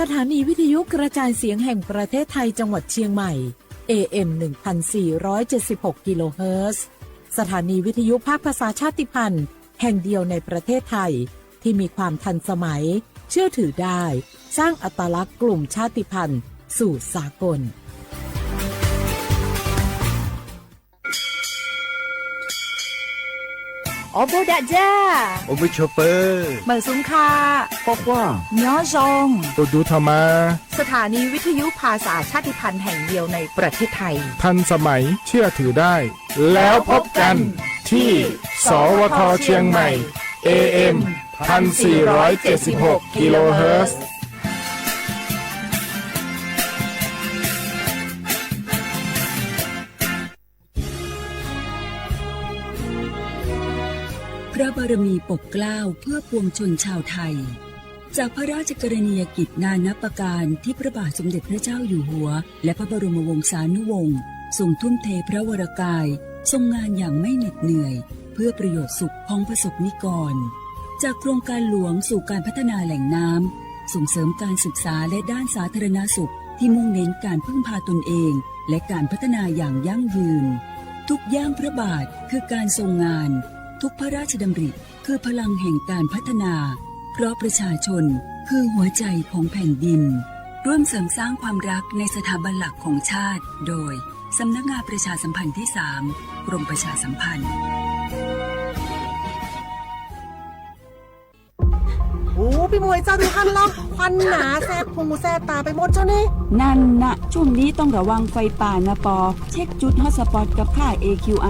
สถานีวิทยุกระจายเสียงแห่งประเทศไทยจังหวัดเชียงใหม่ เอ เอ็ม หนึ่งพันสี่ร้อยเจ็ดสิบหก กิโลเฮิรตซ์ สถานีวิทยุภาคภาษาชาติพันธุ์แห่งเดียวในประเทศไทย ที่มีความทันสมัย เชื่อถือได้ สร้างอัตลักษณ์กลุ่มชาติพันธุ์สู่สากล အီဘိဒၣ်ယၤ အိၣ်မုာ်ဆိးပၢၤ မုၢ်စူၤခး ကွၢ်ကွၢ် ညီယီၣ် အိၣ်ဒူထီၣ်မး สถานีวิทยุภาษาชาติพันธุ์แห่งเดียวในประเทศไทย ทันสมัย เชื่อถือได้ แล้วพบกันที่ สวท เชียงใหม่ เอ เอ็ม พันสี่ร้อยเจ็ดสิบหก กิโลเฮิรตซ์ พระบารมีปกเกล้าเพื่อปวงชนชาวไทย จากพระราชกรณียกิจนานับประการที่พระบาทสมเด็จพระเจ้าอยู่หัว และพระบรมวงศานุวงศ์ทรงทุ่มเทพระวรกาย ทรงงานอย่างไม่เหน็ดเหนื่อย เพื่อประโยชน์สุขของประสบนิกร จากโครงการหลวงสู่การพัฒนาแหล่งน้ำ ส่งเสริมการศึกษาและด้านสาธารณสุขที่มุ่งเน้นการพึ่งพาตนเอง และการพัฒนาอย่างยั่งยืน ทุกย่างพระบาทคือการทรงงาน ทุกพระราชดำริคือพลังแห่งการพัฒนา เพราะประชาชนคือหัวใจของแผ่นดิน ร่วมเสริมสร้างความรักในสถาบันหลักของชาติ โดย สำนักงานประชาสัมพันธ์ที่สาม กรมประชาสัมพันธ์ โอ้ พี่มวยเจ้าดูท่านเล่า ควันหนาแสบหูแสบตาไปหมดเจ้านี่ นั่นนะ ช่วงนี้ต้องระวังไฟป่านะปอ เช็คจุดฮอตสปอตกับค่า เอ คิว ไอ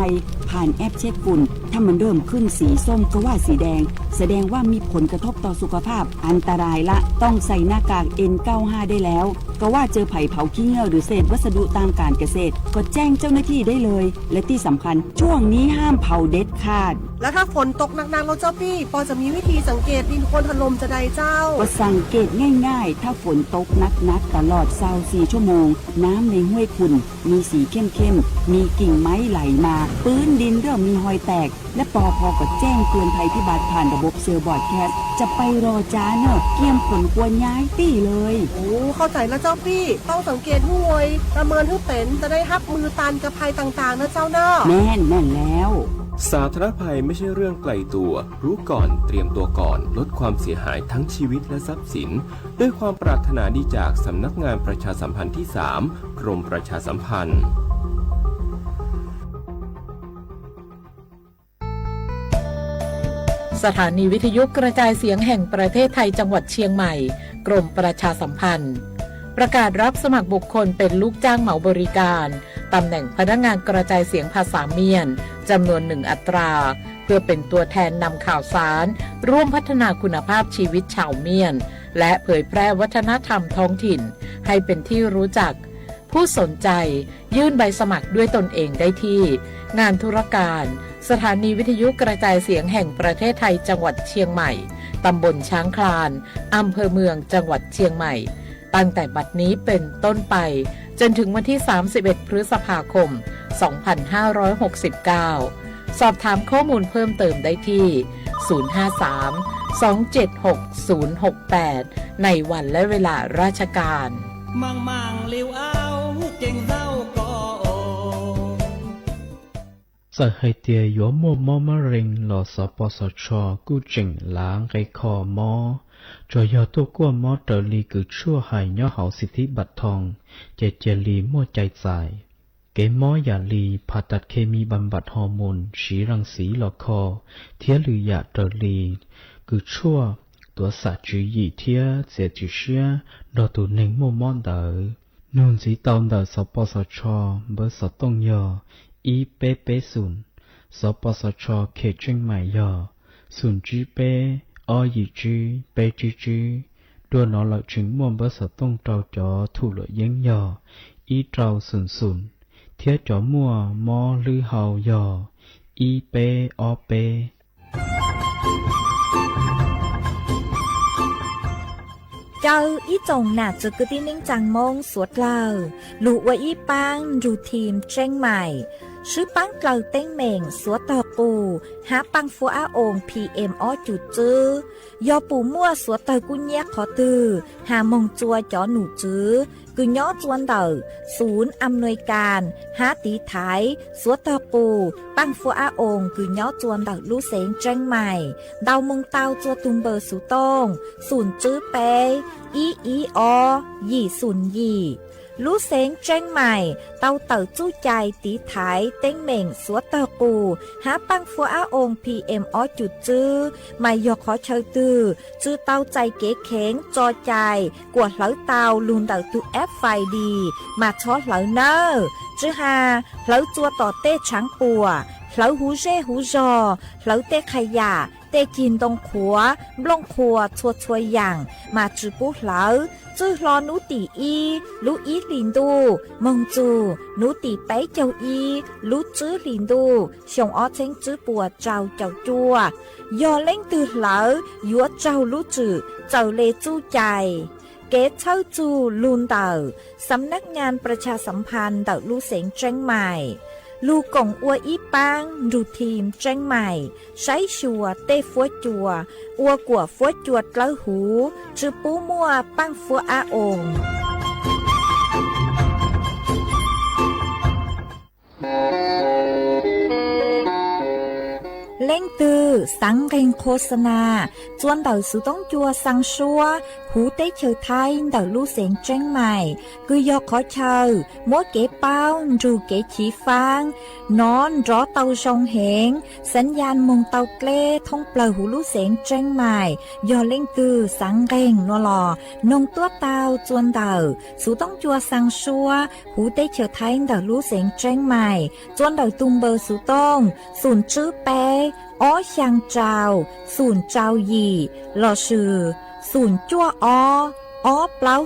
ผ่านแอปเช็คฝุ่น ถ้ามันเริ่มขึ้นสีส้มก็ว่าสีแดง แสดงว่ามีผลกระทบต่อสุขภาพ อันตรายละ ต้องใส่หน้ากาก เอ็น เก้าห้า ได้แล้ว ก็ว่าเจอไผ่เผาขี้เง่าหรือเศษวัสดุตามการเกษตร ก็แจ้งเจ้าหน้าที่ได้เลย และที่สำคัญ ช่วงนี้ห้ามเผาเด็ดขาด แล้วถ้าฝนตกหนักๆ แล้วเจ้าพี่ ปอจะมีวิธีสังเกตดินโคลนถล่มจะใดเจ้า ก็สังเกตง่ายๆ ถ้าฝนตกหนักๆ ตลอดซาวสี่ชั่วโมง น้ำในห้วยขุ่นมีสีเข้มๆ มีกิ่งไม้ไหลมา ปื้นดินเริ่มมีฮอยแตก และปอพอก็แจ้งเตือนภัยพิบัติผ่านระบบเซลล์บรอดแคสต์ จะไปรอจ๊าเนอะ เกียมขนครัวย้ายตี้เลย โอ้ เข้าใจแล้วเจ้าพี่ ต้องสังเกตหื้อไว ประเมินหื้อเป็น จะได้ฮับมือต้านกับภัยต่างๆ นะเจ้าเนอะ แม่น แม่นแล้ว สาธารณภัยไม่ใช่เรื่องไกลตัว รู้ก่อน เตรียมตัวก่อน ลดความเสียหายทั้งชีวิตและทรัพย์สิน ด้วยความปรารถนาดีจากสำนักงานประชาสัมพันธ์ที่สาม กรมประชาสัมพันธ์ สถานีวิทยุกระจายเสียงแห่งประเทศไทยจังหวัดเชียงใหม่ กรมประชาสัมพันธ์ ประกาศรับสมัครบุคคลเป็นลูกจ้างเหมาบริการ ตำแหน่งพนักงานกระจายเสียงภาษาเมียน จำนวนหนึ่งอัตรา เพื่อเป็นตัวแทนนำข่าวสาร ร่วมพัฒนาคุณภาพชีวิตชาวเมียน และเผยแพร่วัฒนธรรมท้องถิ่น ให้เป็นที่รู้จัก ผู้สนใจยื่นใบสมัครด้วยตนเองได้ที่ งานธุรการ สถานีวิทยุกระจายเสียงแห่งประเทศไทยจังหวัดเชียงใหม่ ตำบลช้างคลาน อำเภอเมืองจังหวัดเชียงใหม่ ตั้งแต่บัดนี้เป็นต้นไป จนถึงวันที่ สามสิบเอ็ด พฤษภาคม สองพันห้าร้อยหกสิบเก้า สอบถามข้อมูลเพิ่มเติมได้ที่ ศูนย์ห้าสาม สองเจ็ดหก ศูนย์หกแปด ในวันและเวลาราชการ မၤမၤလဵဝ်အါ ဟူးက့ၤသၢအိၣ်ကီးအိၣ် စးဟဲတဲယွၤမိၢ်မီၢ်မရ့ၣ်လီၤ စီၤပီစီၤခၠီ ကူၣ်ကၠ့ၣ်လါ ကဲခီမီ ကၠီၤယီၤတိၢ်ကွီၢ်မီတၢၤလံ ကုးဆူၣ်ဟးညီဟီၣ် สิทธิบัตรทอง ကဲကဲလံ မိၢ်ကၠဲးစဲး ကဲမီယၤလံ ผ่าตัดเคมีบำบัดฮอร์โมน ဆံရၣ်စံလီၤခီ ထံလုာ်ယၤတၢၤလံ ကုးဆူၣ် ตัวสะจือหยี่ ထံစဲးစံဆှံ ဒီးတူၢ်န့ၢ်မိၢ်မီၢ်ဒၢး နုၢ်စံတီၤဒၢး စီၤပီစီၤခၠီ ဘၢစီၤတိၣ်ယီၤ အံပ့ပ့သုၣ် စီၤပီစီၤခၠီ เขตเชียงใหม่ ယီၤ သုၣ်ကၠံပ့ အီယံာ်ကၠံ ပ့ကၠံကၠံ ဒိးနီၤလီၤဆံးမိၢ်ဘၢစီၤတိၣ်တီၤကၠီၤထူၣ်လၢယ့ယီၤ အံတြီသုၣ်သုၣ် ထံကၠီၤမိၢ်မီၢ်လုၢ်ဟီၣ်ယီၤ အံပ့အီပ့ ကၠီအံၤ ကၠိၣ်နၢ်စ့ၢ်ကီး တံၢ်နံၣ် ကၠၢင်မိၢ် သုးကျၢၢ် လူၤဝဲအံၤ ပၢင် ယူၤထံး เชียงใหม่ စုပၢ်ကျၢၢ် တ့ၢ်မ့ၣ် သုးတီၢ် ပူၤ ဟါပၢ်ဖှိအါအိၣ် PM အီကူးစု, ယီၤပူၤမုၢ် စွးတၢၢ်ကူၣ်ညါခီတုၤ ဟးမူၢ် ကၠိၤကၠီနူၣ်စု, ကုၢ်ညီကၠိၤဒၢး ศูนย์อำนวยการ ဟါတံၢ်ထဲး စွးတၢၢ်ပူၤ ပၢ်ဖှိအါအိၣ် ကုၢ်ညီကၠိၤဒၢး လူစ့ၣ်ကၠ့ၣ်မဲၣ်, ဒီးမူၢ်တီၤ ကၠိၤတူၢ်ဘၢၣ် ศูนย์ သုၣ် ကုပဲ အံ အံ အီ ယံာ် သုၣ် ယံာ် လူစ့ၣ်ကၠ့ၣ်မဲၣ် တီၤတၢၢ်ကူၣ်ကၠဲး တံၢ်ထဲး တ့ၢ်မဲၣ် စွးတၢၢ်ပူၤ ဟါပၢ်ဖှိအါအိၣ် PM အီကူးစု, မၤယီၤခီဆၢတုၤ စုတီၤစဲးက့ၤခဲ ကၠီၤကၠဲး ကွၢ်လၢတီၤ လူၤဒၢး two F five D မၤဆီလၢနၢ, ကဟး လၢကၠိၤတီၤတ့ၢ်ဆၣ်ပှၢ်, လၢဟူစ့ၣ်ဟူစီၤ, လၢတ့ၢ်ခးယၣ်, တ့ၢ်ကံၢ်ဒိၣ်ခွါ, ဘျီၣ်ခွါ ဆီဆီယၣ်, မၤစုပူၤလၢ စုလီၤ နွံတံၢ်အံ လူအံလံၤဒူၣ်, မူၢ်စူၤ နွံတံၢ်ပဲကၠိအံ လူစုလံၤဒူၣ်, ဆူအီဆ့ၣ် စုပှၢ် ကၠီၤကၠီကၠိၤ, ယီၤလ့ၣ်တုၤလၢ ယွၤကၠီၤလူစု စၢၤလ့ၣ်ကူၣ်ကၠဲး ကဲဆၢၣ်ကူၣ် လူၤဒၢး สำนักงานประชาสัมพันธ์ ဒၢး လူစ့ၣ်ကၠ့ၣ်မဲၣ်, လူၤကိၣ် အူအံပၢ် ရူၢ်ထံၣ်ကၠ့ၣ်မဲၣ်, စဲးဆှၢ တ့ၢ်ဖှိကၠိၤ, အူကွၢ် ဖှိကၠိၤကျၢၢ်ဟူ, စုပူၤမုၢ် ပၢ်ဖှိအါအိၣ် လ့ၣ်တုၤ စၣ်က့ၣ် โฆษณา, ကၠိၤဒၢး ศูนย์ သုးတိကၠိၤ သၣ်စွါ ဟူတ့ၢ်ဆၢၣ်ထဲး ဒၢး လူစ့ၣ်ကၠ့ၣ်မဲၣ်, ကုၢ်ယီၤခီဆၢၣ်, မူက့ၤပီ ရူၢ်က့ၤဆံးဖၣ်, နီၢ်ဒီးတီၤစီၤဟ့ၣ်, စၣ်ယၣ်မူၢ်တီၤကျဲ ထီၣ်ပျၢၢ်ဟူ လူစ့ၣ်ကၠ့ၣ်မဲၣ်, ယီၤလ့ၣ်တုၤ စၣ်က့ၣ် နီၢ်လီၤ, နီၢ်တိၢ်တီၤ ကၠိၤဒၢး ศูนย์ သုးတိကၠိၤ သၣ်စွါ ဟူတ့ၢ်ဆၢၣ်ထဲး ဒၢး လူစ့ၣ်ကၠ့ၣ်မဲၣ်, ကၠိၤဒၢးတူၢ်ဘၢၣ် ศูนย์ သုးတိကၠိၤ သုၣ်ကုပဲ အီၣ်ဃၣ်ကၠီၤ, သုၣ်ကၠီၤ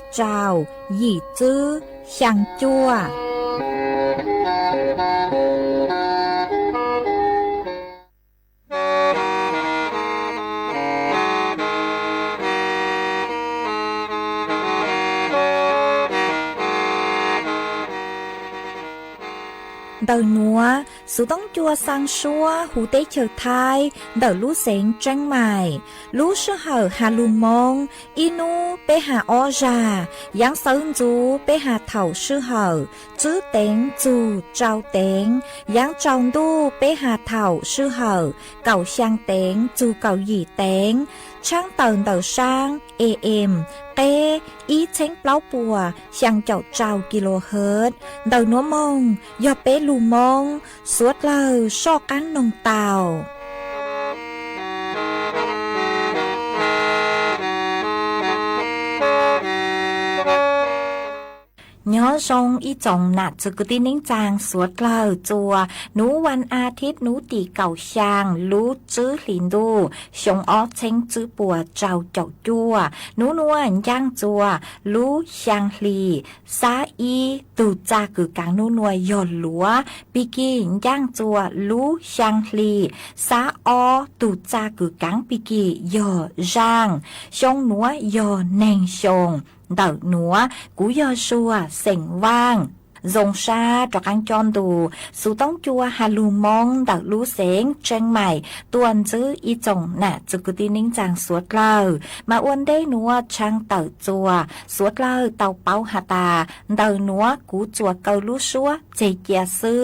ယံာ်, လီၤစုၤ သုၣ်ကွၢ်အီ အီပျီကၠီၤ, ယံာ်ကု ဃၣ်ကၠီၤ ဒၢးနွါ, သုးတိကၠိၤသၣ်စွါဟူတ့ၢ်ဆၢၣ်ထဲး ဒၢးလူစ့ၣ်ကၠ့ၣ်မဲၣ်, လူစ့ၢ်ဟၢၣ်ဟးလူၤမိၢ်, အံနူ ပ့ဟးအီၣ်ယၢ်, ယၣ်စၢၤစူၤ ပ့ဟးထီၣ်စ့ၢ်ဟၢၣ်, ကုတ့ၣ်စူၤကၠီၤတ့ၣ်, ယၣ်ကၠီၤဒူ ပ့ဟးထီၣ်စ့ၢ်ဟၢၣ်, ကၠီၤဃၣ်တ့ၣ်စူၤကၠီၤယံာ်တ့ၣ်, ဆၣ်တၢၢ်ဒၢးစၣ် AM ဃ့ အံဆ့ၣ်ပျီပှၢ် ဃၣ်ကၠီၤကၠီၤ kilohertz, ဒၢးနွါမိၢ်, ယီၤပ့လူၤမိၢ်, စွးကျၢၢ်ဆီၣ်ကၢၣ်နီၢ်တီၤ ညီစုံအံၤ စုံနးစူၤကတံၢ်နံၣ်စၢ် စွးကျၢၢ်ကၠိၤ, နွါဝၣ်အါထံး နွါတံၢ်ကၠီၤဃၣ် လူစ့ၢ်လံၤဒူၣ်, ဆူအီဆ့ၣ် စ့ၢ်ပှၢ် ကၠီၤကၠီၤကၠိၤ, နွါနွါ ကၠၢ်ကၠိၤ လူဃၣ်လံၤ, ဆၣ်အံၤ တူၢ်စၢ်ကုၢ်ကၢ် နွါနွါ ယီၤလီၤ, ပံက့ၢ် ကၠၢ်ကၠိၤ လူဃၣ်လံၤ, ဆၣ်အီၤ တူၢ်စၢ်ကုၢ်ကၢ် ပံက့ၢ် ယီၤယၣ်, ဆူနွါ ယီၤနဲၣ်ဆူၣ်, ဒၢးနွါ ကူယီၤစှၤ စ့ၣ်ဝၣ်, စုံစၢ် တြီကၣ်ကၠီဒူၣ်, သုးတိကၠိၤဟးလူၤမိၢ် ဒၢးလူစ့ၣ်ကၠ့ၣ်မဲၣ်, တွၢ်နစုံအံၤ စုံနးစူၤကတံၢ်နံၣ်စၢ် စွးကျၢၢ်, မၤအူဒ့နွါ ဆၣ်တၢၢ်ကၠိၤ, စွးကျၢၢ် တီၤပီဟးတၢ်, ဒၢးနွါ ကူစှၤကၢလူစှၤ စ့ၣ်ကၠဲးစု,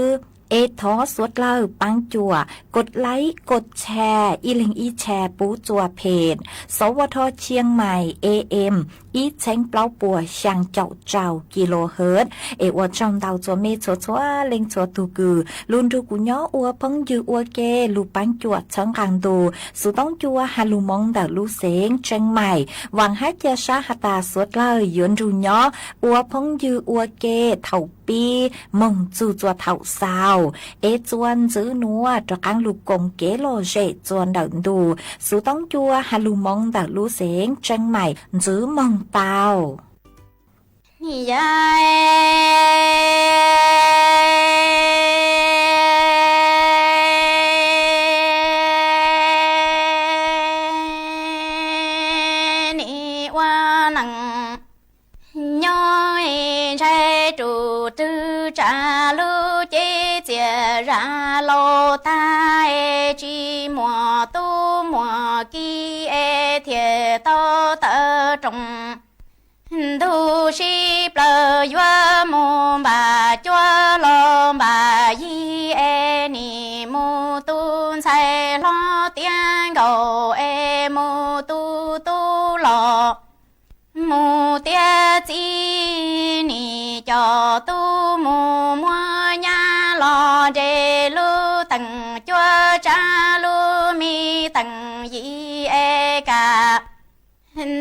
အဲၣ်ထီၣ် စွးကျၢၢ် ပၢ်ကၠိၤ, กดไลค์ กดแชร์ အံလ့ၣ်အံဆဲး ပူစှၤဖဲး, สวท เชียงใหม่ AM အံဆ့ၣ်ပျီပှၢ် ဃၣ်ကၠီၤကၠီၤ kilohertz, အဲၣ်အီၤ ကၠီၣ်ဒၣ် ကၠီၣ်မ့ၢ် ကၠီၣ်ဆွါလ့ၣ် ကၠီၣ်တူၢ်ကုၢ်, လူၤဒူကူညီ အူအဖီယူၤအူအကဲ လူၤပၢ်ကၠိၤ ဆၢၣ်ကၣ်ဒိၣ်, သုးတိကၠိၤဟးလူၤမိၢ် ဒၢးလူစ့ၣ်ကၠ့ၣ်မဲၣ်, ဝၣ်ဟါကၠဲးစါဟးတၢ် စွးကျၢၢ် ယွၤဒူညီ အူအဖီယူၤအူအကဲ ထီၣ်ပံ မူၢ်စူၤ စှၤထီၣ်စှၤ, အဲၣ်စှၤနစုံနွါ တြီကၣ်လူၤကိၣ်က့ၤလီၤ စ့ၣ်စှၤဒၢးဒူၣ်, သုးတိကၠိၤဟးလူၤမိၢ် ဒၢးလူစ့ၣ်ကၠ့ၣ်မဲၣ် နစုံမူၢ်တီၤ ယဲ န့ၣ်ဝဲနၤ ညီအံၤ ဆဲးတူၢ်တုၤတၢ်လူၤက့ၤ စံးယၤလီၤတၢ်အံၤ စံမိၢ်တူမိၢ်ကံအဲၣ်ထံၣ်တီတၢ်တြီ, ဒူၣ်ဆံပျၢၢ်ယွၤမိၢ်ဘၣ်ကၠီလီၤဘၣ်ယံၤအဲၣ်န့ၣ် မိၢ်တူဆဲးလီၤတံၢ်ကီၢ်အဲၣ် မိၢ်တူတူလီၤ မိၢ်တ့ၢ်စံန့ၣ် ကၠီတူမိၢ်မွဲညါလီၤ ဒ့လူတၢ်ကၠီကၢလူမ့ၢ်တၢ်ယံၤအဲၣ်ကး,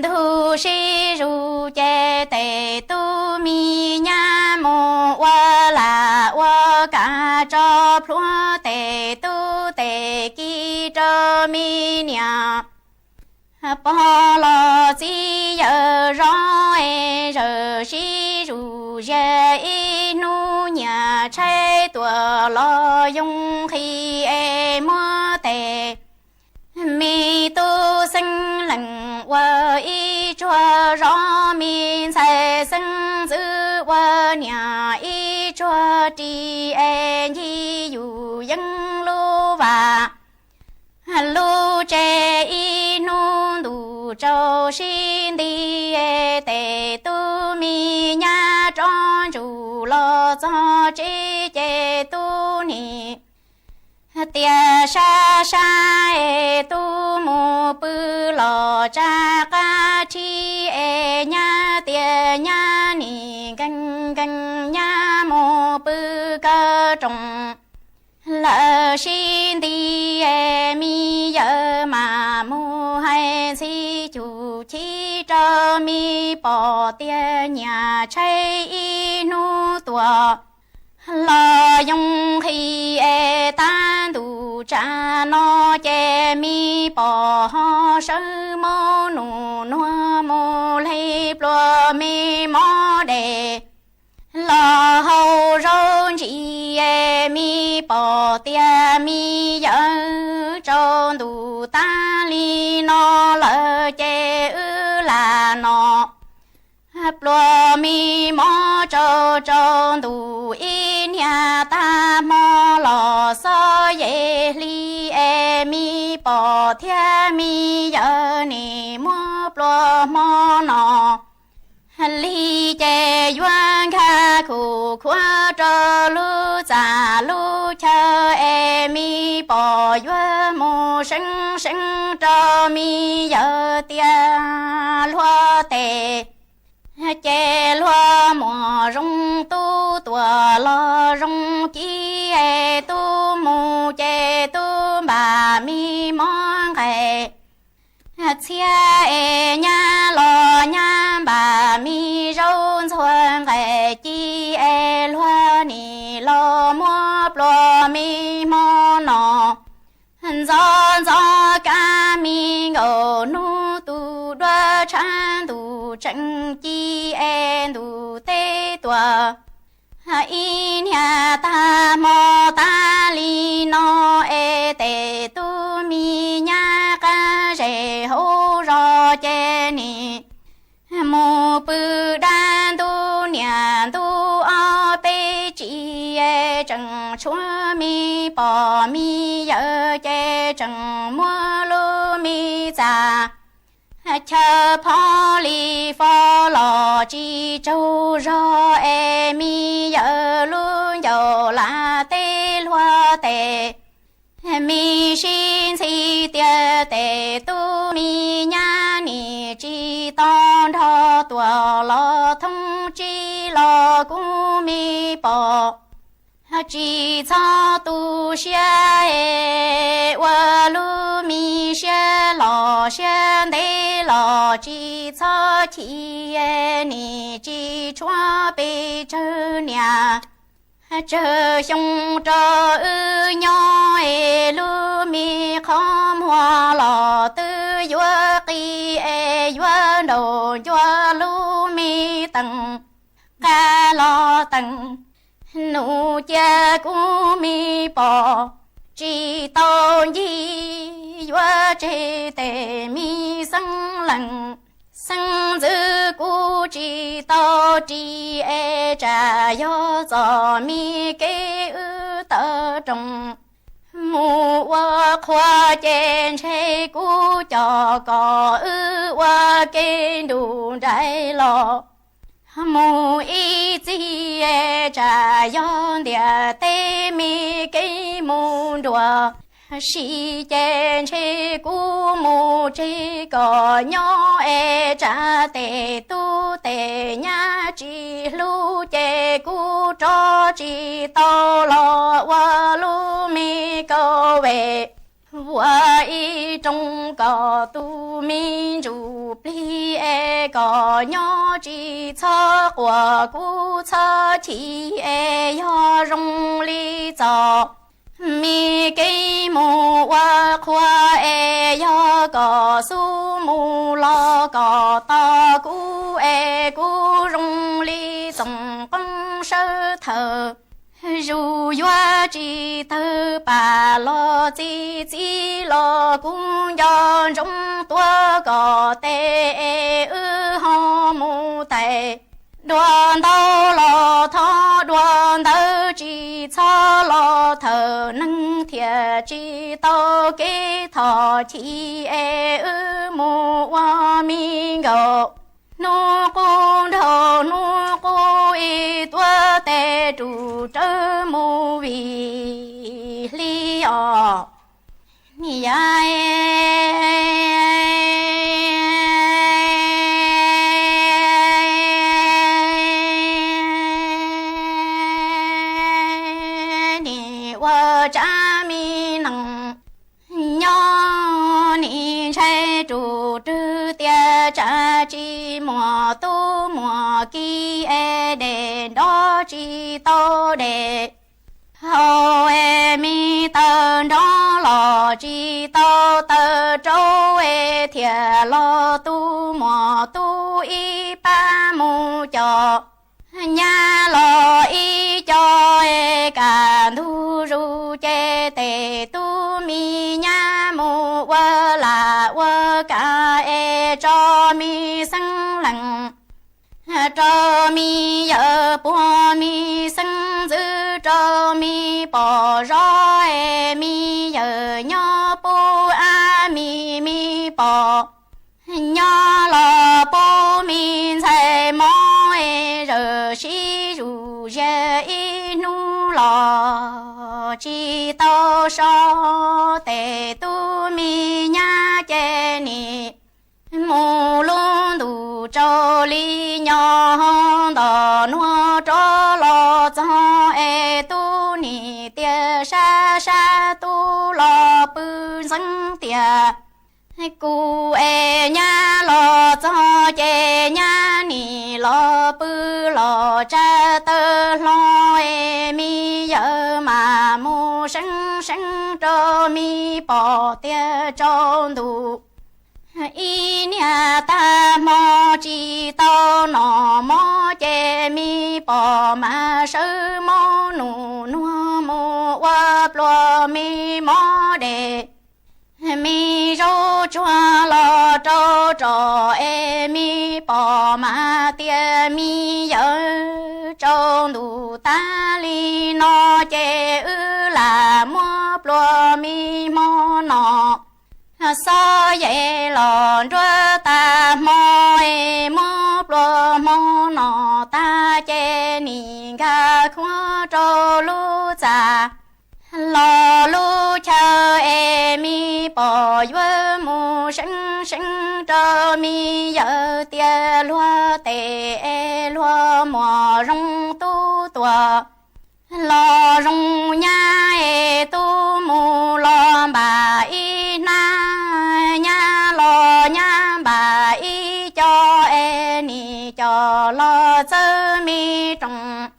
ဒူၣ်ဆံရူၢ်ကဲတဲာ်တူမံၤညါမိၢ်အီၤလၢအီၤကး ကၠီဖျိတဲာ်တူတဲာ်ကံတၢ်မံၤန့ၣ် ပီၢ်လီၤစံယၢၢ်ရီအဲၣ် ယၢၢ်ဆံရူၢ်ယဲၢ်အံၤ နူညၣ်ဆဲးတွၢ်လီၤယိၤဃံအဲၣ်မွဲတဲာ် မ့ၢ်တူစ့လၢ်ဝဲအံၤ ကၠီရီမ့ၢ်ဆဲးစ့ၣ် စ့ဝဲန့ၣ်အံၤ ကၠီတံၢ်အဲၣ်ယံၤယူၢ်ယ့ၣ်လူဘၣ် လူကဲအံၤ နူဒူၣ်ကၠီဆံဒံအဲၣ် တဲာ်တူမံၤညါ တြီယူၢ်လီၤစီၤက့ကဲတူန့ၣ် တံၢ်စါစါအဲၣ်တူမိၢ် ပုၢ်လီၤစၢ်ကါထံအဲၣ်ညါ တံၢ်ညါန့ၣ် ကၣ်ကၣ်ညါမိၢ်ပုၢ်ကၢ်တြီ လၢဆံဒံအဲၣ် မံယၢၢ်မးမိၢ်ဟဲဆံ ကူၣ်ဆံတၢ်မံပီၢ် တံၢ်ညၣ်ဆဲးအံၤ နူတွၢ် လီၤယိၤဃံအဲၣ် တၢ်ဒူၣ်စၢ်နီၢ်ကဲ မံပီၢ်ဟီၣ်စၢၤ မိၢ်နူၢ်နွီၢ်မိၢ်လ့ၤ ပျီမ့ၢ်မီၢ်ဒဲး လီၤဟီၣ်ရီၣ်ကံအဲၣ် မံပီၢ်တံၢ်မံယၢၢ် ကၠီဒူၣ်တၢ်လံနီၢ် လၢကဲအုလၢ်နီၢ် ပျီမ့ၢ်မီၢ်ကၠီ ကၠီဒူၣ်အံၤ နံၣ်တၢ်မီၢ်လီၤ စီၤယဲၢ်လံအဲၣ် မံပီၢ်တံၢ်မံယၢၢ်န့ၣ် မိၢ်ပျီမီၢ်နီၢ် လံကဲယွၤခါ ခိၣ်ခွါတြီ လူၤစၢ်လူၤဆၢအဲၣ် မံပီၢ်ယွၤမိၢ် စ့ၣ်စ့ၣ်တြီ မံယၢၢ်တံၢ် လွၢ်တဲာ် ကဲလွၢ်မိၢ် ရိၣ်တူတွၢ်လီၤ ရိၣ်ကံအဲၣ် တူမိၢ်ကဲတူဘၣ် မံမီၢ်ဃဲၤ ဆံးအဲၣ်ညါလီၤညါဘၣ် မံယိၤဆၢဃဲၤ ကံအဲၣ်လွၢ်န့ၣ် လီၤမိၢ်ပျီမ့ၢ်မီၢ်နီၢ် စီၤစီၤကါမံၤ ကိၣ်နူတူၢ်ဒွဲၣ် ဆၣ်တူၢ်ဆ့ၣ် ကံအဲၣ်ဒူၣ်တ့တွၢ် အံၤနံၣ်တၢ်မီၢ်တၢ်လံနီၢ် အဲၣ် တဲာ်တူမံၤညါ ကါယဲၢ်ဟိရီၣ်ကဲန့ၣ် မိၢ်ပုၢ်ဒါတူ နံၣ်တူအီၤ ပ့ၢ်ကံအဲၣ် စ့ၣ်ဆှၢမံပီၢ် မံယၢၢ်ကဲ စ့ၣ်မိၢ်လူမံစၢ် ဆၢဖီလံၤဖီလီၤ စံၣ်စိၤရီၣ်အဲၣ် မံယၢၢ်လူယိၤလၢ် တ့လွၢ်တဲာ် မံၣ်ၡံဆံတံၢ်တဲာ် တူမံၤညါန့ၣ် စံၣ်တီၣ်ထီၣ်တွၢ်လီၤ ထူစံၣ်လီၤ ကူမံပီၢ် စံၣ်ဆီတူၢ်ရှဲအဲၣ် ဝဲလူမံရှဲလီၤ ရှဲဒ့လီၤ စံၣ်ဆီခံအဲၣ်န့ၣ် စံၣ်ဆိပ့ၢ်ဆၢနံၣ် စၢၢ်ဃိတြီအုၣ်ညီအဲၣ် လူမံခီမီၢ်လီၤ တုၤယွၤဃံအဲၣ် ယွၤဒိၣ် ယွၤလူမံတၢ် ကါလီၤတၢ် နူစဲကူမံပီၢ် စံၣ်တီၣ်ယံၤ ယွၤစ့ၣ်တဲာ်မံစ့ၣ်လၢ် စ့ၣ်စုကူစံၣ်တီၣ်တံၢ်အဲၣ် ကၢ်ယီၤစီၤမံက့ၤအုတၢ်တြီ မူ မူအိၣ်ခွါကဲ ဆ့ကူကၠီကီၤ အုၣ်အိၣ်က့ၤဒူၣ်ဒဲးလီၤ. မူအံၤသံအဲၣ် တၢ်ယီၤဒၣ်တဲ မ့ၢ်က့ၤမူဒွး ဟံးကဲ ဆ့ကူမူဆ့ကီၤညီ အဲၣ်တၢ်တဲာ်သူတဲာ်ညါ တံၢ်လူၤကဲ ကူတြီ တံၢ်တီလီၤ ဝၤလူၤမ့ၢ်ကီၤဝဲ ဝၤအံၤတြီကီၤ သူမ့ၢ်စူၢ်ပျံၤ အဲၣ်ကီၤညီ တံၢ်ဆီကွီၤ ကူဆီထံး အဲၣ်ယီၤ ရီလံသီ မ့ၢ်က့ၤမူအိၣ်ခွါ အဲၣ်ယီၤ ကီၢ်သူမူ လီၤကီၤတီ ကူအဲၣ်ကူ ရီလံသီ ကီၢ်ဆၢထၢၣ် ယူၤယွၤ တံၢ်တၢ်ပာ်လီၤ တံၢ်တံၢ်လီၤ ကူကၠီ ကၠီတူၤကီၤ တဲအဲၣ်အုၣ် ဟီၣ်မူတဲာ် ဒွးတီလီၤထီ ဒွးတၢ် တံၢ်ဆီလီၤထၢၣ် နၢထံၣ် တံၢ်တီက့ၤထီၣ် ထံၣ်အဲၣ်အုၣ် မူအိၣ်မံကီၤ နူၤကူဒိၣ် နူၤကူအံၤ တွၢ်တဲတူၢ်တၢ် မူဝံၤလံအီၤ နံၤယၤ န့ၣ်ဝဲ တၢ်မံနီၤ ညီနံၤ ဆ့တူၢ်တုၤတဲ တၢ်တံၢ်မီၢ်သူမီၢ်ကံ အဲၣ်ဒဲးဒီး တံၢ်တီဒဲး ဟီၣ်ဝဲမ့ၢ်တၢ်ဒီလီၤ တံၢ်တီတၢ်တြီ ဝဲထံၣ်လီၤ သူမီၢ်သူအံၤ ပၢ်မူကၠီ ညါလီၤအံၤ ကၠီအဲၣ်ကၣ် ဒူရူၢ်ကဲ တဲာ်သူမံၤညါ မူဝဲလၢဝဲကၣ် အဲၣ်တြီမံၤ စ့လၢ် တြီမံၤယၢၢ် ပိာ်မံၤစ့ၣ်သု တြီမံၤပီၢ်ရီ အဲၣ်မံၤယၢၢ်ညီ ပိာ်အါမံၤ မံၤပီၢ် ညီလီၤ ပိာ်မံၤ ဆဲးမီၢ်အဲၣ် ယၢၢ်ဆံယူၢ်ယဲၢ်အံၤ နူၤလီၤ တံၢ်တီစီၤ တဲာ်သူမံၤညါ ကဲန့ၣ် မူလူၤဒူၣ် တြီလံညီ ဒီးနီၢ်တြီလီၤ စီၤအဲၣ်သူန့ၣ် တဲာ်စါ စါ သူလီၤပုၢ် စ့ၣ်တဲာ် ကူအဲၣ်ညါလီၤ စီၤကဲညါန့ၣ် လီၤပုၢ်လီၤ တၢ်တၢ်လီၤ အဲၣ်မံၤယၢၢ်မး မူစ့ၣ်စ့ၣ် တြီမံၤပီၢ် တဲာ်စီၤဒူၣ် အံၤန့ၣ်တၢ်မီၢ် တံၢ်တီနီၢ်မီၢ် ကဲမံၤပီၢ် မၤစၢၤမီၢ်နူၢ် နူၢ်မူအိၣ်ပျီ မ့ၢ်မီၢ်ဒဲး မ့ၢ်ယိၤကွၢ်လီၤ တြီတြီ အဲၣ်မံၤပီၢ် မၤတဲာ်မံၤယၢၢ် စီၤဒူၣ်တၢ်လံနီၢ် ကဲအုၣ်လၢ် မီၢ်ပျီ မ့ၢ်မီၢ်နီၢ် စီၤယဲၢ်လီၤဒွဲၣ်တၢ်မီၢ် အဲၣ်မီၢ်ပျီမီၢ်နီၢ် တၢ်ကဲနံၤ ကၢ်ခွါတြီလူၤစၢ် လီၤလူၤဆၢ အဲၣ်မံၤပီၢ် ယွဲမူစ့ၣ်စ့ၣ် တြီမံၤယၢၢ် တဲာ်လွဲၢ်တဲာ် အဲၣ်လွဲၢ်မီၢ် ရီတူၤတွၤ လီၤရီညါ အဲၣ်သူမူ လီၤဘၣ်အံၤနၤ ညါလီၤညါဘၣ်အံၤ ကၠီအဲၣ်နံၤ ကၠီလီၤစၢၤမ့ၢ်တြီ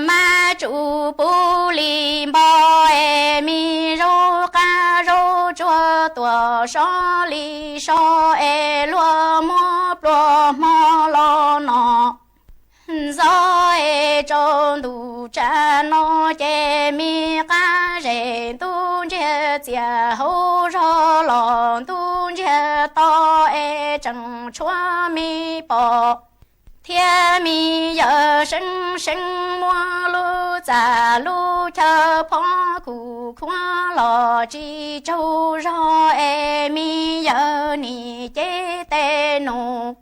မၤစူၤပူၤလံဘီ အဲၣ်မံၤရိကါရိကၠီတွၤ စီၤလံၤစီၤ အဲၣ်လွဲၢ်မီၢ်ပျီမီၢ်လီၤနီၢ် စီၤအဲၣ်စီၤဒူၣ်တၢ်နီၢ် ကဲမ့ၢ်ကါရဲၣ် သူကၠဲးစၢ်ဟိရီလီၤ သူကၠဲးတီ အဲၣ်စၣ်ဆှီမ့ၢ်ပီၢ် ထံမံယၢ် စ့ၢ်စ့ၢ်မိၢ်လူၤ သးလူၤဆၢဖီ ကူၣ်ခွါလီၤ စံးကၠိၣ်ရီၤအဲၣ် မံယၢ်နံၣ်က့တဲနိၣ်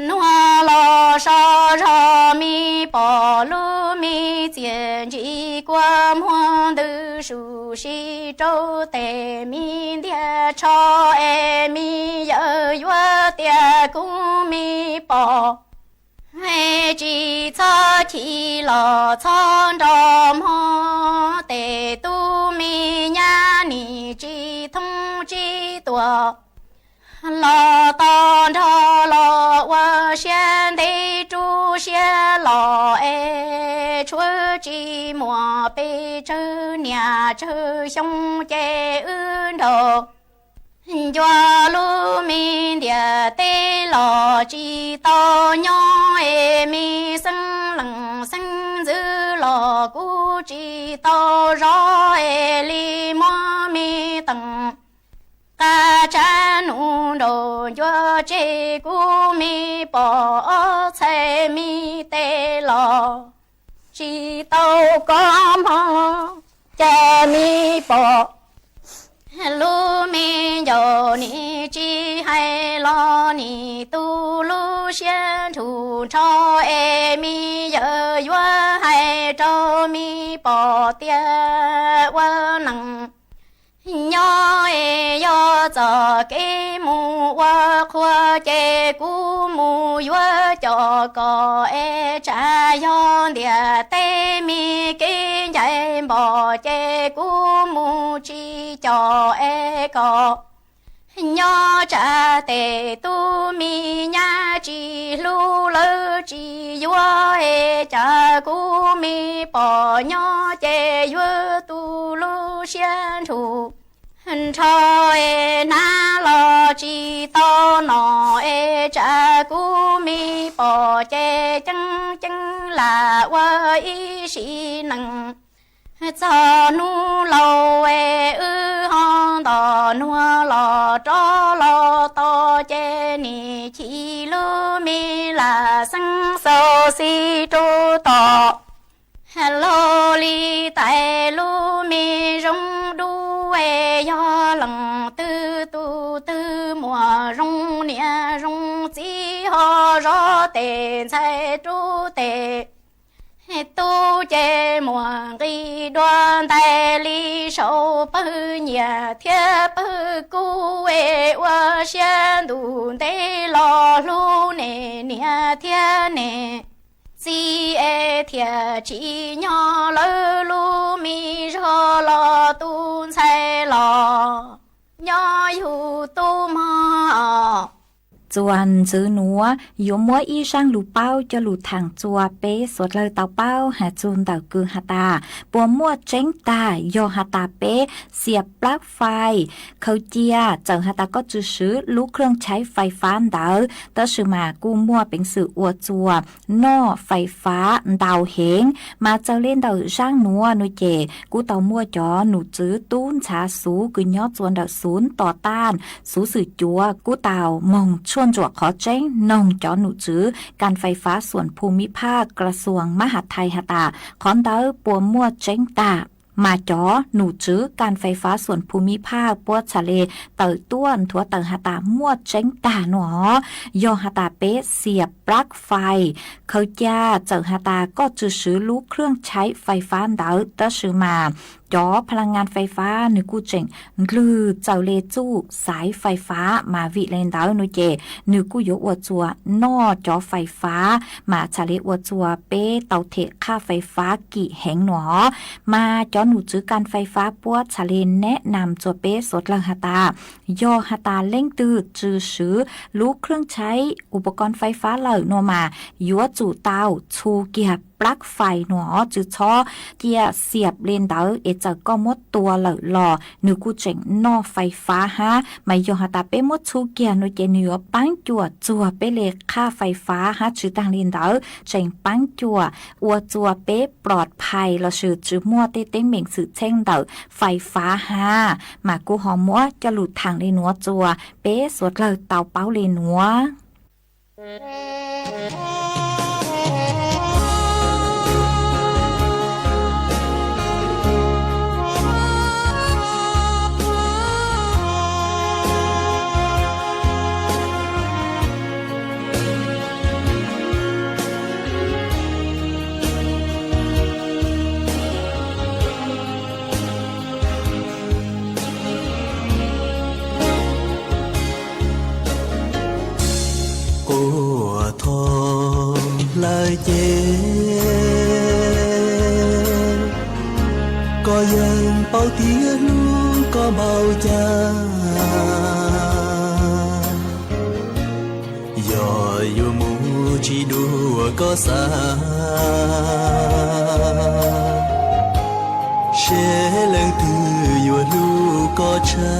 နွၤလီၤ စီၤရီၤမံပီၢ် လူၤမံစံၣ် ကၠံကွၢ်မိၢ်ဒုး ဆူၣ်စံးကၠိၣ်တဲာ် မံဒၣ်ဆီ အဲၣ်မံယၢ် ယွၤတဲကူမံပီၢ် ဟဲကံၣ်ဆီ ခံလီၤဆီ ဒီမီၤ တဲာ်တူၢ် မံညါနံၣ် ကၠံၣ်ထိၣ်ကၠံၣ်တွၤ လီၤတီၤဒီးလီၤ ဝဲရှဲဒ့ တူၢ်ရှဲလီၤအဲၣ် ဆှၢကၠံၣ်မိၢ် ပ့ၢ်ဆၢနၢ် ဆၢဆူကၠဲအုၣ်ဒီး ယွၤလူၤမံဒၣ်တ့လီၤ ကၠံၣ်တီၤညီ အဲၣ်မံစ့ၢ်လၢ်စ့ၢ် စုလီၤကူ ကၠံၣ်တီၤရီၤအဲၣ် လံာ်မီၢ်မံတၢ် ကးစၢ်နူၢ်ဒီး ယွၤစ့ၢ်ကူမံပီၢ် အီၣ်ဆဲးမံတဲလီၤ စံးတီကီမီၤ ကဲမံပီၢ် လူၤမံယိာ်နံၣ် ကၠံၣ်ဟဲလီၤနံၣ် တူၢ်လူၤရှဲထူၣ်ထီ အဲၣ်မံယၢ် ယွၤဟဲတီၤမံပီၢ် တဲဝဲနၢ် ညီအဲၣ် ယီၤစီၤက့ၤမူၤ ဝဲခွါကဲကူမူၤ ယွၤကၠီၤကီၤ အဲၣ်စၢ်ယီၤဒၣ် တဲမံက့ၤယဲၢ်ဘီၣ် ကဲကူမူၤ စံးကၠီၤအဲၣ်ကီၤ ညီစၢ်တဲာ်တူၢ် မံညါ စံးလူၤလၢ စံးယွၤအဲၣ် စၢ်ကူမံပီၢ် ညီကဲယွၤ တူၢ်လူၤရှဲထူၣ် ထီအဲၣ်နၤလီၤ စံးတီနီၢ်အဲၣ် စၢ်ကူမံပီၢ် ကဲကၠ့ကၠ့လၢ် ဝဲအံၤစံးနၢ် စီၤနူၤလီၤဝဲအုၣ်ဟီၣ်ဒီး နွၤလီၤတြီလီၤတီၤ ကဲနံၣ်ခံလူၤ မံလၢ်စ့ၢ် စီၤစံးတူၢ်တီၤ ဟဲလီၤလံ တဲလူၤမံ ယူၤဒူဝဲ ယီၤလၢ်တုၤတူၢ်တုၤ မိၢ်ယူၤနံၣ်ယူၤ စံးဟီၣ်ရီတဲာ် ဆဲးတူၢ်တဲာ် တူၢ်ကဲမိၢ် ကံၣ်ဒွးတဲလံ ဆိပၢၤညၣ် ထံပၢၤကူဝဲ ဝဲရှဲဒူၣ်ဒ့လီၤ လူၤန့ၢ် နံၣ်ထံန့ၣ် စံးအဲၣ်ထံ စံးညီလၢ လူၤမံ ယီၤလီၤတူၢ်ဆဲးလီၤ ညီယူၤတူၢ်မီၤ စွၢ်နစုနွါ ယိၤမွဲအံၣ်စၣ်လူၤပၢ် ကၠီလူၤထၣ်စွၢ် ပ့းစွၢ်တၢ်တၢ်ပၢ် ဟဲစူၤဒၣ်ကုၢ်ဟးတၢ် ပှၤမူၣ်စ့ၣ်တၢ် ယီၤဟးတၢ်ပ့း เสียบปลั๊กไฟ ခၢၣ်စၢ စၢၢ်ဟးတၢ်ကီၢ်စုစူၤ လူၤเครื่องใช้ไฟฟ้าဒၣ် တၢ်စူၤမး ကူၣ်မူၣ်ပ့ၢ်စုးအိၣ်စွၢ် နီၢ် ไฟฟ้า ဒၣ်ဟ့ၣ် မၤစၢၤလ့ဒၣ်စၣ်နွါနုၤက့ၤ ကူၣ်တီမူၣ်ကၠီ နုာ်စုတူၢ်ဆါစူၤ ကုၢ်ညီစွၢ်ဒၣ်စူၤ တီၢ်တၢ် စူၤစုၤကၠိ ကူၣ်တီမိၢ်ဆူၣ်စွၢ်ခီၣ်စ့ၣ် နီၢ်ကၠီနုာ်စု การไฟฟ้าส่วนภูมิภาค กระทรวงมหาดไทยဟးတၢ် ခီဒၢပှၤမူၣ်စ့ၣ်တၢ် မၤကၠီ နုာ်စု การไฟฟ้าส่วนภูมิภาค ပှၤဆါလ့ တၢ်တူၢ်ထီၣ်တၢ်ဟးတၢ်မူၣ်စ့ၣ်တၢ်နီၤ ယီၤဟးတၢ်ပ့း เสียบปลั๊กไฟ ခၢၣ်စၢ စၢၢ်ဟးတၢ်ကီၢ်စုစူၤ လူၤเครื่องใช้ไฟฟ้าဒၣ် တၢ်စူၤမး ကၠီ พลังงานไฟฟ้า နုာ်ကူၣ်စ့ၣ် ကလုၢ်စၢၤလ့ဆူၣ် สายไฟฟ้า မၤဝံၤလ့ဒၣ်နုၤက့ၤ နုာ်ကူၣ်ယိၤအိၣ်စွၢ် နီၢ်ကၠီ ไฟฟ้า မၤဆါလ့အိၣ်စွၢ် ပ့းတီၢ်ထဲးခး ไฟฟ้า ကံၣ်ဟ့ၣ်နီၤ မၤကၠီနုာ်စု การไฟฟ้า ပှၤဆါလ့ แนะนำစွၢ် ပ့းစွၢ်တၢ်ဟးတၢ် ယီၤဟးတၢ်လ့တုၤစုစူၤ လူၤเครื่องใช้ อุปกรณ์ไฟฟ้า လၢာ်နီၤမး ယွၤစူၤတီၢ် ဆူကၠၢ် ปลั๊กไฟနီၤ စုဆီ ကၠၢ် เสียบလ့ဒၣ် အဲၣ်စၢၢ်ကီၢ်မီတီၤလၢာ်လီၤ နုာ်ကူၣ်စ့ၣ် နီၢ် ไฟฟ้า ဟါ မၤယီၤဟးတၢ်ပ့းမီၢ်ဆူကၠၢ်နုၤက့ၤ နုာ်ယီၤပၢ်ကွၢ်စွၢ်ပ့းလ့ခး ไฟฟ้า ဟါ စုတၢ်လ့ဒၣ် စ့ၣ်ပၢ်ကွၢ် အိၣ်စွၢ်ပ့း ปลอดภัย လီၤစူၤ စုမီၢ်တ့ၢ်တ့ၢ်မ့ၢ်စုးဆ့ၣ်ဒၣ် ไฟฟ้า ဟါ မၤကူဟီမီၢ် ကၠီလူၤထၣ်လ့နွါစွၢ် ပ့းစွၢ်တၢ်တၢ်ပၢ်လ့နွါ လၢက့ၤ ကီၢ်ယၢ်ပီတံၢ်လူၤကီၢ်ဘၣ်ကၢ် ယွၤယွၤမူထံဒူကီၢ်စၢ် ရှဲလဲၣ်တုၤယွၤလူၤကီၢ်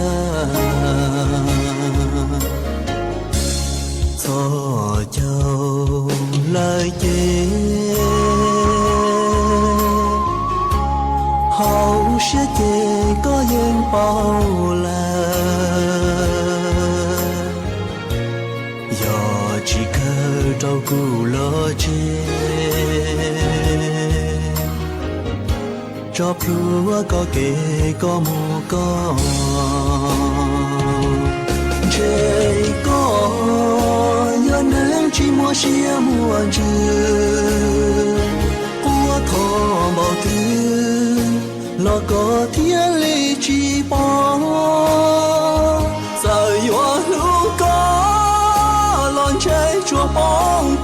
ဆၣ် သီၣ်ကၠီလၢက့ၤ ဟီၣ်ရှဲက့ၤကီၢ်ယဲၢ်ပီလၢ ယွၤထံကၢထီၣ်ကူၣ်လီၤက့ၤ ကၠီဖျိအကီၢ်က့ၤကီၢ်မူကီၢ် က့ၤကီၢ် ယွၤနၢထံမီၢ်ဆံမူအစု အိၣ်ထီၣ်ဘီၣ်ကု လီၢ်ကီၢ်ထံအလံၤဆံပီ စၢ်ယွၤလူၤကီၢ် လီၤဆဲးကၠိပီ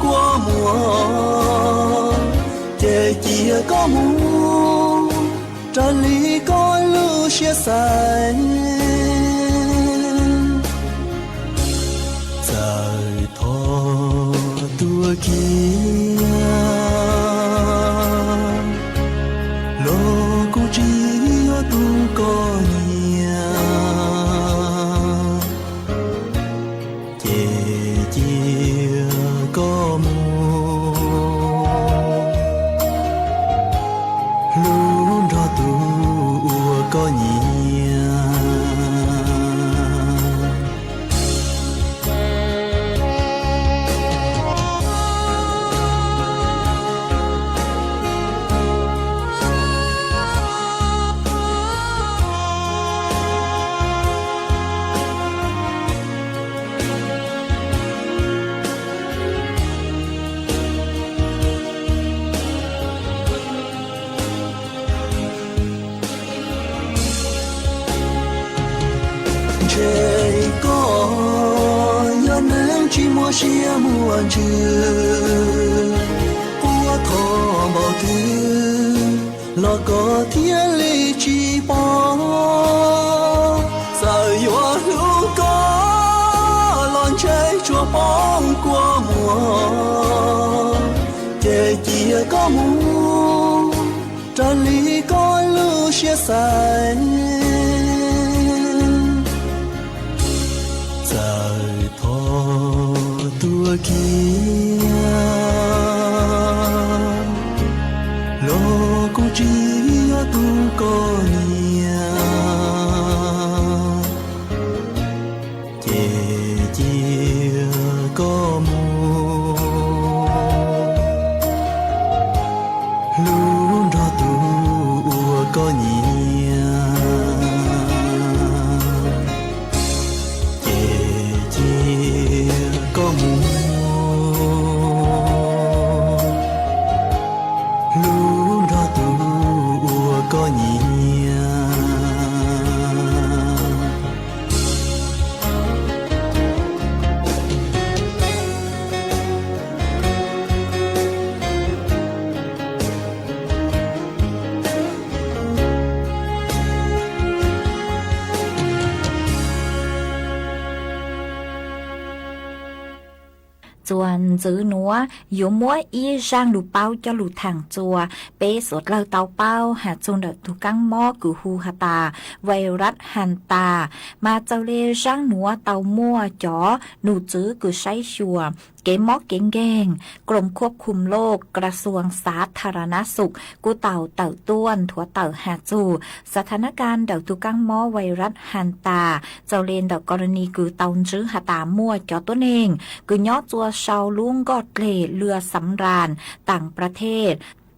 ကွီၢ်မူ ကဲက့ၤကီၢ်မူ တၢ်လံၤကီၢ်လူၤရှဲစၢ် စၢ်ထီၣ်တူၢ်ခံ လီၢ်ကူၣ်ကံယီၤတူၢ်ကီၢ်နံၤ ကဲက့ၤကီၢ်မူ လူၤဒီးတူၢ်အူကီၢ်နံၤ က့ၤကီၢ် ယွၤနၢထံမီၢ်ဆံမူအစု အိၣ်ထီၣ်ဘီၣ်ကု လီၢ်ကီၢ်ထံအလံၤဆံပီ စၢ်ယွၤလူၤကီၢ် လီၤဆဲးကၠိပီကွီၢ်မူ ကဲက့ၤကီၢ်မူ တၢ်လံၤကီၢ်လူၤရှဲစၢ် စၢ်ထီၣ်တူၢ်အခံ လီၢ်ကူၣ်ကံယီၤတူၢ်ကီၢ်နံၤ ကဲက့ၤကီၢ်မူ လူၤဒီးတူၢ်အူကီၢ်နံၤ ကဲက့ၤကီၢ်မူ လူၤဒီးတူၢ်အူကီၢ်နံၤ ကၠိၣ်နၢ်နွံ ယိၤမူအံၤ ရၢၢ်လူၤပီကၠီလူၤထၢၣ်ကၠိၣ် ပ့းစိးတၢ်တၢ်ပီ ဟးစိၤဒီးတူၢ်ကၣ်မီၢ် ကုၢ်ဟူးဟးတၢ် ဝဲရၣ်ဟၣ်တၢ် မၤစၢၤလၢရၢၢ်နွံတၢ်မီၢ်ကၠီ နုာ်စုကုၢ်စဲးဆူၣ် က့ၤမီၢ်က့ၤဂ့ၢ် กรมควบคุมโรค กระทรวงสาธารณสุข ကူၣ်တၢ်အိၣ်တၢ်အိၣ် ထူးတၢ်အိၣ်ဟးစိၤ สถานการณ์ ဒီးတူၢ်ကၣ်မီၢ် ဝဲရၣ်ဟၣ်တၢ် ကၠီၤလ့ဒီး กรณี ကုၢ်တီၢ်စုဟးတၢ်မီၢ်ကၠီတိၢ်န့ၣ် ကုၢ်ညီၣ်ကၠိၣ် ရှောက်လူင်း ဂီၢ်ကျ့ၣ် လၢၢ်စံရၣ် ต่างประเทศ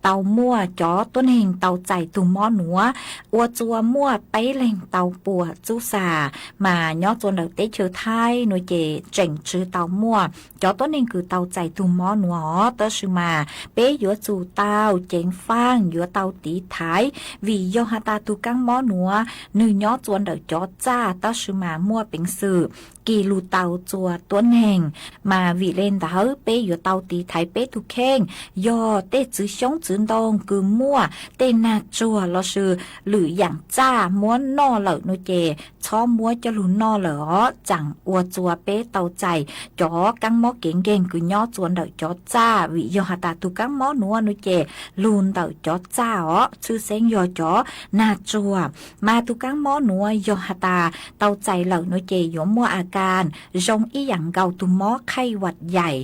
တၢ်မီၢ်ကၠီတိၢ်န့ၣ် တၢ်စဲးတူၢ်မီၢ်နွံ အိၣ်ကၠိၣ်မီၢ် ပ့လ့ၣ် တၢ်ပှဲၤစုစၢ် မၤညီၣ်ကၠိၣ်ဒီး တ့ၢ်ဆၢထၢၣ် နွံက့ၣ် စဲးစုတၢ်မီၢ် ကၠီတိၢ်န့ၣ် ကုၢ်တၢ်စဲးတူၢ်မီၢ်နွံအီၤ တၢ်စူၤမၤ ပ့ယွၤစူၢ်တၢ် ကၠ့ၣ်ဖၣ် ယွၤတၢ်တံာ်ထါ ဝံၤယီၤဟးတၢ်တူၢ်ကၣ်မီၢ်နွံ နုာ်ညီၣ်ကၠိၣ်ဒီးကၠီၣ်စၢ် တၢ်စူၤမၤ မီၢ်ပ့ၣ်စုၣ် က့ၤလူၤတၢ်အိၣ် က့ၤလူၤတၢ်အိၣ် က့ၤလူၤတၢ်အိၣ် က့ၤလူၤတၢ်အိၣ် က့ၤလူၤတၢ်အိၣ် က့ၤလူၤတၢ်အိၣ် က့ၤလူၤတၢ်အိၣ် မ့ၢ်ဝံၤလၢ်ဒၢး ပ့ယွၤတၢ်အိၣ်တံၢ်ထံးပ့ထူၣ်ခ့ၣ် ယီၢ်တ့ၢ်စုၤဆူစုၤဒိၣ် ကုမူၣ်တ့ၢ်နၢ်စှၤလီၤစုၤ လုၢ်ယၣ်စၢ် မူနီၢ်လၢာ်နုၤက့ၤ ဆီမူကၠီလူၤနီၢ်လၢာ်အီၤ စၢ်အိၣ် ကၠီကၣ်မီက့ၤက့ၤကုညီစှၤဒၢးကၠီစၢ် ဝံၤယီၢ်ဟးတၢ် တူၢ်ကၣ်မီနုၤက့ၤ လူၤဒၢးကၠီစၢ်အီၤ ဆူစ့ယီၢ်ကၠီ နၢ်စှၤ မၤတူၢ်ကၣ်မီနုၤ ယီၢ်ဟးတၢ် တၢ်အိၣ်လၢာ်နုၤက့ၤ ယိၤမူအကၢ် ယိၤအံယၣ်ကီၢ် တူၢ်မီခ့ဝးယဲၢ်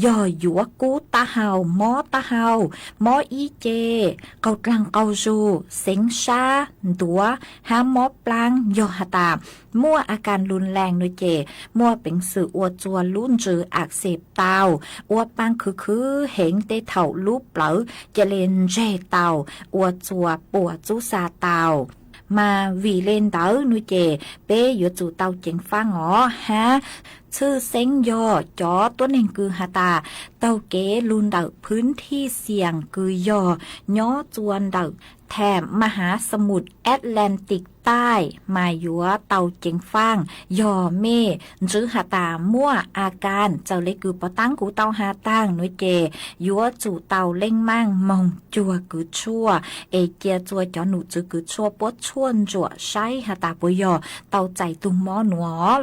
ယီၢ်ယိၤကူတၢ်ဟီၣ် မီတၢ်ဟီၣ် မီအံက့ၤ ကီၢ်ကျၢၢ်ကီၢ်စူၤ စ့ၣ်စၢ် ဒွး ဟါမီပျၢ် ယီၢ်ဟးတၢ် မူအကၢ်လူၤလဲၣ်နုၤက့ၤ မူပ့ၣ်စုးအိၣ် ကၠီလူၤစူၤ အၣ်စ့းတၢ်အိၣ် အိၣ်ပၢ်ခုၣ်ခုၣ် ဟ့ၣ်တ့ၢ်ထီၣ်လူၤပျၢၤ ကလဲၤစဲၣ်တၢ်အိၣ် အိၣ် ကၠီပိာ်ကၠီစၢ်တၢ်အိၣ် မၤဝံၤလၢ်ဒၢးနုၤက့ၤ ပ့ယွၤတူၢ်တၢ်အိၣ်က့ၤဖးအီၤ ဟါ ဆူစ့ယီၢ်ကၠီ တူၢ်န့ၢ်ကုၢ်ဟးတၢ် တၢ်က့ၤလူၤဒၢး ဖုထံၣ်စံၣ် ကုၢ်ယီၢ် ညီစှၤဒၢး ထဲး မဟါစမုၢ် Atlantic တၢ် မၤယွၤတၢ်အိၣ်က့ၤဖး ယီၢ်မ့ၢ် စူၤဟးတၢ် မူအကၢ် စၢၤလၢကုၢ်ပတၢ်ကူၣ်တီဟးတၢ်နုၤက့ၤ ယွၤတူၢ်တၢ်အိၣ်လၢမၢ် မီၢ်ကၠီၤကုၢ်ဆှီ အဲၣ်ကၠီၤကၠီၤ ကၠီနုာ်စုကုၢ်ဆှီ ပိာ်ဆှီစှၤ စဲဟးတၢ်ပှဲၤယီၢ် တၢ်အိၣ်တံၢ်တူၢ်မီနုၤအီၤ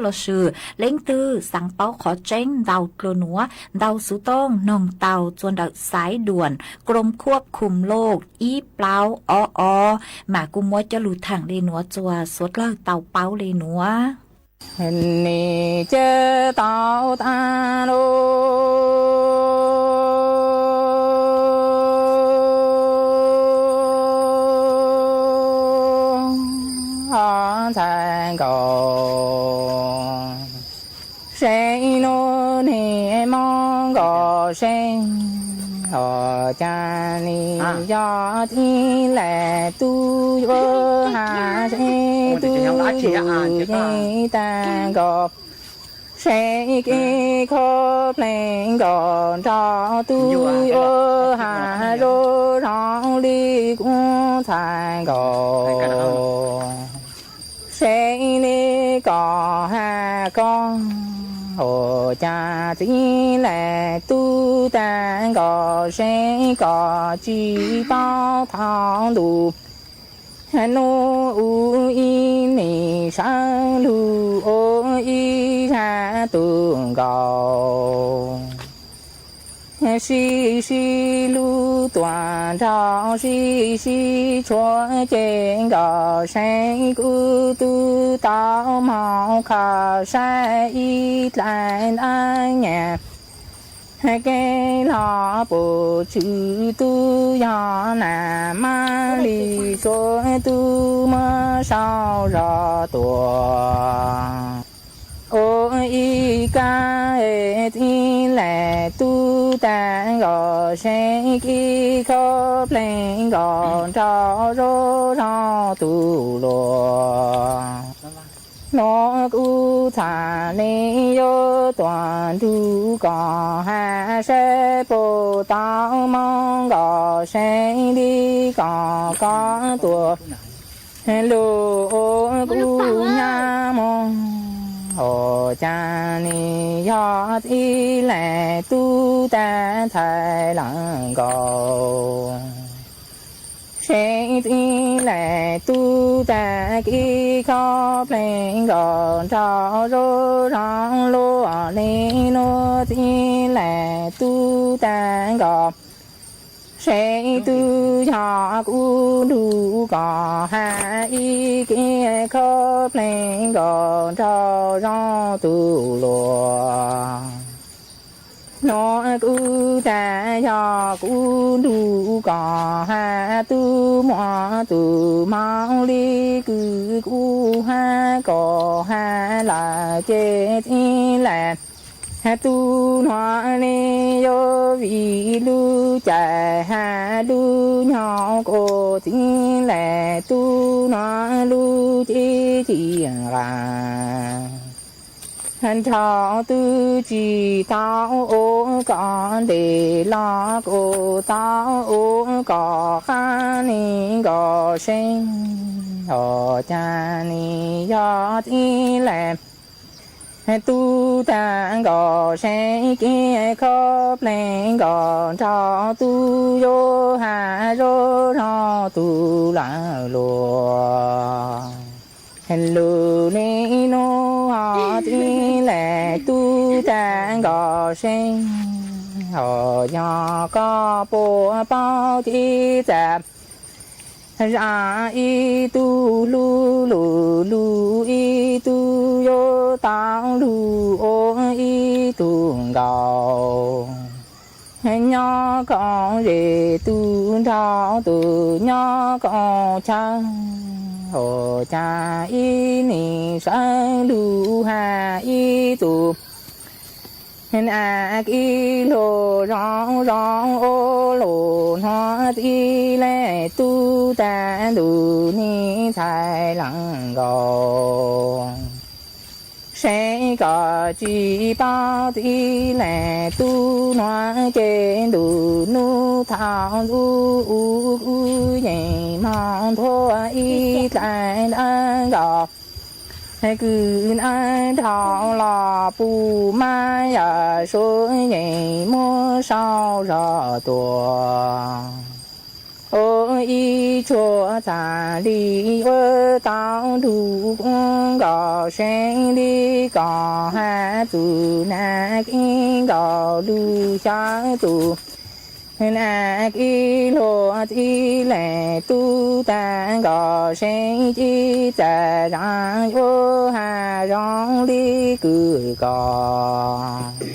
လီၤစုၤ လ့ၣ်တုၤ စၣ်ပီခီၣ်ကၠ့ ဒၣ်ကျိၤနွး ဒၣ်စူၤတီ နီၢ်တၢ်အိၣ် ကၠီဒၢး စဲးဒွၣ် ကရူၢ်ခိးခုၣ်လိၣ် အံပျီအီအီ မၤကူမီကၠီလူၤထၣ်လၢနွး ကၠီစှၤကျၢၢ်တၢ်အိၣ်ပာ်လၢနွး န့ၣ်ကဲတၢ်အိၣ်တၢ်လိၤ အထၢၣ်ကီၢ် စဲအံၤနိန့ၣ် မီၢ်ကီၢ်စဲ အီၣ်ကၢန့ၣ် ယီၢ်တံၢ်လဲၣ်တူၢ်ယိဟး စဲတူၢ်ယိယဲတၢ်ကီၢ် စဲက့ၤခီဖျိကီၢ် ထီၣ်တူၢ်ယိဟး ရိထီၣ်လံကူထၢၣ်ကီၢ် စဲလ့ကီၢ်ဟးကီၢ် အိၣ်ကၢတံၢ်လဲၣ်တူၢ်တၢ်ကီၢ် စဲကီၢ်စံၣ်ပီထီၣ်ဒိၣ် နိအူအံၤန့ၣ် ဆၢလူၤအိၣ်အံၤ ဆၢတူၢ်ကီၢ် ဆံးဆံးလူၤတွၢ်ထီၣ် ဆံးဆံးဆိက့ၤကီၢ် စဲကူတူၢ်တီမီၢ်ခီၣ်ဆၢအံၤ ကျါတၢ်ညါ ကဲလီၤပိာ်ဆူတူၢ်ယီၢ်နၤ မၤလံၤဆိတူၢ်မီၢ်စီၤရီၤတွၤ အိၣ်အံၤကါ တံၢ်လဲၣ်တူၢ်တၢ်ကီၢ် စဲက့ၤခီဖျိကီၢ် ထီၣ်ရိထီၣ်တူၢ်လိာ် နီၢ်ကူထၣ်န့ၣ် ယိတွၢ်တူၢ်ကီၢ် ဟးဆဲပိာ်တီမီၢ်ကီၢ် စဲလံကီၢ်ကီၢ်တွၤ လိၣ်အိၣ်ကူညါမီၢ် အိၣ်ကၢန့ၣ် ယီၢ်တံၢ်လဲၣ်တူၢ်တၢ်ထၢၣ်လၢကီၢ် စဲတံၢ်လဲၣ်တူၢ်တၢ်က့ၤခီဖျိကီၢ် ထီၣ်ရိထီၣ်လိာ်လ့ၤ နီၢ်တံၢ်လဲၣ်တူၢ်တၢ်ကီၢ် စဲတုၤယီၢ်ကူဒူကီၢ် ဟးအံၤက့ၤခီဖျိကီၢ် ထီၣ်ရီတူၢ်လိာ် နီၢ်ကူတၢ်ယီၢ်ကူဒူကီၢ် ဟးတူၢ်မီၢ်တူၢ်မီၢ်လံ ကုၢ်ကူဟးကီၢ်ဟးလၢ် က့ၤတံၢ်လဲၣ် ဟဲတူၢ်နီၢ်လ့ၤ ယိဝံၤလူၤကၢ် ဟးလူၤညီၣ်ကိၣ် တံၢ်လဲၣ်တူၢ်နီၢ်လူၤက့ၤတံၢ်ဂၤ ဟဲထီၣ်တူၢ်စံၣ်ထီၣ်အိၣ်ကီၢ် ဒ့ၣ်လီၤကိၣ်တီအိၣ်ကီၢ် ဃါန့ၣ်ကီၢ်စဲ အီၣ်ကၢန့ၣ် ယီၢ်တံၢ်လဲၣ် တူၢ်တၢ်ကီၢ် စ့က့ခီပျ့ၢ်ကီၢ် ထီၣ်သူယိၤဟၣ် ယိၤထီၣ်သူလၢလိၤ လူၤလံနူဟီၣ်တံလဲၣ် တူၢ်တၢ်ကီၢ် စ့ ဟီၣ်ယီၤကီၢ်ပိာ်ပီၣ်တံၢ်တၢ် ယၤအံၤတူၢ်လူၤလူၤ လူၤအံၤတူၢ်ယိၤ တီလူၤအိၣ်အံၤတူၢ်ကီၢ် ညီကီၢ်ရ့ၣ် တူၢ်ထီၣ်တူၢ် ညီကီၢ်ဆၢ အိၣ်ကၢ်အံၤနံၣ် ဆၢလူၤဟၣ်အံၤတူၢ် နကံလိၤ ရီၤရီၤအိၣ်လိၤ နီတံလဲၣ် တူၢ်တၢ်ဒူၣ်နံၣ် ဆဲးလီၤကီၢ် စ့ကီၢ်စံၣ်ပီၣ်တံၢ်လဲၣ် တူၢ်နီၢ်က့ၤဒူၣ် နူထီၣ်ဒူၣ်အူကူယ့ၣ် မီၢ်ထိအံၤကျဲလၢကီၢ် ကုၢ်နၢထီၣ်လီၤပူၤ မါယၤဆိယ့ၣ် မိၢ်စီၤရီၤတိၤ အိၣ်အံၤဆိသၣ်လံ ယိၤတီလူၤကီၢ် စ့လံကီၢ်ဟဲသူၣ် နက့ကီၢ်လူၤဆၢသူၣ် နကံလိၤတံၢ်လဲၣ် တူၢ်တၢ်ကီၢ် စ့ကံတၢ်ရၤ ယိၤဟၣ်ရီၤလံကုၢ်ကီၢ်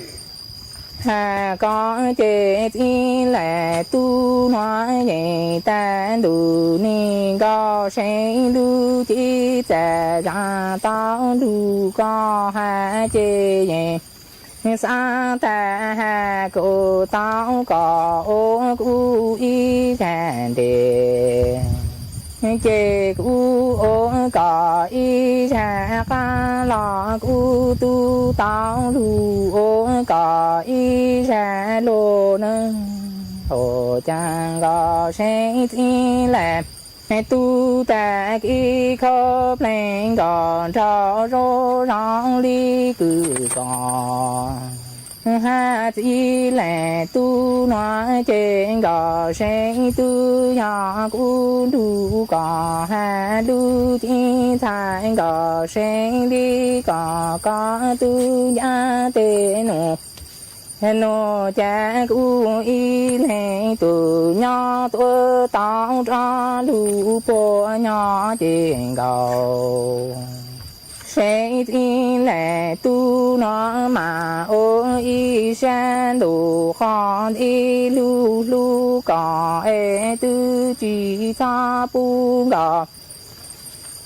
ဟဲကီၢ်က့ၤတံၢ်လဲၣ် တူၢ်နီၢ်ယ့ၣ် တၢ်ဒူၣ်နံၣ်ကီၢ် စ့လူၤကံတၢ်ရၤ တီလူၤကီၢ်ဟဲက့ၤယ့ၣ် စးတၢ်ဟဲကိၣ်တီကီၢ် အိၣ်ကူအံၤဆၣ်ဒ့ၣ် က့ၤကူအိၣ်ကီၢ်အံၤဆၣ် ဃါလီၤကူတူၢ်တီလူၤအိၣ်ကီၢ်အံၤဆၣ်လိၤနၢ အိၣ်ကၢ်ကီၢ် စ့တံၢ်လဲၣ် တူၢ်တၢ်ကံၢ်ခီပျ့ၢ်ကီၢ် ထီၣ်ရိၤရီၤလံကုၢ်ကီၢ် ဟးတံၢ်လဲၣ် တူၢ်နီၢ်က့ၤကီၢ် စ့တူၢ်ယီၤကူဒူၣ်ကီၢ် ဟးလူၤကံထၢၣ်ကီၢ် စ့လံကီၢ် ကီၢ်တူၢ်ယါတ့ၢ်နိၣ် နိၣ်ကကူအံၤလဲၣ် တူၢ်ညီတူၢ်တီတြီလူၤ ပိာ်ညီက့ၤကီၢ် စ့တံၢ်လဲၣ် တူၢ်နီၢ်မး အိၣ်အံၤစဲဒိၣ်ဃီ ဒ်လူၤလူၤကီၢ် အဲၣ်တုၤစံၣ်ထီၣ်ပူၤကီၢ်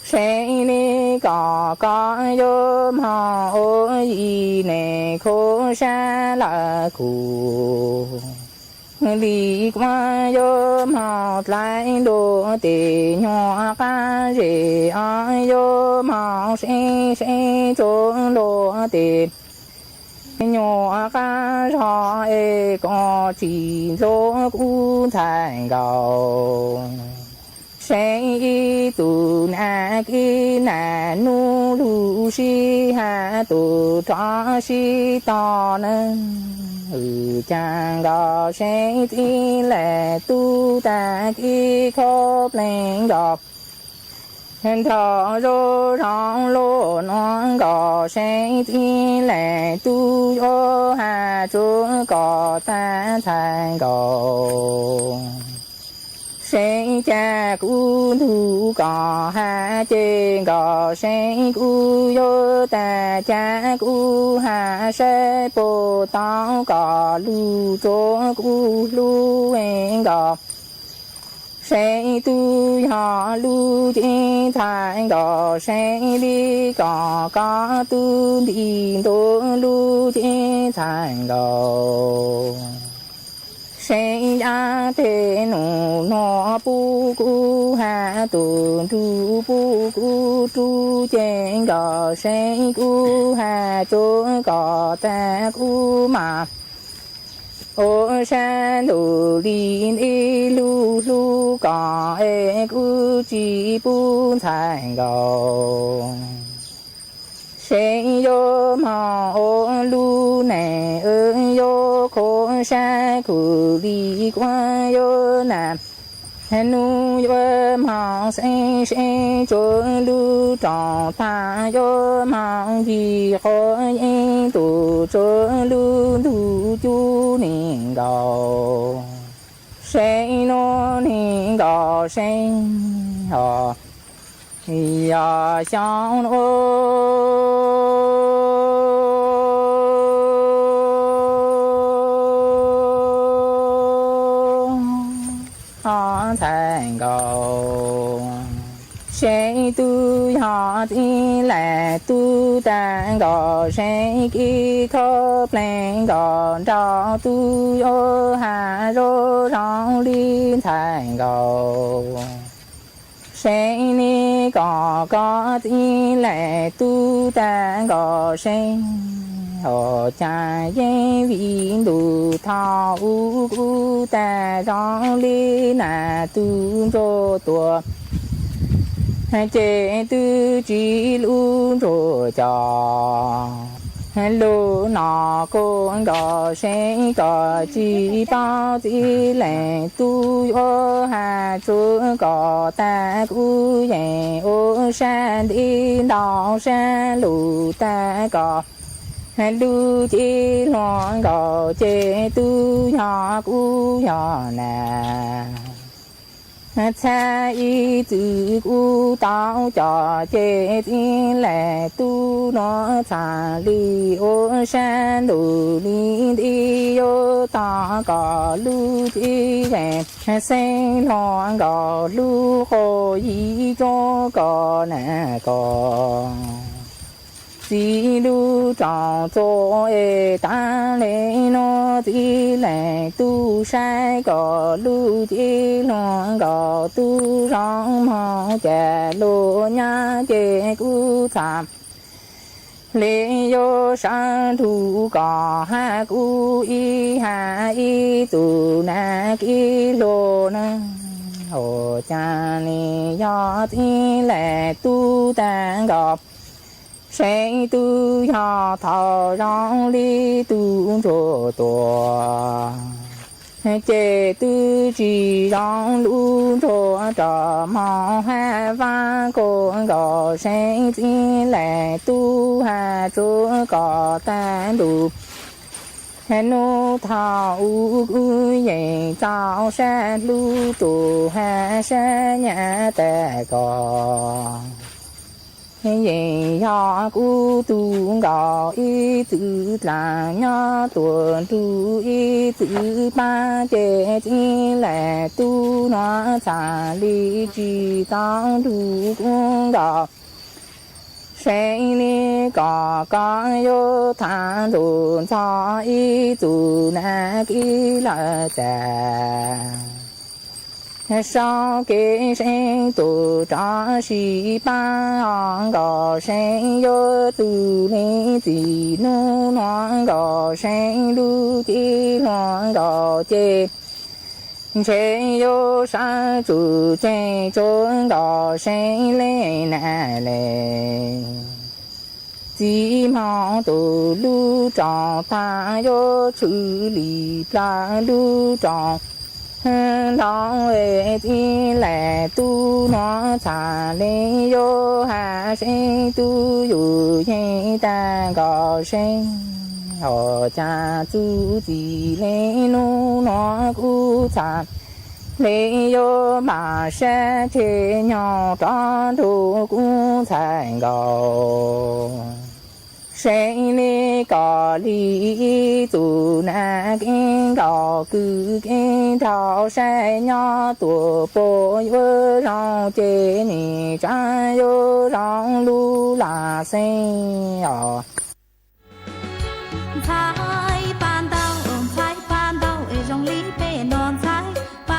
စ့လံကီၢ် ကီၢ်ယိၤမီၢ် အိၣ်ယံၤန့ၣ် ခိၣ်ဆၢလၢခူၣ် လံၤကွၢ်ယိၤမီၢ် ကျဲဒိၣ်တ့ၢ် ညိၣ်အကါယ့ၣ် အီၤယိၤမီၢ် စ့စ့ ကၠိလိတ့ၢ် ညိၣ်အကါထီၣ် အဲၣ်ကီၢ်ထံၣ်လိကူထၢၣ်ကီၢ် စ့အံၤတူၢ်နၤက့ၤနၤ နူလူၤဆံဟးတူၢ်ထီၣ်ဆံတီၢ်နၢ အုၣ်ကၢ်ကီၢ် စ့တံၢ်လဲၣ် တူၢ်တၢ်ကံၢ်ခီပျ့ၢ်ကီၢ် ထီၣ်ရိၤထီၣ်လိၤနီၢ်ကီၢ် စ့တံၢ်လဲၣ် တူၢ်ယိၤဟၣ်ကၠိကီၢ် တၢ်ထၢၣ်ကီၢ် စ့ကၢ်ကူထူၣ်ကီၢ် ဟးက့ၢ်ကီၢ် စ့ကူယိၤ တၢ်ကၢ်ကူဟး စဲပိာ်တီကီၢ် လူၤကၠိကူလူၤဝ့ၢ်ကီၢ် စ့တူၢ်ယီၤလူၤက့ၤထၢၣ်ကီၢ် စ့လံကီၢ် ကီၢ်တူၢ်ဒံၣ်ဒိၣ်လူၤက့ၤထၢၣ်ကီၢ် စ့ယါတ့ၢ်နိၣ် နီၢ်ပူၤကူဟး တူၢ်ဒူၣ်ပူၤကူတူၢ်က့ၢ်ကီၢ် စ့ကူဟး ကၠိကီၢ်တၢ်ကူမး အိၣ်ဆၢဒိၣ်လံၤဒ်လူၤလူၤကီၢ် အဲၣ်ကူစံာ်ပူၤထၢၣ်ကီၢ် စ့ယိမီၤအိၣ်လူန့ၣ်အၢ ယိခိၣ်စဲခိၣ်လံၤကွၢ်ယိနၤ နူယိမီၤစ့စ့ ကၠိလူၤတၢ်ဖး ယိမီၤယံၤဃီယ့ တိၣ်ကၠိလူၤသူၣ်ကၠူန့ၣ်ကီး စ့နိန့ၣ်ကီး စ့အီၤ ယီၤ ဆၢအိၣ် ဆဲကီး စ့တူယီၤ သံလဲၤတူတၢ်ကီး စ့က့ခီပျဲကီး ဒီးတူယိဟး ရိရီလံ ဆဲကီး စ့န့ၣ်ကီးကီး သံလဲၤတူတၢ်ကီး စ့ အီၤ ကယ့ဝံၤဒိၣ်ထီၣ် အူကူတၢ် ရီလံနၤ တူကၠိတိၣ် က့ၤတုၤကံလူကၠိကီး လူၤနီၢ်ကိၣ်ကီး စ့ကီး ကံပီ သံလဲၤတူယိဟး ကၠိကီး တၢ်ကူယဲၢ် အိၣ်စဲဒ့ဒီး စဲလိာ်တၢ်ကီး လူၤက့ၤလီၤကီး က့ၤတူၤယီၤကူယီၤနၤ ဆါအံၤသုးကူတီကၠီၤ က့ၤသံလဲၤတူနီၢ် ဆါလံ အိၣ်စဲဒိၣ်လံ ဒ့ယိၤတီကီး လူၤက့ၤယဲၢ် စ့လီၤကီး လူၤဃိယံၤကၠိကီးနၤကီး စံလူၤကၠီၤကၠိအဲၣ် တၢ်လဲၤနီၢ် သံလဲၤတူစဲကီး လူၤက့ၤလီၤကီး တူၤရီမီၤကဲၤ လိာ်ညါက့ၤကူသး လ့ယိၤစၢထူကီး ဟးကူအံၤ ဟးအံၤသူၣ်နၤက့ၤလိာ်နၤ အိၣ်ကၢ်န့ၣ်ယီၤ သံလဲၤတူတၢ်ကီး စ့တူယီၤထီၣ် ရီလံတူကၠိတိၣ် က့ၤတုၤကံရီလူကၠိ တၢ်မီၤဟးဝါကိၣ်ကီး စ့သံလဲၤတူဟး ကၠိကီးတၢ်ဒူ နူထီၣ်အူကူယဲၢ် ကၠီစဲလူၤတိၣ် ဟးစဲညါတၢ်ကီး ယဲၢ်ယီၤကူတူကီး အံၤသုးကျါညီတိၣ် တူအံၤသုးပၢ် က့ၤသံလဲၤတူနီၢ် ဆါလံ ကံတီဒူကူကီး စ့လံကီးကီး ယိၤထၣ်ဒိၣ်ထီၣ် အံၤသူၣ်နၤက့ၤလၢတၢ် စီၤက့ၤစ့တိၣ် တၢ်စံးပာ်အီၤကီး စ့ယိၤသူၣ်လ့ၤသံၣ် နူနီၢ်ကီး စ့လူၤက့ၤလီၤကီး က့ၤ စ့ယိၤစၢ်စူၣ် က့ၤကၠိကီး စ့လ့ၤနၤလဲၣ် စံမီၤတိၣ်လူၤတီၢ် တၢ်ယိၤဆူလံာ် ပျၢ်လူၤတီၢ် ဒီးဝဲသံလဲၤတူနီၢ် ဆါလ့ၤယိၤဟး စ့တူယိၤယ့ၢ်တၢ်ကီး စ့ အီၤကၢ်သူသံလ့ၤ နူနီၢ်ကူသး လ့ၤယိၤဘၣ်ရှဲဆ့ညီ တီၤဒိၣ်ကူသးကီး စ့လ့ၤကီးလံ အံၤသူၣ်နၤက့ၤကီး ကုၢ်က့ၤထီၣ် စဲညီတိၣ် ပိာ်ယိၤရီက့ၤန့ၣ် ကၠီယိၤရီလူၤလၢ် စ့အီၤ ပၢ်တီၢ်အ့ၣ် ယိၤလံပ့ၤနီၢ် ယိၤကၠံ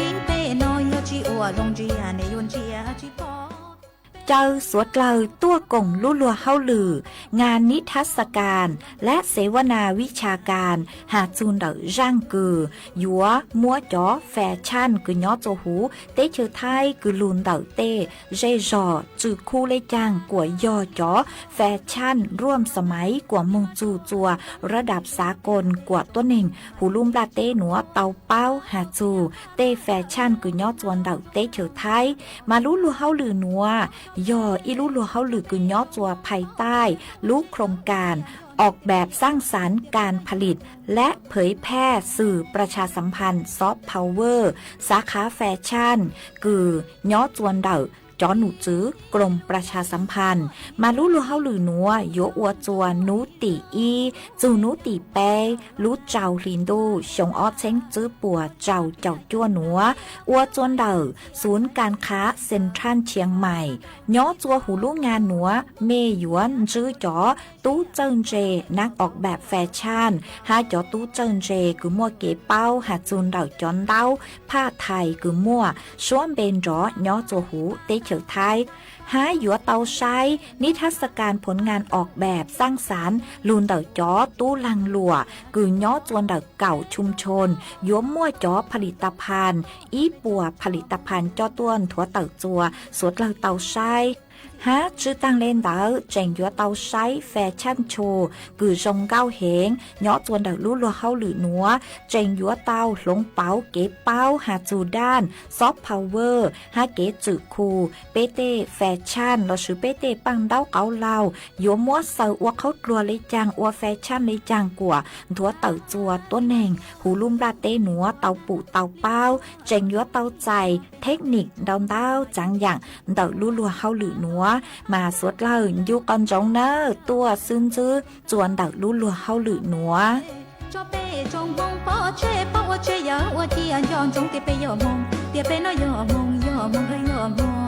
အိၣ်အ ယိၤကၠံအီၤ ယိၤကၠံအီၤ ကၠၢ်စှၤကျၢၢ် တွၢ်ကိၢ်လူလွှ်ဟီၣ်လုၢ် งานนิทรรศการ และเสวนาวิชาการ ဟးစူၤဒၢၣ် ရန်ကုန် ကုၢ် ယိၤမူကၠီ แฟชั่น ကုၢ်ညီစိၤဟူ တၢ်ဆၢထၢၣ် ကုၢ်လူၤဒၢၣ်တၢ် ရဲၣ်ရီၣ် စုၣ်ခူလၢကၠၢ် ကွၢ်ယီၤကၠီ แฟชั่น ร่วมสมัย ကွၢ်မုၢ်စူၤစှၤ ระดับสากล ကွၢ်တိၢ်န့ၣ် ဟူလူဘျၣ်တၢ်နွၤ တၢ်ပၢဝ်းဟးစူၤ တၢ် แฟชั่น ကုၢ်ညီစိၤဒၢၣ် တၢ်ဆၢထၢၣ် မၤလူလွှ်ဟီၣ်လုၢ်နွၤ ယီၤအံၤလူလွှ်ဟီၣ်လုၢ် ကုၢ်ညီစိၤ ภายใต้ รูปโครงการ ออกแบบสร้างสรรค์การผลิต และเผยแพร่สื่อประชาสัมพันธ์ ซอฟต์พาวเวอร์ สาขาแฟชั่น ကုၢ်ညီစိၤဒၢၣ် ကၠီနုာ်စု กรมประชาสัมพันธ์ မၤလူလွှ်ဟီၣ်လုၢ်နွၤ ယိၤအိၣ်စှၤ နူတံၢ်အံၤ စှၤနူတံၢ်ပဲ လူစှၤလံၤဒိၣ် ရှဲးအီဆ့ၣ် စၢပှၤစှၤကၠီကၠိနွၤ အိၣ်စှၤဒၢၣ် ศูนย์การค้าเซ็นทรัลเชียงใหม่ ညီစိၤဟူလူ งาน နွၤ မ့ၢ်ယိၤစၢကၠီ ตู้เจิ่งเจ นักออกแบบแฟชั่น ဟးကၠီ ตู้เจิ่งเจ ကုၢ်မိၢ်က့ၤပၢဝ်း ဟးစူၤဒၢၣ်ကၠီဒၣ် ผ้าไทย ကုၢ်မိၢ် စွမ်းဘင်ဒေါ် ညီစိၤဟူ တၢ်ဆၢထၢၣ် ဟးယိၤတၢ်ဆှၢ นิทรรศการผลงานออกแบบสร้างสรรค์ လူၤဒၢၣ်ကၠီ ตู้ลังหลวง ကုၢ်ညီစိၤဒၢၣ် เก้าชุมชน ယိၤမူကၠီ ผลิตภัณฑ์ အံၤပှၤ ผลิตภัณฑ์ ကၠီတွၣ် ထွဲတၢ်စှၤ စှၤကျၢၢ်တၢ်ဆှၢ ဟးစုတၢ်လဲၤဒၢၣ် ကၠ့ၣ်ယိၤတၢ်ဆှၢ แฟชั่นโชว์ ကုၢ် โรงเก้าแห่ง ညီစိၤဒၢၣ်လူလွှ်ဟီၣ်လုၢ်နွၤ ကၠ့ၣ်ယိၤတၢ်လူၤပၢဝ်း က့ၤပၢဝ်းဟးစူၤဒၣ် ซอฟต์พาวเวอร์ ဟးက့ၤစုၣ်ခူ ပဲတ့ၢ် แฟชั่น လီၤစုၤပဲတ့ၢ် ပၣ်ဒဝ်ကီလီၤ ယိၤမူစၢၤ အိၣ်ခိးကျိၤလၢကၠၢ် အိၣ် แฟชั่น လၢကၠၢ် ကွၢ်ထွဲတၢ်စှၤတိၢ်န့ၣ် ဟူလူဘျၣ်တၢ်နွၤ တၢ်ပူၤတၢ်ပၢဝ်း ကၠ့ၣ်ယိၤတၢ်စဲး เทคนิค ဒၣ်ဒၣ် စၣ်ယၣ် ဒၢၣ်လူလွှ်ဟီၣ်လုၢ်နွၤ မၤစှၤကျၢၢ် ယူၤကီၢ်ကၠီၣ်နၢ် တွၢ်စုစၢ စှၤဒၢၣ်လူလွှ်ဟီၣ်လုၢ်နွၤ ကၠီပ့ၣ်ကၠီမူပီၣ်ဆ့ပီၣ်အိၣ်ဆ့ယၢၢ် အိၣ်ထံအကၠီကၠီ တ့ပ့ၣ်ယီၢ်မူ တ့ပ့ၣ်နီၢ်ယီၢ်မူ ယီၢ်မူလၢယီၢ်မူ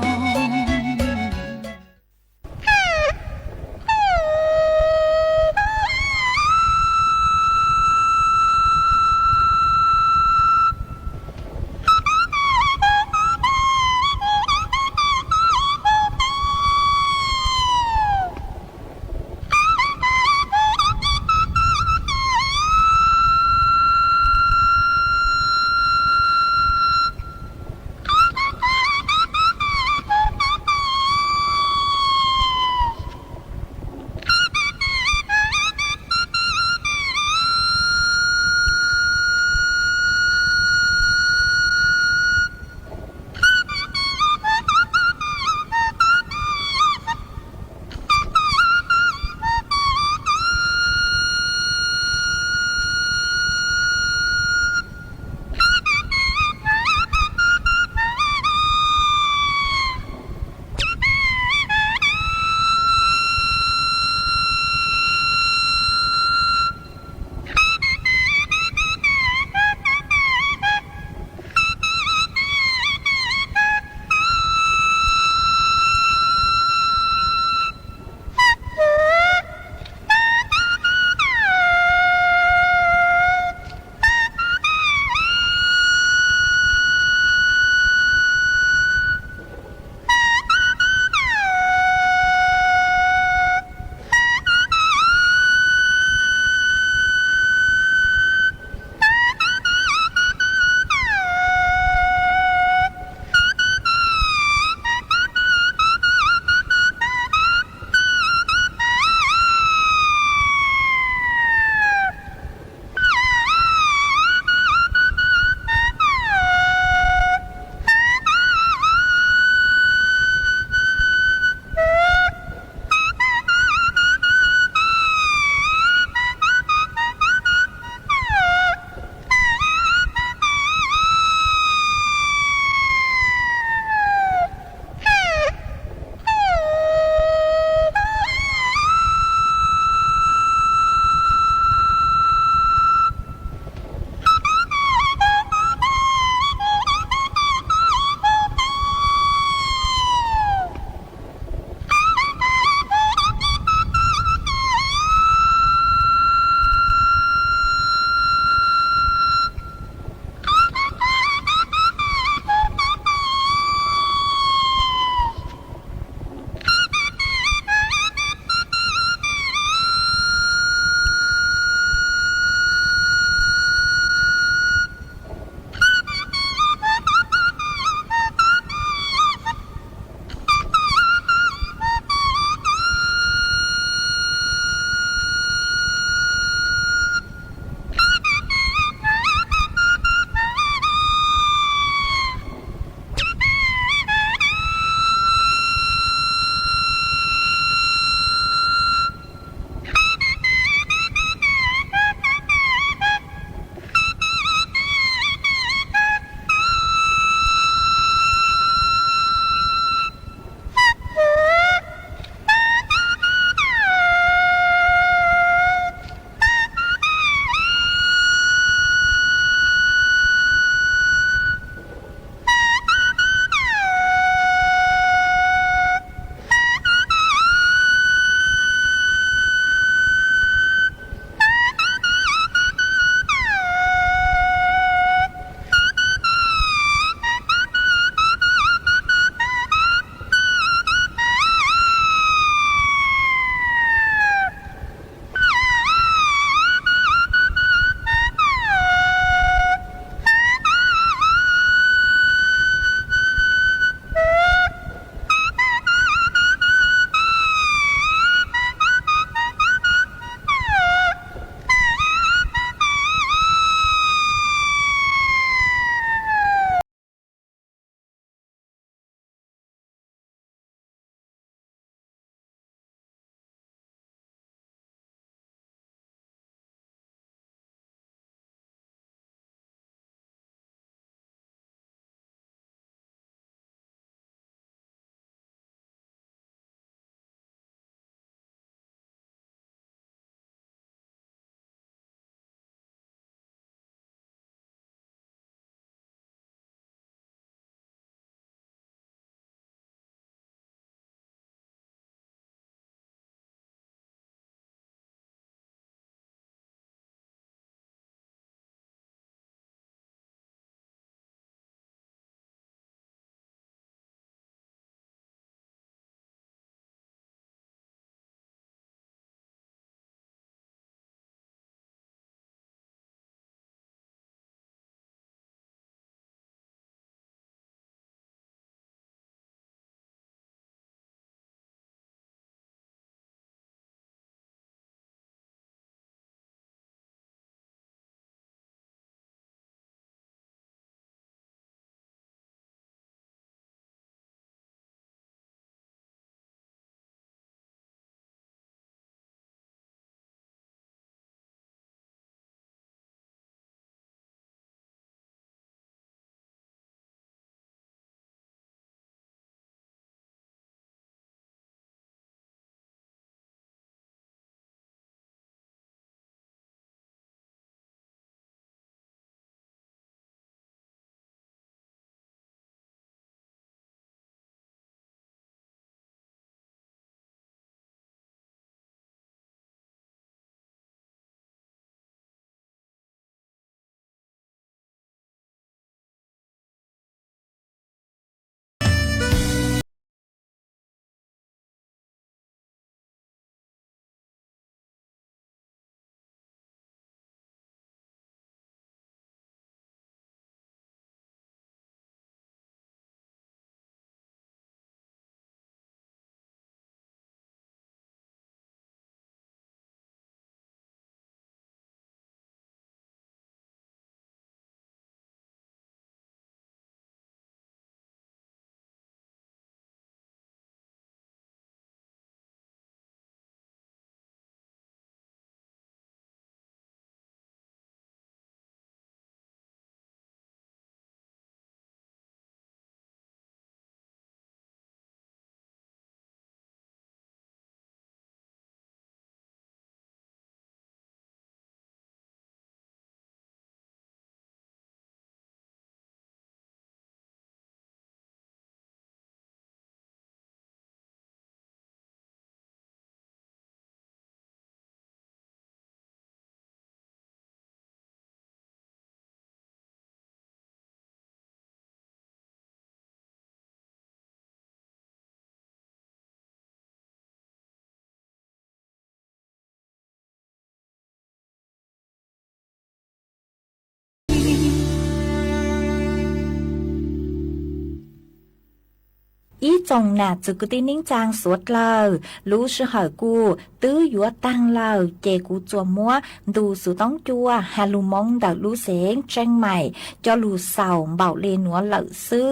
အံၤ ጾင်ႇနၢ် ၸူးကသံၣ် နံၣ်ကၠၢင် သုးကျၢၢ်, လူစဟၢၣ်ကူၣ် တုၤယွၤတၢင်ၢ်လၢ် ကဲကူစူးမွါ ဒူး သုးတိကၠိ ဟးလူၤမီ ဒၢးလူစ့ၣ် ကၠ့ၣ်မဲၣ်, ကၠီလူၤစၢ် ဘၣ်လ့ၣ်နွံလၢာ်စု,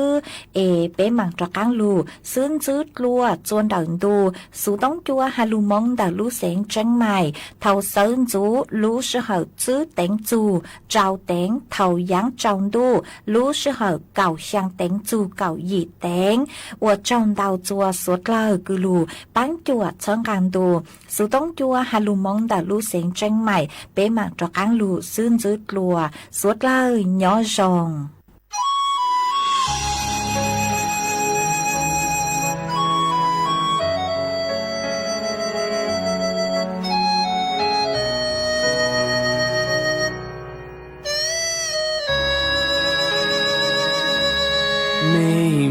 အ့ၣ် ပ့မၣ်တြီကၣ်လူၤ စုနစုကျိၤ ကၠိဒၢးဒူး သုးတိကၠိ ဟးလူၤမီ ဒၢးလူစ့ၣ် ကၠ့ၣ်မဲၣ်, ထီၣ်စၢနစူး လူစဟၢၣ်စုတ့ၣ်စူး ကၠီတ့ၣ်, ထီၣ်ယၣ်ကၠီဒူး လူစဟၢၣ် ကၠီၣ်ယၣ်တ့ၣ်စူး ကၠီၣ်ယံၣ်တ့ၣ်, အိၣ်ကၠီၣ်ဒၣ်ကၠိ သုးကျၢၢ် ကုၢ်လူၤ ပၢ်ကၠိ ဆၢကၣ်ဒူး သုးတိကၠိ ဟးလူၤမီ ဒၢးလူစ့ၣ် ကၠ့ၣ်မဲၣ်, ပ့မၣ်တြီကၣ်လူၤ စုနစုကျိၤ သုးကျၢၢ် ညီယီၣ် မ့ၢ်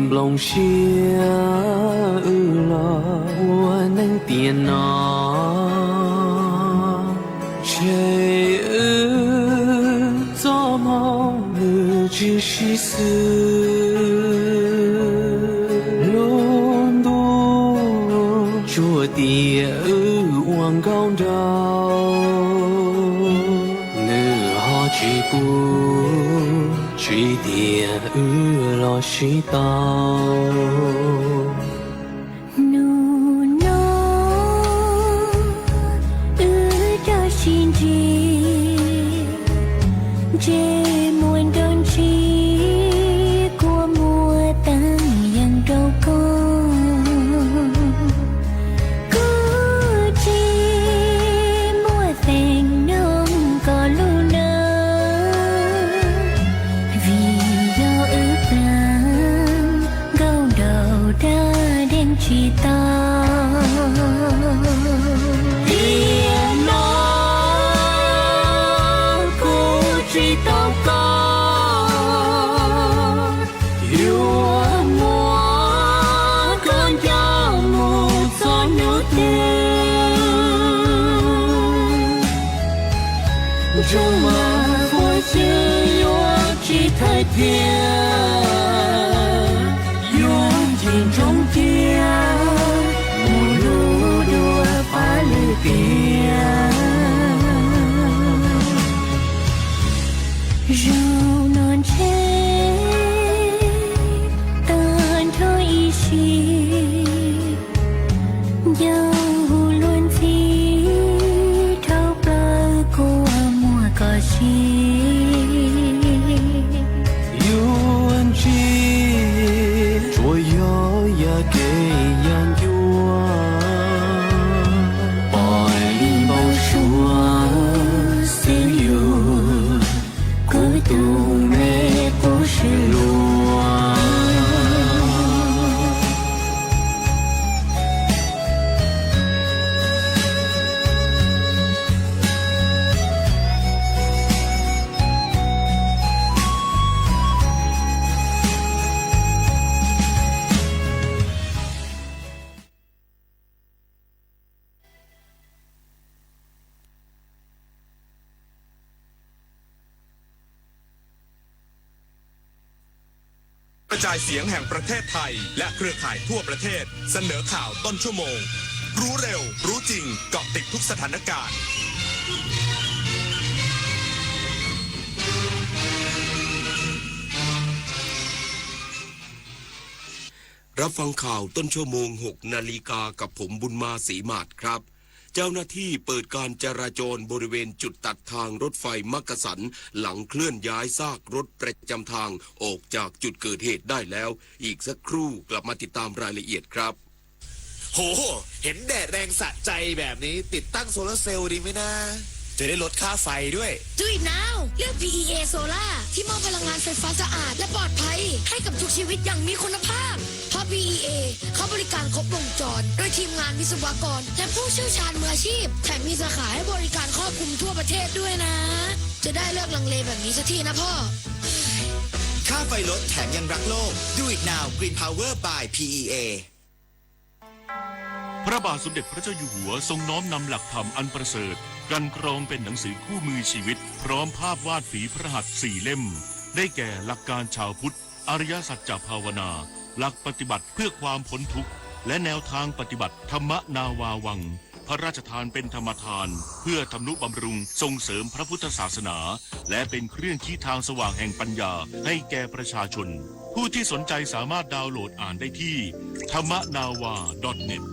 ဘျီၣ်စံအုၣ်လီၤ ဝဲန့ၣ်တံၢ်နီၢ် ဆဲးအုၣ် စီၤမီၤ မုၢ်စံဆံဆူ လူဒိၣ် ကၠိတံၢ်အုၣ်ဝၣ်ကီဒိၣ် နုာ်ဟီၣ်စံပူၤ စံတံၢ်အုၣ်လီၤစံတီၤ နူနီၢ် အုၣ်ဒီးစံကၠ့ၣ် ကၠ့ၣ်မိၢ်ဒိၣ်စံ ကွီၢ်မိၢ်တၢ်ယၢ်ဒိၣ်ကီၢ် ကူစံ မိၢ်သ့ၣ်နီၣ်ကီၢ်လူၤနၢ ဝံၤယီၤအုၣ်ပျၢ် ကီၢ်ဒိၣ်တၢ်ဒ့ၣ်စံတီၤ တံၢ်နီၢ် ကူစံတီၤကီၢ် ယွၤမီၤ ကီၢ်ကၠီမူၤ စီၤညိတ့ၢ် ကၠိမၤဃိစ့ ယွၤစံထၢၣ်ထံ ယွၤစံကၠိကၠ့ မူလူဒိၣ်ဖးလံတ့ၢ် ယိၤနီၢ်ဆဲး တၢ်ထီၣ်အံၤဆံ ယိၤဟူးလိၣ်စံ ထီၣ်ပျၢ်ကိးအမိၢ်ကီၢ်ဆံ ယူၣ်စံ ကၠီယီယၤက့ၤယၤကၠိ ပီၢ်လံဘီၣ်ဆူ စ့ယိၤ ကူတူၢ်မ့ၢ်ကူစ့လိၤ กระจายเสียงแห่งประเทศไทยและเครือข่ายทั่วประเทศ เสนอข่าวต้นชั่วโมง รู้เร็ว รู้จริง เกาะติดทุกสถานการณ์ รับฟังข่าวต้นชั่วโมง หกนาฬิกา กับผมบุญมา ศรีหมาดครับ เจ้าหน้าที่เปิดการจราจรบริเวณจุดตัดทางรถไฟมักกะสัน หลังเคลื่อนย้ายซากรถประจำทางออกจากจุดเกิดเหตุได้แล้ว อีกสักครู่กลับมาติดตามรายละเอียดครับ โห เห็นแดดแรงสะใจแบบนี้ ติดตั้งโซลาร์เซลล์ดีไหมนะ จะได้ลดค่าไฟด้วย Do it now เลือก พีอีเอ Solar ที่มอบพลังงานไฟฟ้าสะอาดและปลอดภัยให้กับทุกชีวิตอย่างมีคุณภาพ เพราะ พีอีเอ เขาบริการครบวงจร ด้วยทีมงานวิศวกร และผู้เชี่ยวชาญมืออาชีพ แถมมีสาขาให้บริการครอบคลุมทั่วประเทศด้วยนะ จะได้เลิกลังเลแบบนี้สักทีนะพ่อ ค่าไฟลดแถมยังรักโลก Do it now Green Power by พีอีเอ พระบาทสมเด็จพระเจ้าอยู่หัวทรงน้อมนำหลักธรรมอันประเสริฐ กันกรองเป็นหนังสือคู่มือชีวิต พร้อมภาพวาดฝีพระหัตถ์สี่เล่ม ได้แก่หลักการชาวพุทธ อริยสัจจภาวนา หลักปฏิบัติเพื่อความพ้นทุกข์ และแนวทางปฏิบัติธรรมนาวาวัง พระราชทานเป็นธรรมทาน เพื่อทำนุบำรุงส่งเสริมพระพุทธศาสนา และเป็นเครื่องชี้ทางสว่างแห่งปัญญาให้แก่ประชาชน ผู้ที่สนใจสามารถดาวน์โหลดอ่านได้ที่ ธรรมนาวา ดอทเน็ต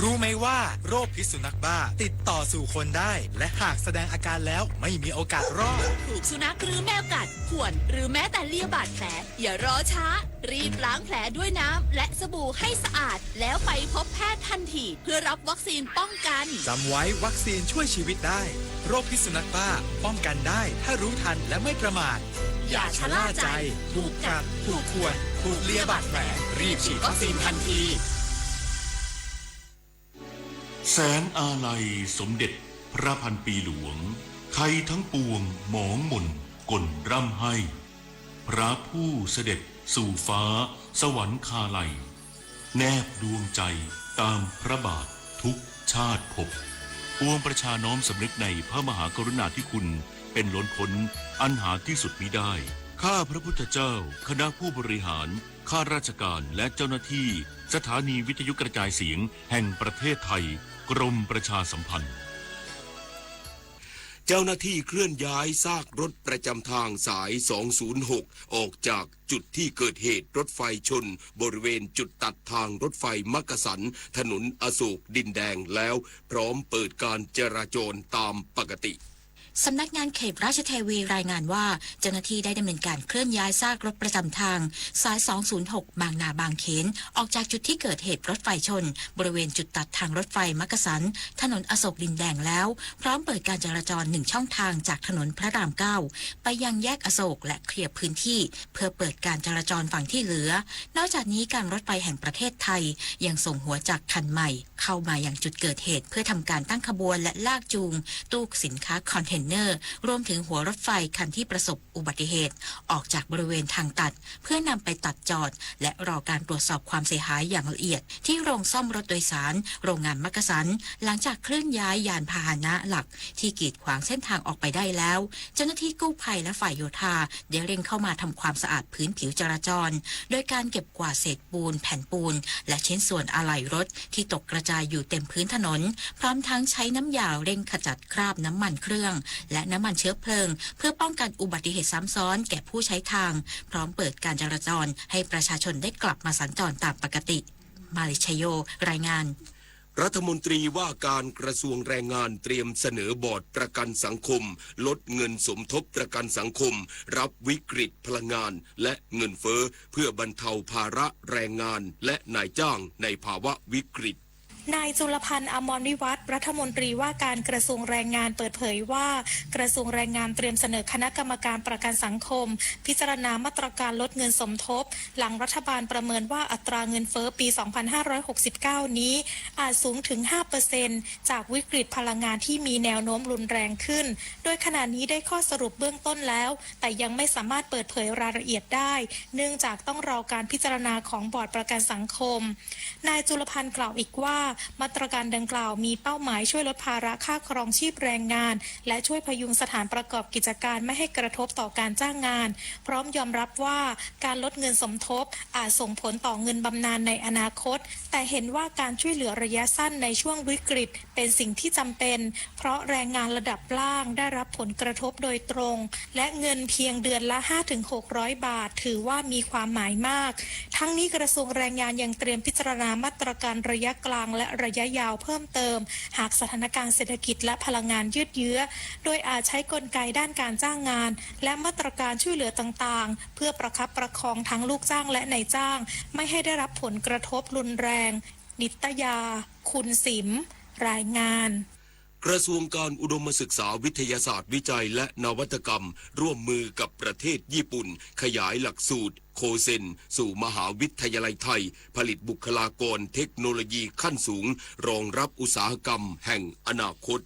รู้ไหมว่าโรคพิษสุนัขบ้าติดต่อสู่คนได้ และหากแสดงอาการแล้วไม่มีโอกาสรอด ถูกสุนัขหรือแมวกัด ข่วน หรือแม้แต่เลียบาดแผล อย่ารอช้า รีบล้างแผลด้วยน้ำและสบู่ให้สะอาด แล้วไปพบแพทย์ทันที เพื่อรับวัคซีนป้องกัน จำไว้ วัคซีนช่วยชีวิตได้ โรคพิษสุนัขบ้าป้องกันได้ถ้ารู้ทันและไม่ประมาท อย่าชะล่าใจ ถูกกัด ถูกข่วน ถูกเลียบาดแผล รีบฉีดวัคซีนทันที แสงอาลัยสมเด็จพระพันปีหลวง ไทยทั้งปวงหมองหม่นก่นร่ำไห้ พระผู้เสด็จสู่ฟ้าสวรรคาลัย แนบดวงใจตามพระบาททุกชาติภพ ปวงประชาน้อมสำนึกในพระมหากรุณาธิคุณเป็นล้นพ้นอันหาที่สุดมิได้ ข้าพระพุทธเจ้า คณะผู้บริหาร ข้าราชการและเจ้าหน้าที่สถานีวิทยุกระจายเสียงแห่งประเทศไทย กรมประชาสัมพันธ์ เจ้าหน้าที่เคลื่อนย้ายซากรถประจำทางสาย สองศูนย์หก ออกจากจุดที่เกิดเหตุรถไฟชนบริเวณจุดตัดทางรถไฟมักกะสัน ถนนอโศกดินแดงแล้ว พร้อมเปิดการจราจรตามปกติ สำนักงานเขตราชเทวีรายงานว่า เจ้าหน้าที่ได้ดำเนินการเคลื่อนย้ายซากรถประจำทาง สาย สองศูนย์หก บางนาบางเขน ออกจากจุดที่เกิดเหตุรถไฟชน บริเวณจุดตัดทางรถไฟมักกะสัน ถนนอโศกดินแดงแล้ว พร้อมเปิดการจราจรหนึ่งช่องทางจากถนนพระรามเก้า ไปยังแยกอโศก และเคลียร์พื้นที่ เพื่อเปิดการจราจรฝั่งที่เหลือ นอกจากนี้การรถไฟแห่งประเทศไทยยังส่งหัวจักรคันใหม่เข้ามายังจุดเกิดเหตุ เพื่อทำการตั้งขบวนและลากจูงตู้สินค้าคอนเทนเนอร์ รวมถึงหัวรถไฟคันที่ประสบอุบัติเหตุ ออกจากบริเวณทางตัด เพื่อนำไปตัดจอด และรอการตรวจสอบความเสียหายอย่างละเอียด ที่โรงซ่อมรถโดยสาร โรงงานมักกะสัน หลังจากเคลื่อนย้ายยานพาหนะหลักที่กีดขวางเส้นทางออกไปได้แล้ว เจ้าหน้าที่กู้ภัยและฝ่ายโยธาได้เร่งเข้ามาทำความสะอาดพื้นผิวจราจร โดยการเก็บกวาดเศษปูน แผ่นปูน และชิ้นส่วนอะไหล่รถที่ตกกระจายอยู่เต็มพื้นถนน พร้อมทั้งใช้น้ำยาเร่งขจัดคราบน้ำมันเครื่อง และน้ำมันเชื้อเพลิง เพื่อป้องกันอุบัติเหตุซ้ำซ้อนแก่ผู้ใช้ทาง พร้อมเปิดการจราจรให้ประชาชนได้กลับมาสัญจรตามปกติ มาริชโย รายงาน รัฐมนตรีว่าการกระทรวงแรงงานเตรียมเสนอบอร์ดประกันสังคมลดเงินสมทบประกันสังคมรับวิกฤตพลังงานและเงินเฟ้อ เพื่อบรรเทาภาระแรงงานและนายจ้างในภาวะวิกฤต นายจุลพันธ์ อมรวิวัฒน์ รัฐมนตรีว่าการกระทรวงแรงงานเปิดเผยว่า กระทรวงแรงงานเตรียมเสนอคณะกรรมการประกันสังคม พิจารณามาตรการลดเงินสมทบ หลังรัฐบาลประเมินว่าอัตราเงินเฟ้อปี สองพันห้าร้อยหกสิบเก้า นี้ อาจสูงถึง ห้าเปอร์เซ็นต์ จากวิกฤตพลังงานที่มีแนวโน้มรุนแรงขึ้น โดยขณะนี้ได้ข้อสรุปเบื้องต้นแล้ว แต่ยังไม่สามารถเปิดเผยรายละเอียดได้ เนื่องจากต้องรอการพิจารณาของบอร์ดประกันสังคม นายจุลพันธ์กล่าวอีกว่า มาตรการดังกล่าวมีเป้าหมายช่วยลดภาระค่าครองชีพแรงงาน และช่วยพยุงสถานประกอบกิจการไม่ให้กระทบต่อการจ้างงาน พร้อมยอมรับว่าการลดเงินสมทบอาจส่งผลต่อเงินบำนาญในอนาคต แต่เห็นว่าการช่วยเหลือระยะสั้นในช่วงวิกฤตเป็นสิ่งที่จำเป็น เพราะแรงงานระดับล่างได้รับผลกระทบโดยตรง และเงินเพียงเดือนละ ห้าถึงหกร้อย บาท ถือว่ามีความหมายมาก ทั้งนี้กระทรวงแรงงานยังเตรียมพิจารณามาตรการระยะกลางและระยะยาวเพิ่มเติม หากสถานการณ์เศรษฐกิจและพลังงานยืดเยื้อ โดยอาจใช้กลไกด้านการจ้างงาน และมาตรการช่วยเหลือต่างๆ เพื่อประคับประคองทั้งลูกจ้างและนายจ้าง ไม่ให้ได้รับผลกระทบรุนแรง นิตยา คุณสิม รายงาน กระทรวงการอุดมศึกษา วิทยาศาสตร์ วิจัยและนวัตกรรม ร่วมมือกับประเทศญี่ปุ่น ขยายหลักสูตรโคเซนสู่มหาวิทยาลัยไทย ผลิตบุคลากรเทคโนโลยีขั้นสูง รองรับอุตสาหกรรมแห่งอนาคต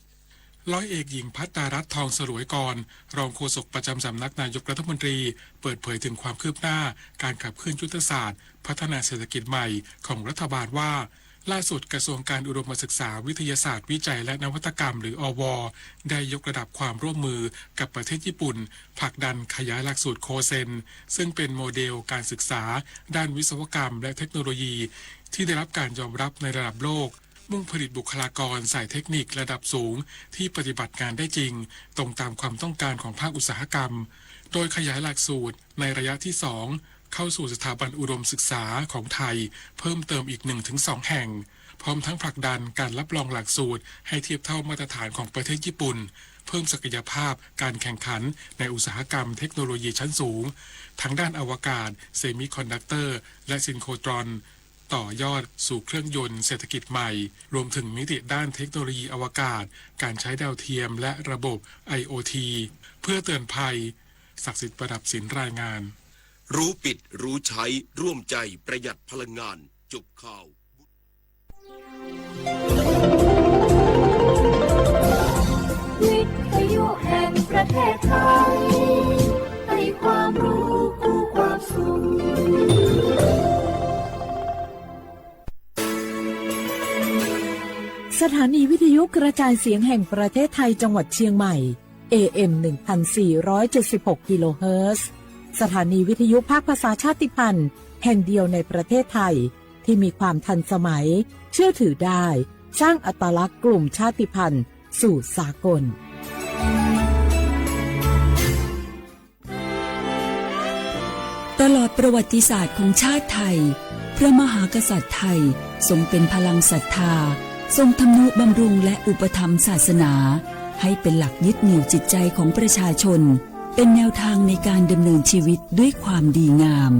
ร้อยเอกหญิงภัตตารัตน์ ทองสลวยกร รองโฆษกประจำสำนักนายกรัฐมนตรี เปิดเผยถึงความคืบหน้าการขับเคลื่อนยุทธศาสตร์พัฒนาเศรษฐกิจใหม่ของรัฐบาลว่า ล่าสุดกระทรวงการอุดมศึกษา วิทยาศาสตร์ วิจัยและนวัตกรรม หรือ อว ได้ยกระดับความร่วมมือกับประเทศญี่ปุ่น ผลักดันขยายหลักสูตรโคเซน ซึ่งเป็นโมเดลการศึกษาด้านวิศวกรรมและเทคโนโลยี ที่ได้รับการยอมรับในระดับโลก มุ่งผลิตบุคลากรสายเทคนิคระดับสูงที่ปฏิบัติงานได้จริง ตรงตามความต้องการของภาคอุตสาหกรรม โดยขยายหลักสูตรในระยะที่สอง เข้าสู่สถาบันอุดมศึกษาของไทยเพิ่มเติมอีกหนึ่งถึงสองแห่ง พร้อมทั้งผลักดันการรับรองหลักสูตรให้เทียบเท่ามาตรฐานของประเทศญี่ปุ่น เพิ่มศักยภาพการแข่งขันในอุตสาหกรรมเทคโนโลยีชั้นสูง ทั้งด้านอวกาศ เซมิคอนดักเตอร์ และซินโครตรอน ต่อยอดสู่เครื่องยนต์เศรษฐกิจใหม่ รวมถึงมิติด้านเทคโนโลยีอวกาศ การใช้ดาวเทียมและระบบ ไอโอที เพื่อเตือนภัย ศักดิ์สิทธิ์ประดับศิลป์รายงาน รู้ปิดรู้ใช้ร่วมใจประหยัดพลังงาน จบข่าว วิทยุแห่งประเทศไทย ให้ความรู้คู่ความสุข สถานีวิทยุกระจายเสียงแห่งประเทศไทยจังหวัดเชียงใหม่ เอเอ็ม หนึ่งพันสี่ร้อยเจ็ดสิบหก กิโลเฮิรตซ์ สถานีวิทยุภาคภาษาชาติพันธุ์แห่งเดียวในประเทศไทย ที่มีความทันสมัย เชื่อถือได้ สร้างอัตลักษณ์กลุ่มชาติพันธุ์สู่สากล ตลอดประวัติศาสตร์ของชาติไทย พระมหากษัตริย์ไทยทรงเป็นพลังศรัทธา ทรงทำนุบำรุงและอุปถัมภ์ศาสนา ให้เป็นหลักยึดเหนี่ยวจิตใจของประชาชน เป็นแนวทางในการดำเนินชีวิตด้วยความดีงาม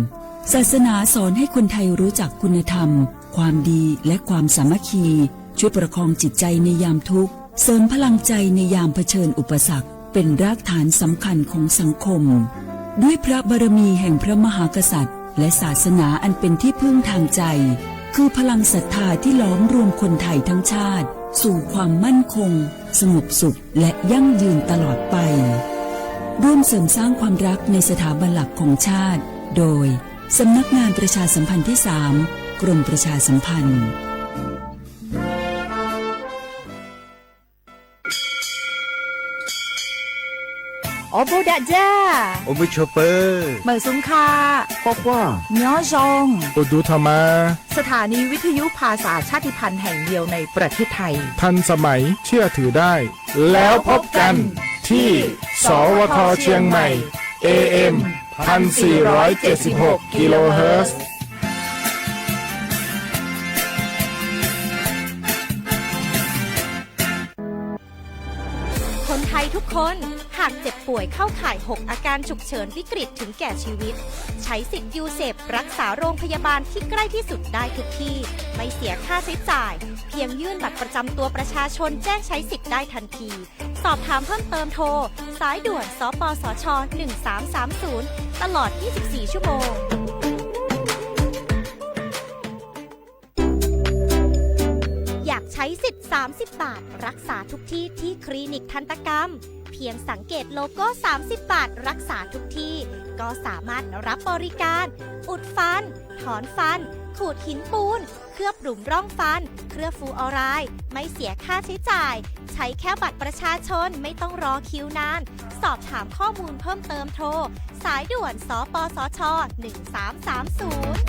ศาสนาสอนให้คนไทยรู้จักคุณธรรม ความดี และความสามัคคี ช่วยประคองจิตใจในยามทุกข์ เสริมพลังใจในยามเผชิญอุปสรรค เป็นรากฐานสำคัญของสังคม ด้วยพระบารมีแห่งพระมหากษัตริย์ และศาสนาอันเป็นที่พึ่งทางใจ คือพลังศรัทธาที่หลอมรวมคนไทยทั้งชาติ สู่ความมั่นคง สงบสุข และยั่งยืนตลอดไป ร่วมเสริมสร้างความรักในสถาบันหลักของชาติ โดย สำนักงานประชาสัมพันธ์ที่สาม กรมประชาสัมพันธ์ အိၣ်ဘူးဒးဒၣ် အိၣ်ဘူးဆိးပၢၤ မုၢ်ဆူၣ်ခါ ကွၢ်ကွၢ် ညီယုၢ် အိၣ်ဒူထီၣ်မး สถานีวิทยุภาษาชาติพันธุ์แห่งเดียวในประเทศไทย ทันสมัย เชื่อถือได้ แล้วพบกันที่ สวท เชียงใหม่ เอเอ็ม พันสี่ร้อยเจ็ดสิบหก กิโลเฮิรตซ์ คนไทยทุกคน หากเจ็บป่วยเข้าข่าย หก อาการฉุกเฉินวิกฤตถึงแก่ชีวิต ใช้สิทธิ์ยูเซปรักษาโรงพยาบาลที่ใกล้ที่สุดได้ทุกที่ ไม่เสียค่าใช้จ่าย เพียงยื่นบัตรประจำตัวประชาชนแจ้งใช้สิทธิ์ได้ทันที สอบถามเพิ่มเติมโทร สายด่วน สปสช หนึ่งสามสามศูนย์ ตลอด ยี่สิบสี่ ชั่วโมง อยากใช้สิทธิ์ สามสิบ บาท รักษาทุกที่ที่คลินิกทันตกรรม เพียงสังเกตโลโก้ สามสิบ บาท รักษาทุกที่ ก็สามารถรับบริการ อุดฟัน ถอนฟัน ขูดหินปูน เคลือบหลุมร่องฟัน เคลือบฟลูออไรด์ ไม่เสียค่าใช้จ่าย ใช้แค่บัตรประชาชน ไม่ต้องรอคิวนาน สอบถามข้อมูลเพิ่มเติมโทร สายด่วน สปสช หนึ่งสามสามศูนย์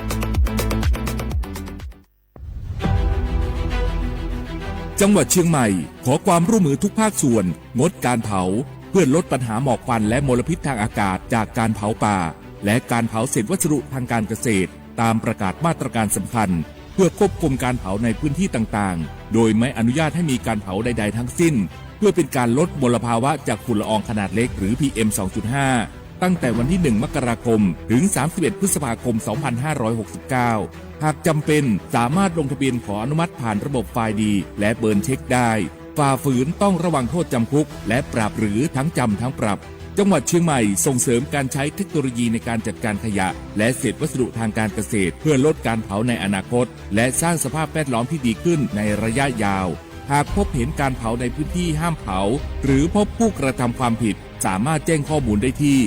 จังหวัดเชียงใหม่ ขอความร่วมมือทุกภาคส่วน งดการเผา เพื่อลดปัญหาหมอกควันและมลพิษทางอากาศจากการเผาป่า และการเผาเศษวัสดุทางการเกษตร ตามประกาศมาตรการสำคัญ เพื่อควบคุมการเผาในพื้นที่ต่างๆ โดยไม่อนุญาตให้มีการเผาใดๆ ทั้งสิ้น เพื่อเป็นการลดมลภาวะจากฝุ่นละอองขนาดเล็กหรือ พีเอ็ม สองจุดห้า ตั้งแต่วันที่ หนึ่ง มกราคม ถึง สามสิบเอ็ด พฤษภาคม สองพันห้าร้อยหกสิบเก้า หากจำเป็น สามารถลงทะเบียนขออนุมัติผ่านระบบไฟล์ดี และเบิร์นเช็คได้ ฝ่าฝืนต้องระวังโทษจำคุก และปรับหรือทั้งจำทั้งปรับ จังหวัดเชียงใหม่ส่งเสริมการใช้เทคโนโลยีในการจัดการขยะ และเศษวัสดุทางการเกษตร เพื่อลดการเผาในอนาคต และสร้างสภาพแวดล้อมที่ดีขึ้นในระยะยาว หากพบเห็นการเผาในพื้นที่ห้ามเผา หรือพบผู้กระทำความผิด สามารถแจ้งข้อมูลได้ที่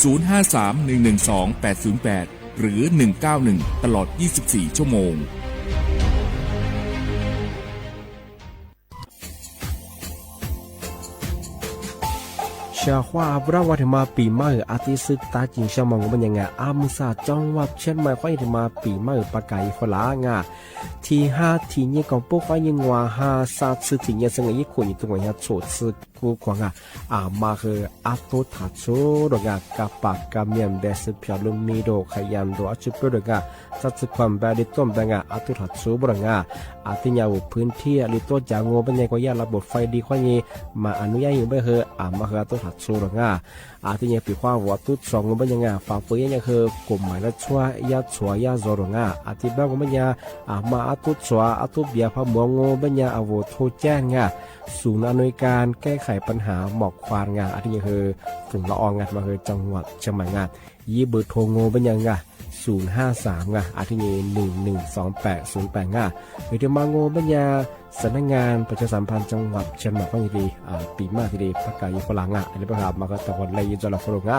ศูนย์ห้าสาม หนึ่งหนึ่งสอง แปดศูนย์แปด หรือ หนึ่งเก้าหนึ่ง ตลอด ยี่สิบสี่ ชั่วโมง ကၠီၤခွါအဘြၣ်ဝါထံးမး ပံာ်မၢ်ဧၢ အသ့ၣ်သုတၢ်ကံၤဆၢမၤငိၢ်ဘၣ်ညါ ငါ အါမုၢ်ဆၣ် ကၠီဝၣ်ဆဲးမး ခွါအံၤထံးမး ပံာ်မၢ်ဧၢ ပကၤယံၤဖီလာ် ငါ ထံၣ်ဟါထံၣ်ညံ ကီၢ်ပူၤ ခွါအံၤ နွါဟါ စးဆူထံၣ်ညါ ဆၢ နွံယဲၢ်ခိၣ် နွံသၢ နွံသၢ ဆူခွါ ငါ အမၤဃုာ်အတိၢ်ထးဆိဒီး ငါ ကပာ်ကမံဘဲ စံးဖျိးလၢမံၤဒိၣ် ခယၢၣ်ဒိၣ် အစုပၢၢ်ဒီး ငါ စးဆူခွါဘဲ လံတိၢ်ဘဲ ငါ အတိၢ်ထးဆိဘၣ်ဒီး ငါ အသ့ၣ်ညါအိၣ်ဖုထံၣ် လံတိၢ်ကၠိငိၢ်ဘၣ်ညါ ကီးယၢ်လါပိာ် Friday ခွါအံၤ မၤအနုၢ်ယၢ်အံၤဘၣ်ဃုာ် အမၤဃုာ်အတိၢ်ထးဆိဒီး ငါ အသ့ၣ်ညါပံာ်ခွါဝဲ အတိၢ်ဆိငိၢ်ဘၣ်ညါ ငါ ဖးပၢယဲၢ်ညါဃုာ် ကိးမၤလၢ ဆွါယၢ် ဆွါယၢ် စီၤဒီး ငါ အသ့ၣ်ဘၣ်ငိၢ်ဘၣ်ညါ အမၤအတိၢ်ဆိ အတိၢ်ဘံ အဖးမုာ်အငိၢ်ဘၣ်ညါ အဝဲထိကဲ ငါ ศูนย์อำนวยการแก้ไขปัญหาหมอกควัน ငါ အသ့ၣ်ညါဃုာ် ဖုၣ်လီၤအီၤ ငါ မၤဃုာ် จังหวัดเชียงใหม่ ငါ ယံဘုးထိငိၢ်ဘၣ်ညါ ငါ ศูนย์ห้าสาม ငါ အသ့ၣ်ညါ หนึ่งหนึ่งสองแปดศูนย์แปด ငါ မ့ၢ်တမၤငိၢ်ဘၣ်ညါ สำนักงานประชาสัมพันธ์จังหวัดเชียงใหม่ ခွါအံၤ ပံာ်မၢ်သ့ၣ် ပကၤယံၤဖီလာ် ငါ အလၢဘၣ်ဃးမၤဃုာ်တၢ်ဝဲလၢယံၤ ကၠီၤလီၤဖိလိာ် ငါ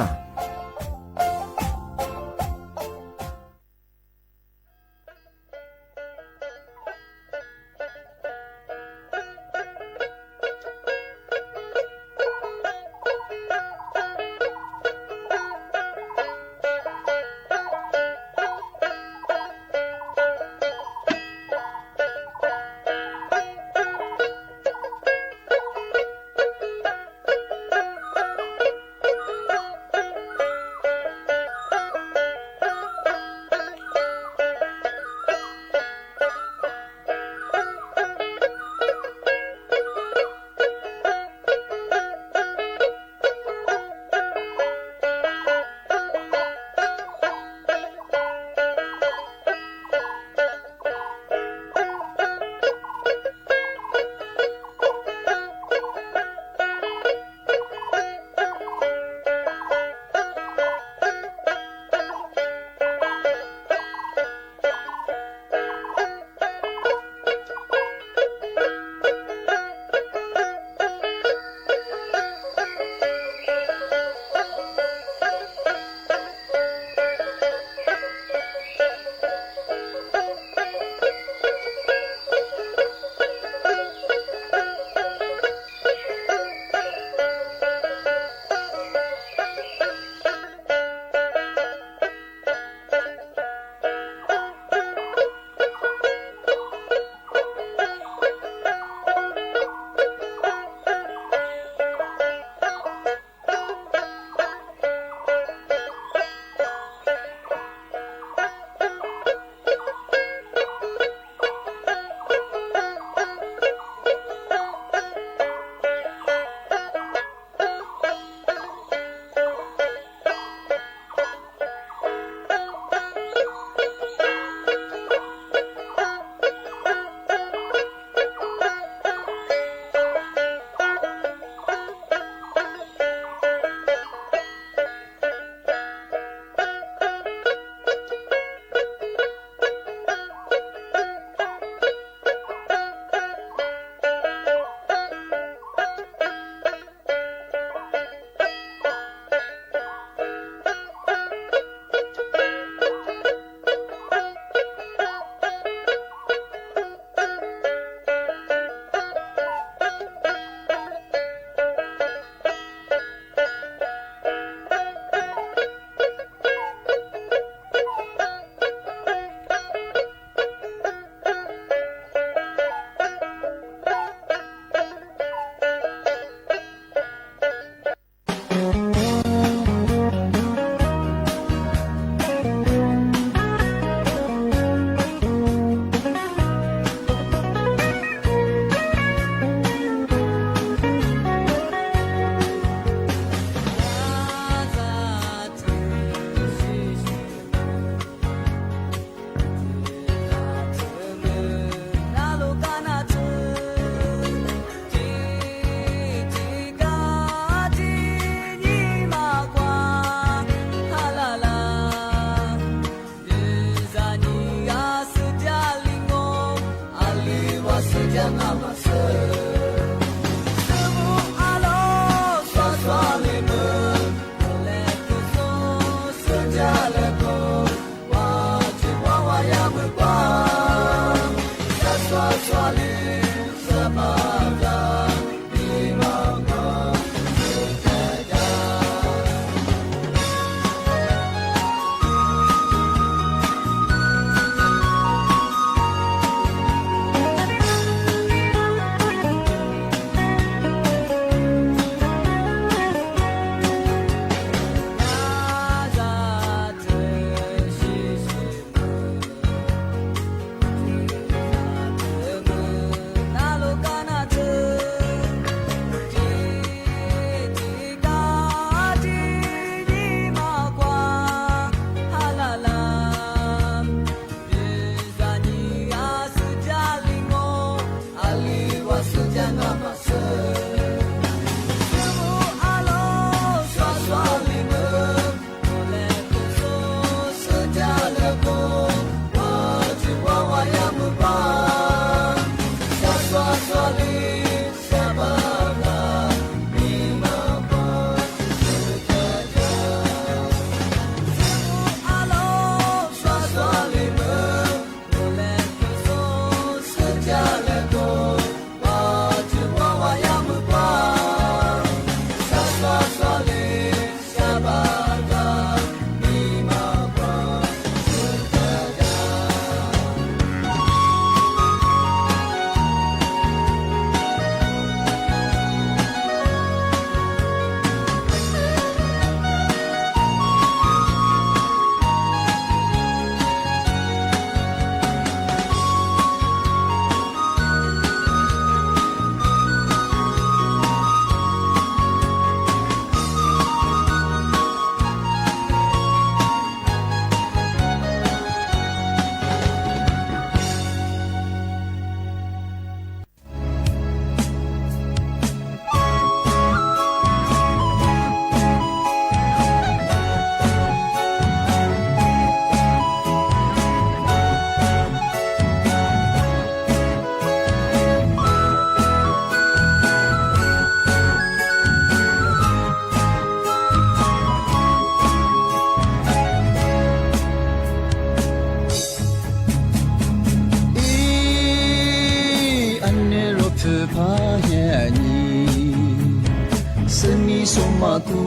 ကူ,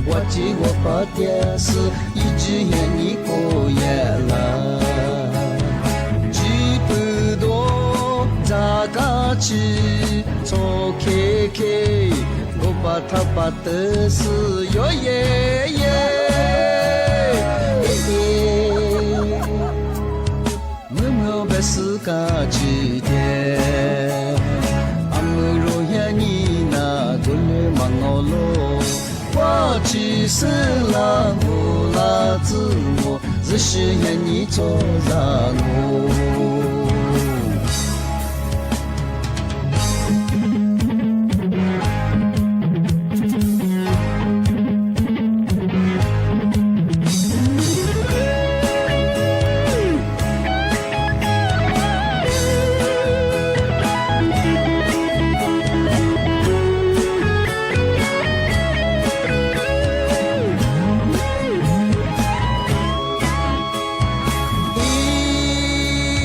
ဝၤစ့ဝၤပၢ်တဲစ့ၢ်, ယံာ်ကၠံဟဲနံၣ်ကိးယဲၢ်လါ, ကၠံပုၢ်ဒိၣ်, တၢ်ကၢ်ဆံ, ဆိခဲခဲ, ကိးပာ်ထးပာ်တၢၢ်စ့ၢ် ယိယဲယဲ, အ့ၣ်အ့ၣ် မုၢ်မုၢ်ဘဲစ့ၢ်ကးဆံတဲ, အမုၢ်ရိၤဟဲနံၣ်နၤကိးလၢမၤငီၤလိၤ, ကွၢ်ဆံစ့ၢ်လၢမိၢ်လၢ်သုမိၢ်, ယ့ၣ်ၡူးဟဲနံၣ်ထီၣ်လၢအဂီၢ်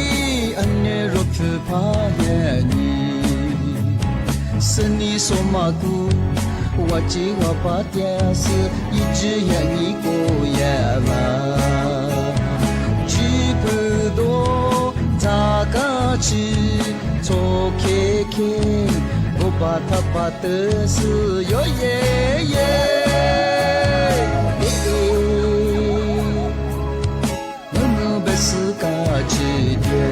အံၤ အန့ၣ်ရိဖုဖးယဲၢ်နံၣ်, စနံၣ်စိၤမၤကူ, ဝၤစ့ဝၤပၢ်တဲစ့ၢ် ယံာ်ကၠံဟဲနံၣ်ကိးယဲၢ်လါ, ကၠံပုၢ်ဒိၣ်, တၢ်ကၢ်ဆံ, ဆိခဲခဲ, ကိးပာ်ထးပာ်တၢၢ်စ့ၢ် ယိယဲယဲ, အ့ၣ်အ့ၣ် မုၢ်မုၢ်ဘဲစ့ၢ်ကးဆံတဲ,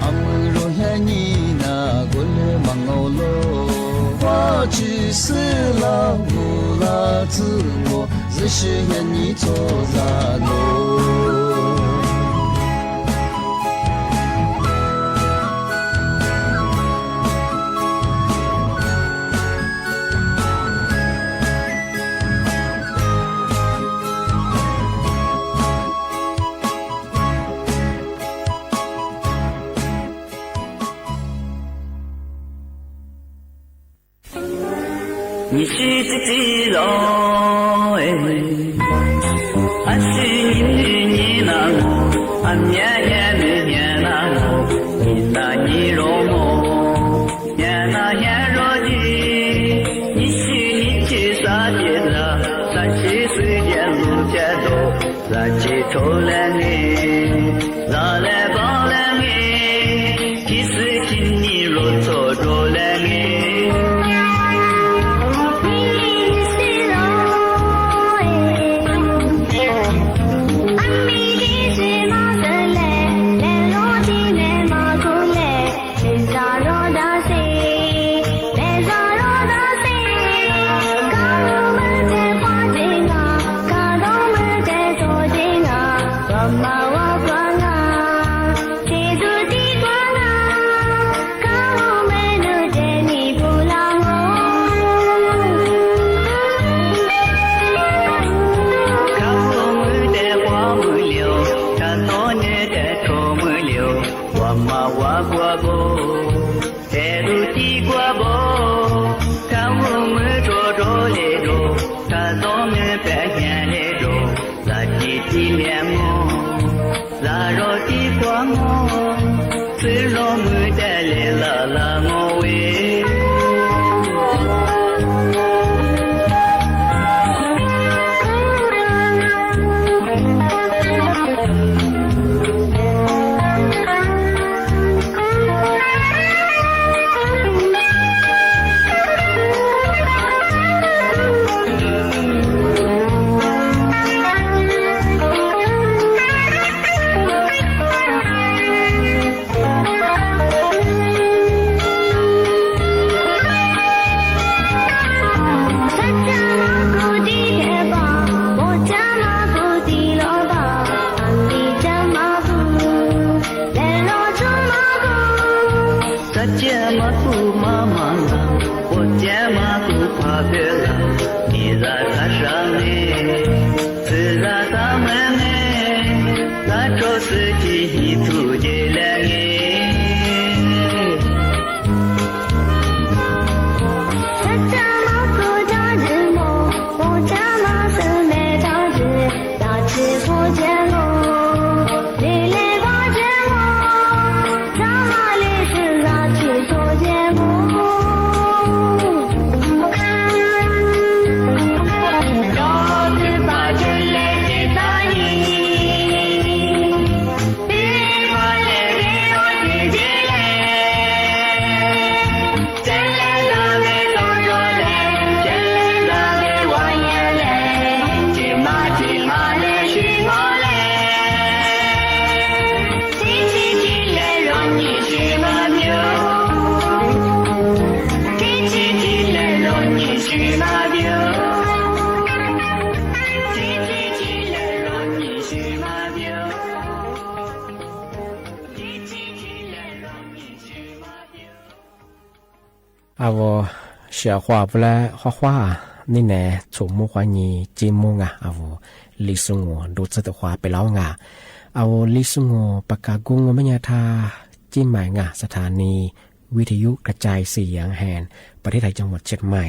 အမုၢ်ရိၤဟဲနံၣ်နၤကိးလၢမၤငီၤလိၤ, ကွၢ်ဆံစ့ၢ်လၢမိၢ်လၢ်သုမိၢ်, ယ့ၣ်ၡူးဟဲနံၣ်ထီၣ်လၢအဂီၢ် နံၣ်ဆံတတံၢ်လီၤ, အဆံနံၣ်နံၣ်နံၣ်နၤမိၢ်, အမံၤနံၣ်နံၣ်နၤမိၢ်, နံၣ်နံၣ်ရိၤမိၢ်, နံၣ်နံၣ်ရိၤဒံၣ်, နံၣ်ဆံနံၣ်ဆံသၢက့ၤသၢ, သၢဆံသၢက့ၤလွံၢ်က့ၤဒိၣ်, သၢဆံထိၣ်လဲၣ်န့ၣ်, လါလဲၣ်ဘီလဲၣ်န့ၣ်, ခံဆံခံနံၣ်ရိၤထီၣ်ဒိၣ်လဲၣ်န့ၣ်, အမံၤဒ်စ့မၤစၢၤလဲၣ်, လဲၤလီၤတံၢ်လဲၤမၤကိၢ်လဲၣ်, မ့ၢ်စးထီၣ်တၢ်စ့, မ့ၢ်စးထီၣ်တၢ်စ့, ကါအိၣ်မုၢ်တဲပှၤတ့ၢ်နၤ, ကါဒိၣ်မုၢ်တဲစိၤတ့ၢ်နၤ, ပှၤမၤဝၤကွၢ်နၤ, စ့သူတံကွၢ်နၤ, ကါအိၣ်မုၢ်နုာ်တဲနံၣ်ပူၤလၢမိၢ်, ကါအိၣ်မုၢ်တဲပှၤမုၢ်လံဧိၤ, ကါသီနုာ်တဲထိၣ်မုၢ်လံဧိၤ, ပှၤမၤဝၤကွၢ်ဘိ တဲဒုးသံကွၢ်ဘိ, တၢ်အိၣ်မုာ်တြီတြီလ့ဒိၣ်, တၢ်သီမုာ်ပဲာ်ညါလ့ဒိၣ်, လၢတံၢ်တံၢ်လ့မိၢ်, လၢရီတံၢ်ကွၢ်မိၢ်, သုးလီၤမုာ်တဲလ့လၢလၢမိၢ်ဝဲ အဝဲ စှၤကွၢ်ပူၤလၢ ခွါခွါ န့ၣ်န့ၣ် ဆိမိၣ်ခွါညံၤ က့မိၢ်ငါ အဝဲ လံာ်စငိၣ် ဒိၣ်စၢၢ်သ့ၣ်ခွါ ပ့ၤလီၤငါ အဝဲ လံာ်စငိၣ် ပကးကိမိၢ်မဲာ်ညါထါ က့မၤငါ สถานีวิทยุกระจายเสียงแห่งประเทศไทยจังหวัดเชียงใหม่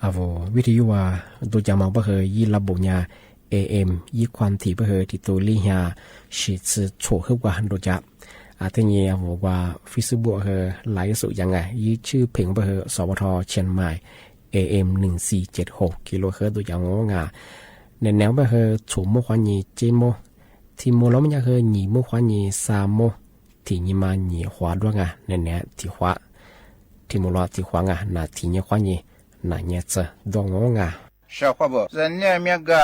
အဝဲ ဝံထယုဝဲ ဒိၣ်ကးမးဘၣ်ဃု ယံလီၤဘိးညါ เอเอ็ม ယံခွါထံၣ်ဘၣ်ဃု ထံၣ်သိလံၣ်ညါ ဆံးဆံးဆိၣ်ဟၢဝဲဒိၣ်ကး အထဲန့ၣ် အဝဲကွၢ် Facebook ဃု ไลฟ์สด ယါငါ YouTube ဖဲဘၣ်ဃု สวท เชียงใหม่ เอเอ็ม หนึ่งสี่เจ็ดหก က့ၤလိာ်ဃုဒိၣ်ကးမးငါ နဲနဲဘၣ်ဃု ဆိမိၣ်ခွါညံၤ က့မိၢ် ထံမိၢ်လီၤမဲာ်ညါဃု ညံၤမိၢ်ခွါညံၤ စၢ်မိၢ် ထံၣ်ညံၤမးညံၤခွါဒိၣ်ငါ နဲနဲထံၣ်ခွါ ထံမိၢ်လီၤထံၣ်ခွါငါ နထံၣ်ညါခွါညံၤ နညါစၢၤဒိၣ်မးငါ စှၤကွၢ်ဘၣ် စၢ်နၢၣ်မ့ၢ်ဂၤ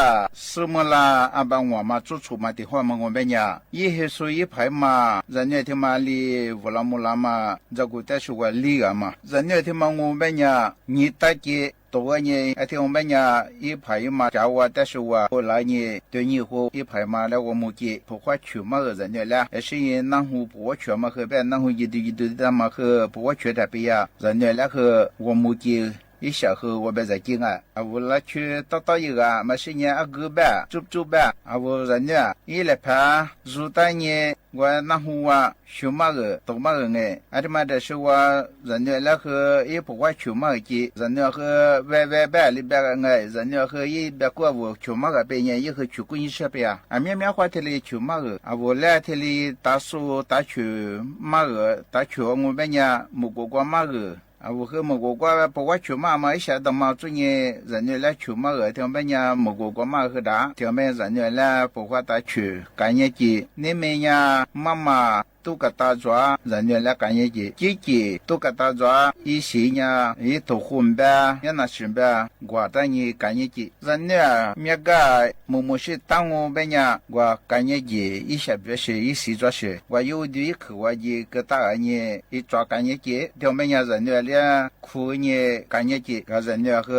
စုမုၢ်လၢ်အဘၣ်ဝၤမး ကၠိဆိးမးတ့ၢ်ဟီၣ်မး ငိၢ်ဘဲညါ ယဟ့ၣ်ဆူယဖးယမၤ စၢ်နၢၣ်ထံမးလံ ဝီၤလီၤမူၤလီၤမး စၢ်ကိၣ်တဲဆူဝဲလံဂၤမး စၢ်နၢၣ်ထံမး ငိၢ်ဘဲညါ ညံၤတၢ်က့ တိၤဝဲညါ အထံမးဘဲညါ ယဖးယမၤ ကးဝဲတဲဆူဝဲ အိၣ်လၢညါ တနံၤအဃိ ယဖးယမၤလၢဂီၢ်မူက့ ဖိခွါဆူၣ်မးဂ့ၤ စၢ်နၢၣ်လၢ အဆံးယနၢ်ဟူ ဖိခွါဆူၣ်မးဃု ဘၣ်နၢ်ဟူယဒုယဒုတၢ်မၤဃု ဖိခွါဆူၣ်တၢ်ပယါ စၢ်နၢၣ်လၢဃု ဂီၢ်မူက့ ယဆၢဃုဝဲဘၣ်စၢ်က့ငါ အဝဲလၢဆူတီတီယဂၤ မၤဆံးညါအဂုၢ်ဘၣ် ကၠူၣ်ကၠူၣ်ဘၣ် အဝဲစၢ်နၢၣ် ယလဲၤဖး စူၤတၢ်ညါ ဝဲနၢ်ဟူဝဲ ဆူၣ်မးဂ့ၤ တိၤမးဂ့ၤန့ၣ် အတမၤဒီးဆူဝဲ စၢ်နၢၣ်လၢဃု ယဖိခွါဆူၣ်မးဂ့ၤက့ စၢ်နၢၣ်ဃု ဝဲဝဲဘၣ်လံဘၣ်ဂၤ စၢ်နၢၣ်ဃု ယဘၣ်ကွၢ်အဝဲဆူၣ်မးဂ့ၤ ပညါ ယဃုဆူၣ်ကိၣ်ညါဆၢပယါ အမ့ၢ်မ့ၢ်အဃိထံလံ ဆူၣ်မးဂ့ၤ အဝဲလၢထံလံတၢ်စိတၢ်ဆူၣ်မးဂ့ၤ တၢ်ဆူၣ်အငိၢ်ဘဲညါ မုၢ်ကိၢ်ကွၢ်မးဂ့ၤ အဝဲဃုမုၢ်ကိၢ်ကွၢ်ဝဲ ဖိခွါဆူၣ်မးမး ယဆၢဒိၣ်မးကၠိညါ စၢ်နၢၣ်လၢဆူၣ်မးဂ့ၤ ထံဘဲညါ မုၢ်ကိၢ်ကွၢ်မးဃုဒၣ် ထံဘဲစၢ်နၢၣ်လၢ ဖိခွါတၢ်ဆူၣ် ကးညါက့ န့ၣ်မ့ၢ်ညါ မးမး တူၢ်ကတၢ်ယွၤ စၢ်နၢၣ်လၢကးညါက့ က့က့ တူၢ်ကတၢ်ယွၤ ယဆံးညါ ယထိၣ်ဃိဘဲ ယနၢ်ဆံးဘဲ ကွၢ်တၢ်ညါကးညါက့ စၢ်နၢၣ်မ့ၢ်ဂၤ မုၢ်မုၢ်ဆ့တၢ်ငိၢ်ဘဲညါ ကွၢ်ကးညါက့ ယဆၢဘျၢဆံး ယစံးစီဆံး ကွၢ်ယအိၣ်ဒုးယခုၣ်ဝဲယကတၢၢ်ဂၤညါ ယကၠီကးညါက့ ထံဘဲညါစၢ်နၢၣ်လၢ ခူညါကးညါက့ ဂၤစၢ်နၢၣ်ဃု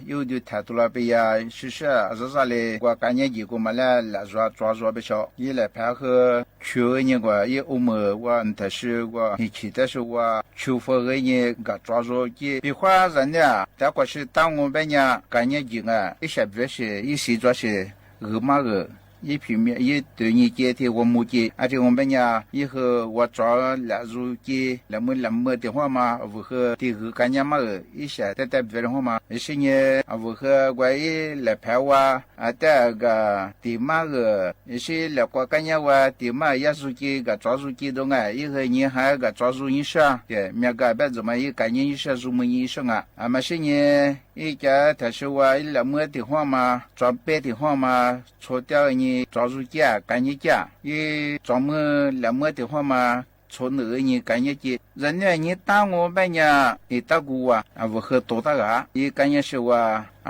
ယအိၣ်ဒုးထဲးတူၢ်လီၤပယါ ဆူၣ်ဆူၣ်အစၢ်စၢ်လံ ကွၢ်ကးညါက့ ကိးမးလၢ လဲၤယွၤကၠီယွၤဘၣ်ဆၣ် ယလဲၤဖဲဃု ဆူၣ်ဂ့ၤညါကွၢ် ယအိၣ်မုာ်ဝဲ နထဲးဆူဝဲ ဟံၣ်ဆံးတဲဆူဝဲ ဆူၣ်ဖီဂ့ၤညါ ကးကၠီယွၤက့ ဖံခွါစၢ်နၢၣ် တၢ်ကွၢ်ဆူၣ်တၢ်ငိၢ်ဘဲညါ ကးညါက့ဂၤ ယဆၢဘျၢဆံး ယစံးစီဆံး ဂ့ၤမးဂ့ၤ ယဖံးမ့ၢ် ယတုၤညါက့ထံဂီၢ်မူက့ အထံဂီၢ်ဘဲညါ ယဃုဝဲကၠီလဲၤအီၤက့ လဲၤမုၢ်လဲၤမုၢ်တ့ၢ်ဟီၣ်မး အဝဲဃု တ့ၢ်ဂ့ၤကးညါမးဂ့ၤ ယဆၢတဲတဲဘျၢတ့ၢ်ဟီၣ်မး ယဆံးညါ အဝဲဃု ကွၢ်ယလဲၤဖဲဝဲ အတၢ်ဂၤတ့ၢ်မးဂ့ၤ ယဆံးလဲၤကွၢ်ကးညါဝဲ တ့ၢ်မးဂ့ၤ ယါစူၤက့ ကးကၠီစူၤက့ဒိၣ်ငါ ယဃုညါဟး ကးကၠီစူၤညါဆၢ ကဲ မ့ၢ်ဂၤဘၣ်ဒိၣ်မး ယကးညါညါဆၢ စူၤမုၢ်ညါဆၢငါ အမၤဆံးညါ ယကဲထဲးဆူဝဲ ယလဲၤမုၢ်တ့ၢ်ဟီၣ်မး ကၠီပဲတ့ၢ်ဟီၣ်မး ဆိတဲအီၤညါ ကၠီစူၤက့ ကးညါက့ ယကၠီမုၢ်လဲၤမုၢ်တ့ၢ်ဟီၣ်မး ဆိနုာ်ဂ့ၤညါ ကးညါက့ စၢ်နၢၣ်ညါတၢ်ငိၢ်ဘဲညါ အံၤတၢ်ကူဝဲ အဝဲဃုတိၤတၢ်ဂၤ ယကးညါဆံးဝဲ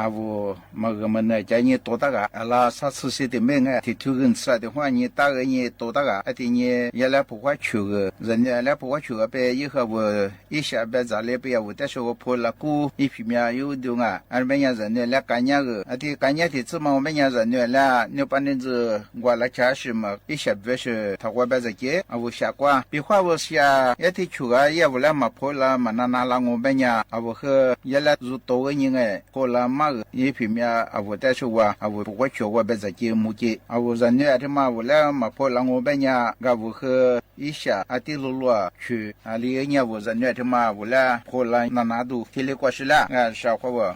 အဝဲ မၤဂ့ၤမၤနၢၤကဲညါတိၤတၢ်ဂၤ အလီၤဆီဆံးတ့ၢ်မ့ၢ်ဂ့ၤ ထံၣ်ထူဂ့ၤနစၢ်တ့ၢ်ဟီၣ်ညါတၢ်ဂ့ၤညါတိၤတၢ်ဂၤ အထံၣ်ညါ ယဲလၢဖိခွါဆူၣ်ဂ့ၤ စၢ်နၢၣ်လၢဖိခွါဆူၣ်ဂ့ၤ ဖဲယဃုအဝဲ ယဆၢဘဲၣ်စၢ်လၢပယီၤဝဲ တဲဆူဝဲဖိလၢကူ ယဖံးမ့ၢ်ယအိၣ်ဒုးငါ အဘဲညါစၢ်နၢၣ်လၢကးညါဂ့ၤ အထံၣ်ကးညါထံၣ်ဆူမးဝဲဘဲညါစၢ်နၢၣ်လၢ နုာ်ပာ်န့ၢ်စၢၤ ကွၢ်လၢဆါဆံးမး ယဆၢဘျၢဆံး ထီၣ်ကွၢ်ဘဲၣ်စၢ်က့ အဝဲဆှးကွၢ် ဖံခွါဝဲဆှး ယထံၣ်ဆူၣ်ဂၤ ယအဝဲလၢမၤဖိလၢမၤနးနးလၢငိၢ်ဘဲညါ အဝဲဃု ယဲလၢစူၤတိၤဂ့ၤညါဂ့ၤ ဖိလၢမးဂ့ၤ ယဖံးမ့ၢ်အဝဲတဲဆူဝဲ အဝဲဖိခွါဆူၣ်ဝဲဘဲၣ်စၢ်က့မူက့ အဝဲစၢ်နၢၣ်အထံၣ်မးဝဲလၢမၤဖိလၢငိၢ်ဘဲညါ ဂၤဝဲဃု ယဆှးအတံၢ်လိၤလိၤဆူၣ် အလံၤဂ့ၤညါဝဲစၢ်နၢၣ်အထံၣ်မးဝဲလၢ ဖိလၢနးနးဒူၣ် ဖံလံကွၢ်ဆူၣ်လၢ ဂၤစှၤကွၢ်ဝဲ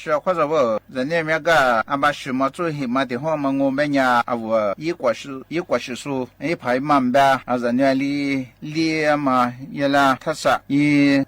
စၢၤခွါစၢၤဖိ, စၢၤနွဲၣ်မ့ၢ်က အဘၣ်ဆှၢမၤစိၣ်ဟ့ၣ်မၤတ့ၢ်ဟီၣ်မၤငိၢ်ဘဲညါ အဝဲ ယကွၢ်ဆှၢစိ ယဖးယမၤဘၣ် အစၢၤနွဲၣ်လံ လံမး ယဲလၢ ထါစး ယ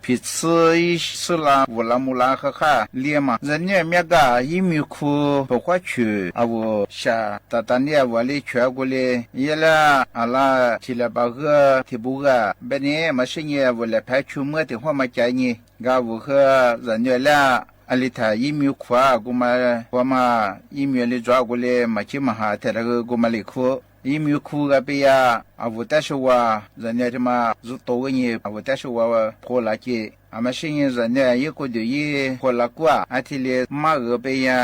ဖံးဆၢ ယဆၢလၤ ဝိၣ်လၤမူလၤဃၣ်ဃၣ် လံမး စၢၤနွဲၣ်မ့ၢ်က ယမံၤခူ ပိာ်ခွါဆူၣ် အဝဲ စးတၢ်တၢ်န့ၣ်အဝဲလၢဆှၢအဃိလံ ယဲလၢ အလါ ထံၣ်လၢၤဘၣ်ဂၢၢ် ထံၣ်ဘူးဂၢၢ် ဘၣ်န့ၣ် မၤစံၣ်ညီၣ် အဝဲလဲၤဖဲဆူမၢတ့ၢ်ဟီၣ်မၤကၠါအံၤန့ၣ် ဂၤဝဲဃၢ စၢၤနွဲၣ်လၢ အလံၤထၣ် ယမံၤခူ ကမၤ ပှၤမၤ ယမံၤအလံၤကၠီအဃိလံ မၤဆ့မၤဟးထဲတဂၤ ကမၤလံၤခူ ယမံၤခူဂၤပယၤ အဝဲတဲဆှၢဝဲ စၢၤနွဲၣ်တမး ယတိၢ်ဝဲန့ၣ် အဝဲတဲဆှၢဝဲ ဖိလၢက့ၤ အမၤစံၣ်ညီၣ် စၢၤနွဲၣ် ယကိးဒုးယဖိလၢကွၢ် အထံၣ်လံ မါဂၤပယၤ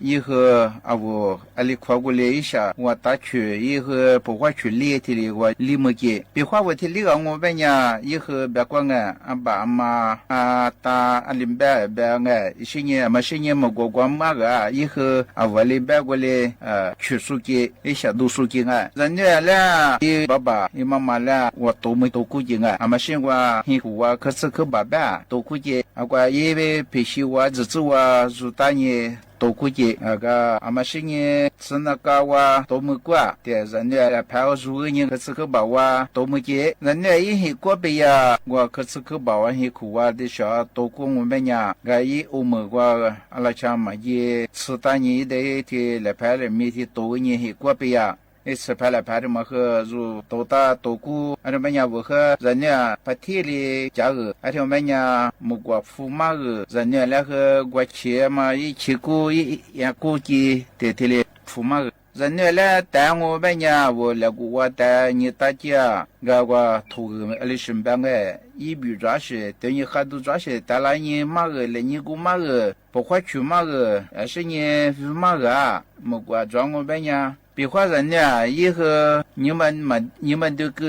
ယဟၢ အဝဲ အလံၤခူအဃိလံ ယစၢၤဝဲတၢ်ဆူၣ် ယဟၢ ပိာ်ခွါဆူၣ်လံ ထံၣ်လံ ဝဲလံမုၢ်က့ၤ ပှၤဃီဝဲထံၣ်လံဂၤငိၢ်ဘဲညါ ယဟၢဘၣ်ကွၢ်ငါ အဘၣ်အမါ အတၢ်အလံၤဘဲဘဲငါ ယစံၣ်ညီၣ် အမၤစံၣ်ညီၣ် မုၢ်ကွၢ်ကွၢ်မါဂၤ ယဟၢ အဝဲလံဘဲအဃိလံ ဆူၣ်စူၢ်က့ၤ ယစၢၤဒိၣ်စူၢ်က့ၤငါ စၢၤနွဲၣ်လၢ ယဘၣ်ဘၣ် ယမၤမၤလၢ ဝဲတိၢ်မုၢ်တိၢ်ကူက့ၤငါ အမၤစံၣ်ညီၣ်ဝဲ ဟံၣ်ကူၣ်ဝဲ ခါဆၢခါဘၣ်ဘၣ် တိၢ်ကူက့ၤ အကွၢ်ယဖံးဆံးဝဲ စၢၤစၢၤဝဲ စူၤတၢ်န့ၣ် တိၢ်ကူက့ၤ အဂၤ အမၤစံၣ်ညီၣ် စၢၤနကါဝဲ တိၢ်မုၢ်ကွၢ် တဲ စၢၤနွဲၣ် ဖဲအီၤစူၤဂ့ၤန့ၣ် ခါဆၢခါဘၣ်ဝဲ တိၢ်မုၢ်က့ၤ စၢၤနွဲၣ် ယဟ့ၣ်ကူပယၤ ဝဲခါဆၢခါဘၣ်ဝဲ ဟံၣ်ကူၣ်ဝဲ တဆှၢတိၢ်ကူငိၢ်ဘဲညါ ဂၤယအိၣ်မုာ်ဝဲ အလီၤဆါမၤယ့ စူၤတၢ်န့ၣ် ယဒဲထံၣ်လဲၤဖဲလဲၤမံထံၣ်တိၢ်ဂ့ၤန့ၣ် ဟ့ၣ်ကူပယၤ အ့ၣ်ဆၢဖဲလဲၣ်ဖဲတမၤဃၢၤ စူၤတိၢ်တၢ်တိၢ်ကူ အတဘဲညါဝဲဃၢ စၢၤနွဲၣ် ပထံၣ်လံကၢ်ဂ့ၤ အတဘဲညါ မုၢ်ကွၢ်ဖူမါဂ့ၤ စၢၤနွဲၣ်လၢဃၢ ကွၢ်ဆံးမး ယဆံးကူ ယအကူက့ၤ တဲထံၣ်လံ ဖူမါဂ့ၤ စၢၤနွဲၣ်လၢတၢ်ငိၢ်ဘဲညါ ဝဲလဲၤကူၣ်ဝဲတၢ်ညံတၢ်ကၢ် ဂၤကွၢ်ထိၣ်ဂ့ၤ အလံၤစံးဘၣ်ငါ ယဘံၣ်ဒြါစ့ၢ် တညံဃါဒူဒြါစ့ၢ် တၢ်လၢညံမါဂ့ၤ လဲၤညံကူမါဂ့ၤ ပိာ်ခွါဆူၣ်မါဂ့ၤ အစံၣ်ညီၣ်မါဂ့ၤ မုၢ်ကွၢ်ဒြါငိၢ်ဘဲညါ ပှၤဃီစၢၤနွဲၣ် ယဟၢ ညံမၤဒုးက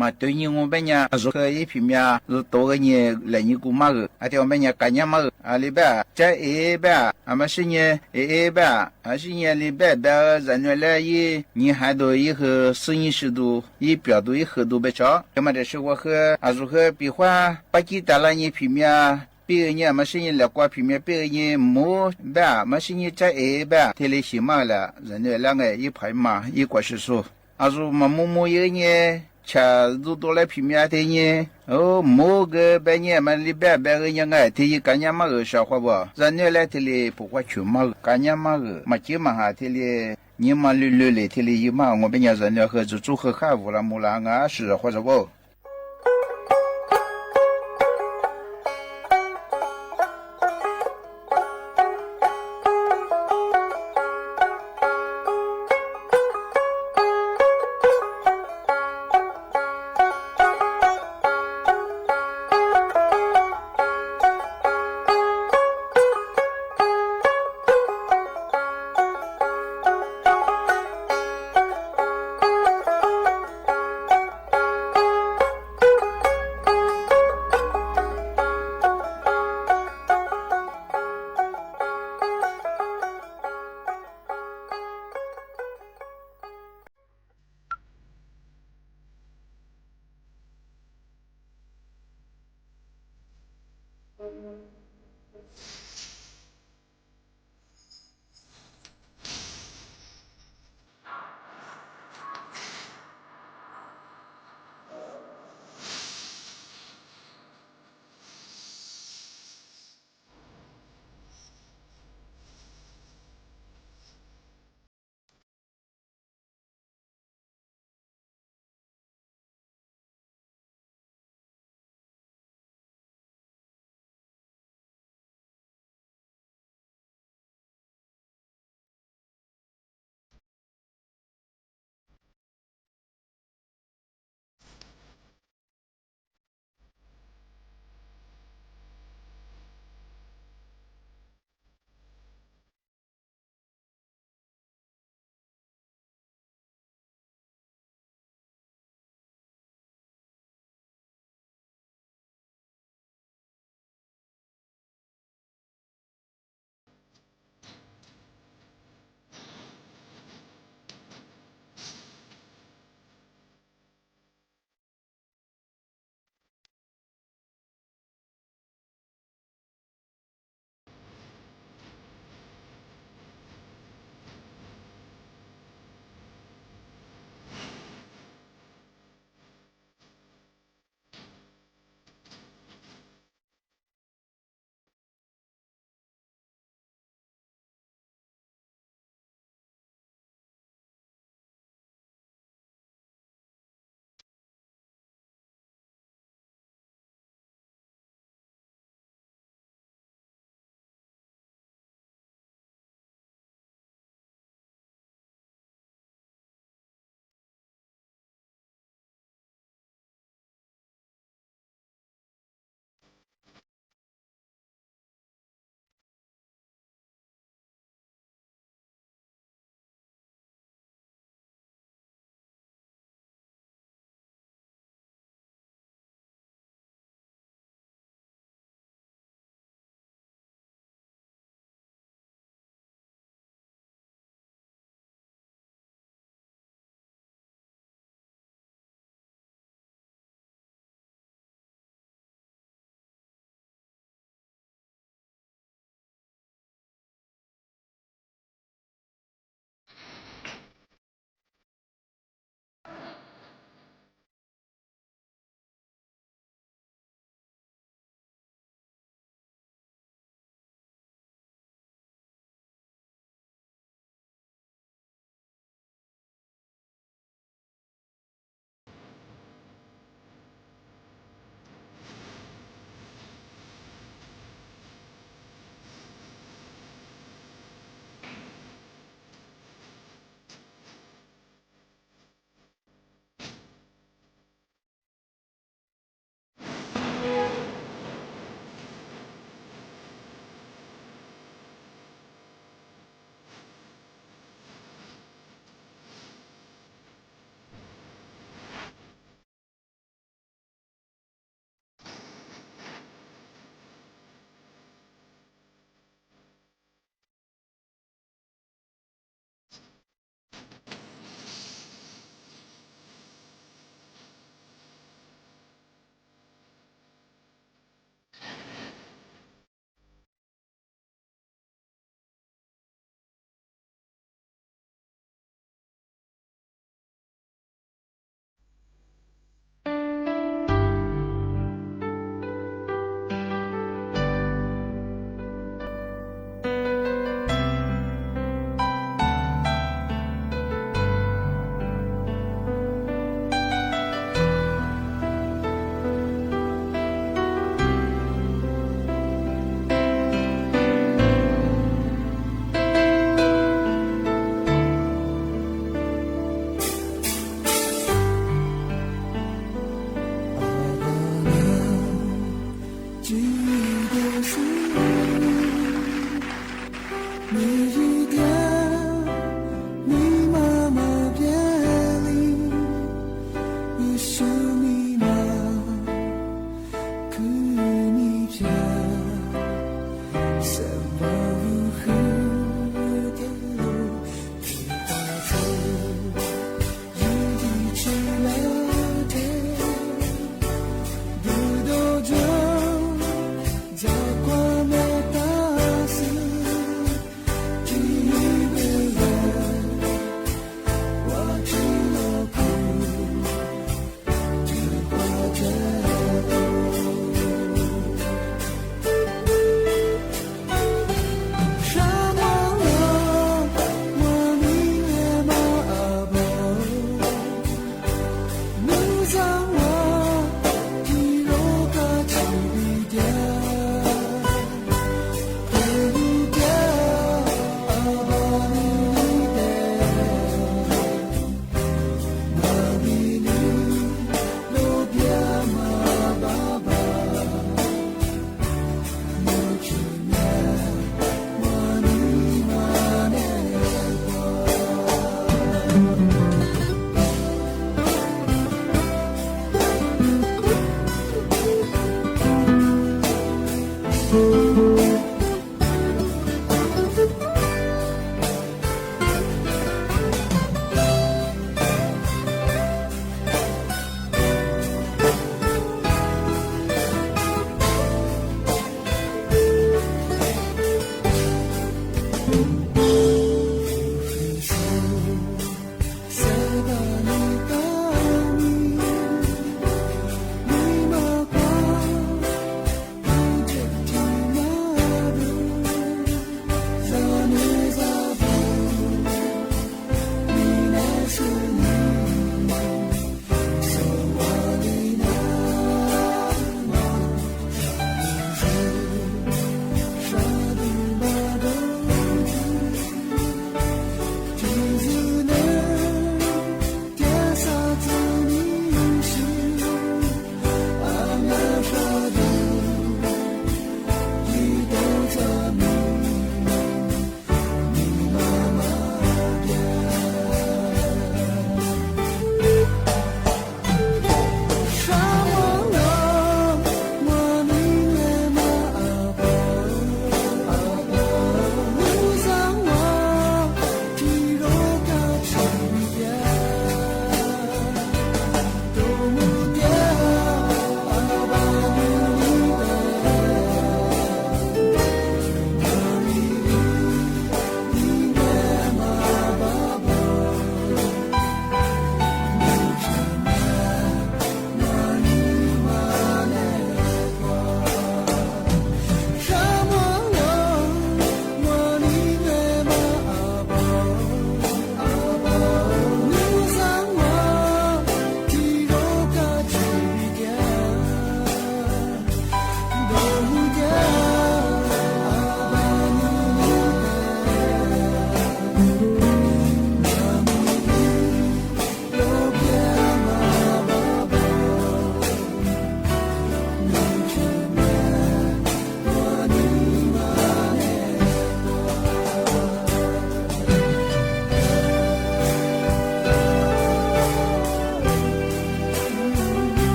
မၤတၢ်ညံငိၢ်ဘဲညါ အစူၤဃၢယဖံးမၤ စူၤတိၢ်ဂ့ၤန့ၣ် လဲၤညံကူမါဂ့ၤ အတဲအီၤဘဲညါ ကညါမါဂ့ၤ အလံၤဘဲ ကၢ်အ့ဘဲ အမၤစံၣ်ညီၣ် အ့အ့ဘဲ အစံၣ်ညီၣ်လံၤဘဲဘဲ စၢၤနွဲၣ်လၢယ ညံဟဲဒိၣ် ယဟၢ စံၣ်ညီၣ်စံၣ်ဒိၣ် ယပျီၢ်ဒိၣ် ယဃုာ်ဒိၣ်ဘဲဆီ ယမၤတၢ်ဆှၢဝဲဃၢ အစူၤဃၢ ပှၤဃီ ပှၤကံတၢ်လၢညံဖံးမၤ ပ့ၢ်ဂ့ၤန့ၣ် အမၤစံၣ်ညီၣ် လဲၤကွၢ်ဖံးမၤ ပ့ၢ်ဂ့ၤန့ၣ်မိၢ်ဘဲ မၤစံၣ်ညီၣ် ကၢ်အ့ဘဲ ထံၣ်လံဟံၣ်မါလၢ စၢၤနွဲၣ်လၢငါ ယဖးယမၤ ယကွၢ်ဆူၣ်ဆူၣ် အစူၤမၤမူမူယဲန့ၣ် ဆၣ်ဒိၣ်ဒိၣ်လၢဖံးမၤတ့ၢ်န့ၣ် အိၣ်မိၢ်ဂ့ၤဘဲန့ၣ် မၤလံၤဘဲဘဲဂ့ၤန့ၣ် ငါထံၣ်ယကညါမါဂ့ၤ စှၤဃီဘၣ် စၢၤနွဲၣ်လၢထံၣ်လံ ပိာ်ခွါဆူၣ်မါဂ့ၤ ကညါမါဂ့ၤ မၤစံၣ်မၤဟးထံၣ်လံ ညံမၤလုာ်လုာ်လံ ထံၣ်လံယမါ အငိၢ်ဘဲညါ စၢၤနွဲၣ်ဃၢ စူၤစူၤဃၢဃၢ ဝိၣ်လၤမူလၤ အငါစှၤဃီစၢၤဖိ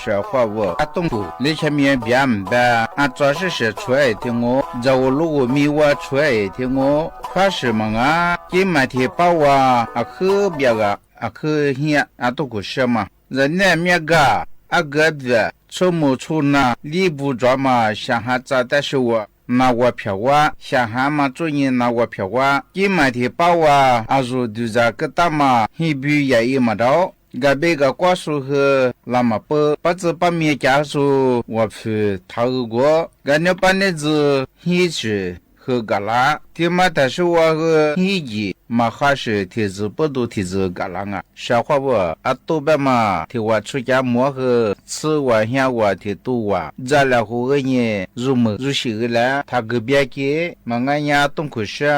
စၢၤဃီဝဲ အတိၢ်ခိၣ် လၢဆၢမံၤဘၣ်မဘၣ် အတြီဆၢၣ်ဆၢၣ်ဆွဲအံၤထံငိ ဒီးအိၣ်လိၣ်ဂိၣ်မံဝါဆွဲအံၤထံငိ ခွါစၢၤမၤငါ က့မၤထံးပၢ်ဝါ အခုဘၣ်ဂၤ အခုဟံးအတိၢ်ခိၣ်ဆၢမး ဒီးနဲၣ်မ့ၢ်ဂၤ အဂၤဘၣ် ဆိမိၣ်ဆိနၤ လံဘူးဒြီမး စှၤဟးစးတၢ်ဆၢဝါ နၢ်ဝၤဖၠၣ်ဝါ စှၤဟးမၤကၠိညံ နၢ်ဝၤဖၠၣ်ဝါ က့မၤထံးပၢ်ဝါ အရိၣ်ဒုၣ်စၢ်ကတၢ်မၤ ဟံးဘုယၤအံၤမးဒီး ဂၤဘ့ၣ်ဂၤကွၢ်စိဟၢ လၢမၤပၢ ပၢ်စၢၤပၢ်မံၤကၠါစိ ဝၤဖုးထးဂုၤဂီၤ ဂၤန့ၣ်ပၢ်န့ၢ်စၢၤ ဟံးစၢၤ ဟၢကၣ်လါ ထံမၤတၢ်ဆၢဝါဟၢ ဟံးယံာ် မၤဃါစၢၤထံးစၢၤ ပၢဒိၣ်ထံးစၢၤကၣ်လါငါ စၢၤဃီဝဲ အတိၢ်ဘၣ်မး ထံးဝၤဆူကၠါမူအဃၢ ဆၢဝၤဟံးဝၤထံးတူၢ်ဝၤ ဒ်လဲၣ်ဟူးဂ့ၤညံ ရူမုၢ်ရူဆံးဂ့ၤလဲၣ် ထးဂုၤဘျါက့ၤ မၤငါညါတိၢ်ခိၣ်ဆၢ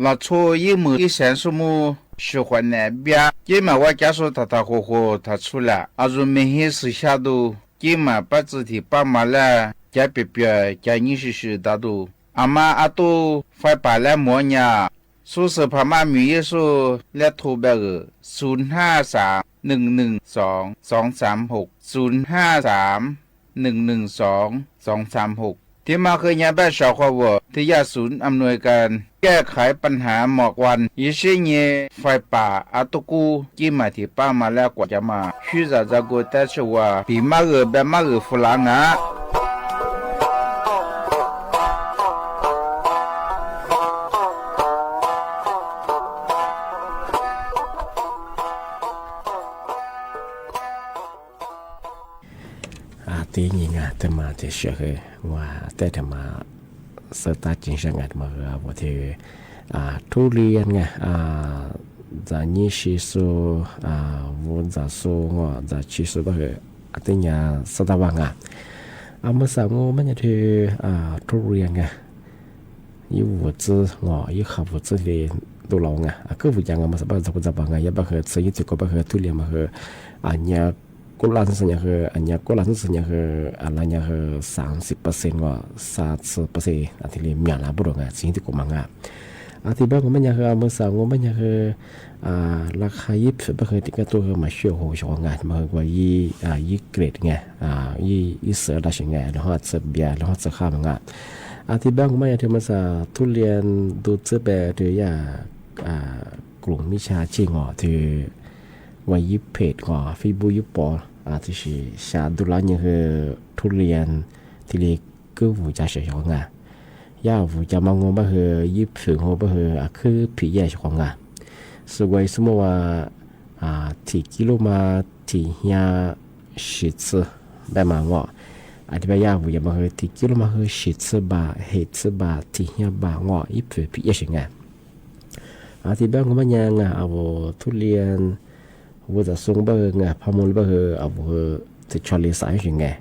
လီၤဆိယံၣ်မုၢ်အံၣ်စဲးဆိကမိၣ် စှၤဃိးနဲၣ်ဘျါ က့မၤဝဲကၠါစိ ထးထးဃိးဃိး ထးဆူလဲၣ် အရိၣ်မ့ၢ်ဟ့ၣ်စှၤဆါဒိၣ် က့မၤပၢ်စၢၤထံးပၢ်မၤလၢ ကၠါပျီပျီ ကၠါနံၣ်ဆှံဆှံတၢ်ဒိၣ် အမါအတိၢ် ဖဲပာ်လၢမူညါ စိစၢဖးမးမုၢ်ယ့ၣ်စိ လဲၤထိးဘၣ်ဂ့ၤ ศูนย์ห้าสาม หนึ่งหนึ่งสอง สองสามหก ศูนย์ห้าสาม หนึ่งหนึ่งสอง สองสามหก ထံမၤဃ့ညါဘၣ် စၢၤဃီဝဲ ထံယၤ ศูนย์อำนวยการแก้ไขปัญหาหมอกควัน ယဆ့ညံ ဖဲပာ်အတကူ က့မၤထံးပၢ်မၤလၢကွၢ်ကၠါမး ဆူစးစၢကိးတၢ်ဆၢဝါ ပံၤမးဂ့ၤ ဘဲမးဂ့ၤ ဖူလါငါ အတ့ၢ်ညံၤငါ တမၤတဆှၢဃဲ ဝၤတဲတမၤ စၢတၢ်က့ၤဆၢငါတမၤဃဲ အဝဲသ့ၣ် ထူလံယါငါ ဒၣ်နံၣ်ဆံစိ ဝူဒၣ်စိ ငီၢ်ဒၣ်ဆံစိဘၣ်ဃဲ အတ့ၢ်ညါစၢတၢ်ဘၣ်ငါ အမုၢ်စးငိမ့ၢ်ညါထံ ထူလံယါငါ ယဝူၤတံၢ် ယဃၣ်ဝူၤတံၢ်လံ ဒိၣ်လီၤဝဲငါ အကဝူၤယါငါ မုၢ်စးဘၣ်သကိးတၢ်ဘၣ်ငါ ယဲဘၣ်ဃဲ ဆၢယံၤထံးကိးဘၣ်ဃဲ ထူလံယါမၤဃဲ အညါကိၣ်လၢ်န့ၣ်စၢညါဃဲ အညါကိၣ်လၢ်န့ၣ်စၢညါဃဲ အလါညါဃဲ သၢဆံပၢစ့ၣ် ငီၢ် သၢဆံပၢစ့ၣ် အထံၣ်လံမၠးလၢဘိၣ်ဒီးငါ ဆၢယံၤထံးကိးမးငါ အထံၣ်ဘၣ်ငိမ့ၢ်ညါဃဲ အမုၢ်စးငိမ့ၢ်ညါဃဲ လၢခါယံၤဖုးဘၣ်ဃဲ တံၤကၢ်တိၢ်ဃဲ မၤဆှၢဃိစှီၤငါ မၤဃဲကွၢ်ယံၤ ယံၤကြဲးတငါ ယံၤစၢၤဒၣ်ဆှဲငါ လၢဟီၣ်ဆၢဘျါ လၢဟီၣ်ဆၢဃါမးငါ အထံၣ်ဘၣ်ငိမ့ၢ်ညါထံ မုၢ်စး ထူလံယါ ဒိၣ်တံၢ်ဘဲတယါ ကရူၢ်မံဆါဆ့ၣ်ငီၢ် ထံ ဝဲယံၤဖ့းငီၢ် Facebook ယံၤပီ ထံဆံး စးဒိၣ်လၢညါဃဲ ထူလံယါ ထံလံ ကဝူၤယါစှၤဃိငါ ယဝူၤယါမၤငိဘၣ်ဃဲ ယံၤဖုးငိဘၣ်ဃဲ အခုဖံးယဲၢ်စှၤဃိငါ စူးကွၢ်ယဆိကမိၣ်ဝဲ ထံးကံလိမး ထံးညါ ဆံးဆၢ ဘၣ်မးငီၢ် အထံၣ်ဘၣ်ယဝူၤယါမၤဃဲ ထံးကံလိမးဃဲ ဆံးဆၢဘး ဟ့းဆၢဘး ထံးညါဘးငီၢ် ယံၤဖုးဖံးယဲၢ်စှၤငါ အထံၣ်ဘၣ်ငိမ့ၢ်ညါငါ အဝဲထူလံယါ ဝဲသးစူၤဘၣ်ဃဲ ငါဖးမူလၢဘၣ်ဃဲ အဝဲ တဆီလံစးယဲၢ်စှၤငါ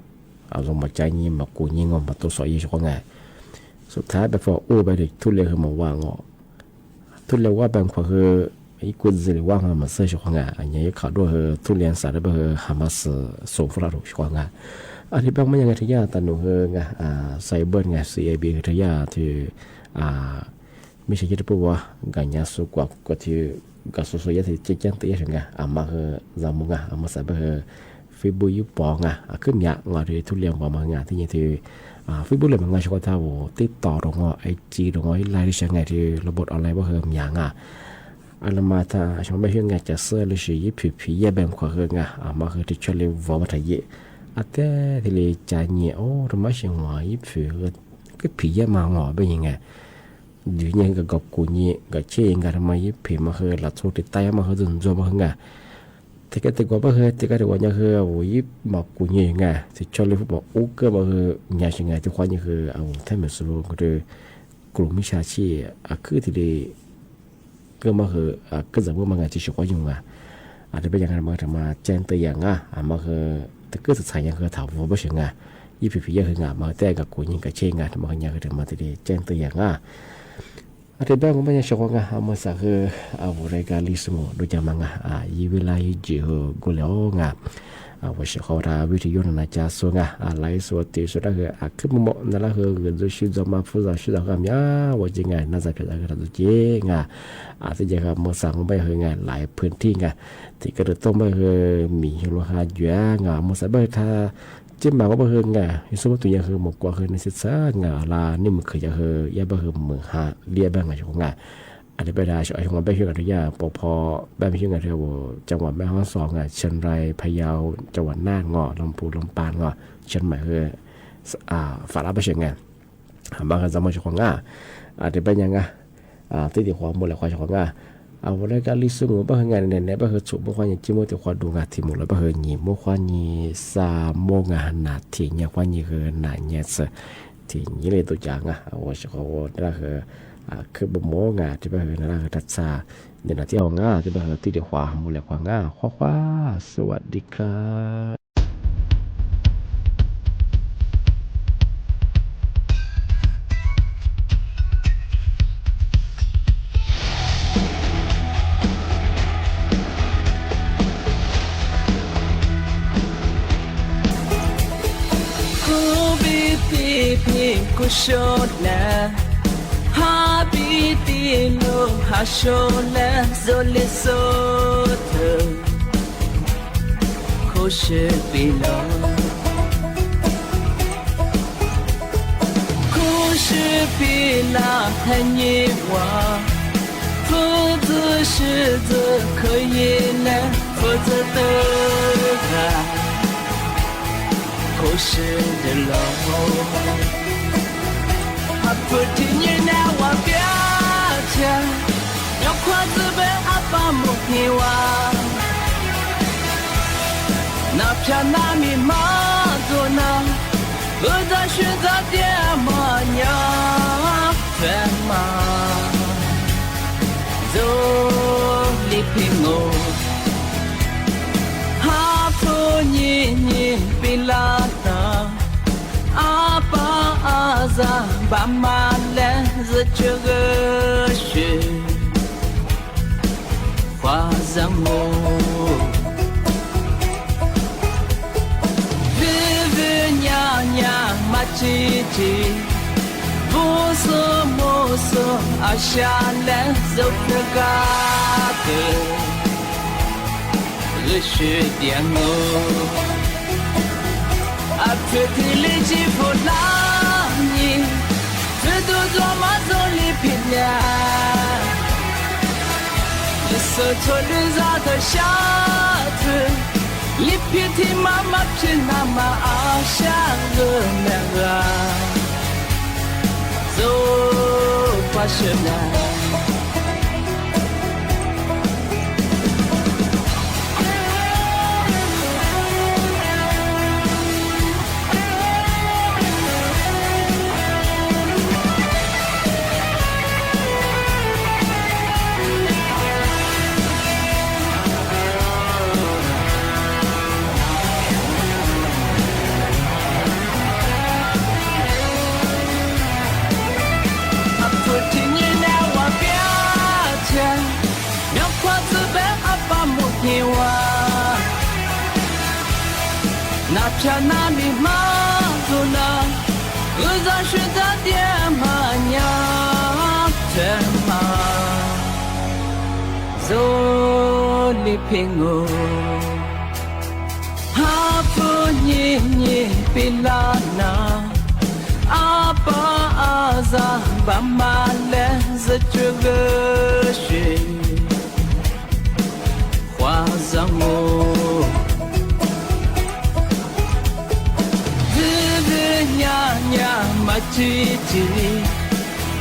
အဝဲမၤကၠါညံ မၤကူးညံ ငီၢ်မၤတိစှီၤယဲၢ်စှၤဃိငါ စူးထါဘဲဖီအိၣ်ဘဲဒီး ထူလံယါဃဲမၤဝါငီၢ် ထူလံယါဝါဘဲခွါဃဲ ယံၤကူးစ့လံဝါငီၢ်မၤစၢၤစှၤဃိငါ အညါယခးဒိၣ်ဃဲ ထူလံယါစးဒၣ်ဘၣ်ဃဲ ဟးမၤစၢၤ စိၤဖီလာ်ထူစှၤဃိငါ အထံၣ်ဘၣ်ငိမ့ၢ်ညါ တယါတၢ်နုာ်ဃဲ ငါ စဲဘၢၣ် ငါ စံးအဲဘံ တယါထံ မ့ၢ်ဆဲးယဲၢ်တပူၤဝဲ ကညါစူးကွၢ်ကီးထံ ကစူးစူးယဲၢ်ထံ ကဲကဲတယါထံ ငါ အမၤဃဲ ဇာတ်မူ ငါ အမၤစၢၤဘၣ်ဃဲ Facebook ယံၤပီ ငါ အခုမၠး ငါထံ ထူလံယါပှၤမၤ ငါ သ့ၣ်ညါထံ Facebook လၢမၤ ငါစှၤဃိတၢ်ဝဲ TikTok ဒီးငါ IG ဒီးငါ Line စှၤငါထံ လီၤဘိး online ဘၣ်ဃဲမၠး ငါ အလၢမၤတၢ် ဆၢမ့ၢ်ဟ့ၣ် ငါကစၢ်လၢဆံး ယံၤဖုးဖံးယဲၢ်ဘဲခွါဃဲ ငါ အမၤဃဲ တဆီလံဝီဘၣ်တၢ်ယဲၢ် အတဲတ့ၢ်လံ ကၠါညံ အိၣ်တမၤဆံး ဝံၤ ယံၤဖုး ကဖံးယဲၢ်မး ဝံၤ ဘၣ်ယံၤ ငါ ဒုးညါ ကကူးညံ ကဆ့ၣ်ယံၤ ငါတမၤ ယံၤဖုးမၤဃဲ လီၤထိတ့ၢ်တၢ်ယါမၤဃဲ ဒိၣ်ဒိၣ်မၤဃဲ ငါ တကဲတဂီၤဘၣ်ဃဲ တကဲတဂီၤညါဃဲ အဝဲ ယံၤမၤကူးညံ ငါ တဆီလံဖုးဘၣ် အိၣ်ကဲမၤဃဲ မၠးဆှၤ ငါ တခွါညါဃဲ အဝဲ ထဲမုၢ်စူၤ ကတၢၢ် ကရူၢ်မံဆါဆံၣ် အခုထံလံ ကမၤဃဲ ကစၢ်မုၣ်မၤ ငါ တဆှၢဃီညါ ငါ အတဘၣ်ယါ ငါတမၤ တမၤ ကဲတယါ ငါ အမၤဃဲ တကဲတဆးညါဃဲ ထးဝီဘၣ်ဆှၤ ငါ ယံၤဖုးဖံးယဲၢ်ဃဲ ငါ မၤတဲ ကကူးညံ ကဆ့ၣ် ငါ တမၤဃဲ ညါဃဲ တမၤတ့ၢ်လံ ကဲတယါ ငါ အတဘၣ်မုၢ်မၤ ညါစှၤဃိ ငါ အမၤစၢၤဃဲ အဝဲ ရဲၣ်ကၣ် လံာ်စမူ ဒိၣ်ကၠါမး ငါ ယံၤဝဲလၢယံၤကၠံဃဲ ကိးလံ အီၤ ငါ အဝဲစ့ၢ်ကီးဝဲဒၣ် ဝံထံယိန့ၣ် နၤကၠါစိငါ အလါအ့စိဝဲတ့စိတၢ်ဂ့ၢ် အခိၣ်မုၢ်မီၢ် နလၢဂ့ၤ ဂ့ၤဒိၣ်ဆံးဒိၣ်မး ဖိသၣ်ဆံးသးဃၣ်မး ဝဲက့ၤငါ နၢ်သးဖျဲးသးဂ့ၤတၢ်ဒိၣ်က့ၤငါ အသ့ၣ်ညါဃာ်မိၢ်သးမ့ၢ်ဘၣ်ဟၢငါ လၢဖုထံၣ်ငါ သ့ၣ်ကရၢတိၢ်ဘၣ်ဟၢ မံၤဟ့လိာ်ဟါယွၤငါ မိၢ်သးဘၣ်ဟၢထါ က့မးကဘၣ်ဟၢငါ ယဆိကမိၣ်တုၤညါဟၢမုၢ်ကွၢ်ဟၢန့ၣ်စ့ၢ်ကီးငါ လါန့ၣ်မုၢ်ခၢၣ်ယါဟၢ ယဲဘၣ်ဟၢမုၢ်ဟါ လံဘၣ်ငါယဃီငါ အတဘၣ်ဒၣ် အဃီမ့ၢ်ဘၣ်ဟၢဂၤဒီးယၤ ပီဖီ ဘၣ်မ့ၢ်ဟၢဂၤဒီး ကၠီဝၤ မဲၣ်ဟီၣ်စီၤငါ ချၢၣ်ရၢၣ် ဖယါ ကၠီဝၤနၢ်ငီ လီၢ်ပူၤ လီၢ်ပၢ်ငီ ချၢၣ်မးဟၢ ဖးလါဘၣ်ဆၢငါ ဘၣ်ဃးသးမီၢ်စ့ၢ်ကီးငါ အတဘၣ်ညါငါ သ့ၣ်သ့ၣ်ဃီမိၢ်လဲၤခွါစ့ၢ်ကီးငါ အဝဲလၢကလံၤဆူမူဘၣ်ဟၢငါန့ၣ် နဘၣ်ဟၢဆိးမိၢ်ခွါညါ က့မိၢ်သ့ၣ်ခွါဒိၣ်ငါ ထံၣ်မိၢ်လၢဘၣ်ဟၢညံၤ မိၢ်ခွါညါစၢ်မိၢ်ငါနၤ ထံၣ်ညါခွါညါဟၢနၤညါစၢ် ထံၣ်ညါလၢသိးကါငါ အဝဲစ့ၢ်ကီးဝဲဒၣ်ဟၢ ခုၣ်ဘိမိၢ်ငါ တဘၣ်ဟၢနလၢဟၢတၢ်ဆါ န့ၣ်နၤသ့ၣ်အီၤငါ တဘၣ်ဟၢသ့ၣ်သ့ၣ်ဃီမိၢ်လဲၤခွါငါ ခွါခွါ စဝးဒံခါ ခိၣ်ဘ့ၣ်တ့ၢ်ဖံးကိၣ်ဆိလၢ ဟးဘ့ၣ်တ့ၢ်လိာ်ဟးဆိလၢ စိၤလ့ၣ်စိၤထၢၣ် ခိၣ်ဆၢပ့ၤလီၤ ခိၣ်ဆၢပ့ၤလီၤဟဲညံဝါ ဖုသုးဆၢသုးခၢယ့လၢ ဖုသုးတဂၤ ခိၣ်ဆၢဒၢလီၤ အဖုထံၣ်ညါနဝၤပျၢ်ထၢၣ် ညီခွါသုးဘၢအပၢ်မိၢ်ဟ့ၣ်ဝါ နဖျါနမံၤမၤဒိၣ်နၤ ဘုသးဆှၢသးဒဲးမၤညါ ဖဲမၤ ဒိလံဖံးငိၢ် ဟးဖိညံၤညံၤပ့ၤလၢတၢ် အပၢ်အါစၢ်ဘၣ်မၤလဲၤ ယစၢဂၢၢ်ဆၢ ခွါစၢမိၢ် ဝံၤဝံၤညါညါမၤတံၢ်တံၢ် ဘိၣ်စိမိၢ်စိအရှါလဲၤ စိဖျၢၣ်ကါကၢၤ ဂုာ်ဆူဒံးအငိၢ် အဖုထံၣ်လံကံဖိလါနံၤ ဖုဒိၣ်ဒိၣ်မၤစိလံဖံးညါ လံာ်စိၤထိၣ်လွံၢ်စၢ်သၢရှါထၢၣ် လံာ်ဖံးထံမၤမၤဖံးနၤမၤအါရှါဂၢၢ်မ့ၢ်ဂၤ စိပှၤဆှၢနၤ အဖုထံၣ်ညါနဝၤပျၢ်ထၢၣ် ညီခွါသုးဘၢအပၢ်မိၢ်ဟ့ၣ်ဝါ နဖျါနမံၤမၤဒိၣ်နၤ ဘုသးဆှၢသးဒဲးမၤညါ ဖဲမၤ စိလံဖံးငိၢ် ဟးဖိညံၤညံၤပ့ၤလၢနၤ အပၢ်အါစၢ်ဘၣ်မၤလဲၤ ယစၢဂၢၢ်ဆၢ ခွါစၢမိၢ် ဝံၤဝံၤညါညါမၤတံၢ်တံၢ်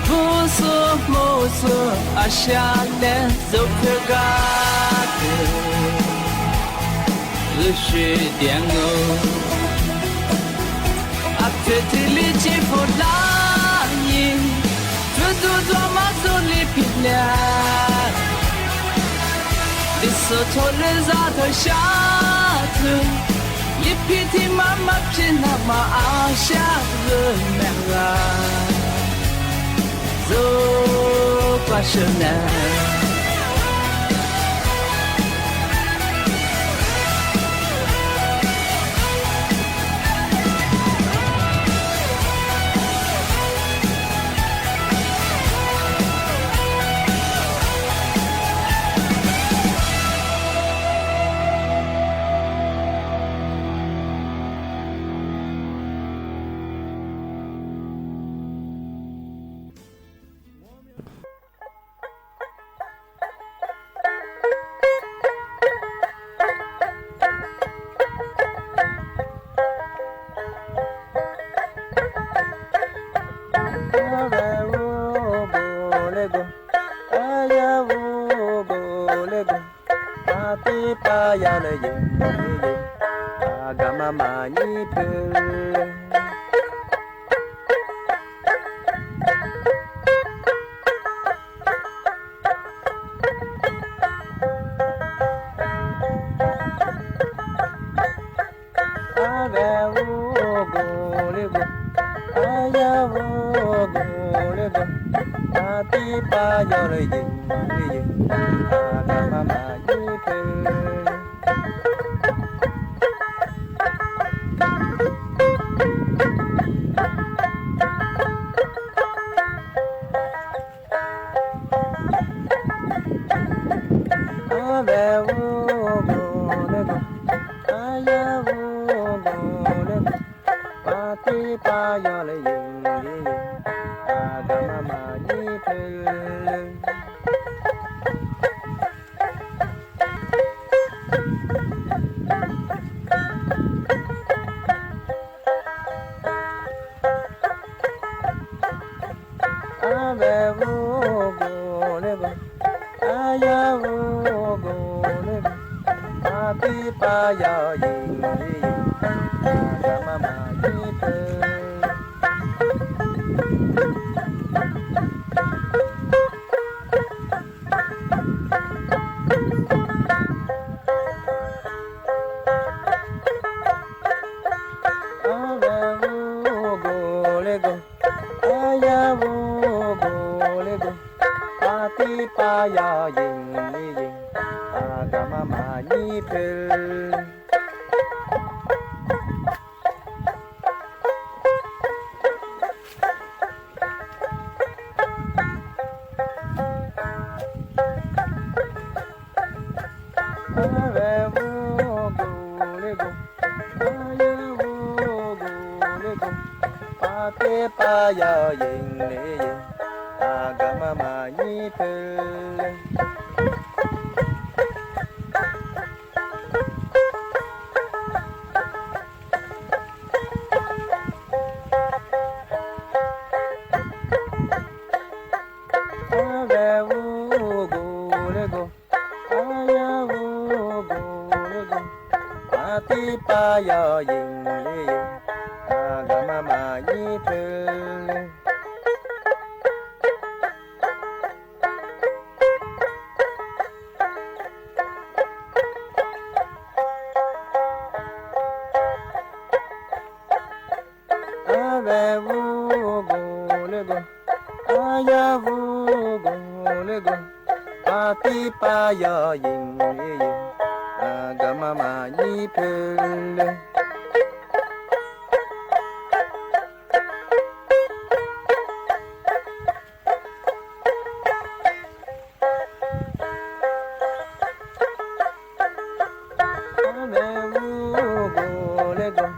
ဘိၣ်စိမိၢ်စိအရှါလဲၤ စိဖျၢၣ်ကါကၢၤ ဂုာ်ဆူဒံးအငိၢ် အဖုထံၣ်လံကံဖိလါနံၤ ဖုဒိၣ်ဒိၣ်မၤစိလံဖံးညါ လံာ်စိၤထိၣ်လွံၢ်စၢ်သၢရှါထၢၣ် လံာ်ဖံးထံမၤမၤဖံးနၤမၤအါရှါဂၢၢ်မ့ၢ်ဂၤ စိပှၤဆှၢနၤ ယံၤယံၤ, အဂၤမၤမၤညံဖျၢၣ်လၢ အဝဲအိၣ်ကိးလၢကိး, အယၤအိၣ်ကိးလၢကိး, ပာ်တံၢ်ပာ်ယီၤလၢယံၤလၢယံၤ, အဂၤမၤမၤယံၤဖျၢၣ်လၢ အဝဲအိၣ်ကိးလၢကိး, အယၤအိၣ်ကိးလၢကိး, ပာ်တံၢ်ပာ်ယီၤလၢယံၤလၢယံၤ, အဂၤမၤမၤယံၤဖျၢၣ်လၢ အဝဲအိၣ်ကိးလၢကိး, အယၤအိၣ်ကိးလၢကိး, ပာ်တံၢ်ပာ်ယီၤယံၤလံယံၤ, အဂၤမၤမၤယံၤဖျၢၣ် အဝဲအိၣ်ကိးလၢကိး, အယၤအိၣ်ကိးလၢကိး, ပာ်တံၢ်ပာ်ယီၤယံၤလံယံၤ, အဂၤမၤမၤယံၤဖျၢၣ် အဝဲအိၣ်ကိးလၢကိး, အယၤအိၣ်ကိးလၢကိး, ပာ်တံၢ်ပာ်ယီၤယံၤလံယံၤ, အဂၤမၤမၤယံၤဖျၢၣ်လၢ အဝဲအိၣ်ကိးလၢကိး, အယၤအိၣ်ကိးလၢကိး, ပာ်တံၢ်ပာ်ယီၤယံၤလံယံၤ, အဂၤမၤမၤယံၤဖျၢၣ်လၢ အဝဲအိၣ်ကိးလၢကိး, အယၤအိၣ်ကိးလၢကိး, ပာ်တံၢ်ပာ်ယီၤယံၤလံယံၤ, အဂၤမၤမၤယံၤဖျၢၣ်လၢ အဝဲအိၣ်ကိးလၢကိး,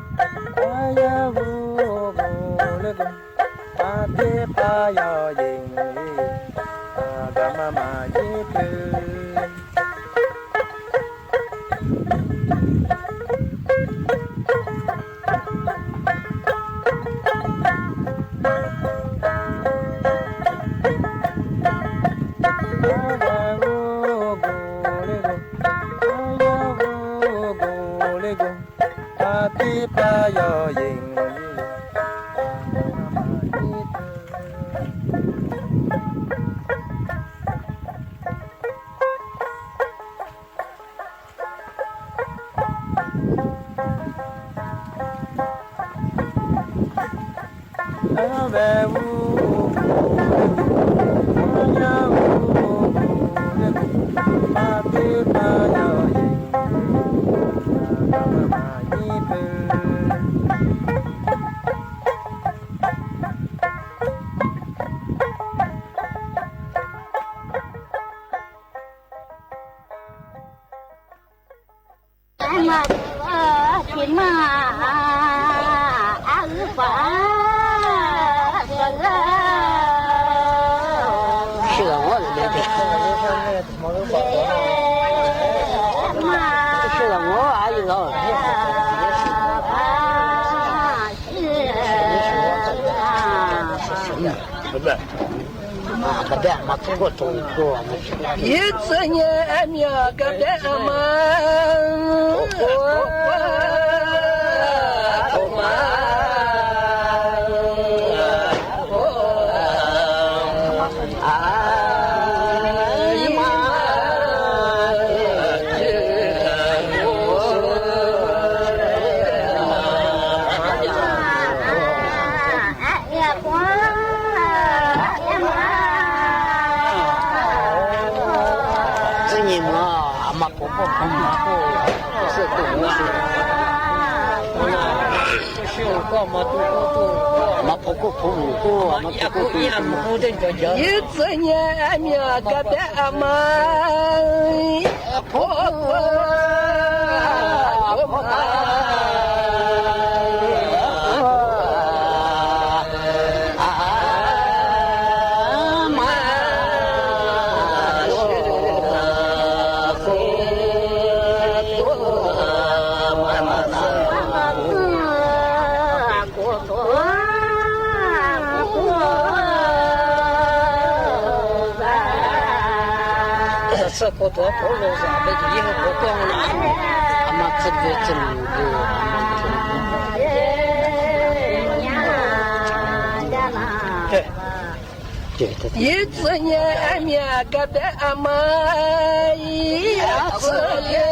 အယၤအိၣ်ကိးလၢကိး, ပာ်တံၢ်ပာ်ယီၤယံၤလံယံၤ, အဂၤမၤမၤယံၤဖျၢၣ် အဝဲအိၣ်ကိးလၢကိး, အယၤအိၣ်ကိးလၢကိး, ပာ်တံၢ်ပာ်ယီၤယံၤလံယံၤ, အဂၤမၤမၤယံၤဖျၢၣ် အဝဲအိၣ်ကိးလၢကိး, အယၤအိၣ်ကိးလၢကိး, ပာ်တံၢ်ပာ်ယီၤယံၤ, အဂၤမၤမၤယံၤဖျၢၣ် မၤတၢ်က့ၤမၤ အါအုပှၤ ရှုၢ်ဂၤဝီၤလၢဒဲး, ရှုၢ်ဂၤဝီၤအါယံၤလီၤ, ဘၣ်ဘၣ် ကဒဲအမါ ထူကိၣ်ထူကိၣ် ယသ့ၣ်ညါအမံၤ ကဒဲအမါ သ့ၣ်ညါမး အမါဖိကိၣ်ဖိမုၣ်ကိၣ် မါဖိကိၣ်ဖိမုၣ်ကိၣ် မါဖိကိၣ်ဖိမုၣ်ကိၣ် ယသ့ၣ်ညါအမံၤ ကဒဲအမါ ဖိ ယသ့ၣ်ညါအမံၤ ကဒဲအမါ ယသ့ၣ်ညါ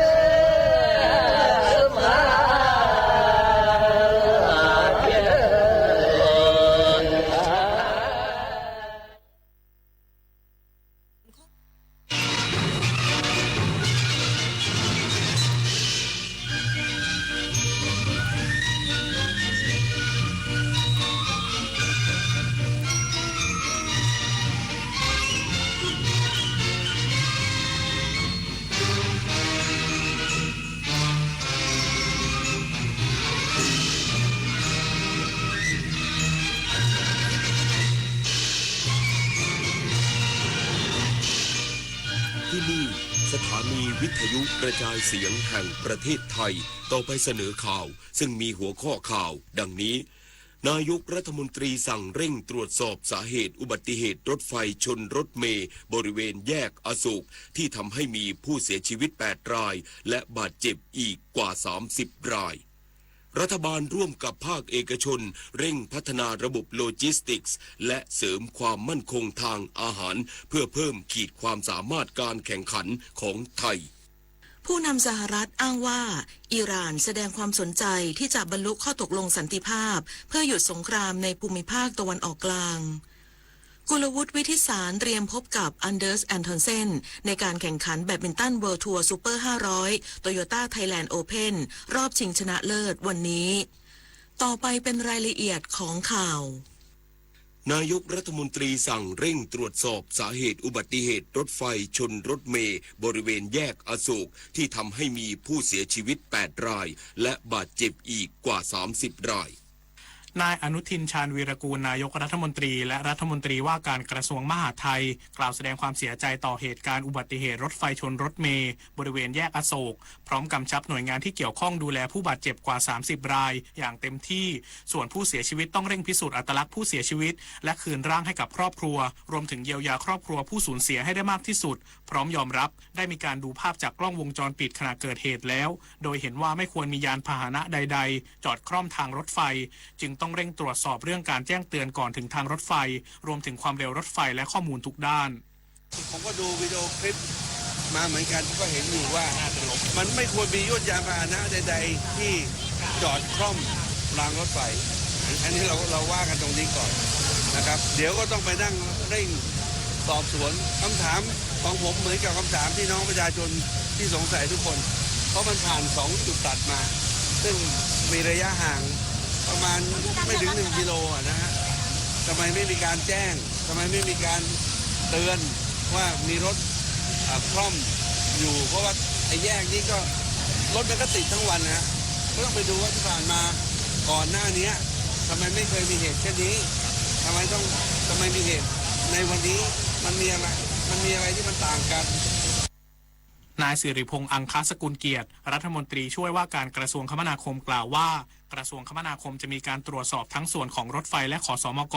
ที่นี่ สถานีวิทยุกระจายเสียงแห่งประเทศไทย ต่อไปเสนอข่าว ซึ่งมีหัวข้อข่าวดังนี้ นายกรัฐมนตรีสั่งเร่งตรวจสอบสาเหตุอุบัติเหตุรถไฟชนรถเมล์บริเวณแยกอโศก ที่ทำให้มีผู้เสียชีวิต แปด ราย และบาดเจ็บอีกกว่า สามสิบ ราย รัฐบาลร่วมกับภาคเอกชนเร่งพัฒนาระบบโลจิสติกส์ และเสริมความมั่นคงทางอาหาร เพื่อเพิ่มขีดความสามารถการแข่งขันของไทย ผู้นำสหรัฐอ้างว่า อิหร่านแสดงความสนใจที่จะบรรลุข้อตกลงสันติภาพ เพื่อหยุดสงครามในภูมิภาคตะวันออกกลาง กุลวุฒิ วิทธิสาร เตรียมพบกับ อันเดอร์ส แอนทอนเซน ในการแข่งขันแบดมินตัน เวิลด์ทัวร์ ซูเปอร์ ห้าร้อย โตโยต้า ไทยแลนด์ โอเพ่น รอบชิงชนะเลิศวันนี้ ต่อไปเป็นรายละเอียดของข่าว นายกรัฐมนตรีสั่งเร่งตรวจสอบสาเหตุอุบัติเหตุรถไฟชนรถเมล์บริเวณแยกอโศก ที่ทำให้มีผู้เสียชีวิต แปด ราย และบาดเจ็บอีกกว่า สามสิบ ราย นายอนุทิน ชาญวีรกูร นายกรัฐมนตรี และรัฐมนตรีว่าการกระทรวงมหาดไทย กล่าวแสดงความเสียใจต่อเหตุการณ์อุบัติเหตุรถไฟชนรถเมล์บริเวณแยกอโศก พร้อมกำชับหน่วยงานที่เกี่ยวข้องดูแลผู้บาดเจ็บกว่า สามสิบ ราย อย่างเต็มที่ ส่วนผู้เสียชีวิตต้องเร่งพิสูจน์อัตลักษณ์ผู้เสียชีวิต และคืนร่างให้กับครอบครัว รวมถึงเยียวยาครอบครัวผู้สูญเสียให้ได้มากที่สุด พร้อมยอมรับได้มีการดูภาพจากกล้องวงจรปิดขณะเกิดเหตุแล้ว โดยเห็นว่าไม่ควรมียานพาหนะใดๆ จอดคร่อมทางรถไฟ จึงต้องเร่งตรวจสอบเรื่องการแจ้งเตือนก่อนถึงทางรถไฟ รวมถึงความเร็วรถไฟและข้อมูลทุกด้าน ผมก็ดูวิดีโอคลิปมาเหมือนกัน ก็เห็นอยู่ว่ามันไม่ควรมียวดยานพาหนะใดๆ ที่จอดคร่อมรางรถไฟ อันนี้เรา เราว่ากันตรงนี้ก่อนนะครับ เดี๋ยวก็ต้องไปนั่งเร่งสอบสวน คำถามของผมเหมือนกับคำถามพี่น้องประชาชนที่สงสัยทุกคน เพราะมันผ่านสองจุดตัดมา ซึ่งมีระยะห่างประมาณไม่ถึงหนึ่งกิโลอะนะฮะ ทำไมไม่มีการแจ้ง ทำไมไม่มีการเตือนว่ามีรถ อ่า คล่อมอยู่ เพราะว่าไอ้แยกนี้ก็รถมันก็ติดทั้งวันนะฮะ ก็ต้องไปดูว่าที่ผ่านมาก่อนหน้านี้ทำไมไม่เคยมีเหตุเช่นนี้ ทำไมต้อง ทำไมมีเหตุในวันนี้ มันมีอะไร มันมีอะไรที่มันต่างกัน นายสิริพงษ์ อังคสกุลเกียรติ รัฐมนตรีช่วยว่าการกระทรวงคมนาคมกล่าวว่า กระทรวงคมนาคมจะมีการตรวจสอบทั้งส่วนของรถไฟและขสมก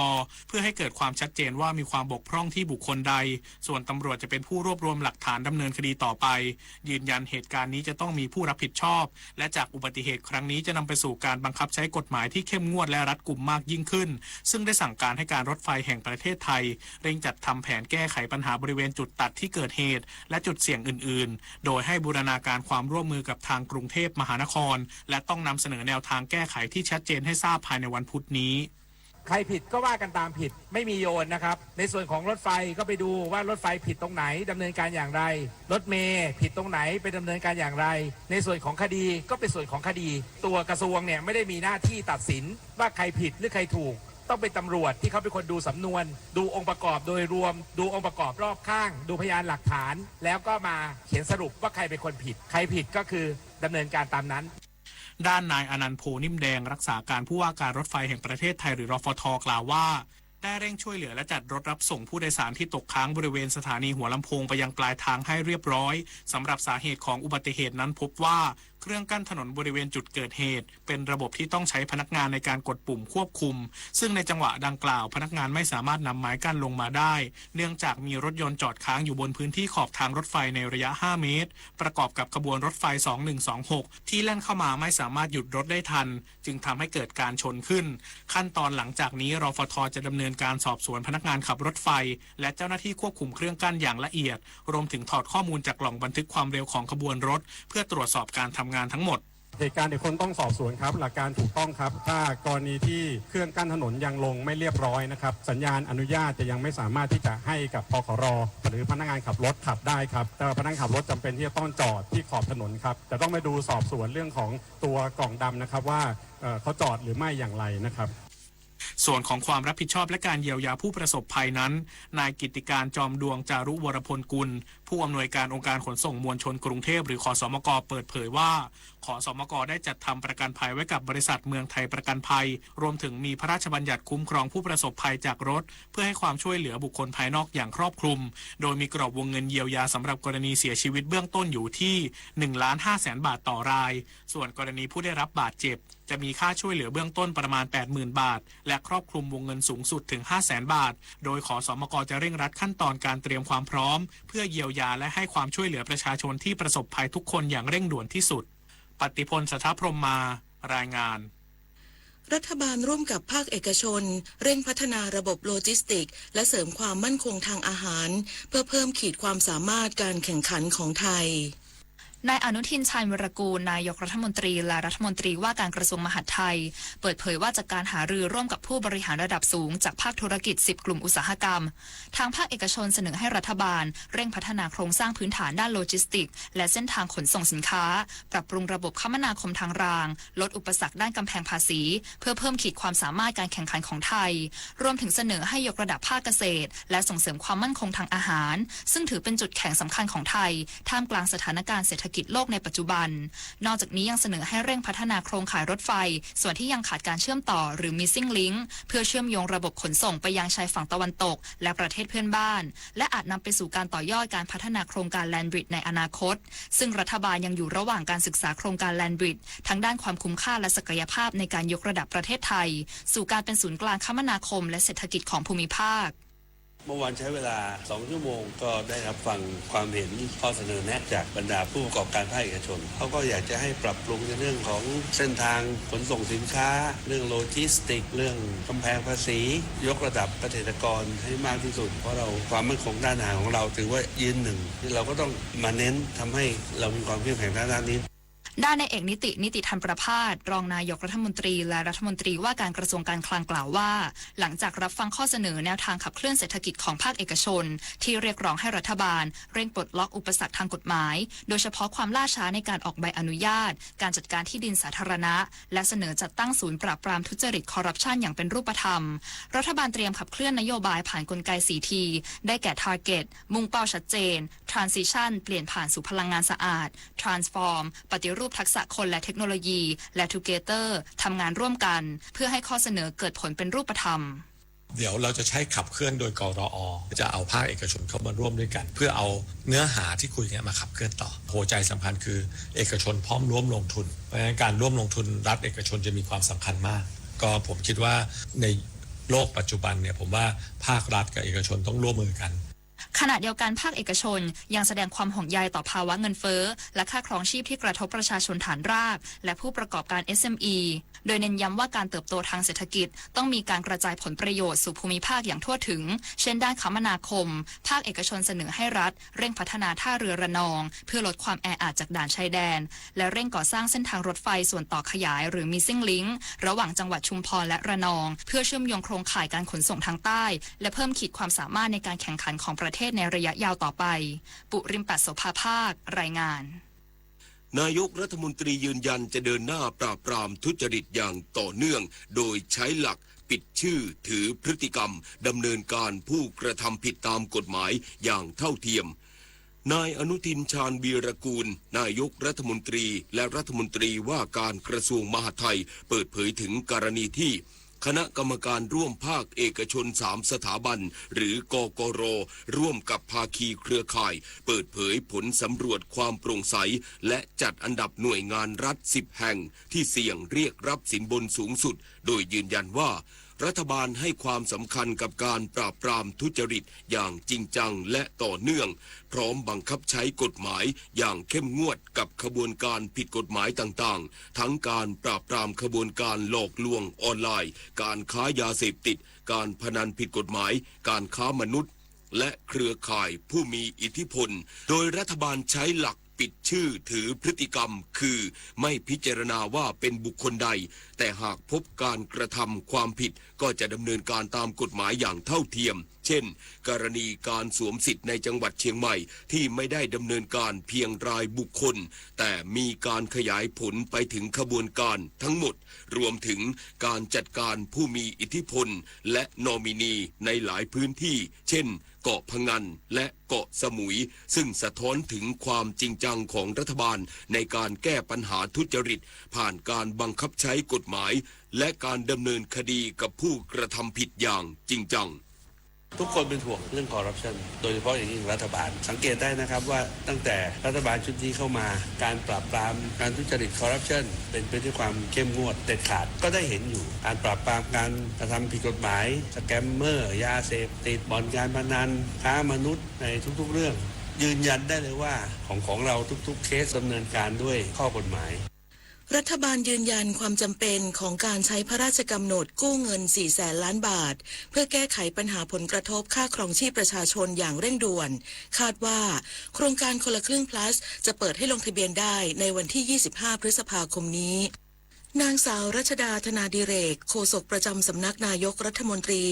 เพื่อให้เกิดความชัดเจนว่ามีความบกพร่องที่บุคคลใด ส่วนตำรวจจะเป็นผู้รวบรวมหลักฐานดำเนินคดีต่อไป ยืนยันเหตุการณ์นี้จะต้องมีผู้รับผิดชอบ และจากอุบัติเหตุครั้งนี้จะนำไปสู่การบังคับใช้กฎหมายที่เข้มงวดและรัดกุมมากยิ่งขึ้น ซึ่งได้สั่งการให้การรถไฟแห่งประเทศไทย เร่งจัดทำแผนแก้ไขปัญหาบริเวณจุดตัดที่เกิดเหตุ และจุดเสี่ยงอื่นๆ โดยให้บูรณาการความร่วมมือกับทางกรุงเทพมหานคร และต้องนำเสนอแนวทางแก้ไขที่ชัดเจนให้ทราบภายในวันพุธนี้ ใครผิดก็ว่ากันตามผิด ไม่มีโยนนะครับ ในส่วนของรถไฟก็ไปดูว่ารถไฟผิดตรงไหน ดำเนินการอย่างไร รถเมล์ผิดตรงไหน ไปดำเนินการอย่างไร ในส่วนของคดีก็เป็นส่วนของคดี ตัวกระทรวงเนี่ยไม่ได้มีหน้าที่ตัดสินว่าใครผิดหรือใครถูก ต้องเป็นตำรวจที่เขาเป็นคนดูสำนวน ดูองค์ประกอบโดยรวม ดูองค์ประกอบรอบข้าง ดูพยานหลักฐาน แล้วก็มาเขียนสรุปว่าใครเป็นคนผิด ใครผิดก็คือดำเนินการตามนั้น ด้านนายอนันต์ โพนิ่มแดง รักษาการผู้ว่าการรถไฟแห่งประเทศไทยหรือ รฟท กล่าวว่า ได้เร่งช่วยเหลือและจัดรถรับส่งผู้โดยสารที่ตกค้างบริเวณสถานีหัวลำโพงไปยังปลายทางให้เรียบร้อย สำหรับสาเหตุของอุบัติเหตุนั้นพบว่า เครื่องกั้นถนนบริเวณจุดเกิดเหตุ เป็นระบบที่ต้องใช้พนักงานในการกดปุ่มควบคุม ซึ่งในจังหวะดังกล่าวพนักงานไม่สามารถนำไม้กั้นลงมาได้ เนื่องจากมีรถยนต์จอดค้างอยู่บนพื้นที่ขอบทางรถไฟในระยะ ห้า เมตร ประกอบกับขบวนรถไฟ สองหนึ่งสองหก ที่แล่นเข้ามาไม่สามารถหยุดรถได้ทัน จึงทำให้เกิดการชนขึ้น ขั้นตอนหลังจากนี้ รฟท จะดำเนินการสอบสวนพนักงานขับรถไฟ และเจ้าหน้าที่ควบคุมเครื่องกั้นอย่างละเอียด รวมถึงถอดข้อมูลจากกล่องบันทึกความเร็วของขบวนรถ เพื่อตรวจสอบการทำงานทั้งหมด เหตุการณ์เดี๋ยวคงต้องสอบสวนครับ หลักการถูกต้องครับ ถ้ากรณีที่เครื่องกั้นถนนยังลงไม่เรียบร้อยนะครับ สัญญาณอนุญาตจะยังไม่สามารถที่จะให้กับ พขร หรือพนักงานขับรถขับได้ครับ แต่พนักงานขับรถจำเป็นที่จะต้องจอดที่ขอบถนนครับ แต่ต้องไปดูสอบสวนเรื่องของตัวกล่องดำนะครับว่าเอ่อเขาจอดหรือไม่อย่างไรนะครับ ส่วนของความรับผิดชอบและการเยียวยาผู้ประสบภัยนั้น นายกิตติการ จอมดวง จารุวรพลกุล ผู้อำนวยการองค์การขนส่งมวลชนกรุงเทพฯ หรือ ขสมก เปิดเผยว่า ขสมก ได้จัดทำประกันภัยไว้กับบริษัทเมืองไทยประกันภัย รวมถึงมีพระราชบัญญัติคุ้มครองผู้ประสบภัยจากรถ เพื่อให้ความช่วยเหลือบุคคลภายนอกอย่างครอบคลุม โดยมีกรอบวงเงินเยียวยาสำหรับกรณีเสียชีวิตเบื้องต้นอยู่ที่ หนึ่งล้านห้าแสนบาทต่อราย ส่วนกรณีผู้ได้รับบาดเจ็บ จะมีค่าช่วยเหลือเบื้องต้นประมาณ แปดหมื่นบาท และครอบคลุมวงเงินสูงสุดถึง ห้าแสนบาท โดย ขสมก จะเร่งรัดขั้นตอนการเตรียมความพร้อม เพื่อเยียวยาและให้ความช่วยเหลือประชาชนที่ประสบภัยทุกคนอย่างเร่งด่วนที่สุด ปฏิพล สัทธพรหมมา รายงาน รัฐบาลร่วมกับภาคเอกชน เร่งพัฒนาระบบโลจิสติกส์ และเสริมความมั่นคงทางอาหาร เพื่อเพิ่มขีดความสามารถการแข่งขันของไทย นายอนุทิน ชาญวีรกูร นายกรัฐมนตรี และรัฐมนตรีว่าการกระทรวงมหาดไทย เปิดเผยว่าจากการหารือร่วมกับผู้บริหารระดับสูงจากภาคธุรกิจ สิบกลุ่มอุตสาหกรรม ทางภาคเอกชนเสนอให้รัฐบาลเร่งพัฒนาโครงสร้างพื้นฐานด้านโลจิสติกส์ และเส้นทางขนส่งสินค้า ปรับปรุงระบบคมนาคมทางราง ลดอุปสรรคด้านกำแพงภาษี เพื่อเพิ่มขีดความสามารถการแข่งขันของไทย รวมถึงเสนอให้ยกระดับภาคเกษตร และส่งเสริมความมั่นคงทางอาหาร ซึ่งถือเป็นจุดแข็งสำคัญของไทย ท่ามกลางสถานการณ์เศรษฐกิจโลกในปัจจุบัน นอกจากนี้ยังเสนอให้เร่งพัฒนาโครงข่ายรถไฟ ส่วนที่ยังขาดการเชื่อมต่อ หรือ missing link เพื่อเชื่อมโยงระบบขนส่งไปยังชายฝั่งตะวันตก และประเทศเพื่อนบ้าน และอาจนำไปสู่การต่อยอดการพัฒนาโครงการ Land Bridge ในอนาคต ซึ่งรัฐบาลยังอยู่ระหว่างการศึกษาโครงการ Land Bridge ทั้งด้านความคุ้มค่าและศักยภาพในการยกระดับประเทศไทย สู่การเป็นศูนย์กลางคมนาคมและเศรษฐกิจของภูมิภาค เมื่อวานใช้เวลาสองชั่วโมง ก็ได้รับฟังความเห็นข้อเสนอแนะจากบรรดาผู้ประกอบการภาคเอกชน เขาก็อยากจะให้ปรับปรุงในเรื่องของเส้นทางขนส่งสินค้า เรื่องโลจิสติกส์ เรื่องกำแพงภาษี ยกระดับเกษตรกรให้มากที่สุด เพราะเราความมั่นคงด้านอาหารของเราถือว่ายืนหนึ่ง ที่เราก็ต้องมาเน้นทำให้เรามีความเข้มแข็งทางด้านนี้ ด้านนายเอกนิติ นิติธรรมประภาส รองนายกรัฐมนตรี และรัฐมนตรีว่าการกระทรวงการคลังกล่าวว่า หลังจากรับฟังข้อเสนอแนวทางขับเคลื่อนเศรษฐกิจของภาคเอกชน ที่เรียกร้องให้รัฐบาลเร่งปลดล็อกอุปสรรคทางกฎหมาย โดยเฉพาะความล่าช้าในการออกใบอนุญาต การจัดการที่ดินสาธารณะ และเสนอจัดตั้งศูนย์ปราบปรามทุจริตคอร์รัปชันอย่างเป็นรูปธรรม รัฐบาลเตรียมขับเคลื่อนนโยบายผ่านกลไก สี่ T ได้แก่ Target มุ่งเป้าชัดเจน Transition เปลี่ยนผ่านสู่พลังงานสะอาด Transform ปฏิรูปทักษะคนและเทคโนโลยี และ Together ทำงานร่วมกัน เพื่อให้ข้อเสนอเกิดผลเป็นรูปธรรม เดี๋ยวเราจะใช้ขับเคลื่อนโดย กรอ จะเอาภาคเอกชนเข้ามาร่วมด้วยกัน เพื่อเอาเนื้อหาที่คุยกันมาขับเคลื่อนต่อ หัวใจสำคัญคือเอกชนพร้อมร่วมลงทุน เพราะฉะนั้นการร่วมลงทุนรัฐเอกชนจะมีความสำคัญมาก ก็ผมคิดว่าในโลกปัจจุบันเนี่ย ผมว่าภาครัฐกับเอกชนต้องร่วมมือกัน ขณะเดียวกันภาคเอกชนยังแสดงความห่วงใยต่อภาวะเงินเฟ้อและค่าครองชีพที่กระทบประชาชนฐานรากและผู้ประกอบการ เอสเอ็มอี โดยเน้นย้ำว่าการเติบโตทางเศรษฐกิจต้องมีการกระจายผลประโยชน์สู่ภูมิภาคอย่างทั่วถึง เช่นด้านคมนาคม ภาคเอกชนเสนอให้รัฐเร่งพัฒนาท่าเรือระนองเพื่อลดความแออัดจากด่านชายแดน และเร่งก่อสร้างเส้นทางรถไฟส่วนต่อขยายหรือ Missing Link ระหว่างจังหวัดชุมพรและระนอง เพื่อเชื่อมโยงโครงข่ายการขนส่งทางใต้ และเพิ่มขีดความสามารถในการแข่งขันของประเทศในระยะยาวต่อไป ปุริมปัตย์ โสภาภาค รายงาน นายกรัฐมนตรียืนยันจะเดินหน้าปราบปรามทุจริตอย่างต่อเนื่อง โดยใช้หลักปิดชื่อถือพฤติกรรม ดำเนินการผู้กระทำผิดตามกฎหมายอย่างเท่าเทียม นายอนุทิน ชาญวีรกูล นายกรัฐมนตรี และรัฐมนตรีว่าการกระทรวงมหาดไทย เปิดเผยถึงกรณีที่ คณะกรรมการร่วมภาคเอกชนสามสถาบัน หรือกกร ร่วมกับภาคีเครือข่าย เปิดเผยผลสำรวจความโปร่งใส และจัดอันดับหน่วยงานรัฐสิบแห่ง ที่เสี่ยงเรียกรับสินบนสูงสุด โดยยืนยันว่า รัฐบาลให้ความสำคัญกับการปราบปรามทุจริตอย่างจริงจังและต่อเนื่อง พร้อมบังคับใช้กฎหมายอย่างเข้มงวดกับขบวนการผิดกฎหมายต่างๆ ทั้งการปราบปรามขบวนการหลอกลวงออนไลน์ การค้ายาเสพติด การพนันผิดกฎหมาย การค้ามนุษย์ และเครือข่ายผู้มีอิทธิพล โดยรัฐบาลใช้หลักปิดชื่อถือพฤติกรรม คือไม่พิจารณาว่าเป็นบุคคลใด แต่หากพบการกระทำความผิดก็จะดำเนินการตามกฎหมายอย่างเท่าเทียม เช่น กรณีการสวมสิทธิ์ในจังหวัดเชียงใหม่ ที่ไม่ได้ดำเนินการเพียงรายบุคคล แต่มีการขยายผลไปถึงขบวนการทั้งหมด รวมถึงการจัดการผู้มีอิทธิพล และนอมินีในหลายพื้นที่ เช่น เกาะพะงัน และเกาะสมุย ซึ่งสะท้อนถึงความจริงจังของรัฐบาลในการแก้ปัญหาทุจริต ผ่านการบังคับใช้กฎหมาย และการดำเนินคดีกับผู้กระทำผิดอย่างจริงจัง ทุกคนเป็นห่วงเรื่องคอร์รัปชัน โดยเฉพาะอย่างยิ่งรัฐบาล สังเกตได้นะครับว่าตั้งแต่รัฐบาลชุดนี้เข้ามา การปราบปรามการทุจริตคอร์รัปชัน เป็นไปด้วยความเข้มงวดเด็ดขาด ก็ได้เห็นอยู่ การปราบปรามการกระทำผิดกฎหมาย สแกมเมอร์ ยาเสพติด บ่อนการพนัน ค้ามนุษย์ ในทุกๆเรื่อง ยืนยันได้เลยว่าของของเราทุกๆเคสดำเนินการด้วยข้อกฎหมาย รัฐบาลยืนยันความจำเป็นของการใช้พระราชกำหนดกู้เงิน สี่ แสนล้านบาท เพื่อแก้ไขปัญหาผลกระทบค่าครองชีพประชาชนอย่างเร่งด่วน คาดว่า โครงการคนละครึ่ง plus จะเปิดให้ลงทะเบียนได้ในวันที่ ยี่สิบห้า พฤษภาคมนี้ นางสาวรัชดา ธนาดิเรก โฆษกประจำสำนักนายกรัฐมนตรี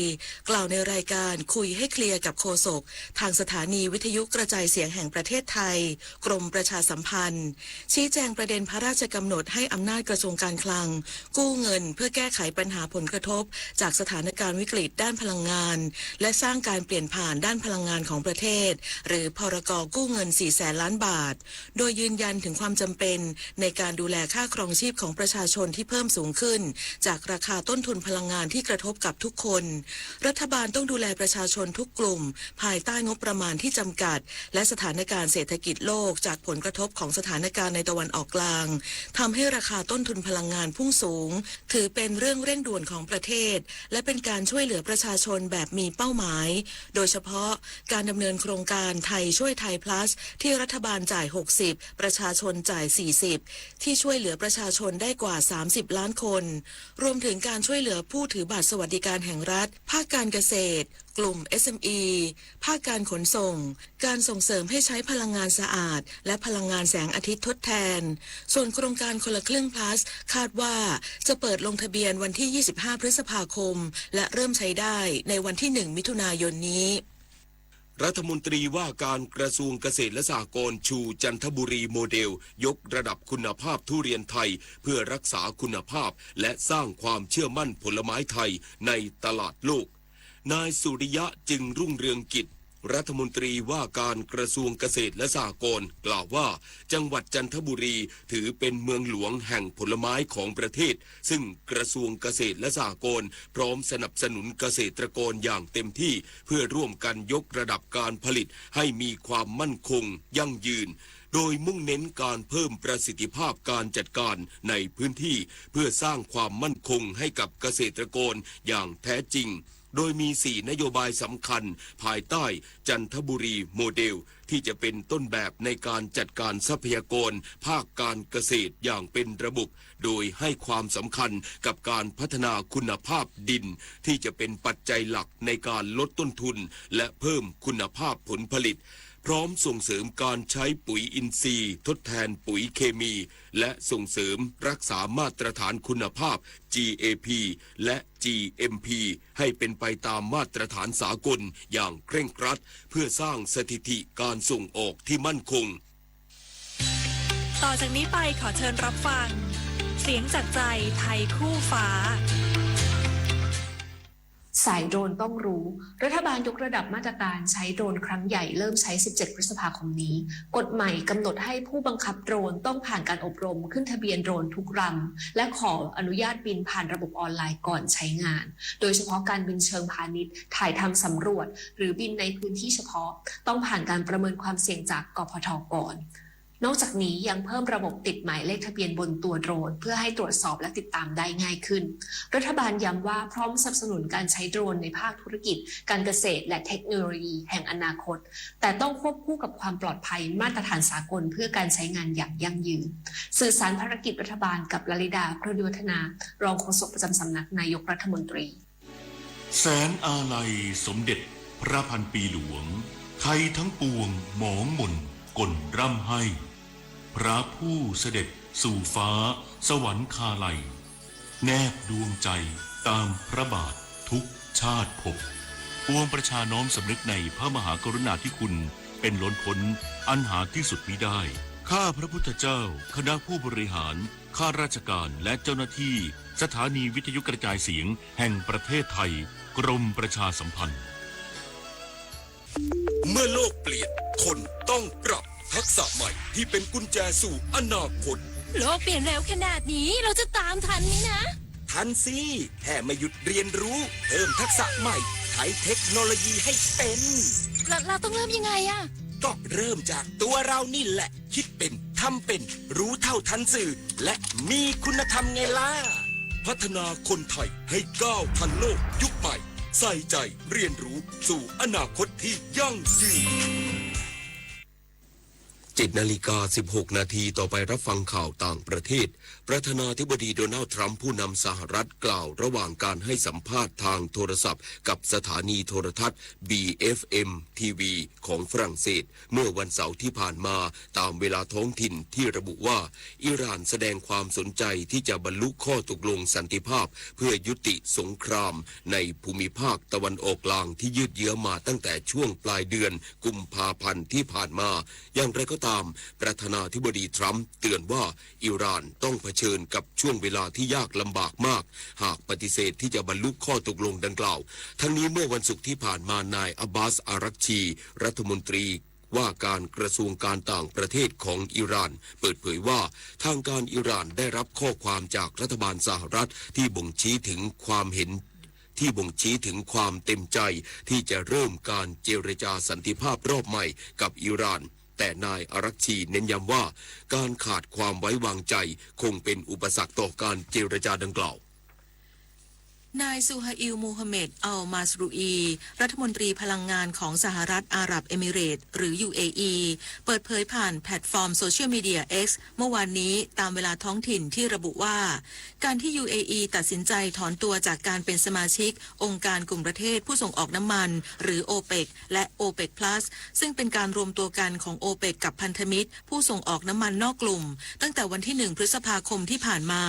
กล่าวในรายการคุยให้เคลียร์กับโฆษก ทางสถานีวิทยุกระจายเสียงแห่งประเทศไทย กรมประชาสัมพันธ์ ชี้แจงประเด็นพระราชกำหนดให้อำนาจกระทรวงการคลัง กู้เงินเพื่อแก้ไขปัญหาผลกระทบจากสถานการณ์วิกฤตด้านพลังงาน และสร้างการเปลี่ยนผ่านด้านพลังงานของประเทศ หรือ พรก กู้เงิน สี่ แสนล้านบาท โดยยืนยันถึงความจำเป็นในการดูแลค่าครองชีพของประชาชนที่เพิ่มสูงขึ้น จากราคาต้นทุนพลังงานที่กระทบกับทุกคน รัฐบาลต้องดูแลประชาชนทุกกลุ่ม ภายใต้งบประมาณที่จำกัด และสถานการณ์เศรษฐกิจโลกจากผลกระทบของสถานการณ์ในตะวันออกกลาง ทำให้ราคาต้นทุนพลังงานพุ่งสูง ถือเป็นเรื่องเร่งด่วนของประเทศ และเป็นการช่วยเหลือประชาชนแบบมีเป้าหมาย โดยเฉพาะการดำเนินโครงการไทยช่วยไทย plus ที่รัฐบาลจ่าย หกสิบ ประชาชนจ่าย สี่สิบ ที่ช่วยเหลือประชาชนได้กว่า สามสิบ ล้านคน รวมถึงการช่วยเหลือผู้ถือบัตรสวัสดิการแห่งรัฐ ภาคการเกษตร กลุ่ม เอสเอ็มอี ภาคการขนส่ง การส่งเสริมให้ใช้พลังงานสะอาด และพลังงานแสงอาทิตย์ทดแทน ส่วนโครงการคนละครึ่ง plus คาดว่าจะเปิดลงทะเบียนวันที่ ยี่สิบห้า พฤษภาคม และเริ่มใช้ได้ในวันที่ หนึ่ง มิถุนายนนี้ รัฐมนตรีว่าการกระทรวงเกษตรและสหกรณ์ ชูจันทบุรีโมเดล ยกระดับคุณภาพทุเรียนไทย เพื่อรักษาคุณภาพ และสร้างความเชื่อมั่นผลไม้ไทยในตลาดโลก นายสุริยะ จึงรุ่งเรืองกิจ รัฐมนตรีว่าการกระทรวงเกษตรและสหกรณ์กล่าวว่า จังหวัดจันทบุรีถือเป็นเมืองหลวงแห่งผลไม้ของประเทศ ซึ่งกระทรวงเกษตรและสหกรณ์พร้อมสนับสนุนเกษตรกรอย่างเต็มที่ เพื่อร่วมกันยกระดับการผลิตให้มีความมั่นคงยั่งยืน โดยมุ่งเน้นการเพิ่มประสิทธิภาพการจัดการในพื้นที่ เพื่อสร้างความมั่นคงให้กับเกษตรกรอย่างแท้จริง โดยมี สี่ นโยบายสำคัญภายใต้จันทบุรีโมเดล ที่จะเป็นต้นแบบในการจัดการทรัพยากรภาคการเกษตรอย่างเป็นระบบ โดยให้ความสำคัญกับการพัฒนาคุณภาพดิน ที่จะเป็นปัจจัยหลักในการลดต้นทุน และเพิ่มคุณภาพผลผลิต พร้อมส่งเสริมการใช้ปุ๋ยอินทรีย์ทดแทนปุ๋ยเคมี และส่งเสริมรักษามาตรฐานคุณภาพ จี เอ พี และ จี เอ็ม พี ให้เป็นไปตามมาตรฐานสากลอย่างเคร่งครัด เพื่อสร้างสถิติการส่งออกที่มั่นคง ต่อจากนี้ไปขอเชิญรับฟัง เสียงจากใจไทยคู่ฟ้า สายโดรนต้องรู้ รัฐบาลยกระดับมาตรการใช้โดรนครั้งใหญ่เริ่มใช้ สิบเจ็ด พฤษภาคมนี้ กฎใหม่กำหนดให้ผู้บังคับโดรนต้องผ่านการอบรมขึ้นทะเบียนโดรนทุกลำ และขออนุญาตบินผ่านระบบออนไลน์ก่อนใช้งาน โดยเฉพาะการบินเชิงพาณิชย์ ถ่ายทำสำรวจ หรือบินในพื้นที่เฉพาะ ต้องผ่านการประเมินความเสี่ยงจาก กพท ก่อน นอกจากนี้ยังเพิ่มระบบติดหมายเลขทะเบียนบนตัวโดรน เพื่อให้ตรวจสอบและติดตามได้ง่ายขึ้น รัฐบาลย้ำว่าพร้อมสนับสนุนการใช้โดรนในภาคธุรกิจ การเกษตร และเทคโนโลยีแห่งอนาคต แต่ต้องควบคู่กับความปลอดภัยมาตรฐานสากลเพื่อการใช้งานอย่างยั่งยืน สื่อสารภารกิจรัฐบาลกับลลิดา เครือดีวัฒนา รองโฆษกประจำสำนักนายกรัฐมนตรี แสงอาลัยสมเด็จพระพันปีหลวง ไทยทั้งปวงหมองหม่นก่นร่ำไห้ พระผู้เสด็จสู่ฟ้าสวรรคาลัย แนบดวงใจตามพระบาททุกชาติภพ ปวงประชาน้อมสำนึกในพระมหากรุณาธิคุณเป็นล้นพ้นอันหาที่สุดมิได้ ข้าพระพุทธเจ้า คณะผู้บริหาร ข้าราชการและเจ้าหน้าที่สถานีวิทยุกระจายเสียงแห่งประเทศไทย กรมประชาสัมพันธ์ เมื่อโลกเปลี่ยน คนต้องปรับทักษะใหม่ที่เป็นกุญแจสู่อนาคต โลกเปลี่ยนเร็วขนาดนี้ เราจะตามทันไหมนะ ทันสิ แค่ไม่หยุดเรียนรู้ เพิ่มทักษะใหม่ ใช้เทคโนโลยีให้เป็น เรา เราต้องเริ่มยังไงอะ ก็เริ่มจากตัวเรานี่แหละ คิดเป็น ทำเป็น รู้เท่าทันสื่อ และมีคุณธรรมไงล่ะ พัฒนาคนไทยให้ก้าวทันโลกยุคใหม่ ใส่ใจเรียนรู้สู่อนาคตที่ยั่งยืน เจ็ดนาฬิกาสิบหกนาที ต่อไปรับฟังข่าวต่างประเทศ ประธานาธิบดีโดนัลด์ทรัมป์ผู้นำสหรัฐกล่าวระหว่างการให้สัมภาษณ์ทางโทรศัพท์กับสถานีโทรทัศน์ บี เอฟ เอ็ม ที วี ของฝรั่งเศส เมื่อวันเสาร์ที่ผ่านมา ตามเวลาท้องถิ่นที่ระบุว่า อิหร่านแสดงความสนใจที่จะบรรลุข้อตกลงสันติภาพ เพื่อยุติสงครามในภูมิภาคตะวันออกกลางที่ยืดเยื้อมาตั้งแต่ช่วงปลายเดือนกุมภาพันธ์ที่ผ่านมา อย่างไรก็ตาม ประธานาธิบดีทรัมป์เตือนว่า อิหร่านต้องเผชิญกับช่วงเวลาที่ยากลำบากมาก หากปฏิเสธที่จะบรรลุข้อตกลงดังกล่าว ทั้งนี้เมื่อวันศุกร์ที่ผ่านมานายอับบาส อารักชี รัฐมนตรีว่าการกระทรวงการต่างประเทศของอิหร่าน เปิดเผยว่า ทางการอิหร่านได้รับข้อความจากรัฐบาลสหรัฐที่บ่งชี้ถึงความเห็น ที่บ่งชี้ถึงความเต็มใจที่จะเริ่มการเจรจาสันติภาพรอบใหม่กับอิหร่าน แต่นายอารักชีเน้นย้ำว่า การขาดความไว้วางใจคงเป็นอุปสรรคต่อการเจรจาดังกล่าว นายซูฮาอิล มูฮัมเหม็ด อัลมาสรูอี รัฐมนตรีพลังงานของสหรัฐอาหรับเอมิเรตส์ หรือ ยูเออี เปิดเผยผ่านแพลตฟอร์มโซเชียลมีเดีย X เมื่อวานนี้ตามเวลาท้องถิ่นที่ระบุว่า การที่ ยูเออี ตัดสินใจถอนตัวจากการเป็นสมาชิกองค์การกลุ่มประเทศผู้ส่งออกน้ำมัน หรือ โอเปก และ โอเปก Plus ซึ่งเป็นการรวมตัวกันของ โอเปก กับพันธมิตรผู้ส่งออกน้ำมันนอกกลุ่ม ตั้งแต่วันที่ หนึ่ง พฤษภาคมที่ผ่านมา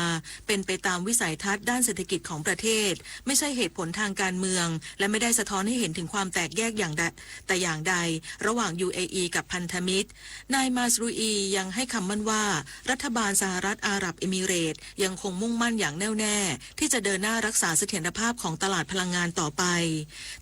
เป็นไปตามวิสัยทัศน์ด้านเศรษฐกิจของประเทศ ไม่ใช่เหตุผลทางการเมือง และไม่ได้สะท้อนให้เห็นถึงความแตกแยกอย่างใด แต่อย่างใด ระหว่าง ยูเออี กับพันธมิตร นายมาสรูอียังให้คำมั่นว่า รัฐบาลสหรัฐอาหรับเอมิเรตส์ยังคงมุ่งมั่นอย่างแน่วแน่ ที่จะเดินหน้ารักษาเสถียรภาพของตลาดพลังงานต่อไป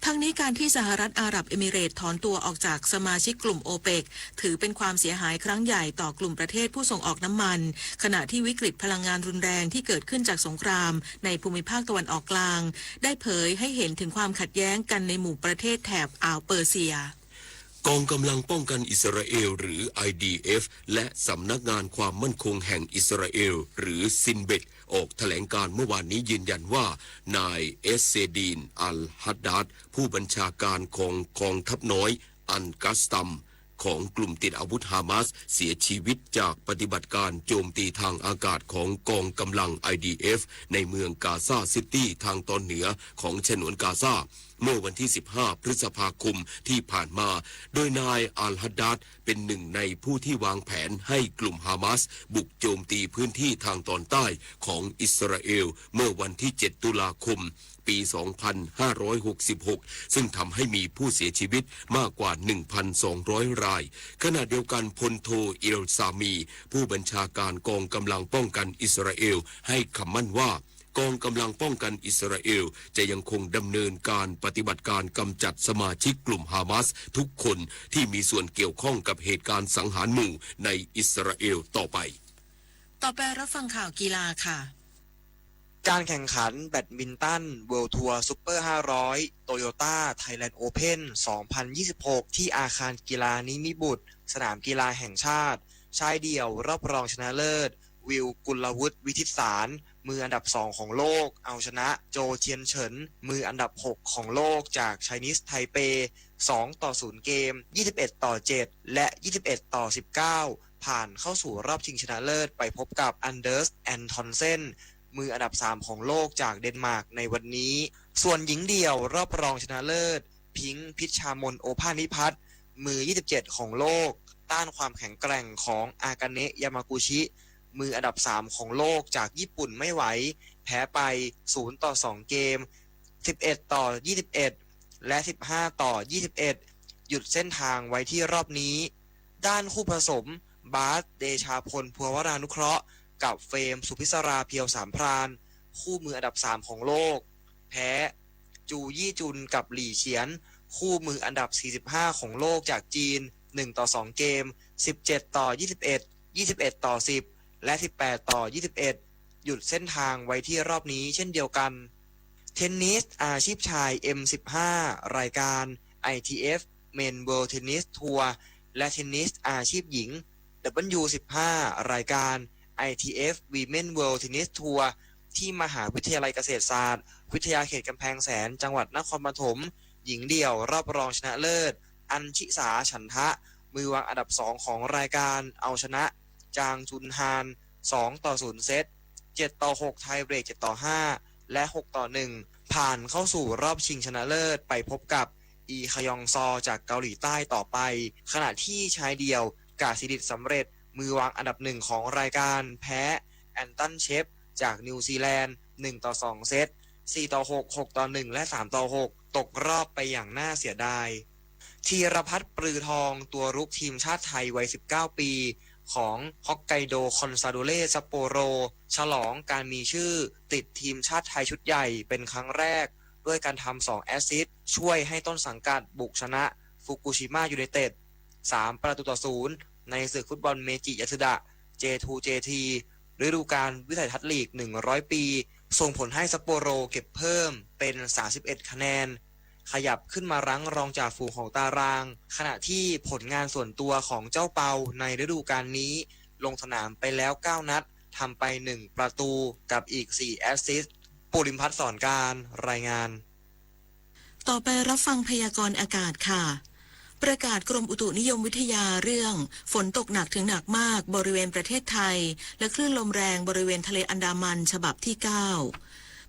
ทั้งนี้การที่สหรัฐอาหรับเอมิเรตส์ถอนตัวออกจากสมาชิกกลุ่มโอเปก ถือเป็นความเสียหายครั้งใหญ่ต่อกลุ่มประเทศผู้ส่งออกน้ำมัน ขณะที่วิกฤตพลังงานรุนแรงที่เกิดขึ้นจากสงครามในภูมิภาคตะวันออกกลาง ได้เผยให้เห็นถึงความขัดแย้งกันในหมู่ประเทศแถบอ่าวเปอร์เซีย กองกำลังป้องกันอิสราเอลหรือ ไอดีเอฟ และสำนักงานความมั่นคงแห่งอิสราเอลหรือ ซินเบต ออกแถลงการณ์เมื่อวานนี้ยืนยันว่า นายเอสเซดีน อัลฮัดดาด ผู้บัญชาการของกองทัพน้อย อัลกัสตัม ของกลุ่มติดอาวุธฮามาส เสียชีวิตจากปฏิบัติการโจมตีทางอากาศของกองกำลัง ไอดีเอฟ ในเมืองกาซาซิตี้ทางตอนเหนือของฉนวนกาซา เมื่อวันที่ สิบห้า พฤษภาคมที่ผ่านมา โดยนายอัลฮัดดาดเป็นหนึ่งในผู้ที่วางแผนให้กลุ่มฮามาสบุกโจมตีพื้นที่ทางตอนใต้ของอิสราเอล เมื่อวันที่ เจ็ด ตุลาคม ปี สองพันห้าร้อยหกสิบหก ซึ่งทำให้มีผู้เสียชีวิตมากกว่า หนึ่งพันสองร้อย ราย ขณะเดียวกันพลโท เอลซามี ผู้บัญชาการกองกำลังป้องกันอิสราเอล ให้คำมั่นว่า กองกำลังป้องกันอิสราเอล จะยังคงดำเนินการปฏิบัติการกำจัดสมาชิกกลุ่มฮามาสทุกคนที่มีส่วนเกี่ยวข้องกับเหตุการณ์สังหารหมู่ในอิสราเอลต่อไป ต่อไปรับฟังข่าวกีฬาค่ะ การแข่งขันแบดมินตัน World Tour Super ห้าร้อย Toyota Thailand Open สองพันยี่สิบหก ที่อาคารกีฬานิมิบุตร สนามกีฬาแห่งชาติ ชายเดี่ยวรอบรองชนะเลิศ วิว กุลวุฒิ วิทิตสาร มืออันดับ สอง ของโลก เอาชนะ โจ เทียนเฉิน มืออันดับ หก ของโลกจาก Chinese Taipei สอง ต่อ ศูนย์ เกม ยี่สิบเอ็ด ต่อ เจ็ด และ ยี่สิบเอ็ด ต่อ สิบเก้า ผ่านเข้าสู่รอบชิงชนะเลิศไปพบกับ Anders Antonsen มืออันดับ สาม ของโลกจากเดนมาร์กในวันนี้ ส่วนหญิงเดี่ยวรอบรองชนะเลิศ พิงค์ พิชชามน โอภาสนิพัฒน์ มือ ยี่สิบเจ็ด ของโลก ต้านความแข็งแกร่งของอากาเนะ ยามากุชิ มืออันดับ สาม ของโลกจากญี่ปุ่นไม่ไหว แพ้ไป ศูนย์ ต่อ สอง เกม สิบเอ็ด ต่อ ยี่สิบเอ็ด และ สิบห้า ต่อ ยี่สิบเอ็ด หยุดเส้นทางไว้ที่รอบนี้ ด้านคู่ผสม บาส เดชาพล ภัวรานุเคราะห์ กับเฟรม สุพิศรา เพียวสามพราน คู่มืออันดับ สาม ของโลก แพ้ จูยี่จุน กับหลี่เฉียน คู่มืออันดับ สี่สิบห้า ของโลกจากจีน หนึ่ง ต่อ สอง เกม สิบเจ็ด ต่อ ยี่สิบเอ็ด ยี่สิบเอ็ด ต่อ สิบ และ สิบแปด ต่อ ยี่สิบเอ็ด หยุดเส้นทางไว้ที่รอบนี้เช่นเดียวกัน เทนนิสอาชีพชาย M สิบห้า รายการ ไอทีเอฟ Men World Tennis Tour และเทนนิสอาชีพหญิง W สิบห้า รายการ ไอทีเอฟ Women World Tennis Tour ที่มหาวิทยาลัยเกษตรศาสตร์ วิทยาเขตกำแพงแสน จังหวัดนครปฐม หญิงเดี่ยวรอบรองชนะเลิศ อัญชิสา ฉันทะ มือวางอันดับ สอง ของรายการ เอาชนะ จางจุนฮาน สอง ต่อ ศูนย์ เซต เจ็ด ต่อ หก ไทเบรก เจ็ด ต่อ ห้า และ หก ต่อ หนึ่ง ผ่านเข้าสู่รอบชิงชนะเลิศไปพบกับ อี ขยองซอ จากเกาหลีใต้ต่อไป ขณะที่ชายเดี่ยว กาสิดิตสำเร็จ มือวางอันดับ หนึ่ง ของรายการ แพ้ แอนตัน เชฟ จากนิวซีแลนด์ หนึ่ง ต่อ สอง เซต สี่ ต่อ หก หก ต่อ หนึ่ง และ สาม ต่อ หก ตกรอบไปอย่างน่าเสียดาย ธีรพัฒน์ ปรือทอง ตัวรุกทีมชาติไทยวัย สิบเก้า ปี ของฮอกไกโด คอนซาโดเล ซัปโปโร ฉลองการมีชื่อติดทีมชาติไทยชุดใหญ่เป็นครั้งแรก ด้วยการทำ สอง แอสซิสต์ ช่วยให้ต้นสังกัดบุกชนะ ฟุกุชิมะ ยูไนเต็ด สาม ประตูต่อ ศูนย์ ในศึกฟุตบอล เมจิ ยาสึดะ เจ ทู เจ ที ฤดูกาลวิสัยทัศน์ลีก หนึ่งร้อย ปี ส่งผลให้ซัปโปโรเก็บเพิ่มเป็น สามสิบเอ็ด คะแนน ขยับขึ้นมารั้งรองจ่าฝูงของตาราง ขณะที่ผลงานส่วนตัวของเจ้าเปาในฤดูกาลนี้ ลงสนามไปแล้ว เก้า นัด ทำไป หนึ่ง ประตู กับอีก สี่ แอสซิสต์ ปูริมพัฒน์ สอนการ รายงาน ต่อไปรับฟังพยากรณ์อากาศค่ะ ประกาศกรมอุตุนิยมวิทยาเรื่อง ฝนตกหนักถึงหนักมากบริเวณประเทศไทย และคลื่นลมแรงบริเวณทะเลอันดามันฉบับที่ เก้า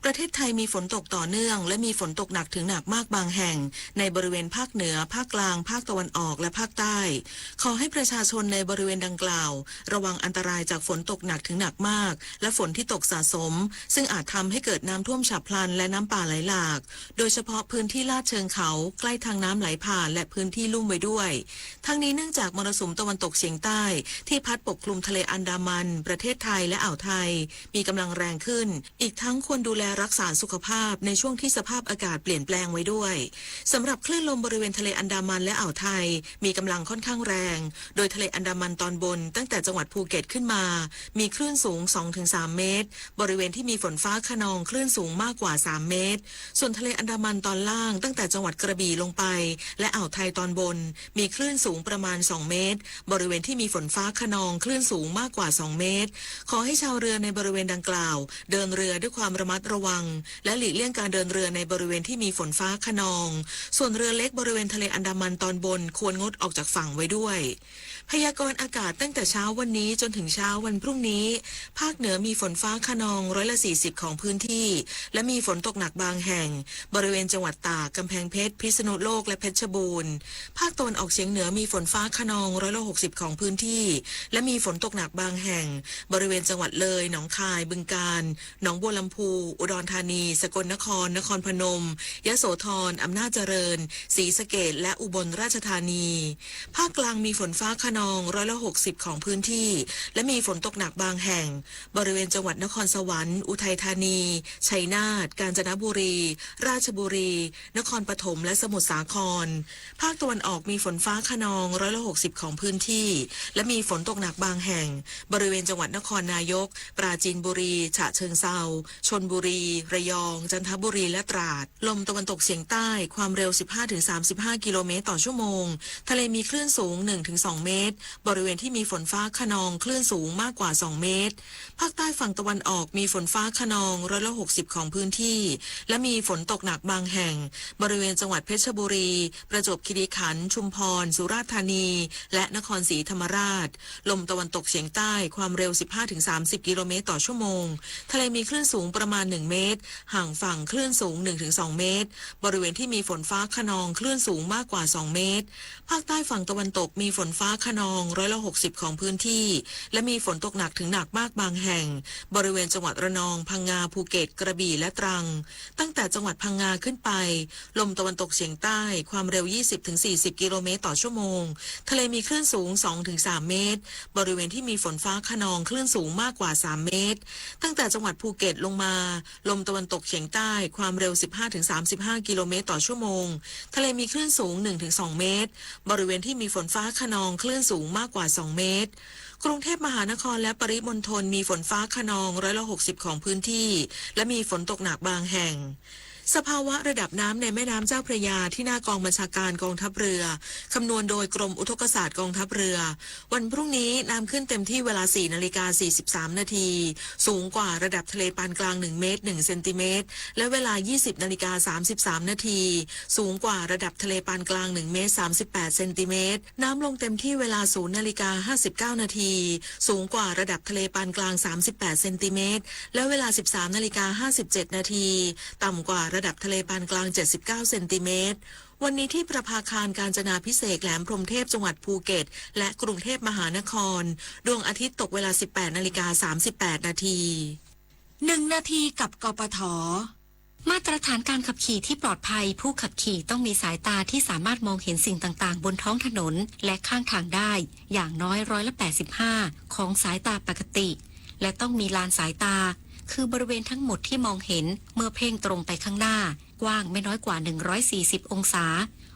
ประเทศไทยมีฝนตกต่อเนื่องและมีฝนตกหนักถึงหนักมากบางแห่งในบริเวณภาคเหนือ ภาคกลาง ภาคตะวันออก และภาคใต้ ขอให้ประชาชนในบริเวณดังกล่าว ระวังอันตรายจากฝนตกหนักถึงหนักมาก และฝนที่ตกสะสม ซึ่งอาจทำให้เกิดน้ำท่วมฉับพลันและน้ำป่าไหลหลาก โดยเฉพาะพื้นที่ลาดเชิงเขา ใกล้ทางน้ำไหลผ่าน และพื้นที่ลุ่มไว้ด้วย ทั้งนี้เนื่องจากมรสุมตะวันตกเฉียงใต้ที่พัดปกคลุมทะเลอันดามัน ประเทศไทย และอ่าวไทย มีกำลังแรงขึ้น อีกทั้งควรดูแลรักษาสุขภาพในช่วงที่สภาพอากาศเปลี่ยนแปลงไว้ด้วย สำหรับคลื่นลมบริเวณทะเลอันดามันและอ่าวไทย มีกำลังค่อนข้างแรง โดยทะเลอันดามันตอนบนตั้งแต่จังหวัดภูเก็ตขึ้นมา มีคลื่นสูง สองถึงสาม เมตร บริเวณที่มีฝนฟ้าคะนองคลื่นสูงมากกว่า สาม เมตร ส่วนทะเลอันดามันตอนล่างตั้งแต่จังหวัดกระบี่ลงไป และอ่าวไทยตอนบน มีคลื่นสูงประมาณ สอง เมตร บริเวณที่มีฝนฟ้าคะนองคลื่นสูงมากกว่า สอง เมตร ขอให้ชาวเรือในบริเวณดังกล่าว เดินเรือด้วยความระมัดระวัง และหลีกเลี่ยงการเดินเรือในบริเวณที่มีฝนฟ้าคะนอง ส่วนเรือเล็กบริเวณทะเลอันดามันตอนบนควรงดออกจากฝั่งไว้ด้วย พยากรณ์อากาศตั้งแต่เช้าวันนี้จนถึงเช้าวันพรุ่งนี้ ภาคเหนือมีฝนฟ้าคะนองร้อยละสี่สิบของพื้นที่ และมีฝนตกหนักบางแห่ง บริเวณจังหวัดตาก กำแพงเพชร พิษณุโลก และเพชรบูรณ์ ภาคตะวันออกเฉียงเหนือมีฝนฟ้าคะนองร้อยละหกสิบของพื้นที่ และมีฝนตกหนักบางแห่ง บริเวณจังหวัดเลย หนองคาย บึงกาฬ หนองบัวลำพู อุดรธานี สกลนคร นครพนม ยโสธร อำนาจเจริญ ศรีสะเกษ และอุบลราชธานี ภาคกลางมีฝนฟ้าคะนองร้อยละหกสิบของพื้นที่ และมีฝนตกหนักบางแห่ง บริเวณจังหวัดนครสวรรค์ อุทัยธานี ชัยนาท กาญจนบุรี ราชบุรี นครปฐม และสมุทรสาคร ภาคตะวันออกมีฝนฟ้าคะนองร้อยละหกสิบของพื้นที่ และมีฝนตกหนักบางแห่ง บริเวณจังหวัดนครนายก ปราจีนบุรี ฉะเชิงเทรา ชลบุรี ระยอง จันทบุรี และตราด ลมตะวันตกเฉียงใต้ ความเร็ว สิบห้าถึงสามสิบห้า กิโลเมตรต่อชั่วโมง ทะเลมีคลื่นสูง หนึ่งถึงสอง เมตร บริเวณที่มีฝนฟ้าคะนองคลื่นสูงมากกว่า สอง เมตร ภาคใต้ฝั่งตะวันออกมีฝนฟ้าคะนองร้อยละหกสิบของพื้นที่ และมีฝนตกหนักบางแห่ง บริเวณจังหวัดเพชรบุรี ประจวบคีรีขันธ์ ชุมพร สุราษฎร์ธานี และนครศรีธรรมราช ลมตะวันตกเฉียงใต้ ความเร็ว สิบห้าถึงสามสิบ กิโลเมตรต่อชั่วโมง ทะเลมีคลื่นสูงประมาณ หนึ่ง เมตร ห่างฝั่งคลื่นสูง หนึ่งถึงสอง เมตร บริเวณที่มีฝนฟ้าคะนองคลื่นสูงมากกว่า สอง เมตร ภาคใต้ฝั่งตะวันตกมีฝนฟ้าคะนองร้อยละหกสิบของพื้นที่ และมีฝนตกหนักถึงหนักมากบางแห่ง บริเวณจังหวัดระนอง พังงา ภูเก็ต กระบี่ และตรัง ตั้งแต่จังหวัดพังงาขึ้นไป ลมตะวันตกเฉียงใต้ ความเร็ว ยี่สิบถึงสี่สิบ กิโลเมตรต่อชั่วโมง ทะเลมีคลื่นสูง สองถึงสาม เมตร บริเวณที่มีฝนฟ้าคะนองคลื่นสูงมากกว่า สาม เมตร ตั้งแต่จังหวัดภูเก็ตลงมา ลมตะวันตกเฉียงใต้ ความเร็ว สิบห้าถึงสามสิบห้า กิโลเมตรต่อชั่วโมง ทะเลมีคลื่นสูง หนึ่งถึงสอง เมตร บริเวณที่มีฝนฟ้าคะนองคลื่นสูงมากกว่า สอง เมตร กรุงเทพมหานครและปริมณฑลมีฝนฟ้าคะนองร้อยละหกสิบของพื้นที่ และมีฝนตกหนักบางแห่ง สภาวะระดับน้ำในแม่น้ำเจ้าพระยาที่หน้ากองบัญชาการกองทัพเรือ คำนวณโดยกรมอุทกศาสตร์กองทัพเรือ วันพรุ่งนี้น้ำขึ้นเต็มที่เวลา สี่นาฬิกา สี่สิบสามนาที สูงกว่าระดับทะเลปานกลาง หนึ่ง เมตร หนึ่ง เซนติเมตร และเวลา ยี่สิบนาฬิกา สามสิบสามนาที สูงกว่าระดับทะเลปานกลาง หนึ่ง เมตร สามสิบแปด เซนติเมตร น้ำลงเต็มที่เวลา ศูนย์นาฬิกา ห้าสิบเก้านาที สูงกว่าระดับทะเลปานกลาง สามสิบแปด เซนติเมตร และเวลา สิบสามนาฬิกา ห้าสิบเจ็ดนาที ต่ำกว่าระดับทะเลปานกลาง เจ็ดสิบเก้า เซนติเมตร วันนี้ที่ประภาคารกาญจนาภิเษก แหลมพรหมเทพ จังหวัดภูเก็ต และกรุงเทพมหานคร ดวงอาทิตย์ตกเวลา สิบแปดนาฬิกา สามสิบแปดนาที หนึ่งนาทีกับ กปท. มาตรฐานการขับขี่ที่ปลอดภัย ผู้ขับขี่ต้องมีสายตาที่สามารถมองเห็นสิ่งต่างๆ บนท้องถนน และข้างทางได้ อย่างน้อยร้อยละแปดสิบห้าของสายตาปกติ และต้องมีลานสายตา คือบริเวณทั้งหมดที่มองเห็นเมื่อเพ่งตรงไปข้างหน้า กว้างไม่น้อยกว่า หนึ่งร้อยสี่สิบองศา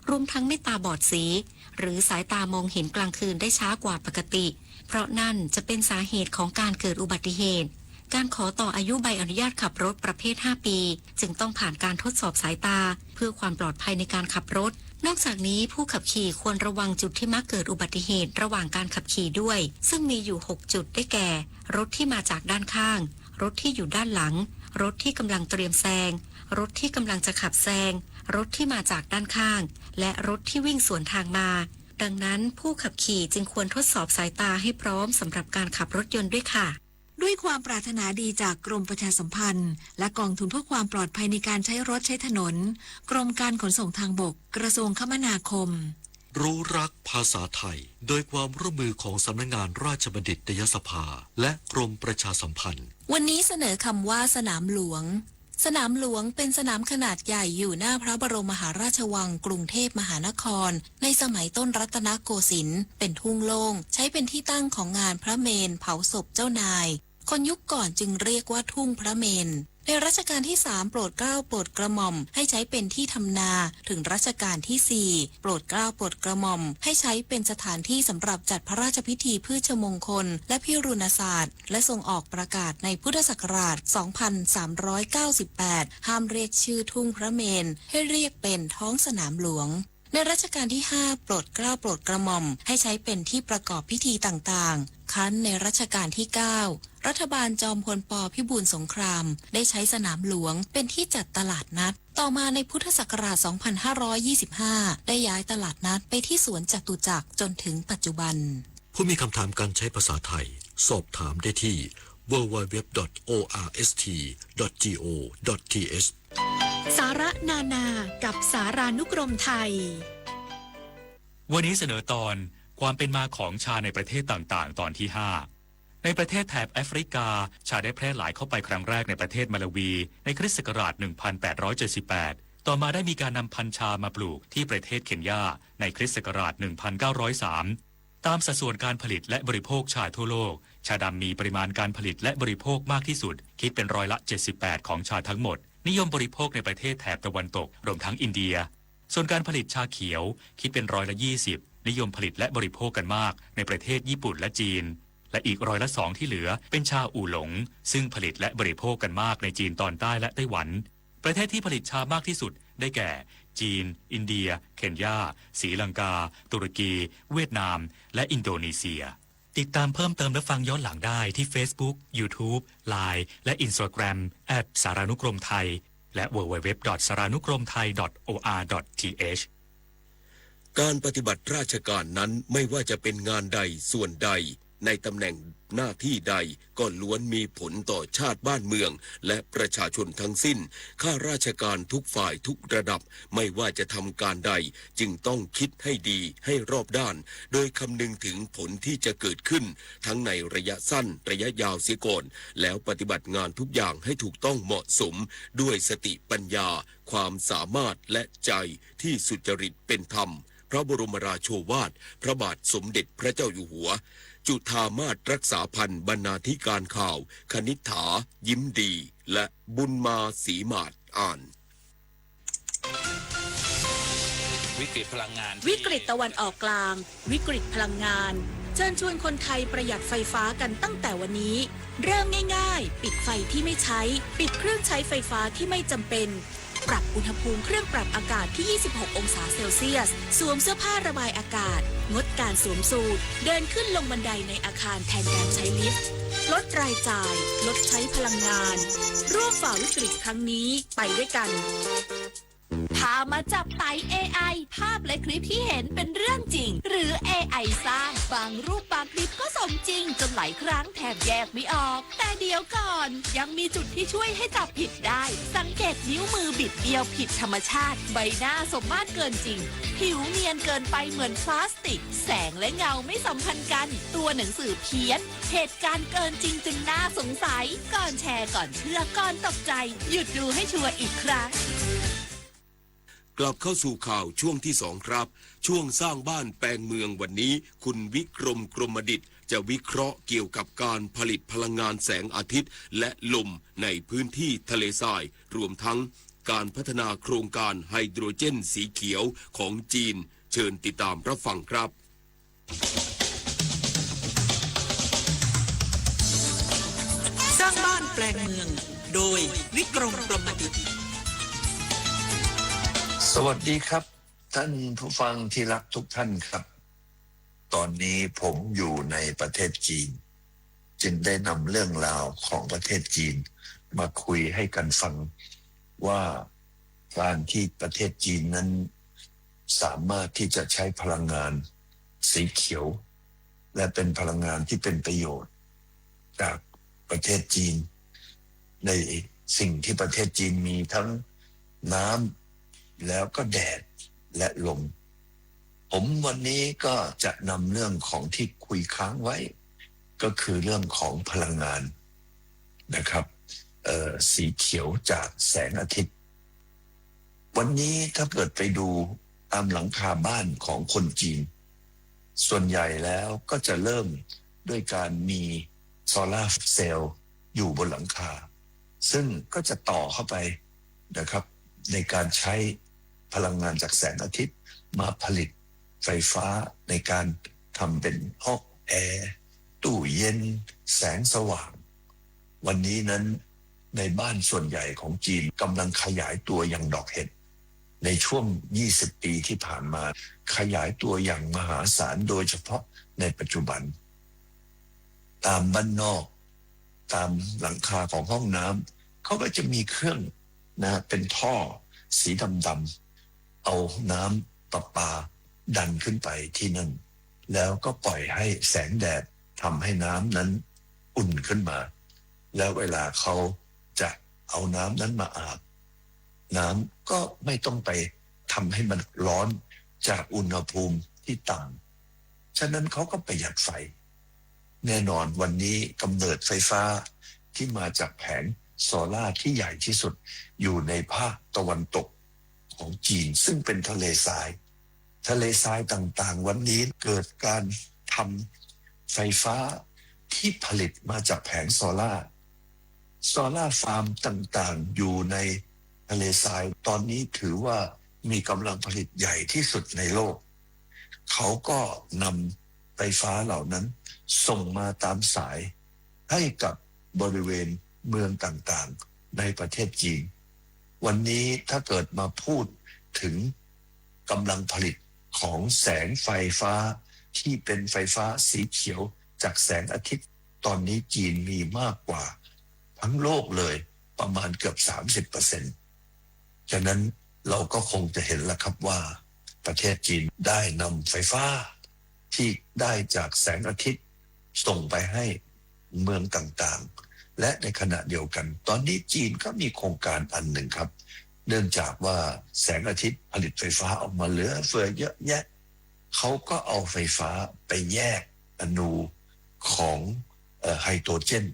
รวมทั้งไม่ตาบอดสี หรือสายตามองเห็นกลางคืนได้ช้ากว่าปกติ เพราะนั่นจะเป็นสาเหตุของการเกิดอุบัติเหตุ การขอต่ออายุใบอนุญาตขับรถประเภท ห้า ปี จึงต้องผ่านการทดสอบสายตา เพื่อความปลอดภัยในการขับรถ นอกจากนี้ผู้ขับขี่ควรระวังจุดที่มักเกิดอุบัติเหตุระหว่างการขับขี่ด้วย ซึ่งมีอยู่ หก จุด ได้แก่ รถที่มาจากด้านข้าง รถที่อยู่ด้านหลัง รถที่กำลังเตรียมแซง รถที่กำลังจะขับแซง รถที่มาจากด้านข้าง และรถที่วิ่งสวนทางมา ดังนั้นผู้ขับขี่จึงควรทดสอบสายตาให้พร้อมสำหรับการขับรถยนต์ด้วยค่ะ ด้วยความปรารถนาดีจากกรมประชาสัมพันธ์ และกองทุนเพื่อความปลอดภัยในการใช้รถใช้ถนน กรมการขนส่งทางบก กระทรวงคมนาคม รู้รักภาษาไทย โดยความร่วมมือของสำนักงานราชบัณฑิตยสภา และกรมประชาสัมพันธ์ วันนี้เสนอคำว่าสนามหลวง สนามหลวงเป็นสนามขนาดใหญ่อยู่หน้าพระบรมมหาราชวังกรุงเทพมหานคร ในสมัยต้นรัตนโกสินทร์ เป็นทุ่งโล่ง ใช้เป็นที่ตั้งของงานพระเมรุเผาศพเจ้านาย คนยุคก่อนจึงเรียกว่าทุ่งพระเมรุ ในรัชกาลที่สามโปรดเกล้าโปรดกระหม่อมให้ใช้เป็นที่ทำนา ถึงรัชกาลที่สี่โปรดเกล้าโปรดกระหม่อมให้ใช้เป็นสถานที่สำหรับจัดพระราชพิธีพฤชมงคลและพิรุณศาสตร์ และทรงออกประกาศในพุทธศักราชสองพันสามร้อยเก้าสิบแปด ห้ามเรียกชื่อทุ่งพระเมรุ ให้เรียกเป็นท้องสนามหลวง ในรัชกาลที่ห้าโปรดเกล้าโปรดกระหม่อมให้ใช้เป็นที่ประกอบพิธีต่างๆ ครั้นในรัชกาลที่เก้า รัฐบาลจอมพล ป.พิบูลสงคราม ได้ใช้สนามหลวงเป็นที่จัดตลาดนัด ต่อมาในพุทธศักราชสองพันห้าร้อยยี่สิบห้า ได้ย้ายตลาดนัดไปที่สวนจตุจักรจนถึงปัจจุบัน ผู้มีคำถามการใช้ภาษาไทย สอบถามได้ที่ ดับเบิลยู ดับเบิลยู ดับเบิลยู ดอท โอ อาร์ เอส ที ดอท จี โอ ดอท ที เอช สาระนานากับสารานุกรมไทย วันนี้เสนอตอน ความเป็นมาของชาในประเทศต่างๆ ตอนที่ ห้า ในประเทศแถบแอฟริกา ชาได้แพร่หลายเข้าไปครั้งแรกในประเทศมาลาวี ในคริสต์ศักราช หนึ่งพันแปดร้อยเจ็ดสิบแปด ต่อมาได้มีการนำพันธุ์ชามาปลูกที่ประเทศเคนยา ในคริสต์ศักราช หนึ่งพันเก้าร้อยสาม ตามสัดส่วนการผลิตและบริโภคชาทั่วโลก ชาดำมีปริมาณการผลิตและบริโภคมากที่สุด คิดเป็นร้อยละ เจ็ดสิบแปด ของชาทั้งหมด นิยมบริโภคในประเทศแถบตะวันตก รวมทั้งอินเดีย ส่วนการผลิตชาเขียว คิดเป็นร้อยละ ยี่สิบ นิยมผลิตและบริโภคกันมากในประเทศญี่ปุ่นและจีน และอีกร้อยละ สอง ที่เหลือเป็นชาอู่หลง ซึ่งผลิตและบริโภคกันมากในจีนตอนใต้และไต้หวัน ประเทศที่ผลิตชามากที่สุดได้แก่ จีน อินเดีย เคนยา ศรีลังกา ตุรกี เวียดนาม และอินโดนีเซีย ติดตามเพิ่มเติมและฟังย้อนหลังได้ที่ Facebook YouTube Line และ Instagram แอท สารานุกรมไทย และ ดับเบิลยู ดับเบิลยู ดับเบิลยู ดอท สารานุกรมไทย ดอท โอ อาร์ ดอท ที เอช การปฏิบัติราชการนั้นไม่ว่าจะเป็นงานใดส่วนใดในตำแหน่งหน้าที่ใดก็ล้วนมีผลต่อชาติบ้านเมืองและประชาชนทั้งสิ้น ข้าราชการทุกฝ่ายทุกระดับไม่ว่าจะทำการใดจึงต้องคิดให้ดีให้รอบด้านโดยคำนึงถึงผลที่จะเกิดขึ้นทั้งในระยะสั้นระยะยาวเสียก่อนแล้วปฏิบัติงานทุกอย่างให้ถูกต้องเหมาะสมด้วยสติปัญญา ความสามารถและใจที่สุจริตเป็นธรรม พระบรมราโชวาท พระบาทสมเด็จพระเจ้าอยู่หัว จุฑามาส รักษาพันธ์ บรรณาธิการข่าว คณิษฐา ยิ้มดี และบุญมา ศรีหมาด อ่าน วิกฤตพลังงานที่ วิกฤตตะวันออกกลาง วิกฤตพลังงาน เชิญชวนคนไทยประหยัดไฟฟ้ากันตั้งแต่วันนี้ เริ่มง่ายๆ ปิดไฟที่ไม่ใช้ ปิดเครื่องใช้ไฟฟ้าที่ไม่จำเป็น ปรับอุณหภูมิเครื่องปรับอากาศที่ ยี่สิบหก องศาเซลเซียส สวมเสื้อผ้าระบายอากาศ งดการสวมสูท เดินขึ้นลงบันไดในอาคารแทนการใช้ลิฟต์ ลดรายจ่าย ลดใช้พลังงาน ร่วมฝ่าวิกฤตครั้งนี้ไปด้วยกัน พามาจับไต เอไอ ภาพและคลิปที่เห็นเป็นเรื่องจริง หรือ เอไอ สร้าง บางรูปบางคลิปก็สมจริงจนหลายครั้งแทบแยกไม่ออก แต่เดี๋ยวก่อน ยังมีจุดที่ช่วยให้จับผิดได้ สังเกตนิ้วมือบิดเบี้ยวผิดธรรมชาติ ใบหน้าสมมาตรเกินจริง ผิวเนียนเกินไปเหมือนพลาสติก แสงและเงาไม่สัมพันธ์กัน ตัวหนังสือเพี้ยน เหตุการณ์เกินจริงจนน่าสงสัย ก่อนแชร์ ก่อนเชื่อ ก่อนตกใจ หยุดดูให้ชัวร์อีกครั้ง กลับเข้าสู่ข่าวช่วงที่สองครับ ช่วงสร้างบ้านแปลงเมืองวันนี้ คุณวิกรม กรมดิต จะวิเคราะห์เกี่ยวกับการผลิตพลังงานแสงอาทิตย์และลมในพื้นที่ทะเลทราย รวมทั้งการพัฒนาโครงการไฮโดรเจนสีเขียวของจีน เชิญติดตามรับฟังครับ สร้างบ้านแปลงเมือง โดย วิกรม กรมดิต สวัสดีครับ ท่านผู้ฟังที่รักทุกท่านครับ ตอนนี้ผมอยู่ในประเทศจีน จึงได้นำเรื่องราวของประเทศจีนมาคุยให้กันฟัง ว่าการที่ประเทศจีนนั้น สามารถที่จะใช้พลังงานสีเขียว และเป็นพลังงานที่เป็นประโยชน์ จาก ประเทศจีน ในสิ่งที่ประเทศจีนมีทั้งน้ำ แล้วก็แดด และลม ผมวันนี้ก็จะนำเรื่องของที่คุยค้างไว้ ก็คือเรื่องของพลังงานนะครับ เอ่อ สีเขียวจากแสงอาทิตย์ วันนี้ถ้าเกิดไปดูตามหลังคาบ้านของคนจีน ส่วนใหญ่แล้วก็จะเริ่มด้วยการมีโซลาร์เซลล์อยู่บนหลังคา ซึ่งก็จะต่อเข้าไปนะครับ ในการใช้พลังงานจากแสงอาทิตย์มาผลิตไฟฟ้าในการทำเป็นห้องแอร์ ตู้เย็น แสงสว่าง วันนี้นั้นในบ้านส่วนใหญ่ของจีนกำลังขยายตัวอย่างดอกเห็ด ในช่วง ยี่สิบ ปีที่ผ่านมา ขยายตัวอย่างมหาศาล โดยเฉพาะในปัจจุบัน ตามบ้านนอก ตามหลังคาของห้องน้ำ เขาก็จะมีเครื่องนะ เป็นท่อสีดำๆ เอาน้ำประปาดันขึ้นไปที่นั่น แล้วก็ปล่อยให้แสงแดดทำให้น้ำนั้นอุ่นขึ้นมา แล้วเวลาเขาจะเอาน้ำนั้นมาอาบ น้ำก็ไม่ต้องไปทำให้มันร้อนจากอุณหภูมิที่ต่ำ ฉะนั้นเขาก็ประหยัดไฟ แน่นอนวันนี้กำเนิดไฟฟ้าที่มาจากแผงโซลาร์ที่ใหญ่ที่สุดอยู่ในภาคตะวันตกของจีน ซึ่งเป็นทะเลทราย ทะเลทรายต่างๆ วันนี้เกิดการทำไฟฟ้าที่ผลิตมาจากแผงโซลาร์ โซลาร์ฟาร์มต่างๆ อยู่ในทะเลทราย ตอนนี้ถือว่ามีกำลังผลิตใหญ่ที่สุดในโลก เขาก็นำไฟฟ้าเหล่านั้นส่งมาตามสายให้กับบริเวณเมืองต่างๆ ในประเทศจีน วันนี้ถ้าเกิดมาพูดถึงกำลังผลิตของแสงไฟฟ้าที่เป็นไฟฟ้าสีเขียวจากแสงอาทิตย์ ตอนนี้จีนมีมากกว่าทั้งโลกเลยประมาณเกือบ สามสิบเปอร์เซ็นต์ ฉะนั้นเราก็คงจะเห็นแล้วครับว่าประเทศจีนได้นำไฟฟ้าที่ได้จากแสงอาทิตย์ส่งไปให้เมืองต่างๆ และในขณะเดียวกัน ตอนนี้จีนก็มีโครงการอันหนึ่งครับ เนื่องจากว่าแสงอาทิตย์ผลิตไฟฟ้าออกมาเหลือเฟือเยอะแยะ เขาก็เอาไฟฟ้าไปแยกอณูของเอ่อไฮโดรเจน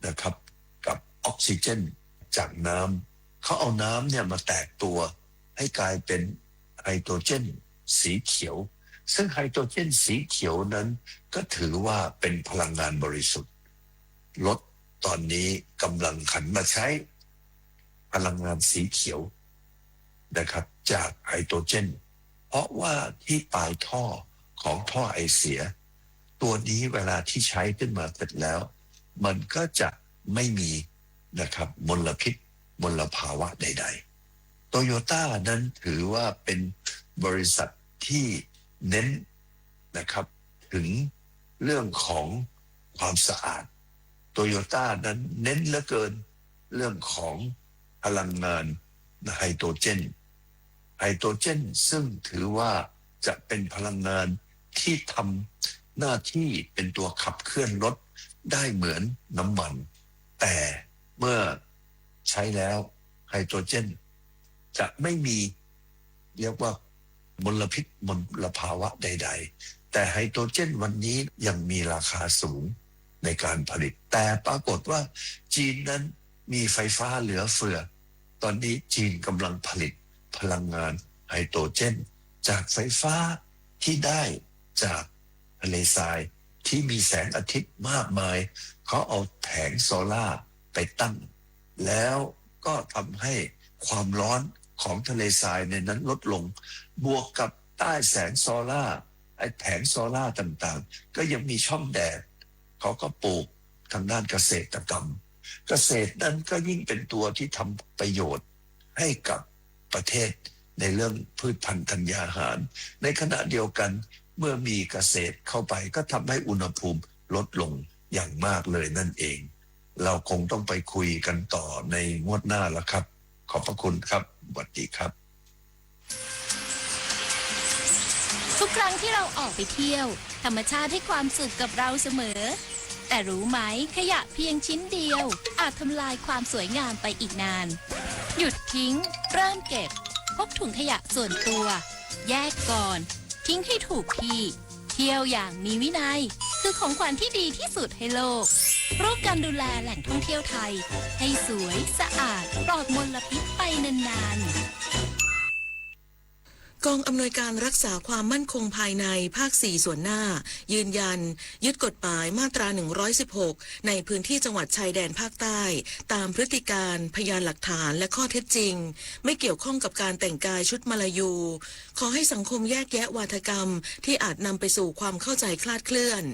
นะครับ กับออกซิเจนจากน้ำ เขาเอาน้ำเนี่ยมาแตกตัวให้กลายเป็นไฮโดรเจนสีเขียว ซึ่งไฮโดรเจนสีเขียวนั้นก็ถือว่าเป็นพลังงานบริสุทธิ์ รถตอนนี้กำลังหันมาใช้พลังงานสีเขียวนะครับ จากไฮโดรเจน เพราะว่าที่ปลายท่อของท่อไอเสีย ตัวนี้เวลาที่ใช้ขึ้นมาเสร็จแล้ว มันก็จะไม่มีนะครับมลพิษมลภาวะใดๆ โตโยต้านั้นถือว่าเป็นบริษัทที่เน้นนะครับถึงเรื่องของความสะอาด โตโยต้านั้นเน้นเหลือเกินเรื่องของพลังงานไฮโดรเจน ไฮโดรเจนซึ่งถือว่าจะเป็นพลังงานที่ทำหน้าที่เป็นตัวขับเคลื่อนรถได้เหมือนน้ำมัน แต่เมื่อใช้แล้วไฮโดรเจนจะไม่มีเรียกว่ามลพิษมลภาวะใดๆ แต่ไฮโดรเจนวันนี้ยังมีราคาสูงในการผลิต แต่ปรากฏว่าจีนนั้นมีไฟฟ้าเหลือเฟือ ตอนนี้จีนกำลังผลิตพลังงานไฮโดรเจนจากไฟฟ้าที่ได้จากทะเลทรายที่มีแสงอาทิตย์มากมาย เขาเอาแผงโซลาร์ไปตั้ง แล้วก็ทำให้ความร้อนของทะเลทรายในนั้นลดลง บวกกับใต้แสงโซลาร์ ไอ้แผงโซลาร์ต่างๆ ก็ยังมีช่องแดด เขาก็ปลูกทางด้านเกษตรกรรม เกษตรนั้นก็ยิ่งเป็นตัวที่ทำประโยชน์ให้กับประเทศในเรื่องพืชพันธุ์ธัญญาหาร ในขณะเดียวกันเมื่อมีเกษตรเข้าไปก็ทำให้อุณหภูมิลดลงอย่างมากเลยนั่นเอง เราคงต้องไปคุยกันต่อในงวดหน้าแล้วครับ ขอบพระคุณครับ สวัสดีครับ ทุกครั้งที่เราออกไปเที่ยว ธรรมชาติให้ความสุขกับเราเสมอ แต่รู้ไหม ขยะเพียงชิ้นเดียว อาจทำลายความสวยงามไปอีกนาน หยุดทิ้ง เริ่มเก็บ พกถุงขยะส่วนตัว แยกก่อน ทิ้งให้ถูกที่ เที่ยวอย่างมีวินัย คือของขวัญที่ดีที่สุดให้โลก ร่วมกันดูแลแหล่งท่องเที่ยวไทย ให้สวย สะอาด ปลอดมลพิษไปนานๆ กองอำนวยการรักษาความมั่นคงภายในภาคสี่ส่วนหน้า ยืนยัน ยึดกฎหมายมาตราหนึ่งร้อยสิบหกในพื้นที่จังหวัดชายแดนภาคใต้ ตามพฤติการ พยานหลักฐาน และข้อเท็จจริง ไม่เกี่ยวข้องกับการแต่งกายชุดมลายู ขอให้สังคมแยกแยะวาทกรรมที่อาจนำไปสู่ความเข้าใจคลาดเคลื่อน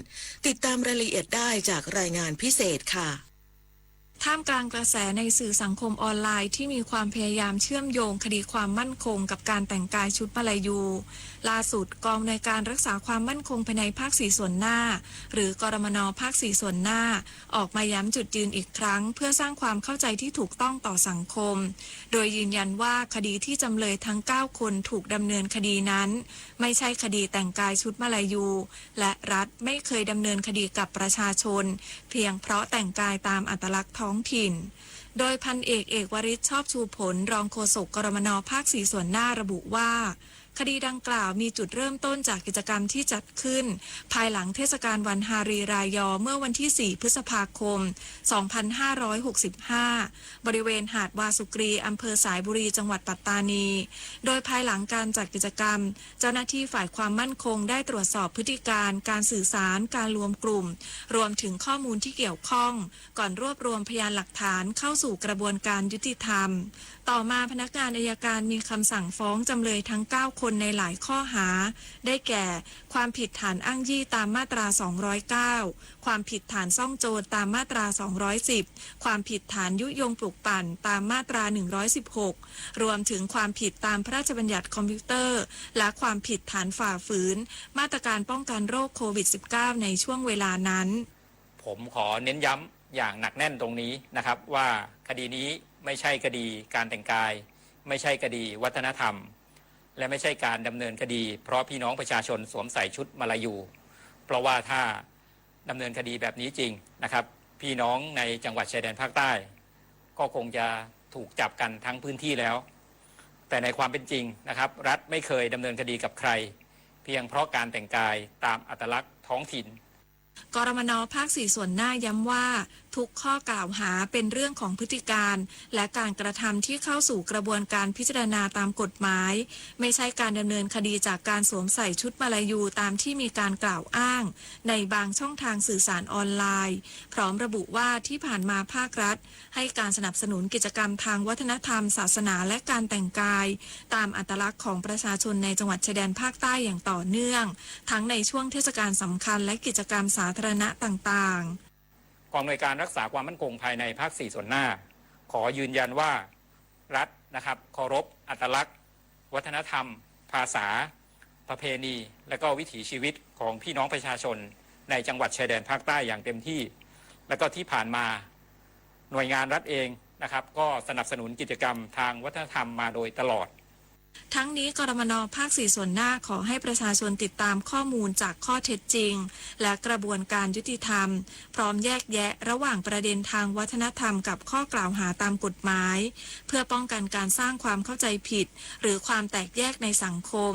ติดตามรายละเอียดได้จากรายงานพิเศษค่ะ ท่ามกลางกระแสในสื่อสังคมออนไลน์ที่มีความพยายามเชื่อมโยงคดีความมั่นคงกับการแต่งกายชุดมลายู ล่าสุดกองอำนวยการรักษาความมั่นคงภายในภาคสี่ส่วนหน้า หรือกรมนภาคสี่ส่วนหน้า ออกมาย้ำจุดยืนอีกครั้ง เพื่อสร้างความเข้าใจที่ถูกต้องต่อสังคม โดยยืนยันว่าคดีที่จำเลยทั้งเก้าคนถูกดำเนินคดีนั้น ไม่ใช่คดีแต่งกายชุดมลายู และรัฐไม่เคยดำเนินคดีกับประชาชน เพียงเพราะแต่งกายตามอัตลักษณ์ท้องถิ่น โดยพันเอกเอกวริศ ชอบชูผล รองโฆษกกรมนภาคสี่ส่วนหน้าระบุว่า คดีดังกล่าวมีจุดเริ่มต้นจากกิจกรรมที่จัดขึ้น ภายหลังเทศกาลวันฮารีรายอ เมื่อวันที่สี่พฤษภาคม สองพันห้าร้อยหกสิบห้า บริเวณหาดวาสุกรี อำเภอสายบุรี จังหวัดปัตตานี โดยภายหลังการจัดกิจกรรม เจ้าหน้าที่ฝ่ายความมั่นคงได้ตรวจสอบพฤติการ การสื่อสาร การรวมกลุ่ม รวมถึงข้อมูลที่เกี่ยวข้อง ก่อนรวบรวมพยานหลักฐานเข้าสู่กระบวนการยุติธรรม ต่อมาพนักงานอัยการมีคำสั่งฟ้องจำเลยทั้งเก้าคนในหลายข้อหา ได้แก่ ความผิดฐานอ้างยี่ตามมาตราสองร้อยเก้า ความผิดฐานซ่องโจรตามมาตราสองร้อยสิบ ความผิดฐานยุยงปลุกปั่นตามมาตราหนึ่งร้อยสิบหก รวมถึงความผิดตามพระราชบัญญัติคอมพิวเตอร์ และความผิดฐานฝ่าฝืน มาตรการป้องกันโรคโควิดสิบเก้าในช่วงเวลานั้น ผมขอเน้นย้ำอย่างหนักแน่นตรงนี้นะครับว่าคดีนี้ไม่ใช่คดีการแต่งกาย ไม่ใช่คดีวัฒนธรรม และไม่ใช่การดำเนินคดี เพราะพี่น้องประชาชนสวมใส่ชุดมาลายู เพราะว่าถ้าดำเนินคดีแบบนี้จริงนะครับ พี่น้องในจังหวัดชายแดนภาคใต้ ก็คงจะถูกจับกันทั้งพื้นที่แล้ว แต่ในความเป็นจริงนะครับ รัฐไม่เคยดำเนินคดีกับใคร เพียงเพราะการแต่งกายตามอัตลักษณ์ท้องถิ่น กรมนภาคสี่ส่วนหน้าย้ำว่า ทุกข้อกล่าวหาเป็นเรื่องของพฤติการ และการกระทำที่เข้าสู่กระบวนการพิจารณาตามกฎหมาย ไม่ใช่การดำเนินคดีจากการสวมใส่ชุดมาลายูตามที่มีการกล่าวอ้าง ในบางช่องทางสื่อสารออนไลน์ พร้อมระบุว่าที่ผ่านมาภาครัฐ ให้การสนับสนุนกิจกรรมทางวัฒนธรรม ศาสนา และการแต่งกาย ตามอัตลักษณ์ของประชาชนในจังหวัดชายแดนภาคใต้อย่างต่อเนื่อง ทั้งในช่วงเทศกาลสำคัญและกิจกรรมสาธารณะต่างๆ กองอำนวยการรักษาความมั่นคงภายในภาคสี่ส่วนหน้า ขอยืนยันว่า รัฐนะครับเคารพอัตลักษณ์ วัฒนธรรม ภาษา ประเพณี และก็วิถีชีวิตของพี่น้องประชาชนในจังหวัดชายแดนภาคใต้อย่างเต็มที่ และก็ที่ผ่านมาหน่วยงานรัฐเองนะครับก็สนับสนุนกิจกรรมทางวัฒนธรรมมาโดยตลอด ทั้งนี้กรมนภาคสี่ส่วนหน้าขอให้ประชาชนติดตามข้อมูลจากข้อเท็จจริง และกระบวนการยุติธรรม พร้อมแยกแยะระหว่างประเด็นทางวัฒนธรรมกับข้อกล่าวหาตามกฎหมาย เพื่อป้องกันการสร้างความเข้าใจผิด หรือความแตกแยกในสังคม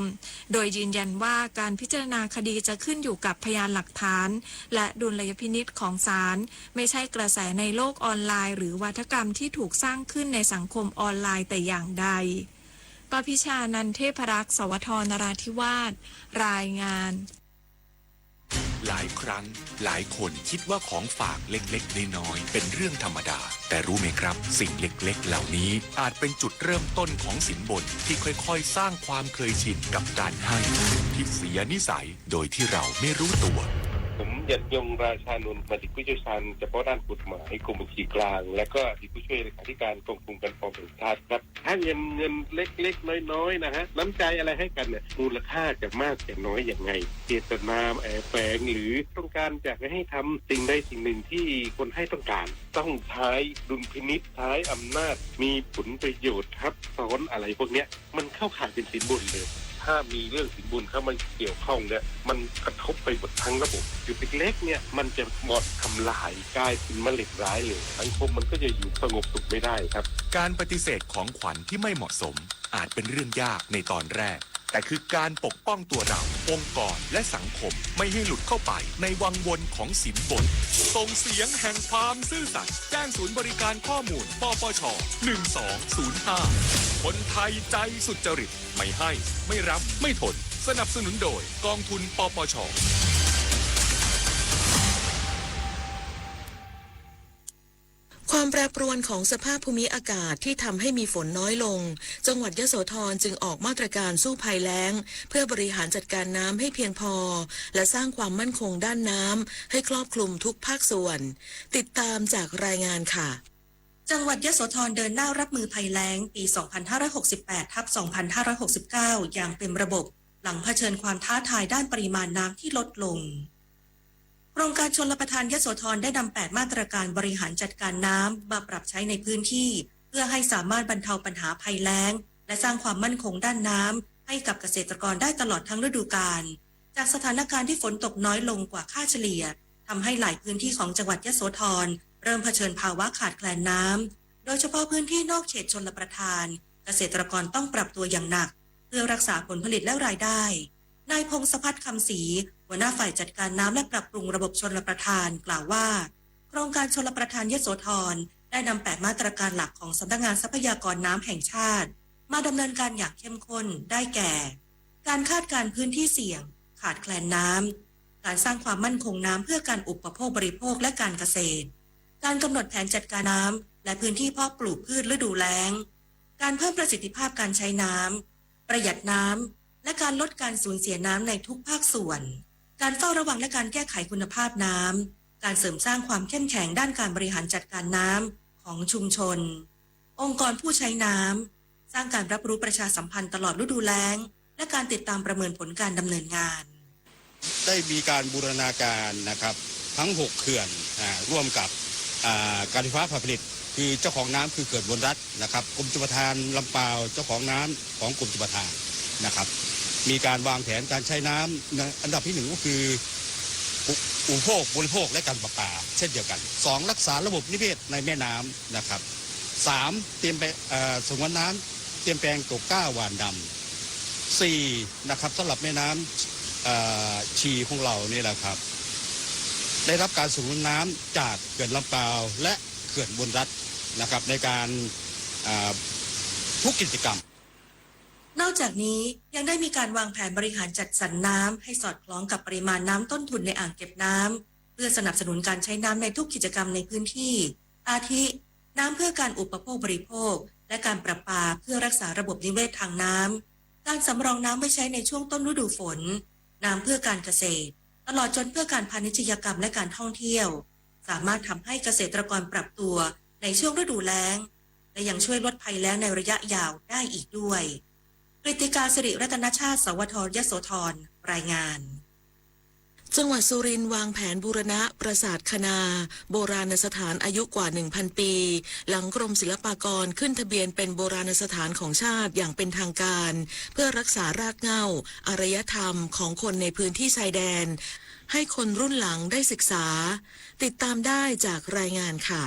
โดยยืนยันว่าการพิจารณาคดีจะขึ้นอยู่กับพยานหลักฐาน และดุลยพินิจของศาล ไม่ใช่กระแสในโลกออนไลน์ หรือวาทกรรมที่ถูกสร้างขึ้นในสังคมออนไลน์แต่อย่างใด ปพิชานันเทพรักษ์ สวท นราธิวาส รายงาน หลายครั้ง หลายคนคิดว่าของฝากเล็กๆ น้อยๆ เป็นเรื่องธรรมดา แต่รู้ไหมครับ สิ่งเล็กๆ เหล่านี้อาจเป็นจุดเริ่มต้นของสินบนที่ค่อยๆ สร้างความเคยชินกับการให้ ที่เสียนิสัยโดยที่เราไม่รู้ตัว ผม ยันยง ราชานนท์ อดีตผู้เชี่ยวชาญเฉพาะด้านกฎหมายกรมบัญชีกลาง และก็อดีตผู้ช่วยเลขาธิการกองทุนการออมแห่งชาติครับ ถ้าเงินเงินเล็กๆ น้อยๆ นะฮะ น้ำใจอะไรให้กันเนี่ย มูลค่าจะมากจะน้อยยังไง เจตนาแอบแฝงหรือต้องการอยากจะให้ทำสิ่งใดสิ่งหนึ่งที่คนให้ต้องการ ต้องใช้ดุลพินิจ ใช้อำนาจ มีผลประโยชน์ทับซ้อนอะไรพวกเนี้ย มันเข้าข่ายเป็นสินบนเลย ถ ถ้ามีเรื่องสินบนเข้ามาเกี่ยวข้องเนี่ย มันกระทบไปหมดทั้งระบบ จุดเล็กๆเนี่ย มันจะบ่อนทำลาย กลายเป็นมะเร็งร้ายเลย สังคมมันก็จะอยู่สงบสุขไม่ได้ครับ การปฏิเสธของขวัญที่ไม่เหมาะสม อาจเป็นเรื่องยากในตอนแรก แต่คือการปกป้องตัวเรา องค์กร และสังคม ไม่ให้หลุดเข้าไปในวังวนของสินบน ส่งเสียงแห่งความซื่อสัตย์ แจ้งศูนย์บริการข้อมูล ปปช หนึ่งสองศูนย์ห้า คนไทยใจสุจริต ไม่ให้ ไม่รับ ไม่ทน สนับสนุนโดย กองทุน ปปช ความแปรปรวนของสภาพภูมิอากาศที่ทำให้มีฝนน้อยลง จังหวัดยโสธรจึงออกมาตรการสู้ภัยแล้ง เพื่อบริหารจัดการน้ำให้เพียงพอ และสร้างความมั่นคงด้านน้ำให้ครอบคลุมทุกภาคส่วน ติดตามจากรายงานค่ะ จังหวัดยโสธรเดินหน้ารับมือภัยแล้งปี สองพันห้าร้อยหกสิบแปดทับสองพันห้าร้อยหกสิบเก้า อย่างเต็มระบบ หลังเผชิญความท้าทายด้านปริมาณน้ำที่ลดลง โครงการชลประทานยโสธรได้นำแปดมาตรการบริหารจัดการน้ำมาปรับใช้ในพื้นที่ เพื่อให้สามารถบรรเทาปัญหาภัยแล้ง และสร้างความมั่นคงด้านน้ำให้กับเกษตรกรได้ตลอดทั้งฤดูกาล จากสถานการณ์ที่ฝนตกน้อยลงกว่าค่าเฉลี่ย ทำให้หลายพื้นที่ของจังหวัดยโสธรเริ่มเผชิญภาวะขาดแคลนน้ำ โดยเฉพาะพื้นที่นอกเขตชลประทาน เกษตรกรต้องปรับตัวอย่างหนัก เพื่อรักษาผลผลิตและรายได้ นายพงศพัฒน์ คำศรี หัวหน้าฝ่ายจัดการน้ำและปรับปรุงระบบชลประทาน กล่าวว่า โครงการชลประทานยโสธรได้นำแปดมาตรการหลักของสำนักงานทรัพยากรน้ำแห่งชาติ มาดำเนินการอย่างเข้มข้น ได้แก่ การคาดการณ์พื้นที่เสี่ยง ขาดแคลนน้ำ การสร้างความมั่นคงน้ำเพื่อการอุปโภคบริโภคและการเกษตร การกำหนดแผนจัดการน้ำ และพื้นที่เพาะปลูกพืชฤดูแล้ง การเพิ่มประสิทธิภาพการใช้น้ำ ประหยัดน้ำ และการลดการสูญเสียน้ำในทุกภาคส่วน การเฝ้าระวังและการแก้ไขคุณภาพน้ำ การเสริมสร้างความเข้มแข็งด้านการบริหารจัดการน้ำของชุมชน องค์กรผู้ใช้น้ำ สร้างการรับรู้ประชาสัมพันธ์ตลอดฤดูแล้ง และการติดตามประเมินผลการดำเนินงาน ได้มีการบูรณาการนะครับ ทั้งหกเขื่อน อ่า ร่วมกับ อ่า การไฟฟ้าฝ่ายผลิต คือเจ้าของน้ำคือเขื่อนอุบลรัตน์นะครับ กรมชลประทานลำปาว เจ้าของน้ำของกรมชลประทานนะครับ มีการวางแผนการใช้น้ำ อันดับที่หนึ่งก็คือ อุ- อุปโภคบริโภคและการประปา เช่นเดียวกัน สอง รักษาระบบนิเวศในแม่น้ำนะครับ สาม เตรียมไป เอ่อ สงวนน้ำ เตรียมแปลงปลูกกล้าหว่านดำ สี่ นะครับ สำหรับแม่น้ำ เอ่อ ชีของเรานี่แหละครับ ได้รับการสงวนน้ำจากเขื่อนลำปาวและเขื่อนอุบลรัตน์นะครับ ในการ เอ่อ ทุกกิจกรรม นอกจากนี้ยังได้มีการวางแผนบริหารจัดสรรน้ำให้สอดคล้องกับปริมาณน้ำต้นทุนในอ่างเก็บน้ำ เพื่อสนับสนุนการใช้น้ำในทุกกิจกรรมในพื้นที่ อาทิ น้ำเพื่อการอุปโภคบริโภค และการประปาเพื่อรักษาระบบนิเวศทางน้ำ การสำรองน้ำไว้ใช้ในช่วงต้นฤดูฝน น้ำเพื่อการเกษตร ตลอดจนเพื่อการพาณิชยกรรมและการท่องเที่ยว สามารถทำให้เกษตรกรปรับตัวในช่วงฤดูแล้ง และยังช่วยลดภัยแล้งในระยะยาวได้อีกด้วย กฤติกา สิริรัตนชาติ สวท ยโสธร รายงาน จังหวัดสุรินทร์วางแผนบูรณะปราสาทคณา โบราณสถานอายุกว่า หนึ่งพัน ปี หลังกรมศิลปากรขึ้นทะเบียนเป็นโบราณสถานของชาติอย่างเป็นทางการ เพื่อรักษารากเหง้าอารยธรรมของคนในพื้นที่ชายแดน ให้คนรุ่นหลังได้ศึกษา ติดตามได้จากรายงานค่ะ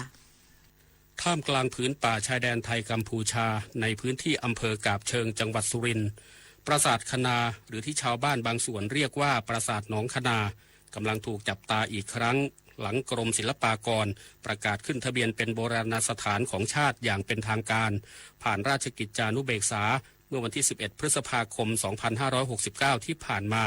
ท่ามกลางผืนป่าชายแดนไทยกัมพูชา ในพื้นที่อำเภอกาบเชิงจังหวัดสุรินทร์ ปราสาทคณา หรือที่ชาวบ้านบางส่วนเรียกว่าปราสาทหนองคณา กำลังถูกจับตาอีกครั้ง หลังกรมศิลปากรประกาศขึ้นทะเบียนเป็นโบราณสถานของชาติอย่างเป็นทางการ ผ่านราชกิจจานุเบกษา เมื่อวันที่ สิบเอ็ด พฤษภาคม สองพันห้าร้อยหกสิบเก้า ที่ผ่านมา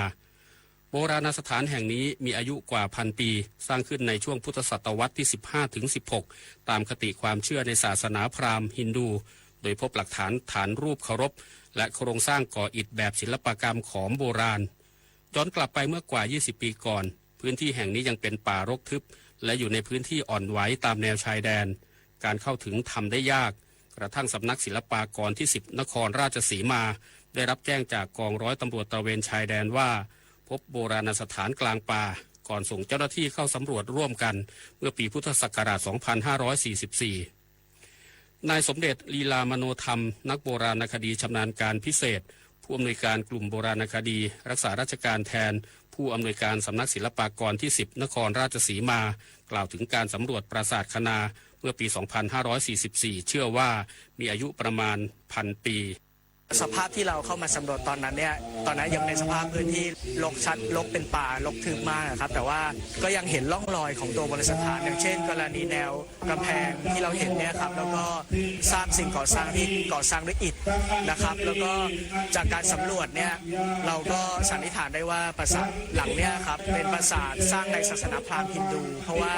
โบราณสถานแห่งนี้มีอายุกว่าพันปี สร้างขึ้นในช่วงพุทธศตวรรษที่ สิบห้าถึงสิบหก ตามคติความเชื่อในศาสนาพราหมณ์ฮินดู โดยพบหลักฐานฐานรูปเคารพ และโครงสร้างก่ออิฐแบบศิลปกรรมขอมโบราณ ย้อนกลับไปเมื่อกว่า ยี่สิบ ปีก่อน พื้นที่แห่งนี้ยังเป็นป่ารกทึบ และอยู่ในพื้นที่อ่อนไหวตามแนวชายแดน การเข้าถึงทำได้ยาก กระทั่งสำนักศิลปากรที่ สิบ นครราชสีมา ได้รับแจ้งจากกองร้อยตำรวจตระเวนชายแดนว่า พบโบราณสถานกลางป่า ก่อนส่งเจ้าหน้าที่เข้าสำรวจร่วมกัน เมื่อปีพุทธศักราช สองพันห้าร้อยสี่สิบสี่ นายสมเด็จลีลามโนธรรม นักโบราณคดีชำนาญการพิเศษ ผู้ ผู้อำนวยการกลุ่มโบราณคดี รักษาราชการแทนผู้อำนวยการสำนักศิลปากรที่สิบ นครราชสีมา กล่าวถึงการสำรวจปราสาทคะนา เมื่อปี สองพันห้าร้อยสี่สิบสี่ เชื่อว่ามีอายุประมาณพันปี สภาพที่เราเข้ามาสำรวจตอนนั้นเนี่ย ตอนนั้นยังเป็นสภาพพื้นที่รกชัด รกเป็นป่า รกทึบมากนะครับ แต่ว่าก็ยังเห็นร่องรอยของตัวโบราณสถาน อย่างเช่นกรณีแนวกำแพงที่เราเห็นเนี่ยครับ แล้วก็ซากสิ่งก่อสร้างที่ก่อสร้างด้วยอิฐนะครับ แล้วก็จากการสำรวจเนี่ย เราก็สันนิษฐานได้ว่าปราสาทหลังเนี้ยครับ เป็นปราสาทสร้างในศาสนาพราหมณ์ฮินดู เพราะว่า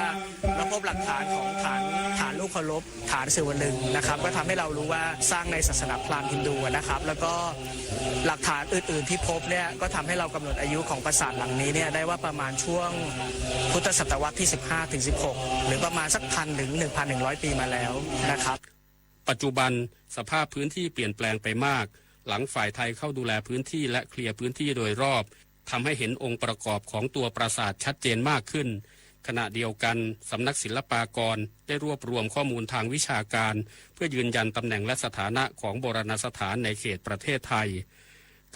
เราพบหลักฐานของฐาน ฐานรูปเคารพ ฐานศิวลึงนะครับ ก็ทำให้เรารู้ว่าสร้างในศาสนาพราหมณ์ฮินดูนะครับ แล้วก็หลักฐานอื่นๆที่พบเนี่ย ก็ทำให้เรากำหนดอายุของปราสาทหลังนี้เนี่ย ได้ว่าประมาณช่วงพุทธศตวรรษที่ สิบห้าถึงสิบหก หรือประมาณสัก พันถึงหนึ่งพันหนึ่งร้อย ปีมาแล้วนะครับ ปัจจุบันสภาพพื้นที่เปลี่ยนแปลงไปมาก หลังฝ่ายไทยเข้าดูแลพื้นที่และเคลียร์พื้นที่โดยรอบ ทำให้เห็นองค์ประกอบของตัวปราสาทชัดเจนมากขึ้น ขณะเดียวกัน สำนักศิลปากรได้รวบรวมข้อมูลทางวิชาการ เพื่อยืนยันตำแหน่งและสถานะของโบราณสถานในเขตประเทศไทย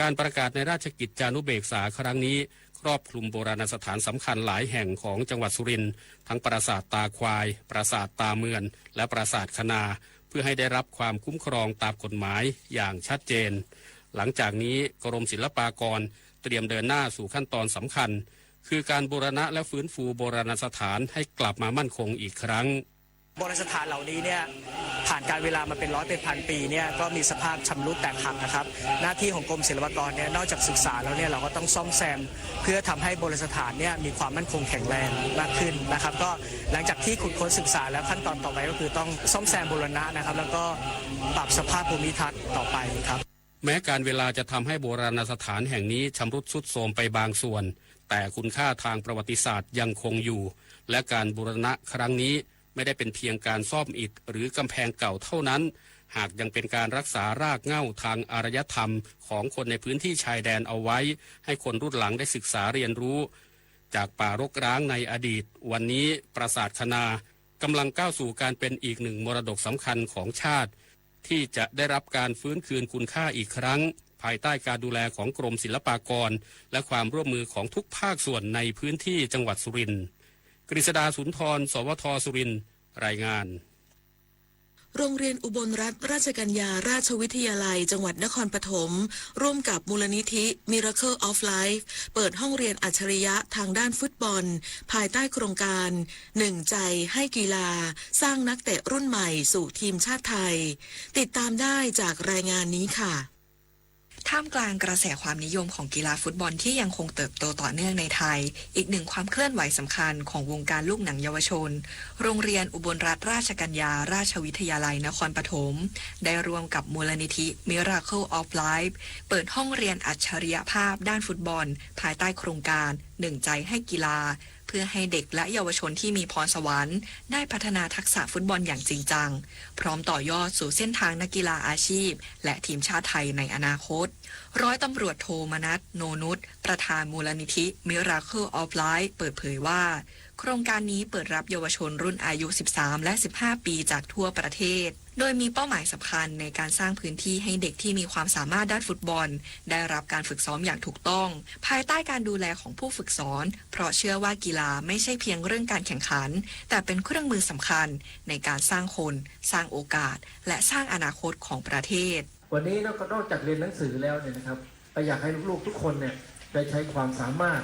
การประกาศในราชกิจจานุเบกษาครั้งนี้ ครอบคลุมโบราณสถานสำคัญหลายแห่งของจังหวัดสุรินทร์ ทั้งปราสาทตาควาย ปราสาทตาเมือน และปราสาทคะนา เพื่อให้ได้รับความคุ้มครองตามกฎหมายอย่างชัดเจน หลังจากนี้กรมศิลปากรเตรียมเดินหน้าสู่ขั้นตอนสำคัญ คือการบูรณะและฟื้นฟูโบราณสถานให้กลับมามั่นคงอีกครั้ง โบราณสถานเหล่านี้เนี่ย ผ่านการเวลามาเป็นร้อยเป็นพันปีเนี่ย ก็มีสภาพชำรุดแตกหักนะครับ หน้าที่ของกรมศิลปากรเนี่ย นอกจากศึกษาแล้วเนี่ย เราก็ต้องซ่อมแซม เพื่อทำให้โบราณสถานเนี่ยมีความมั่นคงแข็งแรงมากขึ้นนะครับ ก็หลังจากที่ขุดค้นศึกษาแล้ว ขั้นตอนต่อไปก็คือต้องซ่อมแซมบูรณะนะครับ แล้วก็ปรับสภาพภูมิทัศน์ต่อไปครับ แม้การเวลาจะทำให้โบราณสถานแห่งนี้ชำรุดทรุดโทรมไปบางส่วน แต่คุณค่าทางประวัติศาสตร์ยังคงอยู่ และการบูรณะครั้งนี้ไม่ได้เป็นเพียงการซ่อมอิฐหรือกำแพงเก่าเท่านั้น หากยังเป็นการรักษารากเหง้าทางอารยธรรมของคนในพื้นที่ชายแดนเอาไว้ ให้คนรุ่นหลังได้ศึกษาเรียนรู้ จากป่ารกร้างในอดีต วันนี้ปราสาทคะนากำลังก้าวสู่การเป็นอีกหนึ่งมรดกสำคัญของชาติ ที่จะได้รับการฟื้นคืนคุณค่าอีกครั้ง ภายใต้การดูแลของกรมศิลปากร และความร่วมมือของทุกภาคส่วนในพื้นที่จังหวัดสุรินทร์ กฤษดาสุนทร สวท สุรินทร์ รายงาน โรงเรียนอุบลรัตนราชกัญญาราชวิทยาลัยจังหวัดนครปฐม ร่วมกับมูลนิธิ Miracle of Life เปิดห้องเรียนอัจฉริยะทางด้านฟุตบอล ภายใต้โครงการ หนึ่งใจให้กีฬา สร้างนักเตะรุ่นใหม่สู่ทีมชาติไทย ติดตามได้จากรายงานนี้ค่ะ ท่ามกลางกระแสความนิยมของกีฬาฟุตบอลที่ยังคงเติบโตต่อเนื่องในไทย อีกหนึ่งความเคลื่อนไหวสำคัญของวงการลูกหนังเยาวชน โรงเรียนอุบลรัตนราชกัญญาราชวิทยาลัยนครปฐม ได้ร่วมกับมูลนิธิ Miracle of Life เปิดห้องเรียนอัจฉริยภาพด้านฟุตบอล ภายใต้โครงการ หนึ่งใจให้กีฬา เพื่อให้เด็กและเยาวชนที่มีพรสวรรค์ ได้พัฒนาทักษะฟุตบอลอย่างจริงจัง พร้อมต่อยอดสู่เส้นทางนักกีฬาอาชีพ และทีมชาติไทยในอนาคต ร้อยตำรวจโทมนัส โนนุช ประธานมูลนิธิ Miracle of Life เปิดเผยว่า โครงการนี้เปิดรับเยาวชนรุ่นอายุ สิบสาม และ สิบห้า ปีจากทั่วประเทศ โดยมีเป้าหมายสำคัญในการสร้างพื้นที่ให้เด็กที่มีความสามารถด้านฟุตบอล ได้รับการฝึกซ้อมอย่างถูกต้อง ภายใต้การดูแลของผู้ฝึกสอน เพราะเชื่อว่ากีฬาไม่ใช่เพียงเรื่องการแข่งขัน แต่เป็นเครื่องมือสำคัญในการสร้างคน สร้างโอกาส และสร้างอนาคตของประเทศ วันนี้นอกนอกจากเรียนหนังสือแล้วเนี่ยนะครับ ก็อยากให้ลูกๆทุกคนเนี่ยได้ใช้ความสามารถ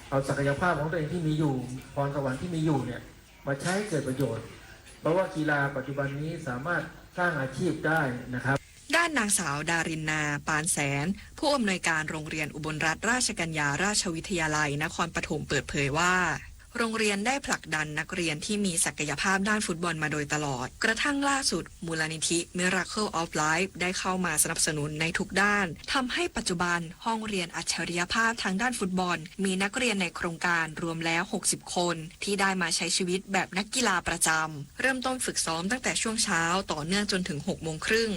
เอาศักยภาพของตัวเองที่มีอยู่ พรสวรรค์ที่มีอยู่เนี่ย มาใช้ให้เกิดประโยชน์ เพราะว่ากีฬาปัจจุบันนี้สามารถสร้างอาชีพได้นะครับ ด้านนางสาวดารินนา ปานแสน ผู้อำนวยการโรงเรียนอุบลรัตนราชกัญญาราชวิทยาลัยนครปฐมเปิดเผยว่า โรงเรียนได้ผลักดันนักเรียนที่มีศักยภาพด้านฟุตบอลมาโดยตลอด กระทั่งล่าสุด มูลนิธิ Miracle of Life ได้เข้ามาสนับสนุนในทุกด้าน ทำให้ปัจจุบันห้องเรียนอัจฉริยภาพทางด้านฟุตบอล มีนักเรียนในโครงการรวมแล้ว หกสิบ คน ที่ได้มาใช้ชีวิตแบบนักกีฬาประจำ เริ่มต้นฝึกซ้อมตั้งแต่ช่วงเช้าต่อเนื่องจนถึง หกโมงครึ่ง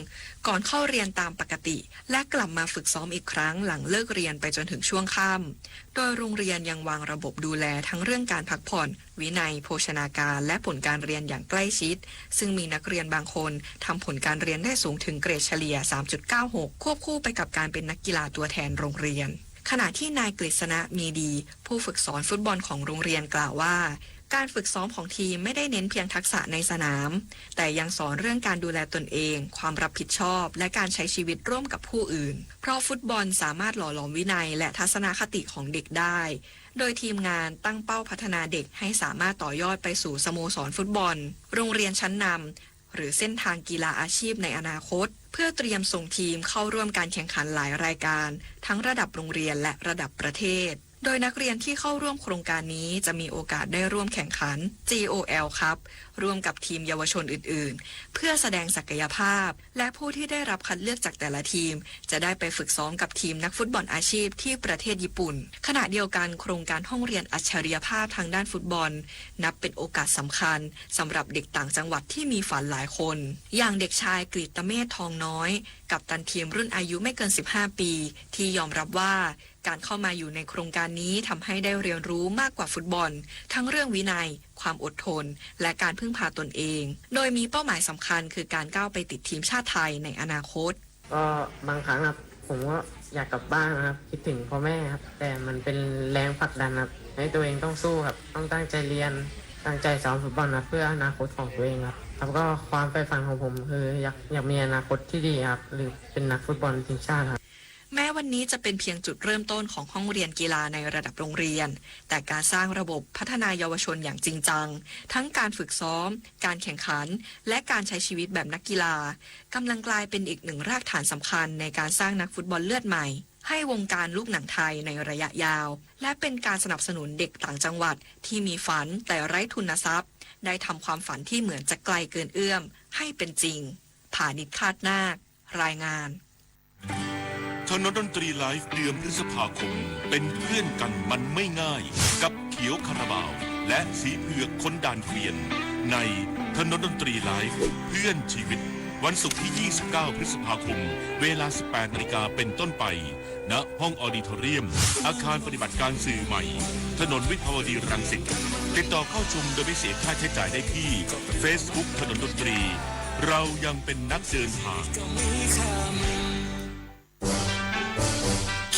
ก่อนเข้าเรียนตามปกติ และกลับมาฝึกซ้อมอีกครั้งหลังเลิกเรียนไปจนถึงช่วงค่ำ โดยโรงเรียนยังวางระบบดูแลทั้งเรื่องการ พักผ่อน วินัย โภชนาการ และผลการเรียนอย่างใกล้ชิด ซึ่งมีนักเรียนบางคนทำผลการเรียนได้สูงถึงเกรดเฉลี่ย สามจุดเก้าหก ควบคู่ไปกับการเป็นนักกีฬาตัวแทนโรงเรียน ขณะที่นายกฤษณะ มีดี ผู้ฝึกสอนฟุตบอลของโรงเรียนกล่าวว่า การฝึกซ้อมของทีมไม่ได้เน้นเพียงทักษะในสนาม แต่ยังสอนเรื่องการดูแลตนเอง ความรับผิดชอบ และการใช้ชีวิตร่วมกับผู้อื่น เพราะฟุตบอลสามารถหล่อหลอมวินัยและทัศนคติของเด็กได้ โดยทีมงานตั้งเป้าพัฒนาเด็กให้สามารถต่อยอดไปสู่สโมสรฟุตบอล โรงเรียนชั้นนำ หรือเส้นทางกีฬาอาชีพในอนาคต เพื่อเตรียมส่งทีมเข้าร่วมการแข่งขันหลายรายการ ทั้งระดับโรงเรียนและระดับประเทศ โดยนักเรียนที่เข้าร่วมโครงการนี้จะมีโอกาสได้ร่วมแข่งขัน จี โอ แอล คัพ ร่วมกับทีมเยาวชนอื่นๆ เพื่อแสดงศักยภาพ และผู้ที่ได้รับคัดเลือกจากแต่ละทีม จะได้ไปฝึกซ้อมกับทีมนักฟุตบอลอาชีพที่ประเทศญี่ปุ่น ขณะเดียวกันโครงการห้องเรียนอัจฉริยภาพทางด้านฟุตบอล นับเป็นโอกาสสำคัญสำหรับเด็กต่างจังหวัดที่มีฝันหลายคน อย่างเด็กชายกฤตเมธ ทองน้อย กัปตันทีมรุ่นอายุไม่เกิน สิบห้า ปี ที่ยอมรับว่า การเข้ามาอยู่ในโครงการนี้ทำให้ได้เรียนรู้มากกว่าฟุตบอล ทั้งเรื่องวินัย ความอดทน และการพึ่งพาตนเอง โดยมีเป้าหมายสำคัญคือการก้าวไปติดทีมชาติไทยในอนาคต ก็บางครั้งครับ ผมก็อยากกลับบ้านนะครับ คิดถึงพ่อแม่ครับ แต่มันเป็นแรงผลักดันครับ ให้ตัวเองต้องสู้ครับ ต้องตั้งใจเรียน ตั้งใจซ้อมฟุตบอลครับ เพื่ออนาคตของตัวเองครับ แล้วก็ความใฝ่ฝันของผมคืออยาก อยากมีอนาคตที่ดีครับ หรือเป็นนักฟุตบอลทีมชาติครับ แม้วันนี้จะเป็นเพียงจุดเริ่มต้นของห้องเรียนกีฬาในระดับโรงเรียน แต่การสร้างระบบพัฒนาเยาวชนอย่างจริงจัง ทั้งการฝึกซ้อม การแข่งขัน และการใช้ชีวิตแบบนักกีฬา กำลังกลายเป็นอีกหนึ่งรากฐานสำคัญในการสร้างนักฟุตบอลเลือดใหม่ ให้วงการลูกหนังไทยในระยะยาว และเป็นการสนับสนุนเด็กต่างจังหวัดที่มีฝันแต่ไร้ทุนทรัพย์ ได้ทำความฝันที่เหมือนจะไกลเกินเอื้อมให้เป็นจริง ผานิช คาดนาค รายงาน ถนนดนตรีไลฟ์เดือนพฤษภาคม เป็นเพื่อนกันมันไม่ง่าย กับเขียวคาราบาว และสีเผือกคนด่านเกวียน ในถนนดนตรีไลฟ์เพื่อนชีวิต วันศุกร์ที่ ยี่สิบเก้า พฤษภาคม เวลา สิบแปด นาฬิกาเป็นต้นไป ณ ห้องออดิทอเรียม อาคารปฏิบัติการสื่อใหม่ ถนนวิภาวดีรังสิต ติดต่อเข้าชมโดยไม่เสียค่าใช้จ่ายได้ที่ Facebook ถนนดนตรี เรายังเป็นนักเดินทาง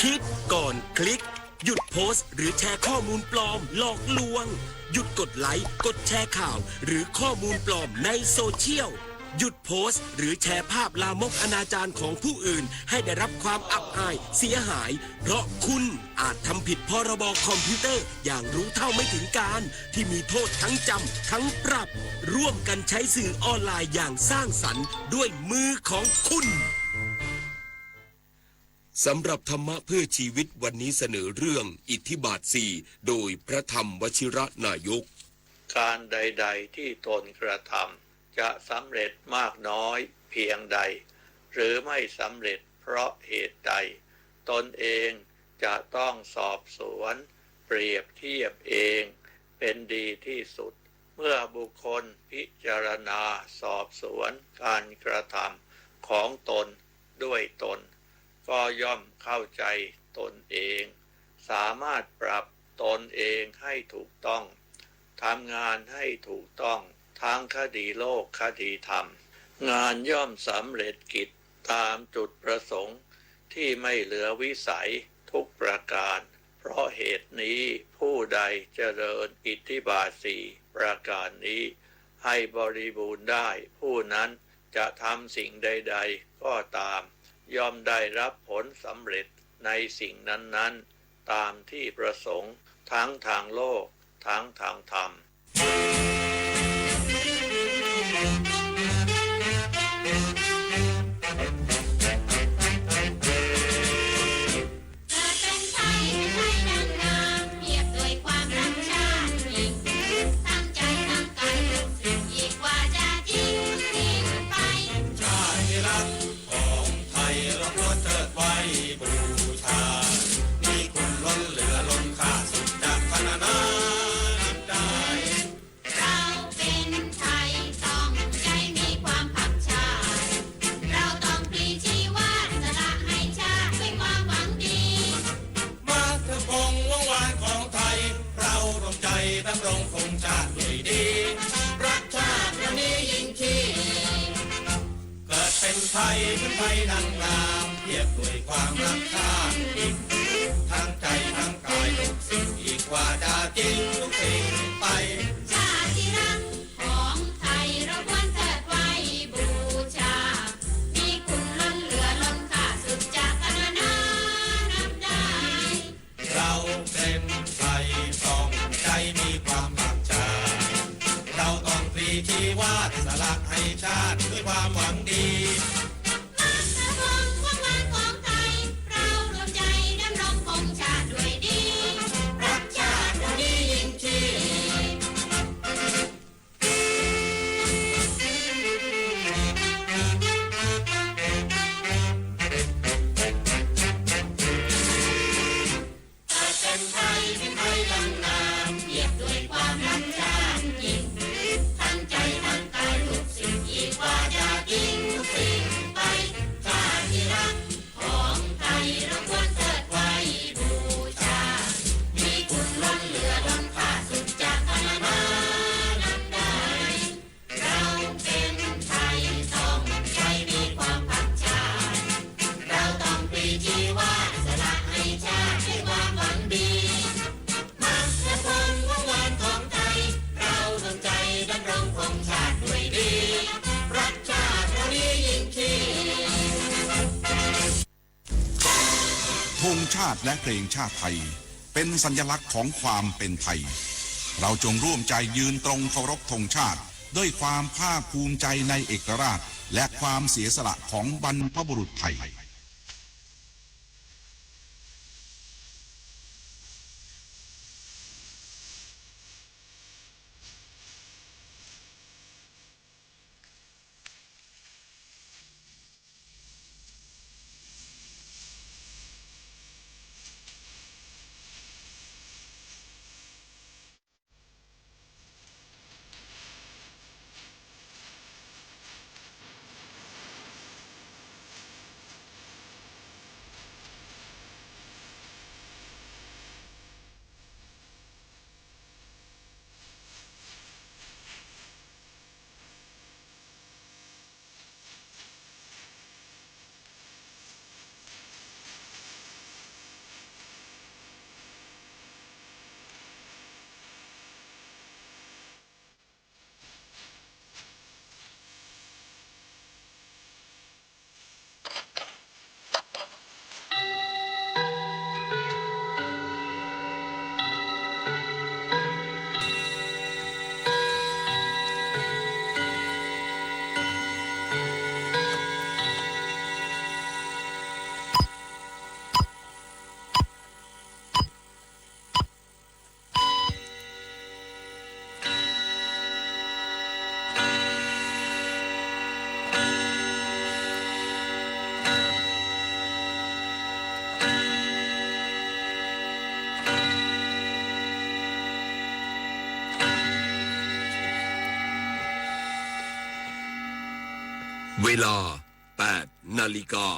คิดก่อนคลิก หยุดโพสต์หรือแชร์ข้อมูลปลอมหลอกลวง หยุดกดไลค์ กดแชร์ข่าว หรือข้อมูลปลอมในโซเชียล หยุดโพสต์หรือแชร์ภาพลามกอนาจารของผู้อื่น ให้ได้รับความอับอายเสียหาย เพราะคุณอาจทำผิดพรบคอมพิวเตอร์อย่างรู้เท่าไม่ถึงการ ที่มีโทษทั้งจำทั้งปรับ ร่วมกันใช้สื่อออนไลน์อย่างสร้างสรรค์ด้วยมือของคุณ สำหรับธรรมะเพื่อชีวิตวันนี้เสนอเรื่องอิทธิบาทสี่ โดยพระธรรมวชิรนายก การใดๆที่ตนกระทำ จะสำเร็จมากน้อยเพียงใด หรือไม่สำเร็จเพราะเหตุใด ตนเองจะต้องสอบสวน เปรียบเทียบเอง เป็นดีที่สุด เมื่อบุคคลพิจารณาสอบสวนการกระทำของตนด้วยตน ก็ย่อมเข้าใจตนเอง สามารถปรับตนเองให้ถูกต้อง ทำงานให้ถูกต้องทั้งคดีโลกคดีธรรม งานย่อมสำเร็จกิจตามจุดประสงค์ที่ไม่เหลือวิสัยทุกประการ เพราะเหตุนี้ผู้ใดเจริญอิทธิบาทสี่ประการนี้ให้บริบูรณ์ได้ ผู้นั้นจะทำสิ่งใดๆก็ตาม ย่อมได้รับผลสำเร็จในสิ่งนั้นๆ ตามที่ประสงค์ ทั้งทางโลก ทั้งทางธรรม เกิดเป็นไทยเป็นไทยดังงามเปรียบด้วยความรักชาติยิ่งตั้งใจตั้งกายทุกสิ่งยิ่งกว่าจะทิ้งทิ้งไป ชาติรักของไทยเราควรเทิดไว้บูชา มีคุณล้นเหลือล้นค่าสุดจากพรรณนานับได้ เราเป็นไทย ทั้งใจทั้งกายทุกสิ่งอีกว่าจะจริงทุกสิ่งไป ชาติที่รักของไทยเราควรเชิดไว้บูชา มีคุณล้นเหลือล้นค่าสุดจะกะนานานนับได้ เราเป็นไทยต้องใจมีความรักชาติ เราต้องพลีชีวาสละให้ชาติด้วยความหวังดี รักษาความหวังของไทย เรารวมใจดำรงคงชาติด้วยดี รักชาติเท่านี้ยิ่งชีพ เกิดเป็นไทยเป็นไทยดังนานเกียรติด้วยความรักชาติยิ่ง ทั้งใจทั้งกายทุกสิ่งอีกว่าจะจริงทุกสิ่งไป ชาติที่รักของไทยเราควรเชิดไว้บูชา มีคุณล้นเหลือล้นค่าสุดจะกะนานานนับได้ เราเป็นไทยต้องใจมีความรักชาติ เราต้องพลีชีวาสละให้ชาติด้วยความหวังดี มาเพื่อความหวังวานของไทย เรารวมใจดำรงคงชาติด้วยดี รักชาติเท่านี้ยิ่งชีพ ธงชาติและเพลงชาติไทย เป็นสัญลักษณ์ของความเป็นไทย เราจงร่วมใจยืนตรงเคารพธงชาติ ด้วยความภาคภูมิใจในเอกราช และความเสียสละของบรรพบุรุษไทย เวลา แปด นาฬิกา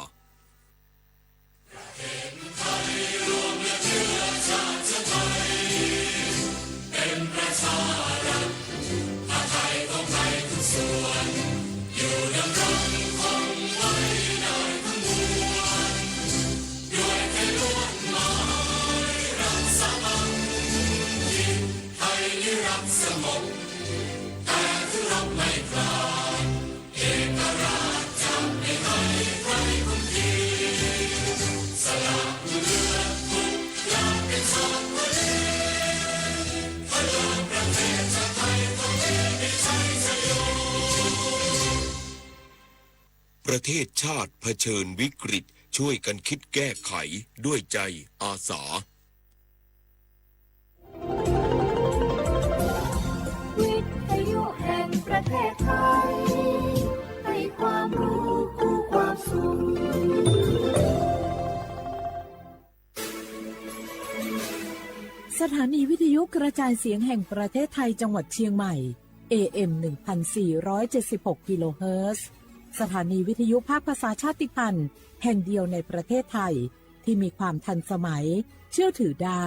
ประเทศชาติเผชิญวิกฤต ช่วยกันคิดแก้ไขด้วยใจอาสา วิทยุแห่งประเทศไทย ให้ความรู้คู่ความสุข สถานีวิทยุกระจายเสียงแห่งประเทศไทยจังหวัดเชียงใหม่ เอ เอ็ม หนึ่งพันสี่ร้อยเจ็ดสิบหก กิโลเฮิรตซ์ สถานีวิทยุภาคภาษาชาติพันธุ์แห่งเดียวในประเทศไทย ที่มีความทันสมัย เชื่อถือได้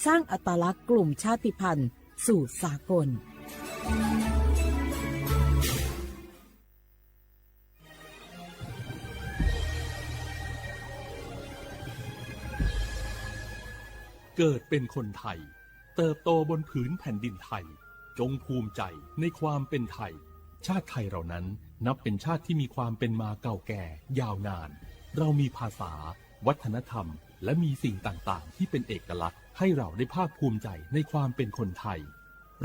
สร้างอัตลักษณ์กลุ่มชาติพันธุ์สู่สากล เ เกิดเป็นคนไทย เติบโตบนผืนแผ่นดินไทย จงภูมิใจในความเป็นไทย ชาติไทยเรานั้นนับเป็นชาติที่มีความเป็นมาเก่าแก่ยาวนาน เรามีภาษา วัฒนธรรม และมีสิ่งต่างๆ ที่เป็นเอกลักษณ์ ให้เราได้ภาคภูมิใจในความเป็นคนไทย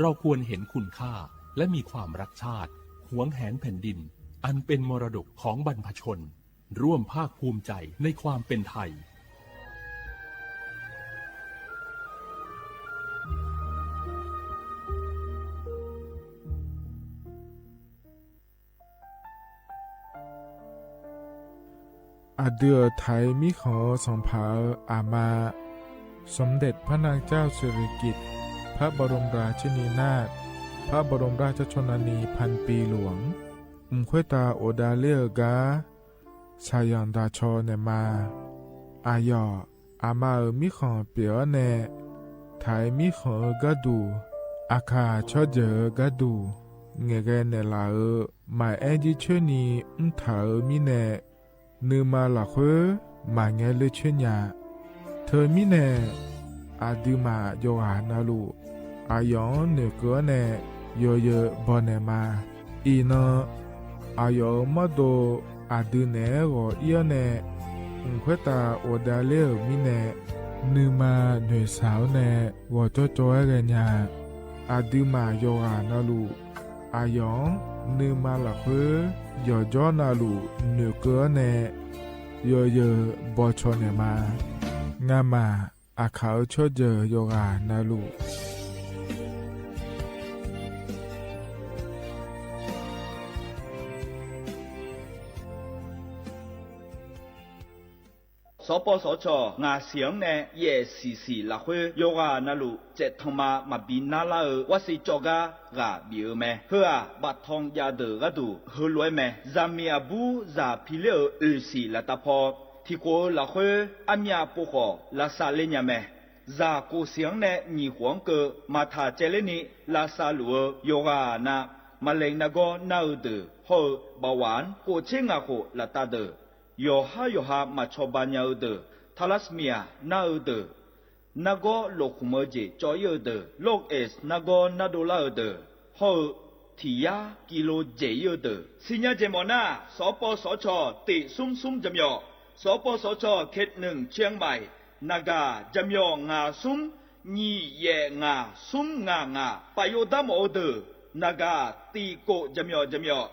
เราควรเห็นคุณค่า และมีความรักชาติ หวงแหนแผ่นดิน อันเป็นมรดกของบรรพชน ร่วมภาคภูมิใจในความเป็นไทย အဒုးအီၤ ไทย မံၣ်ဃီၤအၢ စီၤဖးအၢ အမါ สมเด็จพระนางเจ้าสิริกิติ์ พระบรมราชินีนาถ พระบรมราชชนนีพันปีหลวง အိၣ်ဃိတၢ်အိၣ်ဒၣ်လၢအဂၤ ဆၣ်ယီၣ်ဒၣ်ဆီန့ၣ်မး အယီၢ် အမါအၢ မံၣ်ဃီၤပၠးအၢန့ၣ် ไทย မံၣ်ဃီၤအၢဂၤဒူၣ် အခါ ဆီၣ်ယၢၢ်အၢဂၤဒူၣ် ငဲၤဂဲၤနဲၣ်လးအၢ မၤအဲၣ်ဒ်ဆၢနံၤ မုၢ်ထးအၢမံၤနဲၣ် နုာ်မၤလီၤဃၢ မၤငဲလၢဆၢညါ ထၢမံၤနဲၣ် အဒုးမးယိၤဂၤနၤလူၤ အယီၢ်နုာ်ကၢအၢန့ၣ် ယီၤယၢၤဘီၣ်နဲၣ်မး အံၤနီၤ အယီၢ်အၢမီၢ်ဒိ အဒုးနဲၣ်ဂီၤအံၤအၢန့ၣ် အိၣ်ဃိတၢ်အိၣ်ဒၣ်လၢအမံၤနဲၣ် နုာ်မၤနုာ်ဆၣ်အၢန့ၣ် ဂီၤကၠီကၠီဝဲဂဲၤညါ အဒုးမးယိၤဂၤနၤလူၤ အယီၢ် နုာ်မၤလီၤဃၢ ယီၤကၠီနၤလူၤ နုာ်ကၢအၢန့ၣ် ယီၤယၢၤဘီၣ်ဆီၣ်နဲၣ်မး ငါမး အခါအၢ ဆီၣ်ယၢၢ်ယိၤဂၤနၤလူၤ စီၤပီစီၤကၠီၣ် ငါးဆံန့ၣ် ယဲၢ်ဆံဆံးလၢဃိ ယိၤဂၤနၤလူၤ စဲးထီၣ်မၤမၤဘံနါလၢအၢ ဝၣ်စံၣ်ကၠီၣ်ကါ ဂၤဘံးအၢမဲာ် ဟၢအၣ် ဘၣ်ထီၣ်ယၣ်ဒၢးဂၤဒူၣ် ဟၢလွဲမဲာ် စၢ်မံၤအဘူစၢ်ဖံလၢအၢ အၢၣ်ဆံးလၢတၢ်ဖီ ထံၣ်ကိးလၢဃိ အမ့ၢ်ပိာ်ဃီၣ် လၢစၢ်လၢညါမဲာ် စၢ်ကိၣ်ဆံန့ၣ် နံၣ်ဃိကၢ မၤထးကဲလၢနံၣ် လၢစၢ်လူၤအၢ ယိၤဂၤနၤ မၤလဲၤနဂီၢ်နၢ်အၢဒၢး ဟီၣ်အၢ ဘၣ်ဝၣ် ကိးဆံငါဃိးလၢတၢ်ဒၢး ယီၤဟါယီၤဟါမၤဆီၣ်ဘၣ်ညါအၢဒၢး ထါလါစမံယါ နၢ်အၢဒၢး နၢ်ဂီၢ်လိာ်ဃုာ်မၢကၠ့ၣ်ကၠီယဲၢ်အၢဒၢး လီၣ်အဲး နၢ်ဂီၢ်နၢ်ဒိလၢအၢဒၢး ဟီၣ်အၢ ထံၣ်ယါကံလိကၠ့ၣ်ယဲၢ်အၢဒၢး စံညါကၠ့ၣ်မီၣ်နၢ် စီၤပီစီၤကၠီၣ် တ့ၢ်ဆူၣ်ဆူၣ်ကၠီၣ်မီၣ် စီၤပီစီၤကၠီၣ် ခေတ်หนึ่ง เชียงใหม่ နဂၤ ကၠီၣ်မီၣ် ငါးဆူၣ် နံၣ်ယဲၢ်ငါး ဆူၣ်ငါးငါး ပယိၣ်ဒၣ်မီၣ်အၢဒၢး နဂၤ တံာ်ကိးကၠီၣ်မီၣ် ကၠီၣ်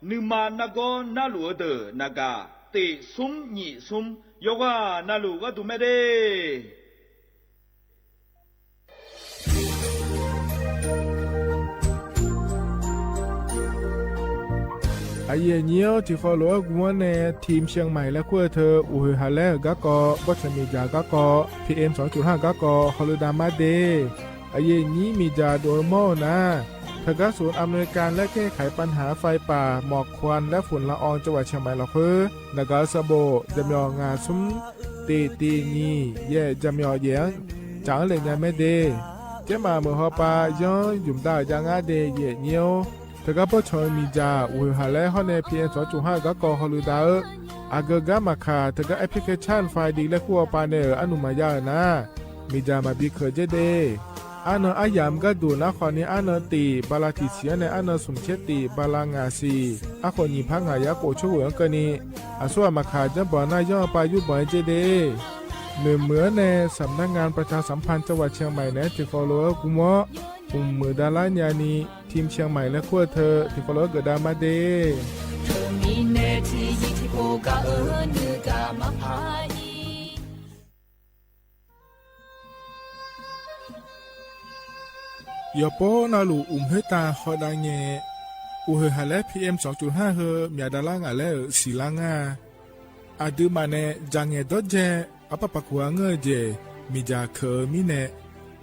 မီၣ် နုာ်မၤနဂီၢ်နၢ်လူၤအၢဒၢး နဂၤ တ့ၢ်ဆူၣ်နံၣ်ဆူၣ် ယိၤဂၤနၢ်လူၤဂၤဒူၣ်မဲာ်ဒ့ၣ် အယဲၢ်နံၣ်အိၣ် ထံၣ်ဃီလိာ်ဝဲကမီန့ၣ် ထံၣ်ဆၢၣ်မဲာ်လၢခိၣ်အထၢ အိၣ်ဟုၣ်ဟးလဲအဂၤကီး ဘီၣ်ဆၣ်မ့ၢ်ကၠၢ်ဂၤကီး ဖံးအ့ၣ် စီၤကၠူၣ်ဟၣ်ဂၤကီး ဟီလိာ်ဒၣ်မးဒ့ၣ် အယဲၢ်နံၣ်မ့ၢ်ကၠၢ်ဒိၣ်မီၢ်အိၣ်နၤ ထၢကါစိၣ်အမဲရကၤ လၢကဟဲခးပၢၢ်နဟး ไฟป่า หมอกควัน และฝุ่นละออง จังหวัดเชียงใหม่ လီၤဃိ နဂၤစၢဘိၣ် ကၠီၣ်မီၣ် ငါးဆူၣ် တ့ၢ်တ့ၢ်နံၣ်ယဲၢ် ကၠီၣ်မီၣ်ယဲၢ် ကၠၢ်အၢလဲၣ်ညါမဲာ်ဒ့ၣ် ကဲမးမုၢ်ဟီပၤ ယီယုၢ်မတၤယါငါဒ့ၣ် ယဲၢ်နံၣ်အိၣ် ထၢကါဘီၣ်ဆၣ်မ့ၢ်ကၠၢ် အိၣ်ဟုၣ်ဟးလဲဟီၣ်န့ၣ် ဖံးအ့ၣ် စီၤကၠူၣ်ဟၣ်ဂၤကီး ဟီလိာ်ဒၣ်အၢ အဂၤဂၤမၤခး ထၢကါ application ဖဲဒ်လၢခိၣ်အပၤန့ၣ် အနုာ်မၤယါအၢနၤ မ့ၢ်ကၠၢ်မၤဘံခၢၣ်ကဲဒ့ၣ် အါနၢၤအါယၢ်မ့ၢ်ကၠၢ်ဒိၣ်နၤဃီန့ၣ် အါနၢၤတ့ၢ် ဘၣ်လၢထံၣ်ဆံးအၢန့ၣ် အါနၢၤဆူၣ်ဆဲးတ့ၢ် ဘၣ်လၢငါးဆံး အဃိၣ်နံၣ်ဖးငါယါကိးဆိၣ်ဂ့ၤအကၢန့ၣ် အဆိအမၤခး ကၠီၣ်ဘီၣ်နၢ်ယီၢ်ပာ်ယူၢ်ဘီၣ်ကဲဒ့ၣ် မုၢ်မုၢ်အၢန့ၣ် สำนักงานประชาสัมพันธ์จังหวัดเชียงใหม่ န့ၣ် ထံၣ်ဃီလိာ်ဝဲကမီ အိၣ်မုာ်ဒၣ်လၢညါနံၣ် ထံၣ်ဆၢၣ်မဲာ်လၢခိၣ်အထၢ ထံၣ်ဃီလိာ်ဝဲကဒါမးဒ့ၣ် ယီၤပီနၢ်လူၤ အိၣ်မုာ်တၢ်ဟီၣ်ဒၣ်ညဲ အိၣ်ဟုၣ်ဟးလဲ ဖံးအ့ၣ် စီၤကၠူၣ်ဟၣ်ဟၢ မၠးဒၣ်လၢငါလဲၣ် ဆံးလါငါ အဒုးမးန့ၣ် ကၠၢ်ငဲၤဒီးကဲ အပၢ်ပာ်ခူၣ်အါငၢၢ်ကဲ မ့ၢ်ကၠၢ်ခၢၣ်မံၤန့ၣ်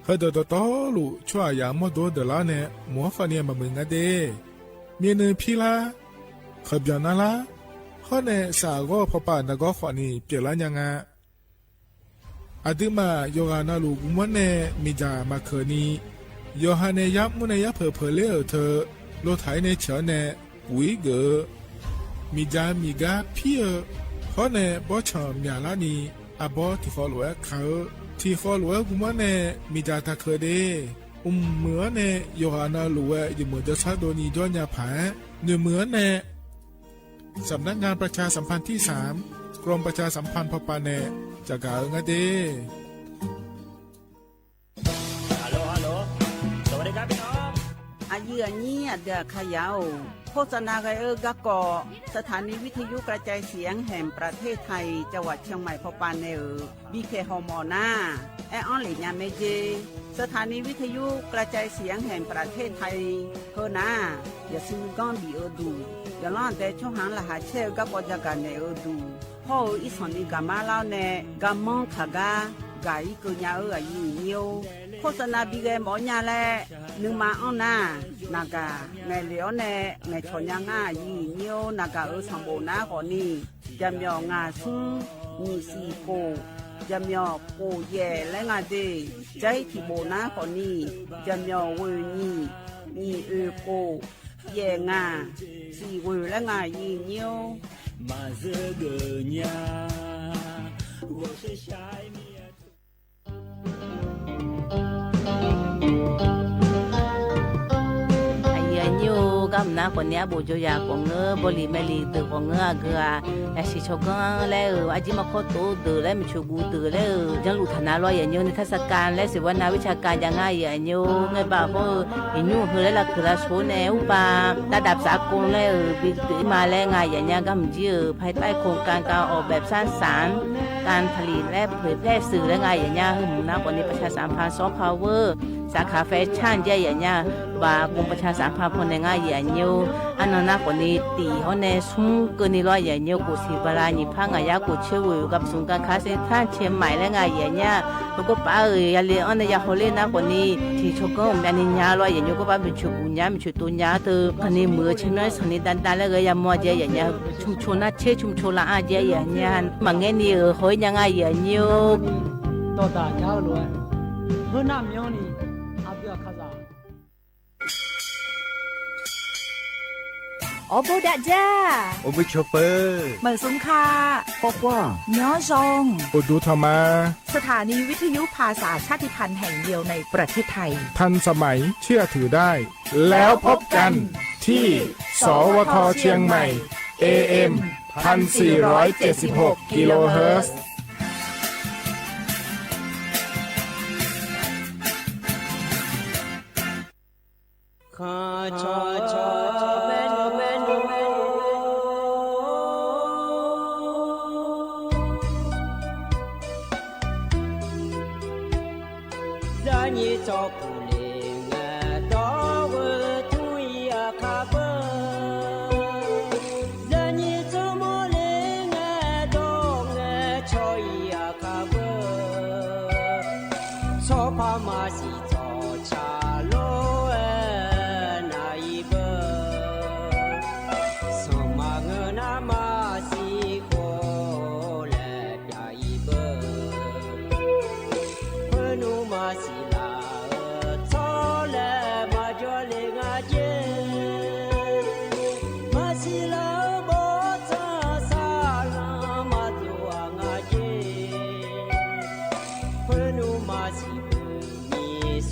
ဟၢဒီးတီတီလိာ် ဆိအယၤမီၢ်ဒိဒၢးလါန့ၣ် မုၢ်ဟီၣ်ဃီန့ၣ် မၤမုာ်နၤဒ့ၣ် မ့ၢ်နုၤဖံလါ ခီပညီနၤလါ ဟီၣ်န့ၣ်စးအဂီၢ်ဖီပာ်နဂီၢ်ဃီန့ၣ် ပျဲလါညါငါ အဒုးမး ယိၤဂၤနၢ်လူၤကမီန့ၣ် မ့ၢ်ကၠၢ်မၤခၢၣ်နံၤ ယီၤဟါန့ၣ် ယါမူန့ၣ် ယါဖၢၣ်ဖၢၣ်လၢအထၢ လိၣ်ထးအံၤန့ၣ်ဆၢန့ၣ် ပူၤအံၤကၢ မ့ၢ်ကၠၢ်မံၤဂၤဖံဧၢ, ဟီၣ်န့ၣ်ဘီဆၣ်မၠးလါနံၤ အဘီထံၣ်ဃီလိာ်ဝဲခါဧၢ, ထံၣ်ဃီလိာ်ဝဲပူၤမးန့ၣ် မ့ၢ်တၢ်တၢ်ချၢဒ့ၣ်. အိၣ်မုာ်အီၤန့ၣ် ယွၤအနၢ်လိာ်ဝဲ ယမုၢ်ဒၢဆၢဒိၣ်နံၤဒီညါဖး, နွံမုာ်အီၤန့ၣ် สำนักงานประชาสัมพันธ์ที่สาม กรมประชาสัมพันธ์พป.န့ၣ် ကကးအၢငါဒ့ၣ်. အယံၤအညံအဒၢးအခါယၤဧိၤ, ခိၣ်စနၢဂဲၤအၢဂၤကီး, สถานีวิทยุกระจายเสียงแห่งประเทศไทย จังหวัดเชียงใหม่ พป.န့ၣ်ဧၢ, ဘံၣ်ခဲၣ်ဟီၣ်မီၣ်နၤ, အဲၣ်အီလ့ၣ်ညါမ့ၢ်က့, สถานีวิทยุกระจายเสียงแห่งประเทศไทย ဟၢနၤ, ယစုကီၢ်ဘံၣ်အၢဒူၣ်, ယလီၤအဒဲးဆိဟၣ်လၢဟးဆဲးအၢဂၤကီးယၤဂၤန့ၣ်အၢဒူၣ်, ဖီအၢအံၣ်ဆီၣ်န့ၢ်ဂၤမါလီၤန့ၣ် ဂၤမီခးဂၤ, ဂၤအံၤကၢညါအၢအယံၤအညံဧိၤ, ခိၣ်စနၢဘံဂဲၤမီၣ်ညါလဲၣ်, နုာ်မၤအီၣ်နၤ, နဂၤ, ငဲၤလ့ၤအီၤန့ၣ် ငဲၤဆီၣ်ညါငါအယံၤအညံဧိၤ နဂၤအၢဆၣ်ဘိၣ်နၤဃီန့ၣ်, ယၤမၠီၣ်ငါဆူ နံၣ်စံၣ်ကိၣ်, ယၤမၠီၣ်ကိၣ်ယဲၢ်လၢငါဒ့ၣ်, ကၠဲထံၣ်ဘိၣ်နၤဃီန့ၣ်, ယၤမၠီၣ်ဝ့ၢ်နံၣ်, နံၣ်အၢကိၣ်, ယဲၢ်ငါ, စံၣ်ဝ့ၢ်လၢငါယံၤညိ, မၤစၢၤဂ့ၤညါ အယံၤအညိ ကမနၤဃီန့ၣ် အဘိၣ်ကၠိယၤကိးငၢၢ် ဘီလံၤမဲာ်လံၤဒၢးကိးငၢၢ်အဂၤ, ယဆံးဆီၣ်ကီလၢအၢ အကံမီခိၣ်တိဒၢးလၢမုၢ်ဆူၣ်ပူၤဒၢးလၢအၢ ကၠီလူၢ်ထးနါလီၤယညိ နထၢၣ်စကၤလၢစံးဝဲနၤဝံၣ်ဆၢကၤယၤငါယံၤအညိ ငဲဘၣ်အဃိ ယညိဟၢလၢလၢခုၣ်လၢဆိန့ၣ် အူပၢ် တၢ်ဒၣ်ပသးကိးလၢအၢ ဘံတမၤလၢငါယံၤညါ ကမုၢ်ကံအၢ ภายใต้โครงการการออกแบบสร้างสรรค์ การผลิตและเผยแพร่สื่อလၢငါယံၤညါ ဟၢမုၢ်နၤကိးန့ၣ် ประชาสัมพันธ์ soft power สาขาแฟชั่น ယဲယံၤညါ ဘၣ်ကိး ประชาสัมพันธ์ ဖိန့ၣ် ငါယံၤအညိ အနီၢ်နၤကိးန့ၣ် တံၢ်ဟီန့ၣ် ဆူကၢန့ၣ်လီၤယံၤညိ ကိၣ်ဆံးဘါလါ ညံၣ်ဖး ငါယါ ကိၣ်ဆၢဝ့ၢ် ကပသူၣ်ကါခါ စ့ထၣ်ဆဲးမးလၢငါယံၤညါ ပကပၤဧၢ ယၤလ့ၤအီၤန့ၣ် ယၤဟီလ့ၣ်နၤကိးန့ၣ် ထံၣ်ဆိကၢမနံၤညါလီၤယံၤညိ ကဘၣ်မုၢ်ဆူၣ်ပူၤညါ မုၢ်ဆူၣ်တိညါတၢ် ကန့ၣ်မုၢ်ဆ့ၣ်နီၤ ဆီၣ်န့ၢ်တၢ်တၢ်လၢဂဲၤယၤမီၢ်ယဲယံၤညါ ဆူၣ်မုၢ်ဆိနၢ်ဆ့ ဆူၣ်မုၢ်ဆိလါအါယဲယံၤညါ မၤငဲန့ၣ်ဧၢ ဟီညါငါယံၤညိ ဒီးတၢ်ညါလီၤ ဟၢနၢ်မညီနံၤ အဘျုးအခါစး အိၣ်ဘူးဒးဒၢ အိၣ်ဘူးဆိးပၢၤ မုၢ်စူၤခါ ကွၢ်ကွၢ် ညီယုၢ် အိၣ်ဒူထီၣ်မး สถานีวิทยุภาษาชาติพันธุ์แห่งเดียวในประเทศไทย ทันสมัย เชื่อถือได้ แล้วพบกันที่ สวท เชียงใหม่ เอ เอ็ม พันสี่ร้อยเจ็ดสิบหก กิโลเฮิรตซ์ ဒ်န့ၣ်ကီးပူၤလ့ၤငါဒီးဝဲထူယၤခးဘၢ ဒ်န့ၣ်ကီးမိၢ်လ့ၤငါဒီးငါဆီယၤခးဘၢ ဆီဖါမၤစံၣ်ထီၣ်ဆၣ်လိဝဲ နၤအံၤဘၢ ဆီမၤငၢၢ်နၤမၤစံၣ်ဃိ လဲၤပၠးအံၤဘၢ ဖၢနုာ်မၤစံၣ်လၤအၢ ထီလဲၤမၤဒၢလ့ၤငါက့ မၤစံၣ်လၤအၢဘီထီၣ်ဆၣ်လၤမၤဒိၣ်အါငါက့ ဖၢနုာ်မၤစံၣ်ဘၢ မ့ၢ်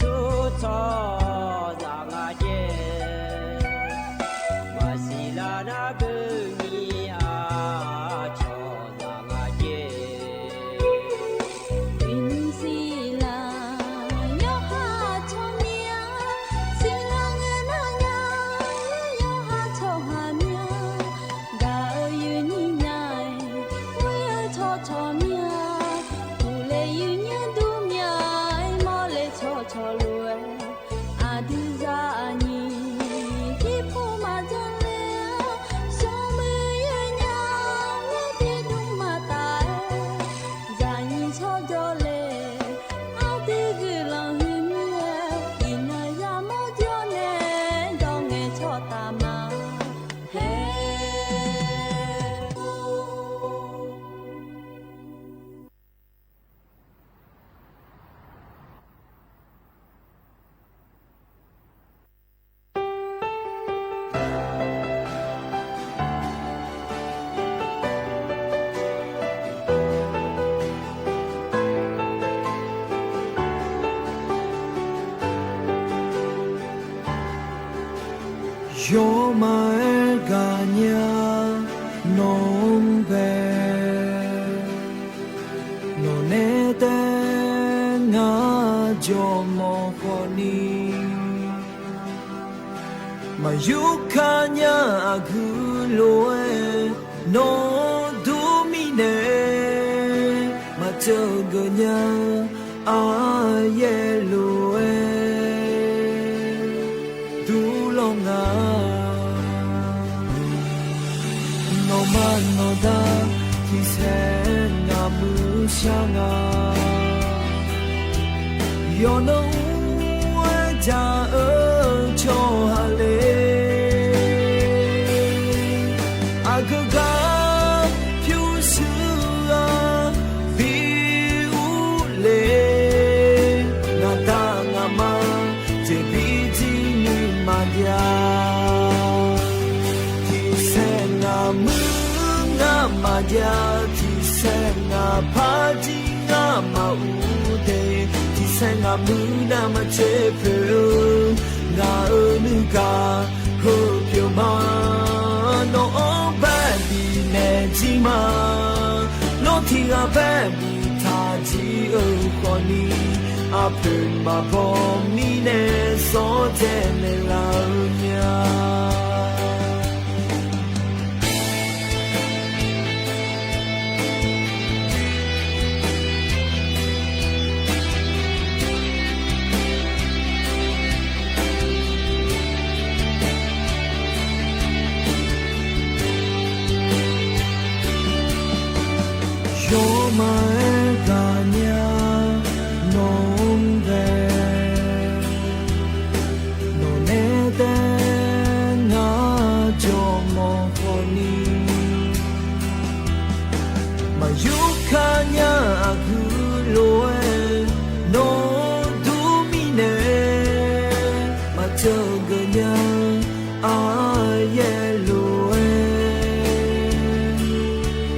ယီမၤအဲၣ်ကညါ နီၢ်ဘဲ, နီၢ်နဲတဲ နၤကၠီမီၤဃီနံၤ, မၤယူၤခါညါအကုၢ်လိာ်ဝဲ, နီၢ်ဒိမံၤနဲ, မၤစၢၤကညါ အါယဲၢ်လိာ်ဝဲ, တူၢ်လိာ်နၤ, နီၢ်မၤနီၢ်ဒၣ် ထံဆဲးနၤမုၢ်ဆါနၤ, ယီၤနအူဝဲဒၣ်အၢ ဆီဟးလဲၣ် အကဂၤ ဖၠူစူၤအါ ဘံအူလဲၣ်, နတၢ်နမါ စဲးဘံဒံနံၣ်မၤဒံး, ထံဆဲးနၤမုၢ်နၤမၤဒံး, ထံဆဲးနၤဖးဒံနၤမၤအူဒဲး, ထံဆဲးနၤမုၢ်နၤမၤစဲးဖၢၣ် နၤအၢနုၢ်ကၤ ဟၢဖၠိမး, နီၢ်အီဘၣ်ဒံးနဲၣ်ထံမး, နီၢ်ထံဂၤဘၣ်ဒံးထးထံအၢဃီနံၤ, အဖၢမၤဘီမံၤနဲၣ် စီၤတဲနဲၣ်လၢညါ ယီမၤအဲၣ်ကညါ နီၢ်ဘဲ, နီၢ်နဲတဲ နၤကၠီမီၤဃီနံၤ, မၤယူၤခါညါအကုၢ်လိာ်ဝဲ, နီၢ်ဒိမံၤနဲ, မၤစၢၤကညါ အါယဲၢ်လိာ်ဝဲ,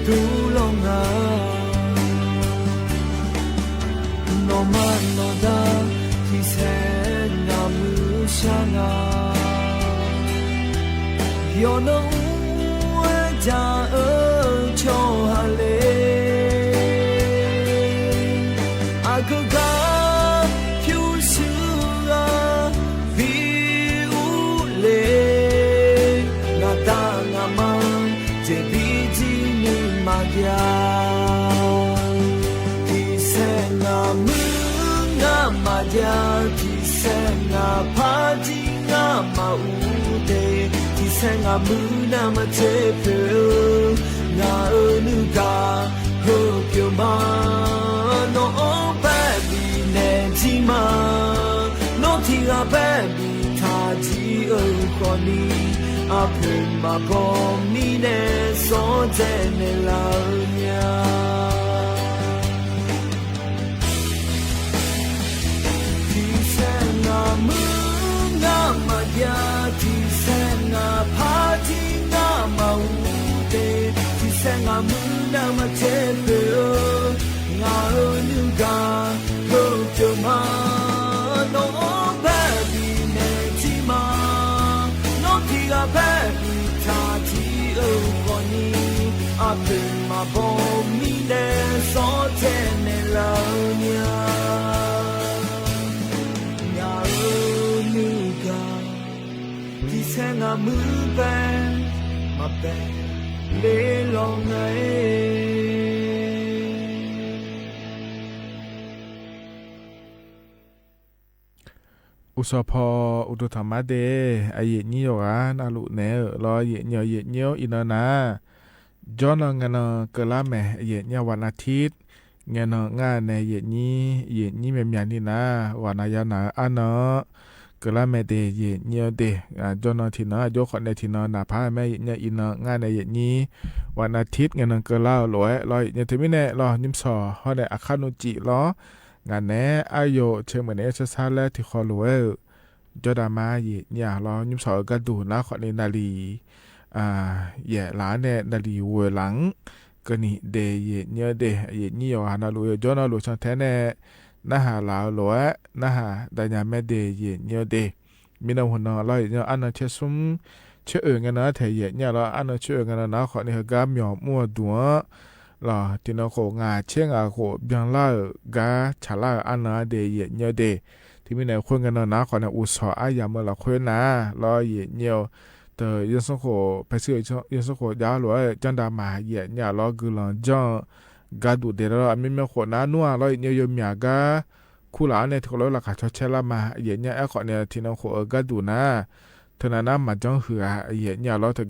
တူၢ်လိာ်နၤ, နီၢ်မၤနီၢ်ဒၣ် ထံဆဲးနၤမုၢ်ဆါနၤ, ယီၤနအူဝဲဒၣ်အၢ ဆီဟးလဲၣ်, အကဂၤ ဖၠူစူၤအါ ဘံအူလဲၣ်, နတၢ်နမါ စဲးဘံဒံနံၣ်မၤဒံး, ထံဆဲးနၤမုၢ်နၤမၤဒံး, ထံဆဲးနၤဖးဒံ နၤမၤအူဒဲး, ထံဆဲးနၤမုၢ်နၤမၤစဲးဖၢၣ်, နၤအၢနုၢ်ကၤ ဟၢဖၠိမး, နီၢ်အီဘၣ်ဒံးနဲၣ်ထံမး, နီၢ်ထံဂၤဘၣ်ဒံးထးထံအၢဃီနံၤ, အဖၢမၤဘီမံၤနဲၣ် စီၤတဲနဲၣ်လၢညါ ထံဆဲးနၤမုၢ်နၤမၤဒံး, ထံဆဲးနၤဖးဒံနၤမၤအူဒဲး, ထံဆဲးနၤမုၢ်နၤမၤစဲးဖၢၣ်, နၤအၢနုၢ်ကၤ ဟၢဖၠိမး, နီၢ်အီဘၣ်ဒံးနဲၣ်ထံမး, နီၢ်ထံဂၤဘၣ်ဒံးထးထံအၢဃီနံၤ, အဖၢမၤဘီမံၤနဲၣ် စီၤတဲနဲၣ်လၢညါ နၤအၢနုၢ်ကၤ, ထံဆဲးနၤမုၢ်ပဲ, မၤပဲလ့လီၤနၤအံၤ အိၣ်စီၤဖီ အိၣ်ဒိၣ်ထီၣ်မါဒဲး, အယံာ်ညံယိၤဂၤ နလူၤနဲၣ်ဧၢ လီၤယံာ်ညံ ယံာ်ညံအံၤနီၢ်နၤ, ကၠီနီၢ်ငဲၤနီၢ်ကလါမဲာ် ယံာ်ညံဝၤနၤထံး, ငဲၤနီၢ်ငါန့ၣ် ယံာ်ညံ ယံာ်ညံမဲာ်မၠးန့ၣ်နၤ, ဝၤနၤယၤနၤအါနီၢ်, ကလါမဲာ်ဒဲး ယံာ်ညံအီၤဒဲး, ကၠီနီၢ်ထံးနီၢ် ကၠီခီၣ်နဲၣ်ထံးနီၢ် နၤဖးမဲာ် ယံာ်ညံအံၤနီၢ် ငါန့ၣ် ယံာ်ညံ ဝၤနၤထံး ငဲၤနီၢ်ကလါအလိၤဝဲ လီၤယံာ်ညံတမံၤန့ၣ် လီၤ နံၣ်ပစီၤဟီန့ၣ် အခါနုာ်စံးလီၤ နၤန့ၣ် အါယိာ်ဆၢမုၢ်န့ၣ် ဆၢဆါလၢထံၣ်ဃီလိာ်ဝဲဧၢ, ကၠီဒၣ်မါယံာ်ညံလီၤ နံၣ်ပစီၤဧၢ ကဒိၣ်နၤခီၣ်န့ၣ် နၤလံာ် ယဲၢ်လါန့ၣ် နၤလံာ်ဝဲၢ်လါ ကနံၣ်ဒဲး ယံာ်ညံဒဲး ယံာ်ညံယိၤဟၣ်နီၢ်လူၤ ယိၤကၠီနီၢ်လူၤ ဆၣ်ထဲန့ၣ် နၢ်ဟၣ်လၢအလိၤဝဲ နၢ်ဟၣ် တၢ်ညါမဲာ်ဒဲး ယံာ်ညံဒဲး မ့ၢ်နၢ်ဟူနီၤလီၤ ယဲၢ်ညီ အါနီၢ်ဆဲးဆူၣ် ဆၢအၢၣ် ငဲနီၤ ထဲယဲၢ်ညီလီၤ အါနီၢ်ဆၢအၢၣ် ငဲနီၤ နၤဃိးန့ၣ် ဟဲကါ မၠီၤမူအဒူၣ်ဧါ လီၤ ထံနၢ်ဃိး ငါးဆယ့်ငါး ဃိး ဘျၢလၢ်ဧၢ ကါ ဆၣ်လၢ်ဧၢ အါနီၢ်ဒဲး ယဲၢ်ညီဒဲး ထံမ့ၢ်န့ၣ် ဃိ ငဲနီၤ နၤဃိးန့ၣ် အိၣ်ဆီၣ်အါယၤမၢလီၤ ဃိနၤ လီၤ ယဲၢ်ညီ တ ယဲၢ်စ့ၢ်ဃိး ဖဲစ့ၢ် ယဲၢ်စ့ၢ်ဃိး ယါလိၤ ကၠီၣ်ဒၣ်မၤ ယဲၢ်ညီလီၤ ဂုၢ်လီၤကၠီၣ် ကါဒူၣ်ဒဲးလီၤ အမ့မ့ၢ်ဃိးနၤ နူၢ်အါလီၤ ယဲၢ်ညီ ယိမၠးကါ ခူလၢ်အါန့ၣ် ထံကီၢ်လၢလၢခးဆီဆဲလၢ်မး ယဲၢ်ညီ အဲၣ်ဃိးန့ၣ် ထံနၢ်ဃိးအၢ ကါဒူၣ်နၤ ထၢနၤနၤ မၤကၠီၣ်ဟုၣ်ဧါ ယဲၢ်ညီလီၤ တဂၤ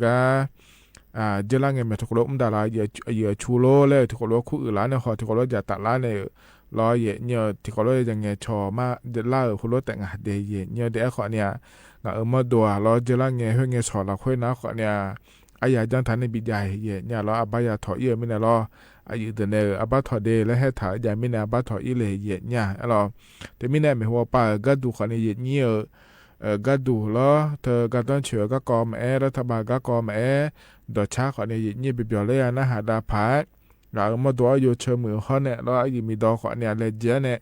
ယဲၢ်လၢ်ငဲၤ မ့ၢ်ထံကီၢ်လၢမူဒါလီၤ ယဲၢ်အဆူလိလၢ ထံကီၢ်လၢခူအုၣ်လၢန့ၣ် ဟီ ထံကီၢ်လၢယၤတၢ်လၢန့ၣ် လီၤ ယဲၢ်ညီ ထံကီၢ်လၢယၤငဲၤဆီၣ်မး လၢ်ဧၢ ဟိလိတၢ်ငါ်ဒဲး ယဲၢ်ညီဒဲး အဲၣ်ဃိးန့ၣ် နၤအၢမီၢ်ဒိၣ်ဧါ လီၤ ယဲၢ်လၢ်ငဲၤ ဟဲငဲၤဆီၣ်လီၤ ဃိနၤ ဃိးန့ၣ် အါယၤကၠီၣ်ထၣ်န့ၣ် ဘံယၤ ယဲၢ်ညီလီၤ အဘါယၤထီၣ်အံၤဧၢ မ့ၢ်န့ၣ်လီၤ အယုၢ်ဒၣ်န့ၣ် အဘါထီၣ်ဒဲး လၢဟဲထၣ်ယၤမ့ၢ်န့ၣ် အဘါထီၣ်အံၤလဲၣ် ယဲၢ်ညီ အဲၣ်လီၤ တမ့ၢ်န့ၣ် မ့ၢ်ဟိပၢ်ဧၢ ကါဒူၣ်ဃိးန့ၣ် ယဲၢ်ညီဧၢ ကါဒူၣ်လီၤ တဂၤတၢ်ဆၢ ကါကီမးအဲၣ် လၢထးဘၣ်ကါကီမးအဲၣ် ဒီးဆါဃိးန့ၣ် ယဲၢ်ညီ ပပျီၤလၢယၤနၢ်ဟးဒၣ်ဖး နၤအၢမီၢ်ဒိၣ်အီၤ ယိာ်ဆၢမုၢ်ဟီန့ၣ် လီၤအယံာ်မံၤဒီးဃိးန့ၣ် အလဲၤကဲန့ၣ်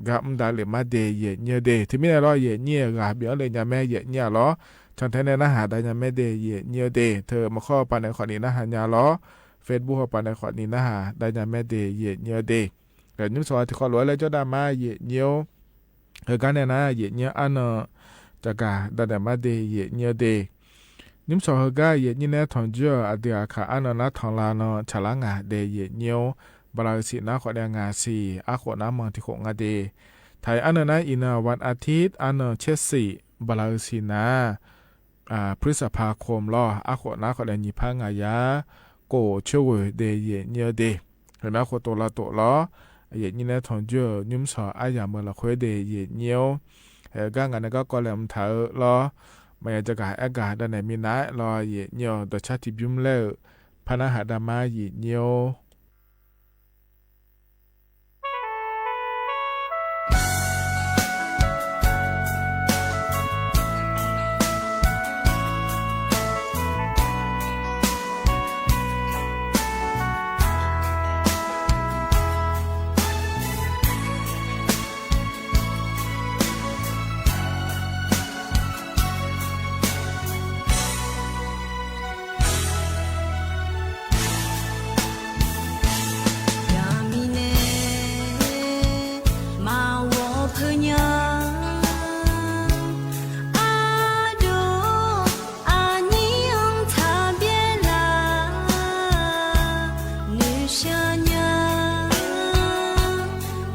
ကါမူဒါလံာ်မးဒဲး ယဲၢ်ညီဒဲး ထံမ့ၢ်န့ၣ်လီၤ ယဲၢ်ညီ ဂၤဘၣ်အီၤလၢညါမ့ၢ် ယဲၢ်ညီလီၤ ဆၣ်ထဲန့ၣ် နၢ်ဟးဒၣ်ညါမ့ၢ်ဒဲး ယဲၢ်ညီဒဲး ထၢမုၢ်ဃီပၤန့ၣ်ဃိးန့ၣ် နၢ်ဟးညါလီၤ Facebook ဃီပၤန့ၣ်ဃိးန့ၣ် နၢ်ဟးဒၣ်ညါမ့ၢ်ဒဲး ယဲၢ်ညီဒဲး နုၢ်စၢ်ဝဲထံကီၢ်လိၤဝဲလၢကၠီၣ်ဒၣ်မး ယဲၢ်ညီ ဟဲကါန့ၣ်နၤ ယဲၢ်ညီအါနီၢ် တဂၤ ဒၣ်ဒဲးမးဒဲး ယဲၢ်ညီဒဲး နုၢ်စၢ်ဟဲကါ ယဲၢ်ညီနဲထီၣ်ကၠိ အဒုးအခးအါနီၢ်နၤထီၣ်လၢနီၢ် ဆၣ်လၢ်ငါ်ဒဲး ယဲၢ်ညီ ဘၣ်လၢအဂ့ၤဆံးနၤဃိးန့ၣ် အဂ့ၤဆံး အါဃိးနၤမီၢ်ထံဃိးနၤဒဲး ထါအံၤအါနီၢ်နၤအံၤနၤ วันอาทิตย์ အါနီၢ်ဆဲးဆံး ဘၣ်လၢအဂ့ၤဆံးနၤ พฤษภาคม လီၤ အါဃိးနၤဃိးန့ၣ် နံၣ်ဖးငါယၤ ကိၣ်ဆၢဝဲဒဲး ယဲၢ်ညီဒဲး ဟဲနၤဃိးတိၢ်လီၤတိၢ်လီၤ ယဲၢ်ညီနဲထီၣ်ကၠိ နုၢ်စၢ်အါယၤမၢလီၤဃိဒဲး ယဲၢ်ညီ ဟဲကါဂၤန့ၣ်ကါကီလဲၤမထါဧၢလီၤ မ့ၢ်ယဲၢ်တဂၤအဲၣ်ဂၤဒၣ်နဲၣ်မံၤနၤလီၤ ယဲၢ်ညီ ဒီးဆါထံဘျုးမလဲၣ်ဧၢ ဖးနၢ်ဟးဒၣ်မး ယဲၢ်ညီ ယၤမံၤန့ၣ် မၤဝီၤဖၢညါ အဒိၣ် အနံၣ်အိၣ်ထါဘဲလၢ နုၢ်ဆါညါ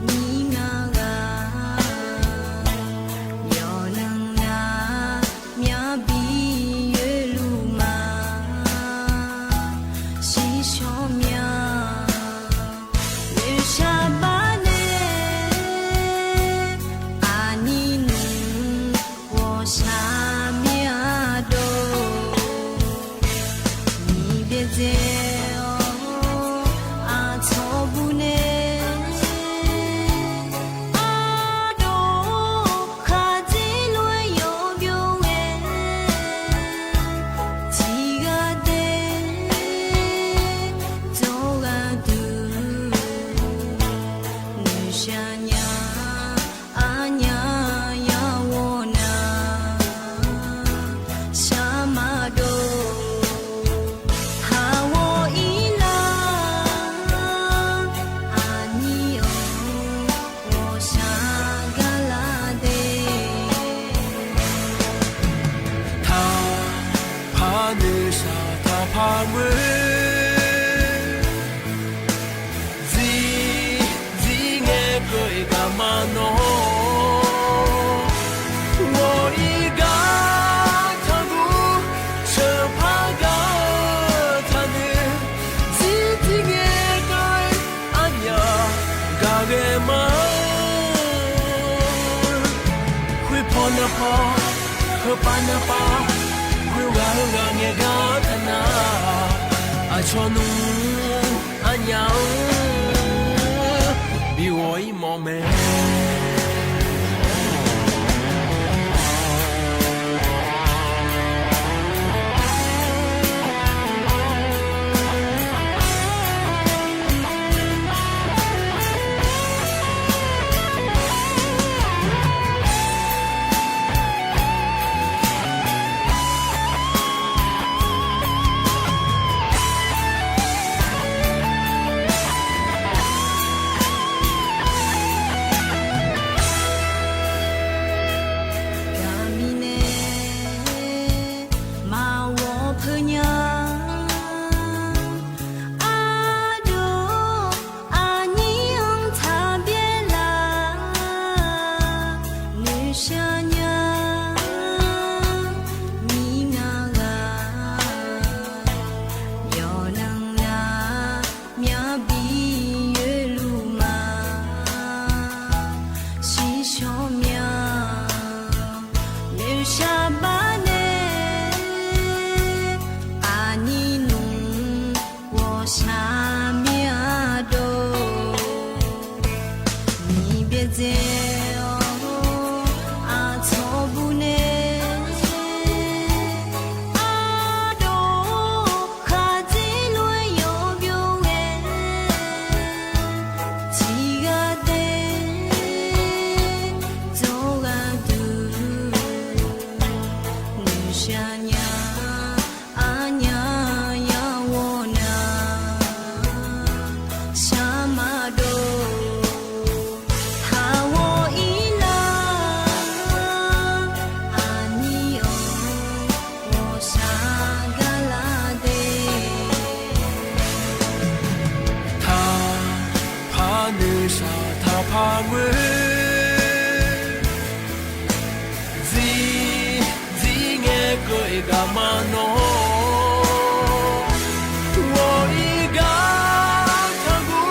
နံၤနၤဂၤ ယီၤနၤ မၠၣ်ဘံယွဲလူၤမၤ စံးဆၢမၠၣ် မ့ၢ်ဆါဘၣ်န့ၣ် အနံၣ်နုၢ် ဝီၤဆါမ့ၢ်အဒိၣ် နံၤဘ့ၣ်သ့ၣ်အီၤ အထီၣ်ပူၤန့ၣ် အဒိၣ် ခးသ့လွဲယီၤဘျီဝဲ ထံဂၤဒဲး တီဂၤဒုး နုၢ်ဆါညါ အညါယၤဝီၤနၤ ဆါမၤဒိၣ် ဟးဝီၤအံၤလၢ အနံၣ်အိၣ် ဝီၤဆါကလါဒဲး ထါဖးဒုးစၢ်ထါဖးမုၢ် ဒ် ဒ်ငဲကၢအံၤကမၤနီၣ် ဂီၤအံၤကထီၣ်ဒူ ဆၢဖးကထါဒု ဒ်ဒ်ငဲကၢအံၤ အမၠၣ် ကဂ့ၤမး ဃုဖီနဖီ ဃုပၢနပၢ ဃုဂၤဃုဂၤ ငဲၤကါတနၤ အဆီနူ အညၣ်ဧၢ ဘံဂီၤအံၤမီၢ်မဲာ် အထီၣ်ပူၤန့ၣ် အဒိၣ် ခးတ့လွဲယီၤပျိဝဲ ထံဂၤသ့ တိဂၤဒုး နုၤရှါညါ အညါယၤဝီၤနၤ ဆၣ်မၤဒိၣ် ဟးဂီၤအံၤလၢ အနံၤအီၤ ဂီၤဆၣ်ကလါသ့ၣ် ထါဖးနုၤဆၣ်ထါဖးမုၢ် ဒ် ဒ်န့ၣ်ကဲအံၤဂၤမၤနီၣ် ဂီၤအံၤဂၤထးဂူ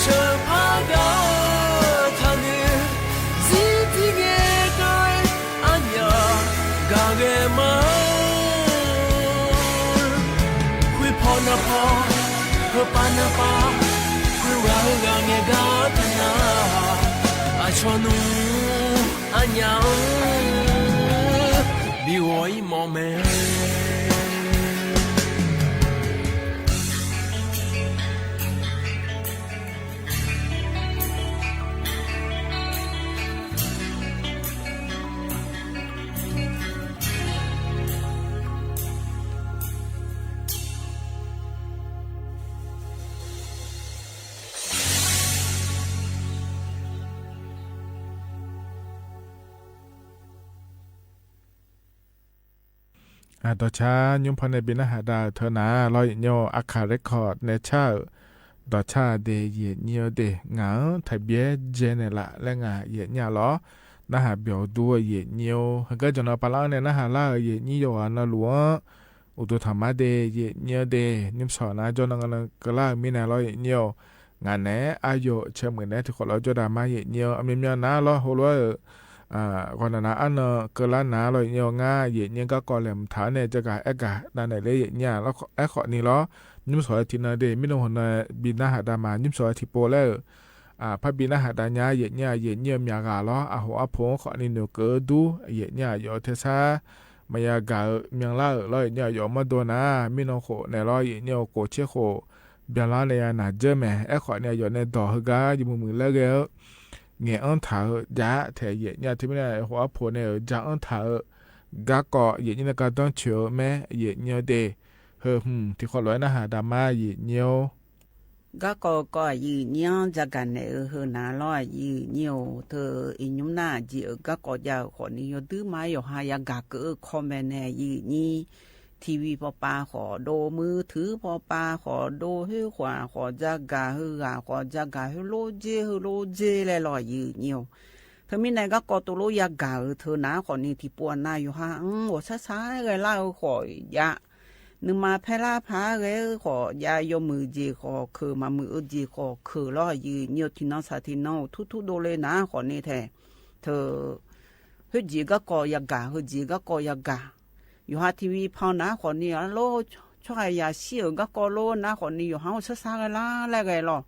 ဆၢဖးဂၤထးနုၤ ဒ် ဒ်န့ၣ်ကဲအံၤ အညါဂၤဂ့ၤမး ခွံဖီနၢဖီ ဟၢပၢ်နၢပၢ် ခွံဂၤဂၤန့ၣ်ဂၤတနၤ အဆီနူ အညါဧၢ ဘံဂီၤအံၤမီၢ်မဲာ် ဒီးဆါ ညိဖီန့ၣ် ဘံနၢ်ဟးဒါထၢနၤလီၤ ယညိ အခး record နဲဆၣ်ဧၢ, ဒီးဆါဒ့ၣ် ယညိဒ့ၣ် ငါဧၢ ထဘျဲကဲန့ၣ်လး လၢငါယညၣ်လီၤ, နၢ်ဟးဘျီၣ်ဒူ ယညိ ဟကဲကၠီနီၤပၤလၢအီၤန့ၣ် နၢ်ဟးလၢ ယညိယဂီၤနီၤလူၤဧၢ, အိၣ်တိၢ်ထီၣ်မါဒ့ၣ် ယညိဒ့ၣ် ညိပစီၣ်နၤ ကၠီနီၤကလါမံနၤလီၤ ယညိဧိၤ, ငါန့ၣ် အါယိာ်ဆၢမုၢ်နဲ ထံၣ်ဃီၣ်လီၤကၠီဒၣ်မါ ယညိဧိၤ အမံၤမံၤနၤလီၤ ဟိလီၤဧၢ ဂီၤနၤနၤအါနၢၤကလါနၤလီၤ ယညိဧိၤ ငါ ယညိ ကးကီၢ်လဲၣ်မုၢ်ထါန့ၣ် ကကအဲၣ်ကးနၤန့ၣ်လၢယညိလီၤ အဲၣ်ဃီၣ်နံၤလီၤ, ညိပစီၣ်ထံနၤဒ့ၣ် မ့ၢ်နဟိၣ်နၤ ဘံနၢ်ဟးဒါမး ညိပစီၣ်ထံပိလဲၣ်ဧိၤ, ဖးဘံနၢ်ဟးဒါညါ ယညိ ယညိမၠးဂၤလီၤ အဟိၣ်အဖိဃီၣ်နံၤနုာ်ကဒူ ယညိယိာ်ထဲဆါ မယၤဂၤဧိၤ မၠးလါဧိၤလီၤ ယညိယိာ်မီၢ်ဒိနၤ မ့ၢ်နဟိၣ်နဲၣ်လီၤ ယညိ ကိးဆ့ဃိၣ် ဘၠးလါန့ၣ်ယၤနၤ German အဲၣ်ဃီၣ်န့ၣ် ယိာ်န့ၣ်ဒီးဟဂၤ ယမုၢ်မုၢ်လၢဂဲၤဧိၤ ငဲၤအၢထၣ်ဧိၤ ယါထဲယညိ ထဲမ့ၢ်န့ၣ် ဟိၣ်အဖိန့ၣ်ဧိၤ ယါအၢထၣ်ဧိၤ ကးကီၢ် ယညိန့ၣ် ကးတၢ်ဆၢဧိၤ မ့ၢ်ယညိဒ့ၣ် ဟၢ ထံၣ်ဃီၣ်လီၤနၢ်ဟးဒါမါ ယညိဧိၤ ကးကီၢ်ကီၢ် ယညိ ယၤဂၤနဲၣ်ဧိၤ ဟၢနၤလီၤ ယညိဧိၤ ထၢအံၤညိနၢ်က့ၤဧိၤ ကးကီၢ်ယၤဃီၣ်နံၤ ယိာ်ဒုမါယိာ်ဟါ ယၤဂၤကၢအၢခီမဲာ်န့ၣ် ယညိ TV ဖီပာ်ဃီၣ်ဒိ မုၢ်ထုးဖီပာ်ဃီၣ်ဒိ ဟ့ၣ်ဃီၣ်ဃီၣ် ယၤဂၤဟ့ၣ်ဂၤဃီၣ် ယၤဂၤဟ့ၣ်လိက့ ဟ့ၣ်လိက့လဲၣ်လီၤ ယညိဧိၤ ထၢမံန့ၣ် ကးကီၢ်တိၢ်လိယၤဂၤဧိၤ ထၢနၤဃီၣ်နံၤ ထံၣ်ပိနၤ ယိာ်ဟါ အိၣ်ဆါဆါဂဲၤလါဧိၤဃီၣ်ယါ နုာ်မၤဖဲလါဖးဂဲၤဃီၣ်ယါ ယီၢ်မုၢ်က့ၤဃီၣ်ခုၣ် မၤမုၢ်အၢက့ၤဃီၣ်ခုၣ်လီၤ ယညိ ထံၣ်နီၤဆၣ်ထံၣ်နီၤ အိၣ်ထူထူဒိၣ်လၢနၤဃီၣ်နံၤထဲ ထၢ ဟ့ၣ်က့ၤကးကီၢ်ယၤဂၤ ဟ့ၣ်က့ၤကးကီၢ်ယၤဂၤ ယိာ်ဟါ TV ဖီနၤဃီၣ်နံၤ အလိ ဆီၣ်ဟဲယၤဆံၣ်ဧိၤ ကးကီၢ်လိနၤဃီၣ်နံၤ ယိာ်ဟါအိၣ်ဆါဆါဂဲၤလါလဲၣ်ဂဲၤလီၤ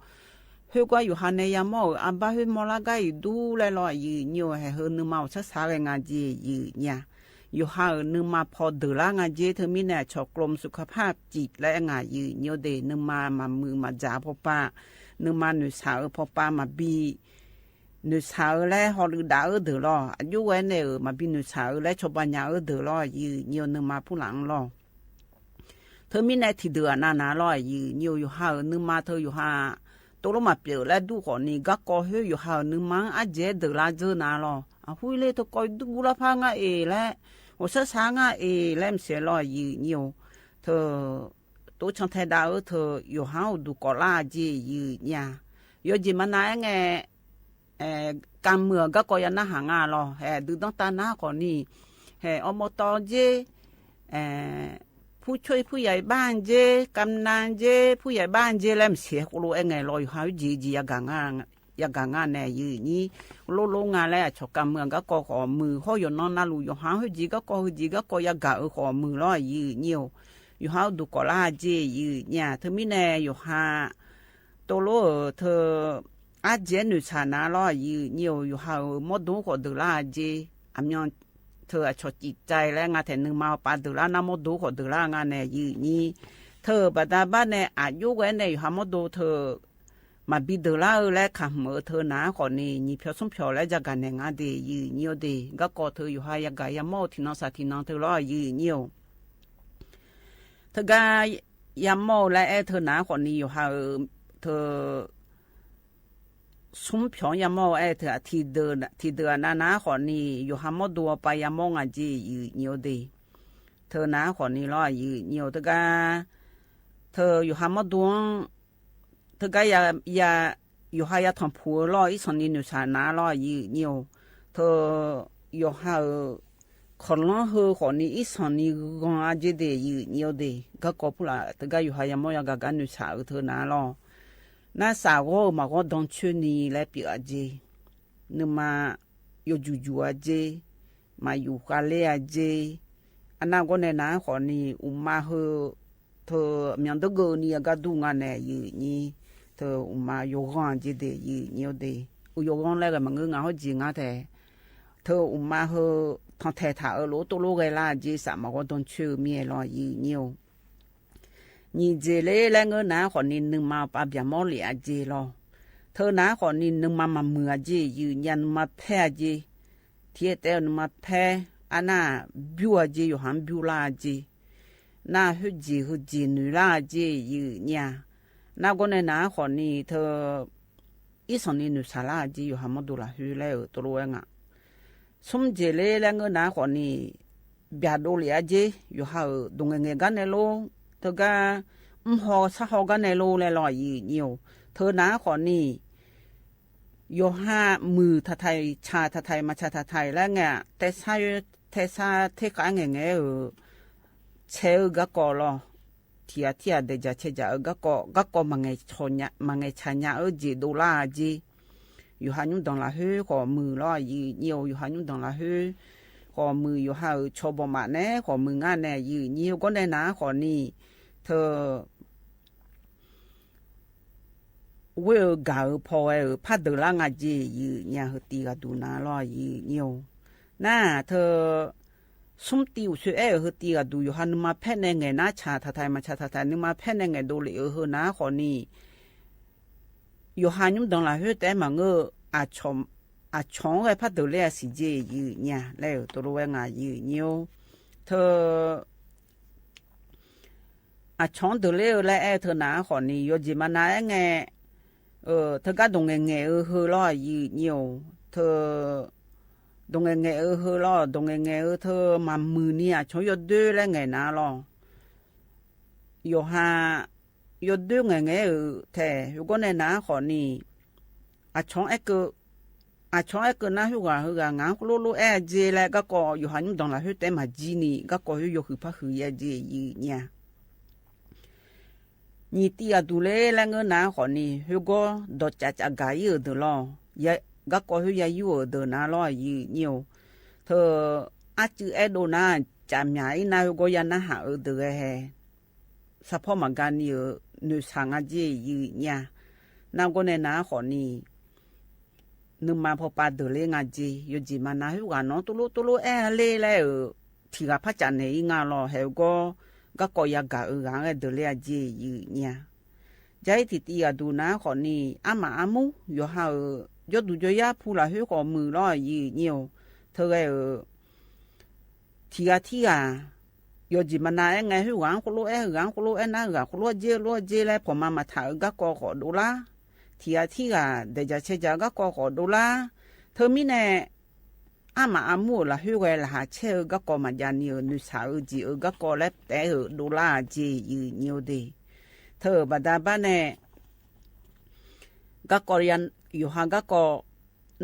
ဟ့ၣ်ကွၢ်ယိာ်ဟါန့ၣ် ယၤမီၢ်ဧိၤ အဘၣ်ဟ့ၣ်မီၢ်လၢဂၤအံၤဒူလဲၣ်လီၤ ယညိ ဟဲဟ့ၣ်နုာ်မၤအိၣ်ဆါဆါဂဲၤငါက့ၤ ယညိ ယိာ်ဟါဧိၤ နုာ်မၤဖီဒၢးလၢငါက့ၤ ထၢမံန့ၣ် အဆီၣ်ကျိ မုၢ်စူၣ်ခါဖးစံးလၢငါ ယညိဒ့ၣ် နုာ်မၤမၤမုာ်မၤစၢ်ဖီပာ် နုာ်မၤနုာ်ဆၣ်ဧိၤဖီပာ် မၤဘံ နုာ်ဆၣ်ဧိၤလၢဟီၣ်ဒုးဒၣ်အၢဒၢးလီၤ အယိဝဲန့ၣ်ဧိၤ မၤဘံနုာ်ဆၣ်ဧိၤလၢဆီၣ်ဘၣ်ညၣ်အၢဒၢးလီၤ ယညိ နုာ်မၤဖူလၢ်လီၤ ထၢမံန့ၣ် ထံၣ်ဒုးအနးနၤလီၤ ယညိ ယိာ်ဟါဧိၤ နုာ်မၤထၢယိာ်ဟါ တိၢ်လိမၤပျဲးလၢဒူၣ်ဃီၣ်နံၤ ကးကီၢ်ဟ့ၣ်ယိာ်ဟါဧိၤ နုာ်မၤအါကဲဒၢးလါစၢနၤလီၤ အဃိလၢထၢကီၢ်ဒူၣ်လၢဖးငါအ့ၣ်လဲၣ် အိၣ်ဆါဆါငါအ့ၣ်လဲၣ် မစဲးလီၤ ယညိ ထၢ တိၢ်ဆၣ်ထဲဒၣ်ဧိၤ ထၢ ယိာ်ဟါအိၣ်ဒူၣ်ကီၢ်လၢအက့ၤ ယညိ ယိာ်က့ၤမၤနၤအဲၣ်ငဲၣ် ကၢ်မုၢ်အကးကီၢ်ယၤနၢ်ဟးငါလီၤ ဟဲဒုးဒီတၢ်နါဃီၣ်နံၤ ဟဲအီၣ်မီတီက့ၤ ဖူဆိဖူယၤဘၣ်က့ၤ ကၢ်နါက့ၤ ဖူယၤဘၣ်က့ၤလဲၣ် မစဲးဃိလိအဲၣ်ငဲၣ်လီၤ ယိာ်ဟါဟ့ၣ်က့ၤက့ၤ ယၤဂၤငါန့ၣ် ယညိ လိလိငါလဲၣ် အဆီၣ်ကၢ်မုၢ်အကးကီၢ်ဃီၣ်မုၢ် ဟီၣ်ယိာ်နီၢ်နါလူၤ ယိာ်ဟါဟ့ၣ်က့ၤကးကီၢ် ဟ့ၣ်က့ၤကးကီၢ် ယၤဂၤဧိၤဃီၣ်မုၢ်လီၤ ယညိ ယိာ်ဟါအိၣ်ဒူၣ်ကီၢ်လၢအက့ၤ ယညိ ထၢမံန့ၣ် ယိာ်ဟါ တိၢ်လိဧိၤ ထၢ အါကဲနုာ်ဆၣ်နၤလီၤ ယံာ်ညိၣ်ဧိၤ, ယိၤဟၣ်ဧိၤ မီၢ်ဒိဃိးဒုးလၢအက့, အမ့ၢ်ထၢၣ်အဆီၣ်ကံၣ်ကဲလဲၣ် ငါထဲနုာ်မၤပာ်ဒုးလၢနမီၢ်ဒိဃိးဒုးလၢအဂၤန့ၣ် ယံာ်ညိၣ်ဧိၤ, ထၢၣ်ဘၣ်တၢ်ဘၣ်န့ၣ် အယိဝဲန့ၣ် ယိၤဟၣ်မီၢ်ဒိထၢၣ် မၤဘံဒုးလၢအလၢခးမုၢ်အထၢၣ်နၤဃိးနံၣ် ညံဖျိးဆူဖျိးလၢယဂၤန့ၣ် ငါဒ့ၣ် ယံာ်ညိၣ်ဧိၤဒ့ၣ်, ဂၤကီၢ်ထၢၣ် ယိၤဟၣ်ယဂၤယၤမီၢ်ထံနီၤစၢ်ထံနီၤထၢၣ်လီၤ ယံာ်ညိၣ်ဧိၤ ထၢၣ်ဂၤယၤမီၢ်လၢအဲၣ်ထၢၣ်နၤဃိးနံၣ် ယိၤဟၣ်ဧိၤ, ထၢၣ် ဆူဖျိးယၤမီၢ်အဲၣ်ထၢၣ် ထံၣ်ဒုးအနၤနၤဃိးနံၣ် ယိၤဟၣ်မီၢ်ဒိအပၢ်ယၤမီၢ်ဂၤက့ ယံာ်ညိၣ်ဧိၤဒ့ၣ်, ထၢၣ်နၤဃိးနံၣ်လီၤ ယံာ်ညိၣ်ဧိၤ, ထၢၣ်ဂၤ ထၢၣ်ယိၤဟၣ်မီၢ်ဒိ ထၢၣ်ဂၤ ယၤ ယိၤဟၣ်ယၤထီၣ်ဖှိၣ်ဧိၤလီၤ အံၣ်ဆီၣ်နံၤနုာ်ဆၣ်နၤလီၤ ယံာ်ညိၣ်ဧိၤ, ထၢၣ်ယိၤဟၣ်ဧိၤ ခီၣ်လီဟၢဃိးနံၣ် အံၣ်ဆီၣ်နံၤဂီၤအက့ဒ့ၣ် ယံာ်ညိၣ်ဧိၤဒ့ၣ်, ဂၤကီၢ်ဖုလၢ ထၢၣ်ဂၤယိၤဟၣ်ယၤမီၢ်ယၤဂၤဂၤနုာ်ဆၣ်ဧိၤထၢၣ်နၤလီၤ, နစၢ်ဂီၢ်မၤဂီၤဒီဆၢနံၤလၢပျၢၤအက့ နမၤယိၤယူၤယူၤအက့, မၤယူၤဃါလ့အက့, အနၢ်ဂီၢ်န့ၣ်နၤဃိးနံၣ် အိၣ်မါဟၢ ထၢၣ်မ့ၢ်ဒုးဂ့ၤနံၤအဂၤဒူၣ်ငါန့ၣ် ယံာ်ညိၣ်ဧိၤ, ထၢၣ်အိၣ်မါယိၤဂီၢ်က့ဒ့ၣ် ယံာ်ညိၣ်ဧိၤဒ့ၣ်, အိၣ်ယိၤဂီၢ်လဲၣ်ဂ့ၤမၤငၢၢ်ငါဟီၣ်ကံၢ်ငါထဲ, ထၢၣ်အိၣ်မါဟၢ ထီၣ်ထဲးထးအၢလိာ်တိၢ်လိာ်ဂဲၤလၢအက့ စးမၤဂီၤဒီဆၢမံၤလီၤ ယံာ်ညိၣ်ဧိၤ နံၣ်က့ၤလၢလၢငၢၢ်နၤဃိးနံၣ် နုာ်မၤပာ်ဘၣ်မီၢ်လံအက့လီၤ, ထၢၣ်နၤဃိးနံၣ် နုာ်မၤမၤမုာ်အက့ ယံာ်ညိၣ် နုာ်မၤဖဲအက့, ထံၣ်တဲနုာ်မၤဖဲ, အနၢ်ဘျူးအက့ ယိၤဟၣ်ဘျူးလၢအက့, နၢ်ဟၢက့ၤဟၢက့ၤနုာ်လၢအက့ ယံာ်ညိၣ်ဧိၤ, နၢ်ဂီၢ်န့ၣ်နၤဃိးနံၣ် ထၢၣ် အံၣ်ဆီၣ်နံၤနုာ်ဆၣ်လၢအက့ ယိၤဟၣ်မီၢ်ဒိလၢဟုလဲၣ်ဧိၤ တိၢ်လိာ်ဝဲငါ ဆူက့ၤလၢလၢငၢၢ်နၤဃိးနံၣ်, ဘၣ်ဒိလံအက့, ယိၤဟၣ်ဧိၤ ဒိၣ်ငဲၢ်ငဲၢ်ဂၤနဲၣ်လိၤ, ထၢၣ်ဂၤ မုၢ်ဟီၣ်ဆါဟီၣ်ဂၤနဲၣ်လိၤလဲၣ်လီၤ ယံာ်ညိၣ်ဧိၤ, ထၢၣ်နၤဃိးနံၣ်, ယိၤဟၣ်မုာ်ထးထးအံၤ ဆၣ်ထးထးအံၤ မၤဆၣ်ထးထးအံၤလၢငဲၢ်, တဲဆါ ထဲဆါထဲဃာ်ငဲၢ်ငဲၢ်ဧိၤ, ဆဲးဧိၤဂၤကီၢ်လီၤ, ထံၣ်အထံၣ်အဒဲးကၢဆဲးကၢအၢဂၤကီၢ်, ဂၤကီၢ် မၤငဲၢ်ဆၣ်ညါအၢက့ၤဒိလၢအက့ ယိၤဟၣ်ညူဒိၣ်လၢဟုဃိးမုၢ်လီၤ ယံာ်ညိၣ်ဧိၤ, ယိၤဟၣ်ညူဒိၣ်လၢဟု ဃိးမုၢ် ယိၤဟၣ်ဧိၤ ဆိဘီၣ်မးနဲၣ် ဃိးမုၢ်ငါနဲၣ် ယံာ်ညိၣ်ဧိၤ ဂီၢ်နဲၣ်နၤဃိးနံၣ်, ထၢၣ် ဝ့ၢ်ဧိၤဂၤဧိၤဖီဝဲဧိၤ ဖးဒၢးလၢငါက့ ယံာ်ညိၣ် ဟုတံၢ်ဂၤဒူၣ်နၤလီၤ ယံာ်ညိၣ်ဧိၤ, နထၢၣ် ဆူတံၢ်အိၣ်ဆူအဲၣ်ဧိၤ ဟုတံၢ်ဂၤဒူၣ် ယိၤဟၣ်နုာ်မၤဖဲးနဲၣ်ငဲၢ်နၤ ဆၣ်ထးထးအံၤ မၤဆၣ်ထးထး နုာ်မၤဖဲးနဲၣ်ငဲၢ်ဒိလံဧိၤ ဟုနၤဃိးနံၣ် ယိၤဟၣ်ညူဒိၣ်လၢဟုတဲမၤငၢၢ် အဆီၣ်ဂဲၤဖးဒၢးလၢအစံးက့ ယံာ်ညိၣ်ဧိၤ လဲၣ်ဧိၤ တိၢ်လိာ်ဝဲငါ ယံာ်ညိၣ်ဧိၤ, ထၢၣ် အဆီၣ်ဒၢးလၢလၢအဲၣ်ထၢၣ်နၤဃိးနံၣ် ယိၤက့ၤမၤနၤအဲၣ်ငဲၢ်, ထၢၣ်ဂၤဒိၣ်ငဲၢ်ငဲၢ်ဧိၤဟုလီၤ ယံာ်ညိၣ်ဧိၤ, ထၢၣ် ဒိၣ်ငဲၢ်ငဲၢ်ဧိၤဟုလီၤ ဒိၣ်ငဲၢ်ငဲၢ်ဧိၤ ထၢၣ်မၤမုာ်နံၤ အဆီၣ်ယိၤဒၢလၢငဲၢ်နၤလီၤ, ယိၤဟၣ် ယိၤဒၢငဲၢ်ငဲၢ်ဧိၤထဲ ဟုဂီၢ်နဲၣ်နၤဃိးနံၣ် အဆီၣ်အဲၣ်ကၢ အဆီၣ်အဲၣ်ကၢနၤဟုဂၤဟုဂၤ ငါကျိလိအဲၣ်အက့လၢဂၤကီၢ် ယိၤဟၣ်ညူဒိၣ်လၢဟုတဲမၤကံနံၤ ဂၤကီၢ်ဟုယိၤဃုာ်ဖးဃုာ်ယဲၢ်က့ ယံာ်ညိၣ်ဧိၤ နံၣ်တံၢ်ဂၤဒူၣ်လၢလၢငၢၢ်နၤဃိးနံၣ် ဟုဂီၢ်ဒီးကးကးဂၤအံၤဧိၤဒၢးလီၤ, ဂၤကီၢ်ဟုယၤယူၢ်ဧိၤဒၢးနၤလီၤ ယံာ်ညိၣ်ဧိၤ, ထၢၣ် အါစုအဲၣ်ဒိးနၤ ကးမၠးအံၤနၤ ဟုဂီၢ်ယၤနၢ်ဟးဧိၤဒၢးဂဲၤဟဲ ဆၣ်ဖီမၤကၤနံၤဧိၤ နုာ်ဆၣ်ငါက့ ယံာ်ညိၣ်ဧိၤ, နဂီၢ်နဲၣ်နၤဃိးနံၣ် နုာ်မၤဖီပာ်ဒၢးလၢငါက့ ယိၤက့ၤမၤနၤဟုဂၤနီၤ တိၢ်လိၢ်တိၢ်လိၢ်အဲၣ်လ့လဲၣ်ဧိၤ, ထံၣ်ဂၤဖးကၠးနဲၣ်အံၤငါလီၤ ဟဲဂီၢ် ဂၤကီၢ်ယၤဂၤဧိၤဂၤဂဲၤဒၢးလၢအက့ ယံာ်ညိၣ်ဧိၤ, ယအံၤထံၣ်တံၢ်ဂၤဒူၣ်နၤဃိးနံၣ် အါမးအါမူ ယိၤဟၣ်ဧိၤ ယီၢ်ဒူၣ်ယီၢ်ယၤဖူလၢဟုဃိးမုၢ်လီၤ ယံာ်ညိၣ်ဧိၤ, ထၢၣ်ဂဲၤဧိၤ ထံၣ်ဂၤထံၣ်ဂၤ ယိၤက့ၤမၤနၤအဲၣ်ငဲၢ်ဟုဂၤ ကျိလိၢ်အဲၣ်ဟုဂၤကျိလိၢ်အဲၣ်နၤဟုဂၤ ကျိလိၢ်အက့လိၢ်အက့လဲၣ် ဖီမၤမၤထးဧိၤဂၤကီၢ်ဃိးဒိလါ, ထံၣ်ဂၤထံၣ်ဂၤ ဒဲးကၠးဆဲးကၠးဂၤကီၢ်ဃိးဒိလါ, ထၢၣ်မံန့ၣ် အါမးအါမူဧိၤလၢဟုဂဲၤလၢဟးဆဲးဧိၤဂၤကီၢ်မၤကၤနံၤဧိၤ နုာ်ဆၣ်ဧိၤကံၤဧိၤဂၤကီၢ်လၢတဲဧိၤဒိလါက့ ယံာ်ညိၣ်ဧိၤဒ့ၣ်, ထၢၣ်ဘၣ်ဒါဘၣ်န့ၣ် ဂၤကီၢ်ယိၤဟၣ်ဂၤကီၢ်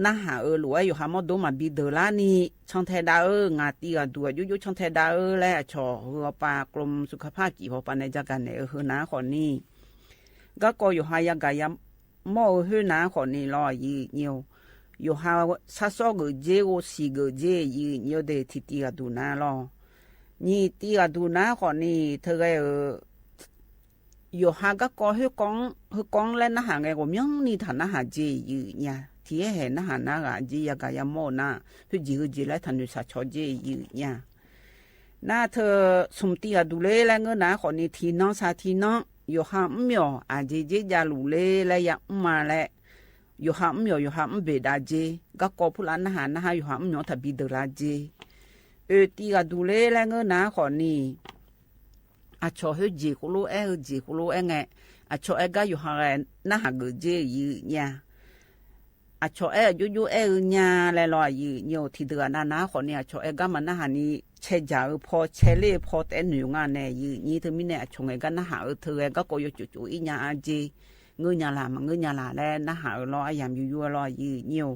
နၢ်ဟးဧိၤလိာ်ဝဲယိၤဟၣ်မီၢ်ဒိမၤဘံဒၢးလါနံၤ ဆီၣ်ထဲးဒၣ်ဧိၤ ငါတံၢ်ဂၤဒူၣ်အယိယိဆီၣ်ထဲးဒၣ်ဧိၤ လၢအဆီၣ်ဧိၤပှၤကျိမုၢ်စူခါဖးကံၢ်ဟီပှၤန့ၣ် ယၤကၤနဲၣ်ဧိၤဟုနၤဃိးနံၣ် ဂၤကီၢ်ယိၤဟၣ်ယၤဂၤယၤမီၢ်ဧိၤဟုနၤဃိးနံၣ်လီၤ ယံာ်ညိၣ်ဧိၤ, ယိၤဟၣ်ဆၣ်စီၣ်ဂ့ၤက့ ဂိၢ်ဆံးဂ့ၤက့ ယံာ်ညိၣ်ဧိၤဒ့ၣ် ထံၣ်တံၢ်ဂၤဒူၣ်နၤလီၤ, နံၣ်တံၢ်ဂၤဒူၣ်နၤဃိးနံၣ် ထၢၣ်ဂဲၤဧိၤ ယိၤဟၣ်ဂၤကီၢ် ဟၢကီၢ်လၢနၢ်ဟးဂဲၤ ဂီၤမီနံၤတၢ်နၢ်ဟးက့ၤယုာ်ညါ, ထံၣ်ဟဲဟဲနၢ်ဟးနၢ်ဂၤက့ၤ ယၤဂၤယၤမီၢ်နၤ, ဖုးယံၤဟၢက့ၤလၢထးနုာ်စးဆီက့ၤယုာ်ညါ နၢ်ထၢၣ် ဆူမတံၢ်ဂၤဒူၣ်လၢ လၢငၢၢ်နၤဃီန့ၣ် ထံၣ်နီၢ်ဆါထံၣ်နီၢ်, ယိၤဟၣ်မၠီၤ အက့ၤက့ၤယၤလူၤလၢ လၢယၤအူမါလဲၣ်, ယိၤဟၣ်မၠီၤ ယိၤဟၣ်မၣ်ဘ့းဒၣ်က့ၤ, ဂၤကီၢ်ဖုလၢနၢ်ဟး နၢ်ဟးယိၤဟၣ်မၠီၤ တၢ်ဘံဒၢးလၢက့ၤ, အၢတံၢ်ဂၤဒူၣ်လၢ လၢငၢၢ်နၤဃီန့ၣ် အဆီၣ်ဟၢက့ၤဃိလိ အဲၣ်ဟၢက့ၤဃိလိ အဲၣ်ငဲၤ, အဆီၣ်အဲၣ်ဂၤယိၤဟၣ်ဂဲၤ နၢ်ဟးဂ့ၤက့ၤယုာ်ညါ အဆီၣ်အဲၣ်အယိယိအဲၣ်အုညါလဲၣ်လီၤ ယုာ်ညါအိၣ်ထံၣ်တဂၤနၤနၤဃီန့ၣ် အဆီၣ်အဲၣ်ဂၤမၤနၢ်ဟးန့ၣ် ဆဲးယၤအၢဖီ ဆဲးလ့ၣ်ဖီ တဲနုာ်ငါန့ၣ် ယုာ်ညါ တမံၤန့ၣ် အဆီၣ်ဂဲၤဂၤနၢ်ဟးအၢ ထၢဂဲၤဂၤကီၢ်ယိၤကၠိကၠိအံညါအါက့ၤ, ငၢၢ်ညါလၢ် မၤငၢၢ်ညါလၢ်လၢနၢ်ဟးအၢလီၤ အယၤမံၤယိလီၤ ယုာ်ညါအိၣ်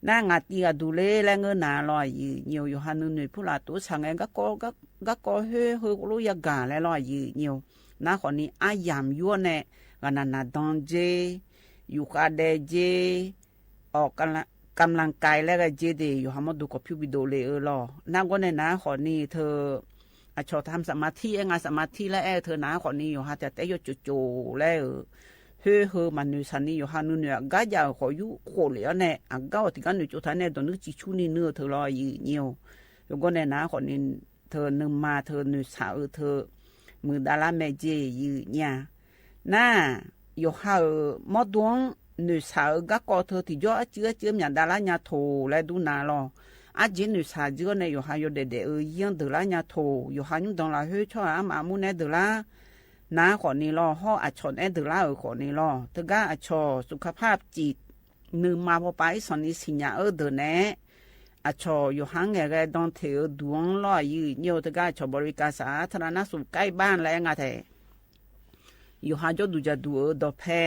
နၢ်ငါတံၢ်ဂၤဒူၣ်လၢ လၢငၢၢ်နၤလီၤ ယုာ်ညါအိၣ် ယိၤဟၣ်နုာ်နုာ်ဖုလၢတိစၢ်ငဲၤ ဂၤကီၢ်ဟၢဟၢဃိလိယၤဂၤလဲၣ်လီၤ ယုာ်ညါအိၣ်, နၤဃီန့ၣ် အယၤမံၤယိန့ၣ် ဂၤနၤနၤဒီက့ၤ, ယူၤဃးဒဲးက့ၤ အီၣ်ကမျၢ်ကဲလဲၣ်ဂ့ၤက့ၤဒၣ် ယိၤဟၣ်မီၢ်ဒိၣ်ကီၢ်ဖၠူဘံၣ်ဒိၣ်လ့ၣ်အၢလီၤ, နၢ်ဂီၢ်န့ၣ်နၤဃီန့ၣ်ထၢၣ် အဆီၣ်ထါစမၤထံ အဲၣ်ငါစမၤထံလၢအဲၣ်ထၢၣ်နၤဃီန့ၣ် ယိၤဟၣ်တၢ်တဲယိၤကၠိကၠိလဲၣ်ဧၢ, ဟၢဟၢမၤနုာ်ဆၣ်န့ၣ် ယိၤဟၣ်နုာ်နုာ်အဂၤယၤဧၢ ဃီယူခိၣ်လ့ၣ်အီၤန့ၣ် အဂၤအီၤတံၢ်ဂၤနုာ်ကၠိထါန့ၣ် ဒီးနုာ်စံးဆူနံၤနုာ်ထၢၣ်လီၤ ယုာ်ညါအိၣ်, ယိၤဂီၢ်န့ၣ်နၤဃီန့ၣ် ထၢၣ်နုာ်မၤထၢၣ်နုာ်ဆၣ်အၢထၢၣ် မုာ်ဒၣ်လၢမဲာ်က့ၤ ယုာ်ညါ နၢ် ယိၤဟၣ်ဧၢ မီၢ်ဒိၣ် နုာ်ဆၣ်အၢ ဂၤကီၢ်ထၢၣ်ထံၣ်ယီအစုအစုမၠးဒၣ်လၢညါထိၣ်လဲၣ်ဒူနၤလီၤ, အက့ၤနုာ်ဆၣ်က့ၤအီၤန့ၣ် ယိၤဟၣ်ယိၤဒဲးဒဲးအၢ ယံၤဒၢးလၢညါထိၣ် ယိၤဟၣ်ညူဒိၣ်လၢဟၢဆီၣ်အါမးအမူန့ၣ်ဒၢးလၢ နၤဃီန့ၣ်လီၤ, ဟီၣ်အဆီၣ်န့ၣ်ဒၢးလၢအၢဃီန့ၣ်လီၤ, တဂၤအဆီၣ် စူခါဖးစံး နုာ်မၤဖီပာ်အံၣ်စီၤနံၤဆံညါအၢဒၢးန့ၣ် အဆီၣ်ယိၤဟၣ်ငဲၤဂဲၤဒီထံၣ်အၢဒူၣ်အီၤလီၤ ယုာ်ညါအိၣ် တဂၤအဆီၣ် ဘီရံကၤ စးထရၣ်နါစူၣ် ကဲဘၣ်လဲၣ် ငါထဲ ယိၤဟၣ်ကၠီဒူၣ်ကၠီဒူၣ်အၢဒီးဖဲ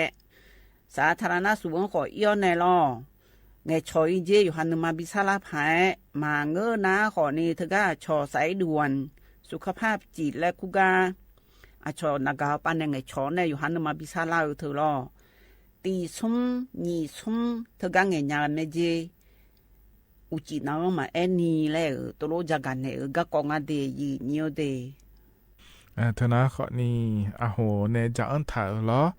စးထရၣ်နါစူၣ်အၢဃီအံၣ်အီၤန့ၣ်လီၤ, ငဲၤဆီၣ်အံၤက့ၤ ယိၤဟၣ်နုာ်မၤဘံဆါလါဖး မၤငၢၢ်နၤဃီန့ၣ် တဂၤအဆီၣ် စးအံၣ်ဒူၣ်ဝၣ် စူခါဖးစံးလဲၤခူဂၤ အဆီၣ်နဂၤအပၢ်န့ၣ် ငဲၤဆီၣ်န့ၣ် ယိၤဟၣ်နုာ်မၤဘံဆါလါအၢထၢၣ်လီၤ, တံၤဆူ နံၤဆူ တဂၤငဲၤညါမဲာ်က့ၤ အူကံးနၤဧၢ မၤအဲၣ်နံၤလဲၣ်ဧၢ တလိၣ်ယၤဂၤနဲၣ်ဧၢ ဂၤကီၢ်ငါဒ့ ယုာ်ညါအိၣ်ဒ့ၣ် ထၢနၤဃီန့ၣ် အဟိၣ်န့ၣ် ကၠီအၢထၣ်ဧၢလီၤ,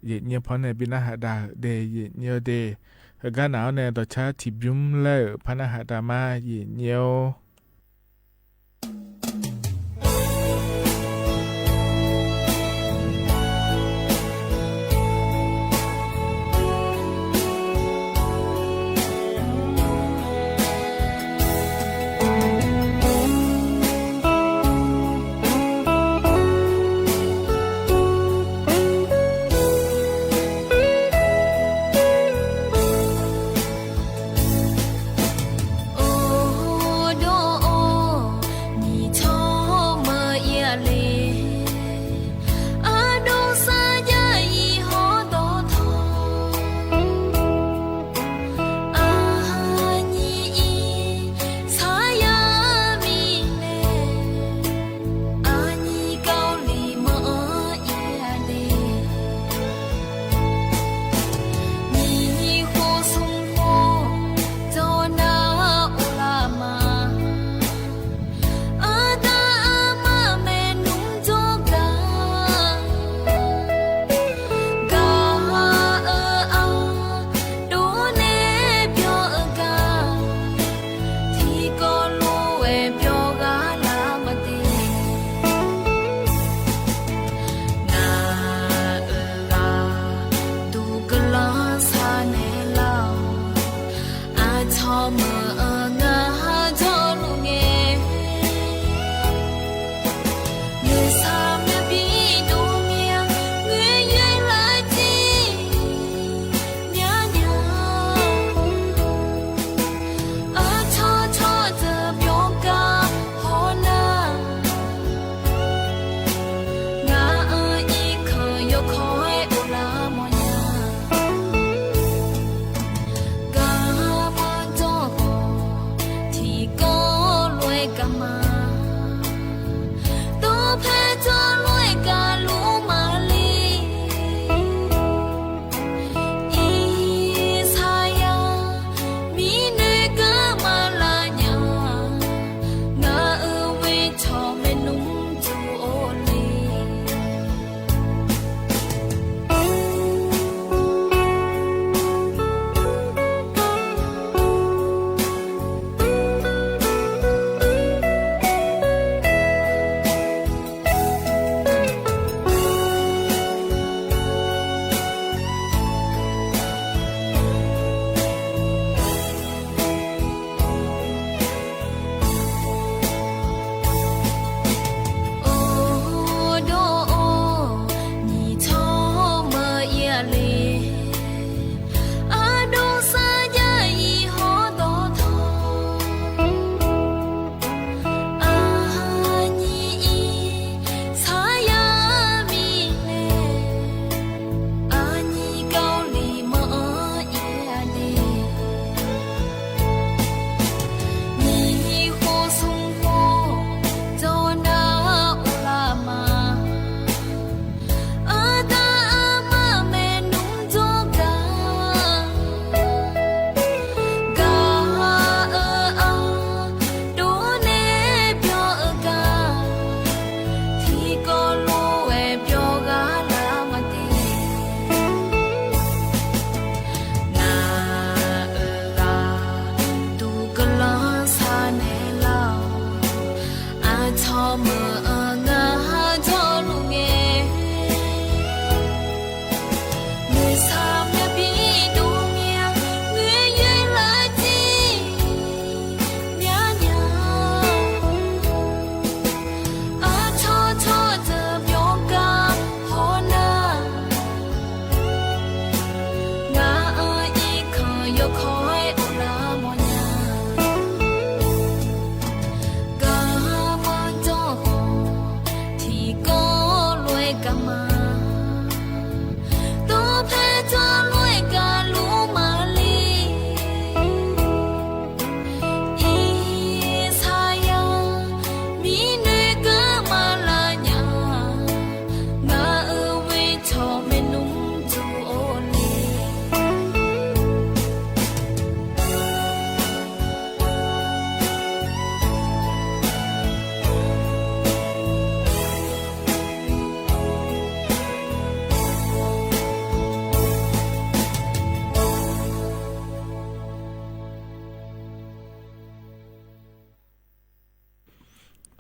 ယုာ်ညါဖီန့ၣ် ဘံနၢ်ဟးဒၣ်ဒ့ၣ် ယုာ်ညါအိၣ်ဒ့ၣ်, ဟဲဂၤနၤအီၤန့ၣ် ဒီးဆါထံၣ်ဘျုးလဲၣ်ဧၢ ဖးနၢ်ဟးဒၣ်မး ယုာ်ညါအိၣ်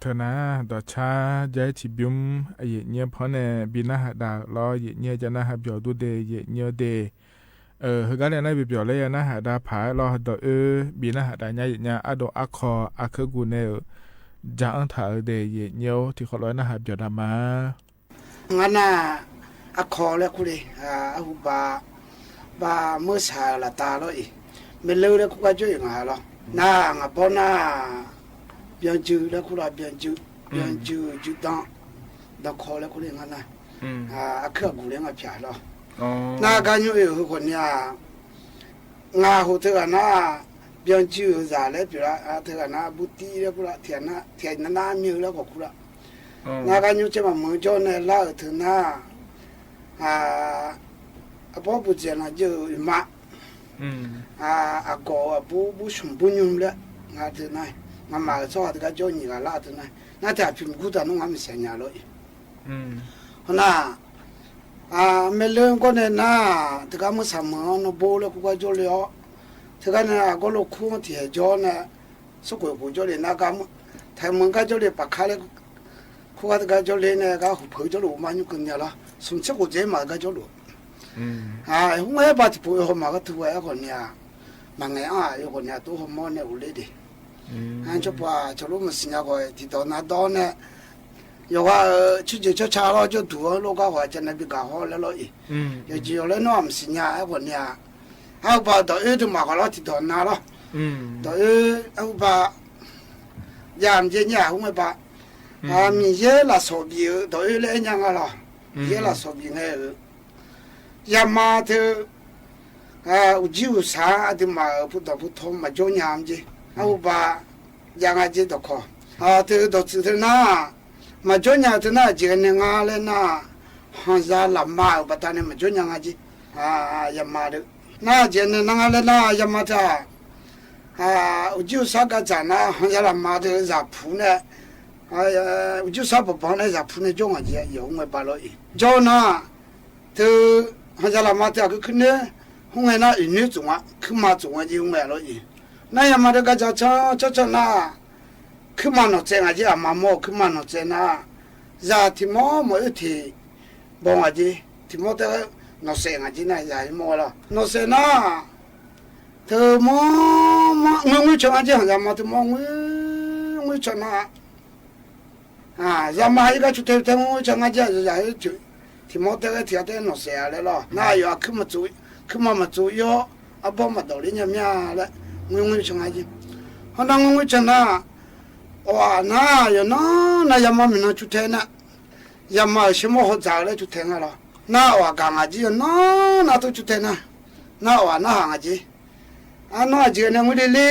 ထၢနၤ, ဒီးဆါ ယဲထံဘံ, အယံာ်ညိဖီန့ၣ် ဘံနၢ်ဟးဒါလီၤ, ယံာ်ညိယနၢ်ဟးပၠီၤဒိၣ်ဒ့, ယံာ်ညိဒ့, ဟဂၤန့ၣ်နၢ်ပၠီၤပၠီၤလၢယနၢ်ဟးဒါဖးလီၤ, ဒီးအၢ ဘံနၢ်ဟးဒါညါယံာ်ညါ အါဒိၣ်အါခီ အခိၣ်ကူၣ်န့ၣ်, ယအၢထးအၢဒ့, ယံာ်ညိထံခီလီၤနၢ်ဟးပၠီၤဒါမး ငါနၢ် အခီလၢခူလံ, အဟူဘၣ်, ဘၣ်မုၢ်ဆါလၢတၢ်လီၤအံၤ, မ့ၢ်လၢလၢခူကၢ်ကၠိအံၤငါလီၤ, နၢ်ငါဘီနၢ်, ဘျီၣ်စုလၢခူလီၤ, ဘျီၣ်စု, ဘျီၣ်စု, ဘျီၣ်စုဒီ, ဒီခီလၢခူလံ, ငါနၢ်, အခၢၣ်အကူၣ်လၢငါဖၠးလီၤ, နၢ်ကါညိအံၤဟူဃီန့ၣ်ဧါ ငါဟူးတဂၤနၢ်, ဘျီၣ်စုအံၤစးလဲပၠးလၢ, တဂၤနၢ် ဘူးတံၢ်လၢခူလီၤ, ထံနၢ်နၢ်မ့ၢ်လၢကီၢ်ခူလီၤ, နၢ်ကါညိကဲမးမုၢ်ကၠီန့ၣ် လၢအုးထုးနၢ်, အဘီပူၤစဲးနီၤယုၢ်မး, အကိးအဘူးဘူးဆူၣ်ဘူးညူလၢ, ထုးနၢ်, မၤမၤကစီၣ်တဂၤကၠီနံၤဂၤလၢအထုးနၢ်, နၢ်တၢ်ဖံးမုၢ်ကူတၢ်နီၢ် ငါမ့ၢ်စဲးညါလီၤအံၤ နၢ်, မ့ၢ်လၢကီၢ်န့ၣ်နၢ်, တဂၤမုၢ်ဆါမုၢ်နီၢ်ဘိလၢခူကၢ်ကၠိလံအီၤ, တဂၤန့ၣ် အဂီၢ်လိာ်ခူထံၣ်ဟဲကၠီန့ၣ်, စကိးပူၤကၠိလံနၢ်, ထဲမုၢ်ကၢ်ကၠိလံ ပာ်ခါလၢ ခူကၢ်တဂၤကၠိလံန့ၣ် ကဟူးဖုးကၠိလံ အိၣ်မးညူကန့ၢ်လီၤ, ဆူၣ်ဆ့ၣ်ကိးကၠိမးတဂၤကၠိလံ ဟူးဝဲဘၣ်တပူၤအဟီၣ်မးကထူဝဲအဂီၢ်န့ၣ်, မၤငဲၤအါအဂီၢ်န့ၣ် အတိၢ်ဟီၣ်မီန့ၣ်အိၣ်လၢဒံး, ဟဲဆိပှၤဆိလိမုၢ်စံညါဂီၢ် ထံၣ်ဒီးနၤဒီးန့ၣ်, ယဝဲဧၢ ဆူၣ်ကၠ့ဆၢဆါလီၤ ကၠိတူၢ်အီၤလိာ်ကါဂီၤ ကနၣ်ဘံၣ်ကၤဟီလၢလီၤအံၤ, ယကယီၤလၢနီၢ်မုၢ်စံညါအဂီၢ်န့ၣ်ဧါ, အဟူးဘၣ်ဒီးအၢတမၤဃီလီၤ ထံၣ်ဒီးနၤလီၤ, ဒီးအၢ, အဟူးဘၣ်, ယၤမ့ၢ်ယဲညါဟူးဝဲဘၣ်, မ့ၢ်ယဲလၢစီၤဘံၣ်ဧၢ ဒီးအၢလၢအဲၣ်ညါငါလီၤ, ယဲလၢစီၤဘံၣ်န့ၣ်ဧၢ ယမါတ, အူကၠံအူစါအဒုးမၤအၢဖိဒီးဖိထီမၤကၠိညါမ့ၢ်က့, အဟူးဘၣ်, ယၤငါက့ဒီးခီ, တဒီးစုသနၢ်, မၤကၠိညါသနၢ် ကဲန့ၣ် ငါလၢနၢ်, ဟီၣ်ယၤလၢမါအဘၣ်တၢ်န့ၣ် မၤကၠိညါငါက့, ယမါဒီး, နၢ်ကဲန့ၣ် နၢ်ငါလၢနၢ် ယမါတၢ် အူကၠံအူစါကစၢ်နၢ် ဟီၣ်ယၤလၢမါတၢ် ယၤဖူန့ၣ်, အူကၠံအူစါပဘီန့ၣ် ယၤဖူန့ၣ် ကၠိငါက့ ယဟူးဝဲဘၣ်လီၤအံၤ, ကၠိနၢ်, တ, ဟီၣ်ယၤလၢမါတၢ် အခုခုန့ၣ်, ဟူးဝဲနၢ်အံၤန့ၣ် ကၠိဝဲ, ခုမးကၠိဝဲက့ ဟူးဝဲလီၤအံၤ, နၢ်ယမါတၢ်ကစၢ်ဆၢဆၢဆၢနၢ်, ခုမးနီၢ်စဲးငါက့ အမါမိၢ် ခုမးနီၢ်စဲးနၢ်, ယၤထံၣ်မီၢ်မီၢ်အၢထံၣ်, ဘီငါက့, ထံၣ်မီၢ်တဲ, နီၢ်စဲးငါက့နၢ် ယၤဟံးမီၢ်ဝဲလီၤ နီၢ်စဲးနၢ် တမီၢ်, မီၢ်, မီၢ်, မီၢ်ဆၢနၢ်က့ ယၤမါတမီၢ်, မီၢ်, မီၢ်ဆၢနၢ်, ယၤမါဟဲကါဆူၣ်ထဲထဲ မီၢ်ဆၢနၢ်က့ ယၤဟဲ, ထံၣ်မီၢ်တဲဝဲထံၣ်အတဲနီၢ်စဲးအါလဲၣ်လီၤ နၢ်ယၤ ခုမးမၤစူၤယီၤ, အဘီမၤဒိးလံညါမ့ၢ်လဲၣ်, မီၢ်, မီၢ်ဆၢနၢ်က့, ဟီၣ်နၢ် မီၢ်, မီၢ်ဆၢနၢ်, အီၤနၢ် ယနီၢ်နၤ ယၤမါမ့ၢ်နီၢ်ဆူၣ်ထဲနၢ် ယၤမါအၢၣ်ဆ့မိၢ်ဟီၣ်စၢ်လၢဆူၣ်ထဲနၢ်လီၤ, နၢ်အီၤအဂၤငါက့ ယနီၢ်နၤတိၢ်ဆူၣ်ထဲနၢ်, နၢ်အီၤနၢ်ဟးငါက့, အနီၢ်အက့န့ၣ် မုၢ်ဒ့လံ,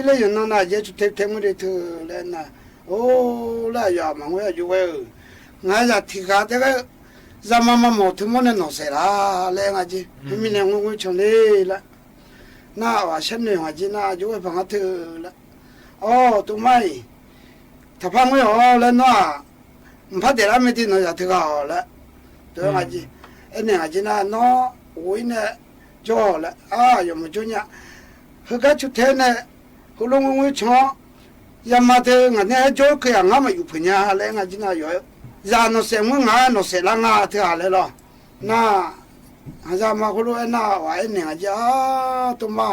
လၢယနီၢ်နၤယဲဆူၣ်ထဲထဲမုၢ်ဒ့ထုးလဲၣ်နၤ, အိၣ်လၢအယၤမၤဝဲအယိဝဲဧၢ, နၤယၤထံၣ်ဃာ်တဲဝဲ, ယၤမါမၤမီၢ်ထံမိၢ်န့ၣ်နီၢ်စဲးလၢ်လဲၣ် ငါက့, မ့မ့ၢ်န့ၣ် မီၢ်, မီၢ်ဆၢနၢ်လၢ် နၢ်အီၤဆဲးန့ၢ်ငါက့ နၢ်ယိဝဲဖးငါထုးလၢ်, အိၣ် တိမါအံၤ, တၢ်ဖးမုၢ်အီၤလၢနီၢ်ဧါ, နဖးဒဲးလၢမ့ၢ်တ့ၢ်နီၢ်ယၤထုးဃာ်အီၤလၢ်, တဲဝဲငါက့, အဲန့ၣ်ငါက့နၢ်နီၢ်, အိၣ်အံၤန့ၣ်, ကၠီလၢ် အါယီၤမၤကၠိညါ, ဟဲကါဆူၣ်ထဲန့ၣ်, ဟိလိ မီၢ်, မီၢ်ဆၢ, ယၤမါတၢ် ငါန့ၣ်ဟဲကၠိက့ၤဧါ ငါမၤယူၤဖုးညါလဲၣ် ငါက့နၢ်ယီၤ, ယၤနီၢ်စဲးမုၢ် နၤနီၢ်စဲးလၢ် နၤထုးဃာ်လဲၣ်လီၤ, နၢ် ယၤမါဟိလိ အဲၣ်နၢ်အီၤ အဲၣ်န့ၢ်ဂၤက့ အါ တိမါ,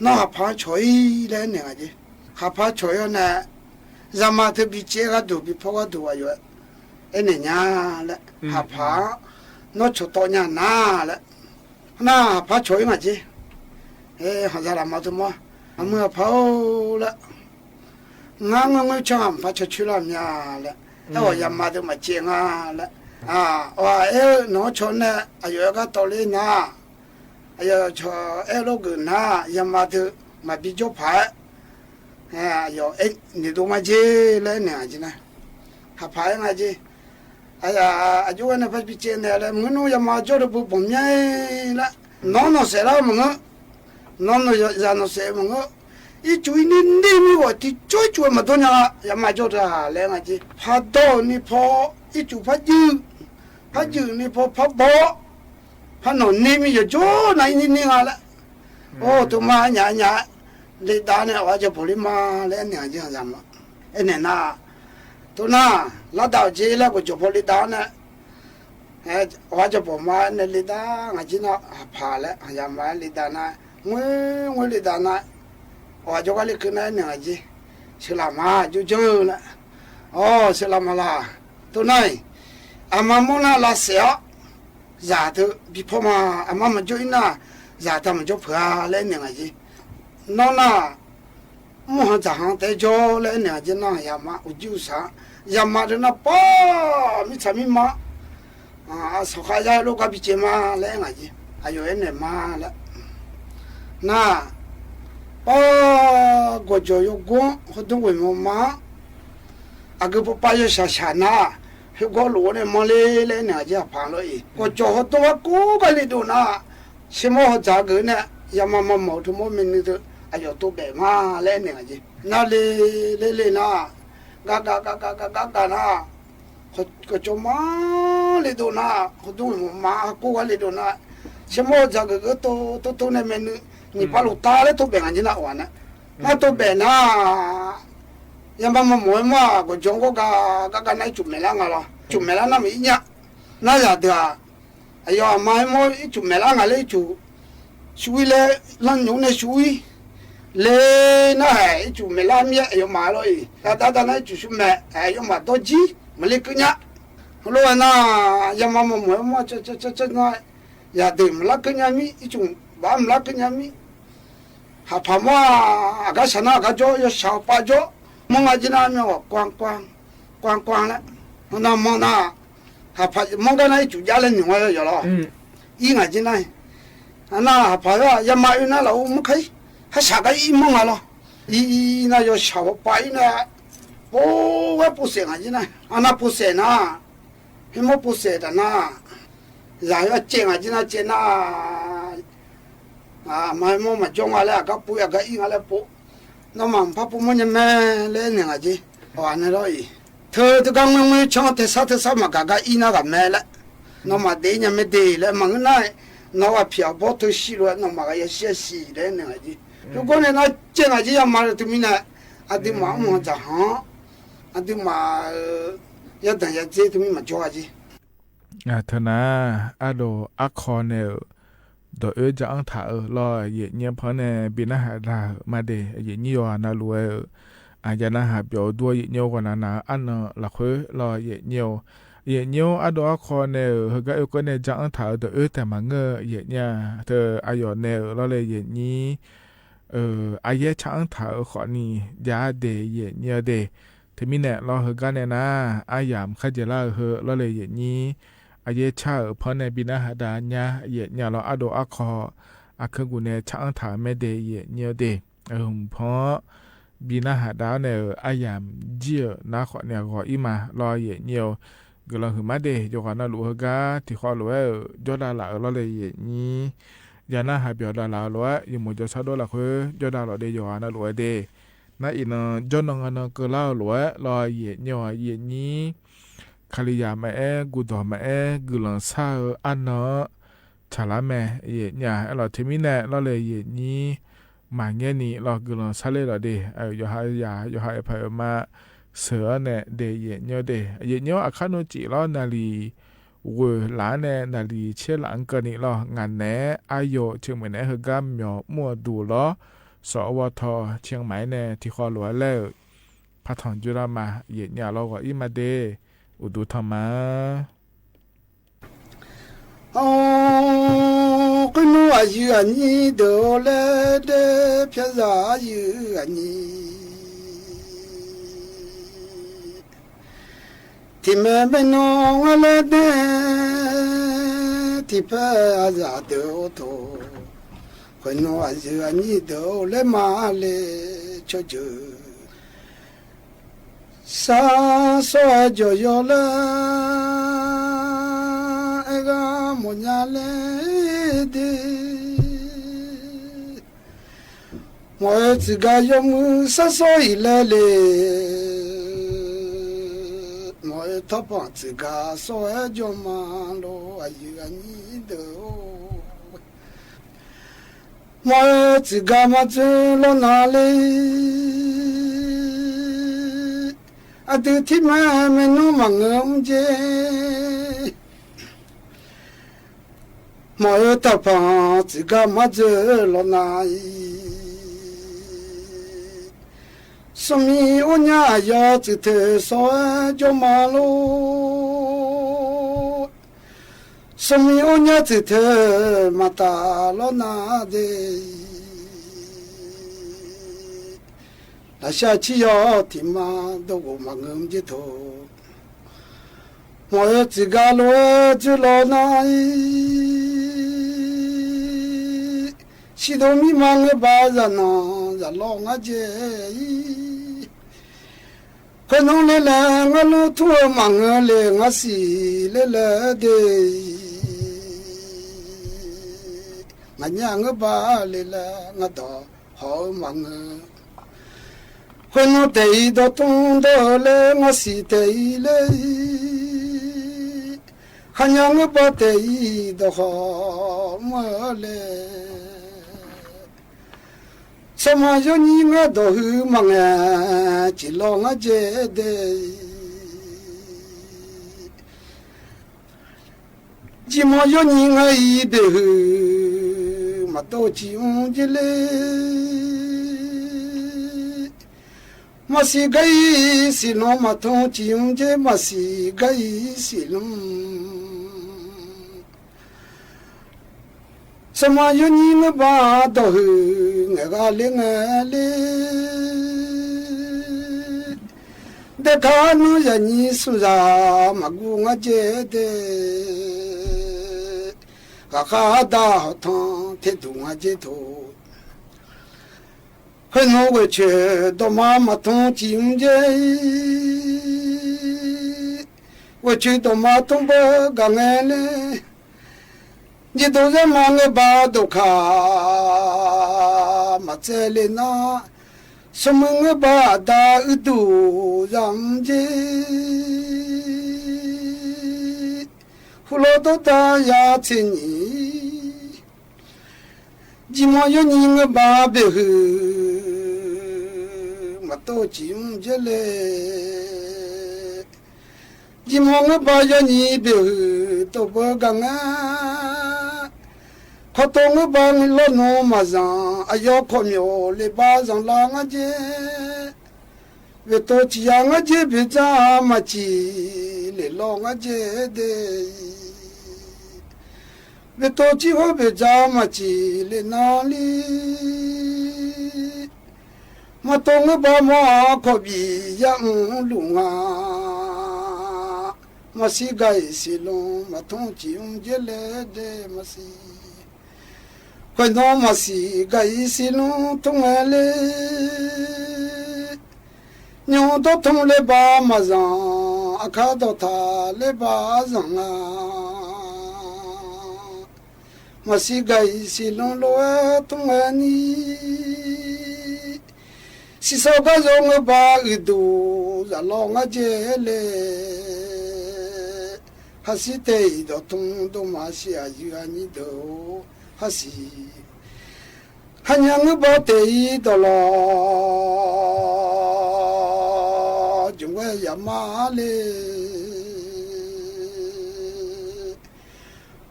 နီၢ်ဟးဖးဆီၣ်အံၤလၢအဲၣ်န့ၢ်ဂၤက့, ဟးဖးဆီၣ်အံၤန့ၣ်, ယၤမါတၢ်ဘံၣ်စဲးဂၤဒိၣ် ဘံၣ်ဖီဂၤဒိၣ်ဝဲယိၤ, အဲၣ်န့ၢ်ညါလၢ, ဟးဖး, နီၢ်ဆီၣ်တီညါနၤလၢ, နၢ်ဟးဖးဆီၣ်အံၤမးက့, ဟဲ ဟီၣ်ယၤလၢ်မၤတမီၢ်, အမုၢ်အဖးအိၣ်လၢ နၢ် မီၢ်, မီၢ်ဆၢ ဟးဖးဆီၣ်ဆူလၢ်မးလၢ, အဲၣ်ဝဲယၤမါတၢ်မၤစဲးနၤလၢ, အဝဲအဲၣ် နီၢ်ဆီၣ်န့ၣ် အယီၤအဲၣ်ကါတီၤလံနၤ, အယီၤဆီၣ်အဲၣ်လိာ်က့ၤနၤ, ယၤမါတၢ်မၤဘံၣ်ကၠီဖး, အယီၤအဲၣ်န့ၣ်ဒိၣ်မးက့ လၢအဲၣ်န့ၢ်ဂၤက့နၤ, ဟးဖးအဲၣ်ဂၤက့ အယိဝဲန့ၣ် ဖးဘံၣ်စဲးန့ၣ်လၢ မုၢ်နုာ်ယၤမါကၠီတဘိဘိၣ်မးလၢ, နီၢ်နီၢ်စဲးလၢ်မုၢ်, နီၢ်နီၢ်ယၤနီၢ်စဲးမုၢ်, အံၤစူၤအံၤန့ၣ်န့ၢ်မံဝဲ တံၤကၠီစူၤဝဲမၤဒိၣ်ညါ, ယၤမါကၠီတဂၤလဲၣ် ငါက့, ဖးဒိၣ်န့ၢ်ဖီ, အံၤစူၤဖးယုၢ်, ဖးယုၢ်န့ၢ်ဖီဖးဘီ, ဖးနီၢ်န့ၢ်မံယကၠီနၤအံၤန့ၢ်န့ၢ်ဂၤလၢ, အိၣ် တိမါ ညါညါ, လံာ်ဒါန့ၣ် အဝဲကၠီဖိလံမးလၢအဲၣ်န့ၢ်ဂၤက့ ယၤမါ, အဲၣ်န့ၢ်နၤ တိၢ်နၤ, လါဒၣ်အီၤက့လၢကစၢၢ်ဖိလံာ်ဒါန့ၣ်, အဝဲကၠီၤပီၤမါန့ၣ်လံာ်ဒါ ငါက့နၢ်ဟးဖးလဲၣ် ယမါလံာ်ဒါနၤ, မွ့မွ့လံာ်ဒါနၤ, အဝဲကၠီၤကါလံာ်ခုနၢ်န့ၣ်ဂၤက့, ဆဲးလီၤမၤ ကၠိကၠိလၢ, အိ ဆဲးလီၤမၤလီၤ, တိၢ်နၤအံၤ, အမၤမိၢ်နၤလီၤစဲးအီၤ, ယၤတဘံဖီမး အမၤမၤကၠိအံၤနၤ, ယၤတၢ်မၤကၠိဖုးဧါလၢန့ၣ်ဂၤက့, နီၢ်နၤ မိၢ်ဟါတၢ်ဟါတဲကၠီလၢန့ၣ် က့နၢ်ယၤမါ အိၣ်ကံၢ်အိၣ်ဆါ, ယၤမါဒီးနၢ်ပၢၢ် မံဆါမံမါ, အစီၤဃါယါလိၣ်ကါပံက့မါလၢနၤက့, အယိၤအဲၣ်န့ၣ်မါလၢ, နၤ, ပၢ်, ကီၢ်ကၠီၤယိၤကီၢ် ဟိဒိၣ်ဝဲၢ်မါမါ အဂ့ၢ်ပပၢ်ယဲၢ်ဆၣ်ဆၣ်နၤ, ဟ့ၣ်ကီၢ်လိာ်ဝဲန့ၣ်မါလံလၢန့ၣ်က့ အဖးလီၤအံၤ ကီၢ်ကၠီၤဟိဒိၣ်ဝဲကိးကလံၤဒိၣ်နၤ, ဆ့မိၢ်ဟီၣ်စၢ်ဂ့ၤန့ၣ် ယမၤမၤမၤထူမိၢ်မ့ၢ်နုၤသု, အယိၤတိၢ်ဘဲၣ်မါလၢန့ၣ်က့, နၤလံလံလံနၤ, ဂၤဂၤဂၤဂၤဂၤဂၤဂၤနၤ, ကီၢ်ကၠီၤမါလံဒိၣ်နၤ, ဟိဒိၣ်ဝဲၢ်မါမါကိးကလံၤဒိၣ်နၤ, ဆ့မိၢ်ဟီၣ်စၢ်ဂ့ၤဂ့ၤတိၢ်တိၢ်တိၢ်န့ၣ်မ့ၢ်နုၤ, နံၣ်ပၢ်လိာ်တၢ်လၢတိၢ်ဘဲၣ်ဂၤက့နၤအီၤန့ၣ်, နတိၢ်ဘဲၣ်နၤ ယမၤမၤမၤဝဲမါ ကီၢ်ကၠီၤကိးဂၤဂၤဂၤနၤ အံၤစူၣ်မဲာ်လၢအဂၤလီၤ, စူၣ်မဲာ်လၢနၤမ့ၢ်အံညါ, နၤယၤဒုးဧါ, အယိၤအမါဟဲမိၢ်အံၤစူၣ်မဲာ်လၢအဂၤလၢအံၤစူၣ်, ဆူဝံၤလၢ လၢညိးန့ၣ်ဆူဝံၤ, လၢနၤဟဲအံၤစူၣ်မဲာ်လၢအမ့ၢ်အယိၤမးလီၤအံၤ တၢ်တၢ်တၢ်နၤအံၤစူၣ်ဆူမဲာ် အယိၤမးဒီကံ, မလ့ကညါ, လိၣ်ဝဲနၤ, ယမၤမၤမၤဝဲမါ နၤ, ယၤဒုးမလါကညါမံ, အံၤစူၣ်ဘၣ်မလါကညါမံ ဟးဖးမါ, အဂၤဆၣ်နၤအဂၤကၠီ ယဆၣ်ပာ်ကၠီ, မါဂၤက့နၤမ့ၢ်အီၤ ကွၢ်ကွၢ်, ကွၢ်ကွၢ်လၢ, နမါနၤ, ဟးဖးမါဂၤနၤ အံၤစူၣ်ယါလၢနုာ်ဝဲယီၤလီၤ, အံၤဂၤက့နၤ, နဟးဖး ယမါအံၤနၤလီၤအိၣ်မုၢ်ခါအံၤ, ဟဲဆၣ်ကါအံၤမါဂၤလီၤ, အံၤအံၤနၤ ယဆၣ်ပာ်အံၤနၤ, ပိဝဲပိစဲးဂၤက့နၤ, အနၤပိစဲးနၤ ဟဲမိၢ်ပိစဲးတၢ်နၤ, ယၤယကဲးဂၤက့နၤ ကဲးနၤ, မၤဟဲမိၢ်မၤကၠီဂၤလၢအဂၤပူၤအဂၤအံၤဂၤလၢပိ, နမၤဖးပိမါညါမဲာ်လၢန့ၣ်ဂၤက့, အန့ၣ်ဒီးအံၤ, ထၢတဂၤမွ့မွ့ဆၢ ထဲဆါထဲဆါမၤကၤဂၤအံၤနၤဂၤမဲာ်လၢ, နမၤဒ်ညါမ့ၢ်ဒ်လဲၣ် မၤဂ့ၤနၤ, နီၢ်ဂၤဖံးအဘီထၢဆံးလိာ်ဝဲ နမၤဂၤယဲၢ်ဆံယဲၢ်ဆံလၢန့ၣ်ဂၤက့, ယကီန့ၣ်နကဲးဂၤက့ ယမၤတမံၤန့ၣ်, အဒုးမၤအီၣ်မၤတၢ်ဟီ အဒုးမၤ, ယတၢ်ယၤစ့တမံၤမၤကၠီဂၤက့, ထၢနၤ, အဒိးအါခီန့ၣ်, ဒီးအၢကၠအၢထၣ်အၢလီၤ ယဲၢ်ညါဖီန့ၣ် ဘံနၢ်ဟးဒၣ်မၤဒဲး ယဲၢ်ညါယွၤနၤလိၤဝဲဧၢ, အယၤနၢ်ဟးပၠီၤဒိယဲၢ်ညါဂီၤနၤနၤအါနၢ်လီၤဃၢလီၤ ယဲၢ်ညါဧၢ, ယဲၢ်ညါအဒိးအါခီန့ၣ် ဟဂၤအၢကီန့ၣ် ကၠအၢထၣ်အၢ ဒီးအၢတၢ်မၤငၢၢ် ယဲၢ်ညါ, တၢ်အယီၤန့ၣ်လီၤလၢယဲၢ်ညါ အယဲၢ်ဆၣ်အၢထၣ်အၢဃီးနံၤ ယၤဒဲးယဲၢ်ညါဒဲး, တမံၤန့ၣ်လီၤဟဂၤန့ၣ်နၤ, အယၤမခါယဲၢ်လါအဟၢလီၤလၢယဲၢ်ညါ, အယဲၢ်ဆၣ်အၢဖီန့ၣ် ဘံနၢ်ဟးဒၣ်ညါ ယဲၢ်ညါလီၤ အဒိးအါခီ, အခါကူၣ်န့ၣ် ဆၣ်အၢထၣ်အၢမ့ၢ်ဒဲးယဲၢ်ညါဒဲး, အဟၢဖီ ဘံနၢ်ဟးဒၣ်န့ၣ် အယၤယံၢ်အၢနါဃီးန့ၣ်အဂီၤအံၤမးလီၤယဲၢ်ညါဧိၤ, ဂ့ၤလီၤဟုၣ်မးဒဲး ယဂီၤနၤလိၤဟဂၤ ထံၣ်ဃီလိၤဝဲဧၢ ကၠီဒၣ်လၣ်အၢလီၤလၢယဲၢ်ညါ, ယၤနၢ်ဟးပၠီၤဒၣ်လၣ်အၢလိၤဝဲ ယမိၢ်ကၠီဆၣ်ဒိၣ်လၢဃၢ ကၠီဒၣ်လီၤဒဲး ယဂီၤနၤလိၤဝဲဒဲး, နအံၤနၤ ကၠီနီၢ်ဂၤနီၢ်ကၢလၢအၢလိၤဝဲ လီၤယဲၢ်ညါဧိၤ ယဲၢ်ညါ ခလံယၤမ့ၢ်အဲ ကူၣ်ဒီးမ့ၢ်အဲ ဂုၢ်လီၤဆါဧၢအါနီၢ်, ဆၣ်လါမဲာ် ယဲၢ်ညါ အဲၣ်လီၤထံမံၤန့ၣ် လီၤလၢယဲၢ်ညါ, မၤငဲနံၤလီၤ ဂုၢ်လီၤဆါလ့လီၤဒဲး, ယဟးယၤ ယဟးအဖးအမါ စၢၤအီၤန့ၣ်ဒဲး ယဲၢ်ညါဒဲး, ယဲၢ်ညါအခါနီၢ်စံးလီၤ နၣ်လံၤ ဝဲၤလးန့ၣ် နၣ်လံၤဆဲးလးအကၢနံၤလီၤ ငါန့ၣ် အယိာ်ဆ့ၣ်မုၢ်န့ၣ် ဟဲဂၤမၠီၤမူၢ်အဒူၣ်လီၤ, စီၤအဝီထီၣ် ဆ့ၣ်မးန့ၣ် ထံၣ်ဃီလိၤဝဲလၢ ဖးထီၣ်ကၠိဒၣ်မး ယဲၢ်ညါလီၤဂီၤအံၤမးဒဲး, အိၣ်ဒူထီၣ်မး အိ ကနူအယုၢ်အနံၤဒိၣ်လဲၣ်ဒဲး ဖျဲးစၢ်အယုၢ်အနံၤ, ထံၣ်မဲာ်မဲာ်နီၢ်ဝဲလဲၣ်ဒဲး, ထံၣ်ဖဲအယၢ်ဒိၣ်ထီၣ်, ကနူအယုၢ်အနံၤဒိၣ်လဲၣ်မးလဲၣ် ဆိကၠိ စၢ်စီၤအဲၣ်ကၠီၤယီၤလၢ အဲၣ်ဂၤမိၢ်ညါလဲၣ်ဒ့, မ်အၢသုဂၤယီၤမုၢ်စၢ်စီၤအံၤလဲၣ်လဲၣ်, မ်အၢထီၣ်ပှၢ်သုဂၤစီၤအဲၣ်ကၠီၤမးလီၤ အယုၢ်အနံၤဒိၣ် မ်အၢသုဂၤမၤစၢၤလီၤနၤလံ, အဒုးထံၣ်မး မ့ၢ်နုၢ်မၤငၢၢ်မုၢ်က့ မ်အၢတၢ်ဖၣ်စံးကါမၤစၢၤလီၤနၤအံၤ, စီၤမံၤအိၣ်ညါယီၤစံးထၢၣ် စီၤအဲၣ်ကၠီမၤလိ, စီၤမံၤအိၣ်ညါစံးထၢၣ် မၤတၢ်လီၤနၤဒဲးအံၤ, တၢ်ဆါဆံယီၤထံၣ်မၤ ဒီးဂိၢ်မၤငၢၢ်မုၢ်က့ထိၣ် မ်အၢစံးကါလိၤဝဲစၢၤလီၤနၤအံၤ, ဆံးဒိၣ်မံမၤငၢၢ်ဘၣ်ယၤနီၤ ယၤလီၤငါကဲအံၤ, ခွဲးနီၣ်လဲၤလၢ ငါလူထူၣ်အၢမၤငၢၢ်လၢ ငါစံးလဲၤလၢဒဲးအံၤ, ငါညၣ်ငၢၢ်ဘၣ်လဲၤလၢ ငါဒီးဟီၣ်အၢမၤငၢၢ် ခွဲးနီၣ်တဲာ်အံၤဒီးထူၣ်ဒီးလၢ ငါစံးတဲာ်အံၤလၢအံၤ, ခါညါငၢၢ်ဘၣ်တဲာ်အံၤဒီးဟီၣ်မၢလဲၣ်, စီၤမၤယိနံၤငါဒီးဟုမၤငၢၢ် စံးလီၤငါကဲဒဲးအံၤ ယံာ်မီၢ်ယိနံၤငါအံၤဘ့ၣ်ဟုၣ်, မၤတိၢ်စံးအူကဲလဲၣ်, မၤစံးကါအံၤစံးလီၤ မၤထိၣ်စံးအူကဲ မၤစံးကါအံၤစံးလီၤ စီၤမၤယိနံၤမ့ၢ်ဘၣ်ဒီးဟုၣ်, ငဲၤဂၤလံငဲၤလံ, ဒဲခါနုၢ်ယၤနံၤဆူၣ်ယၤ မၤကူငါကဲဒဲး, ဂၤဃါဒၣ်ဟီၣ်ထီၣ်ထဲဒူၣ်ငါကဲထိၣ် ခွဲးနီၣ်ဝဲၤဆၢဒီးမၤ မၤထိၣ်စံးအူကဲအံၤ, ဝဲၤဆၢဒီးမၤထိၣ်ဘၢဂၤငဲၤလံ, ယဒိးယဲမၤငဲၤဘၣ်ဒိၣ်ခါ, မၤစဲလံနၤ, ဆိမိၣ်ငဲၤဘၣ်အဒါအုးဒူၣ်ယၤအူကဲ ဟူလီၤဒီးတၢ်ယၤဆ့ၣ်နံၣ်, ယံာ်မီၢ်ယိနံၤငဲၤဘၣ်ဘ့ၣ်ဟုၣ်, မၤတိၢ်စံးအူကဲလဲၣ်, ယံာ်မီၢ်ငဲၤဘၣ်ယိနံၤဘ့ၣ်ဟုၣ် တိၢ်ဘၢဂၤငဲၤ, ခီတိၢ်ငဲၤဘၣ်လီၤနီၢ်မၤစၢၤ, အယီၤခီၣ်မၠိလ့ၣ်ဘၣ်စၢၤလၢငါကဲ ဝဲတိၢ်စံးယၤငါကဲဘ့ၣ်စၢ်မၤစံး, လ့ၣ်လီၤငါကဲဒဲးအံၤ, ဝဲတိၢ်စံးဟီၣ်ဘ့ၣ်စၢ်မၤစံးလ့ၣ်နၤလံ, မၤတိၢ်ငဲၤဘၣ်မၤခီၣ်ဘံၣ်ယၤအူလူၢ်ငါ, မၤစံးကါအံၤစံးလီၤ မၤထိၣ်စံးအူကဲလဲၣ်ဒဲးမၤစံး ခွဲးနီၣ်မၤစံးကါအံၤစံးလီၤ ထိၣ်ငဲၤလံ, ညိၣ်ဒီးထိၣ်လ့ၣ်ဘၣ်မၤစၢၤ, အခါဒီးထးလ့ၣ်ဘၣ်စၢၤနၤ, မၤစံးကါအံၤစံးလီၤလိၤဝဲထိၣ်ငဲၤနံၤ, စံးစီၤကါယီၤငဲၤဘၣ်အုးဒူၣ် ယၤလီၤငါကဲလဲၣ်, ဟးစံးတဲအံၤဒီးထိၣ်ဒိၣ်မးစံးအယုၢ်အနံၤဒီး ဟးစံး ဟါညါငဲၤဘၣ်တဲာ်အံၤဒီးလီၤ, ယဝဲယမါလံ,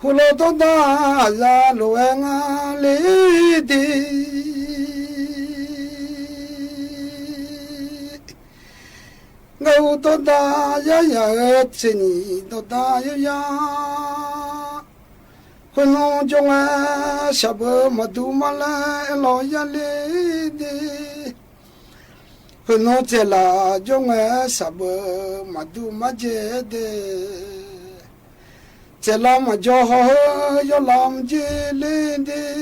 ဟူလီၤဒီးတၢ်ယၤလိၤဝဲငါလံဒံး, ဂဲၤဟူဒီးတၢ်ယၤယၤဧၢ ဆ့ၣ်နံၣ်ဒီးတၢ်ယၤယၤ ခွဲးနီၣ်ကၠီဝဲ ဆၣ်ဘၢမၤဒူမၤလၢအဲၣ်လီၤယၤလံဒံး, ခွဲးနီၣ်စဲးလးကၠီဝဲ ဆၣ်ဘၢမၤဒူမၤကဲဒဲး, စဲးလးမၤကၠီဟီၣ်ဟၢယီၤလီၤမကဲလံဒံး,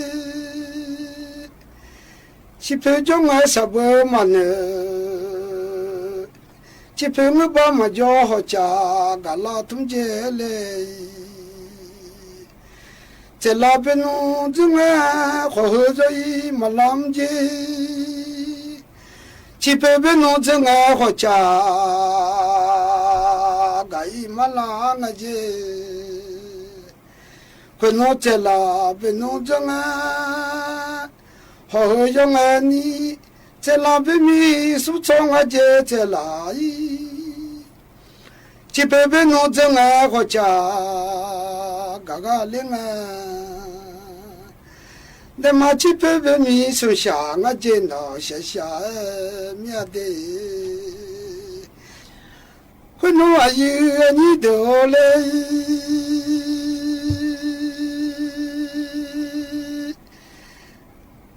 ဆံးဖုကၠီဝဲ ဆၣ်ဘၢမၤနၢၤ ဆံးဖုမ့ၢ်ဘၣ်မၤယီၤဟီၣ်စၢ် ဂၤလၢထူကဲလဲၣ်အံၤ, စဲးလးဘ့ၣ်နူၣ်ကၠီဝဲ ဟီၣ်ဟၢယီၤအံၤမၤလၢမကဲ, ဆံးဖုဘ့ၣ်နူၣ်ကၠီဝဲ ဟီၣ်စၢ် ဂၤအံၤမၤလၢငါကဲ, ခွဲးနီၣ်စဲးလးဘ့ၣ်နူၣ်ကၠီဝဲ ဟီၣ်ဟၢယီၤဝဲနံၤ, စဲးလးဘ့ၣ်မံဆူၣ်ဆီငါကဲ စဲးလးအံၤ ဆံးဖုဘ့ၣ်နီၢ်သၢငါဃီဆၣ်, ဂၤဂၤလၢငါ, ဒီးမၤဆံးဖုဘ့ၣ်မံဆိၣ်ဆၣ် ငါက့ၤနီၢ်ရှဲရှဲ မ့ၢ်အဒဲအံၤ, ဃိနိအယုၢ်အနံၤဒိၣ်လၢ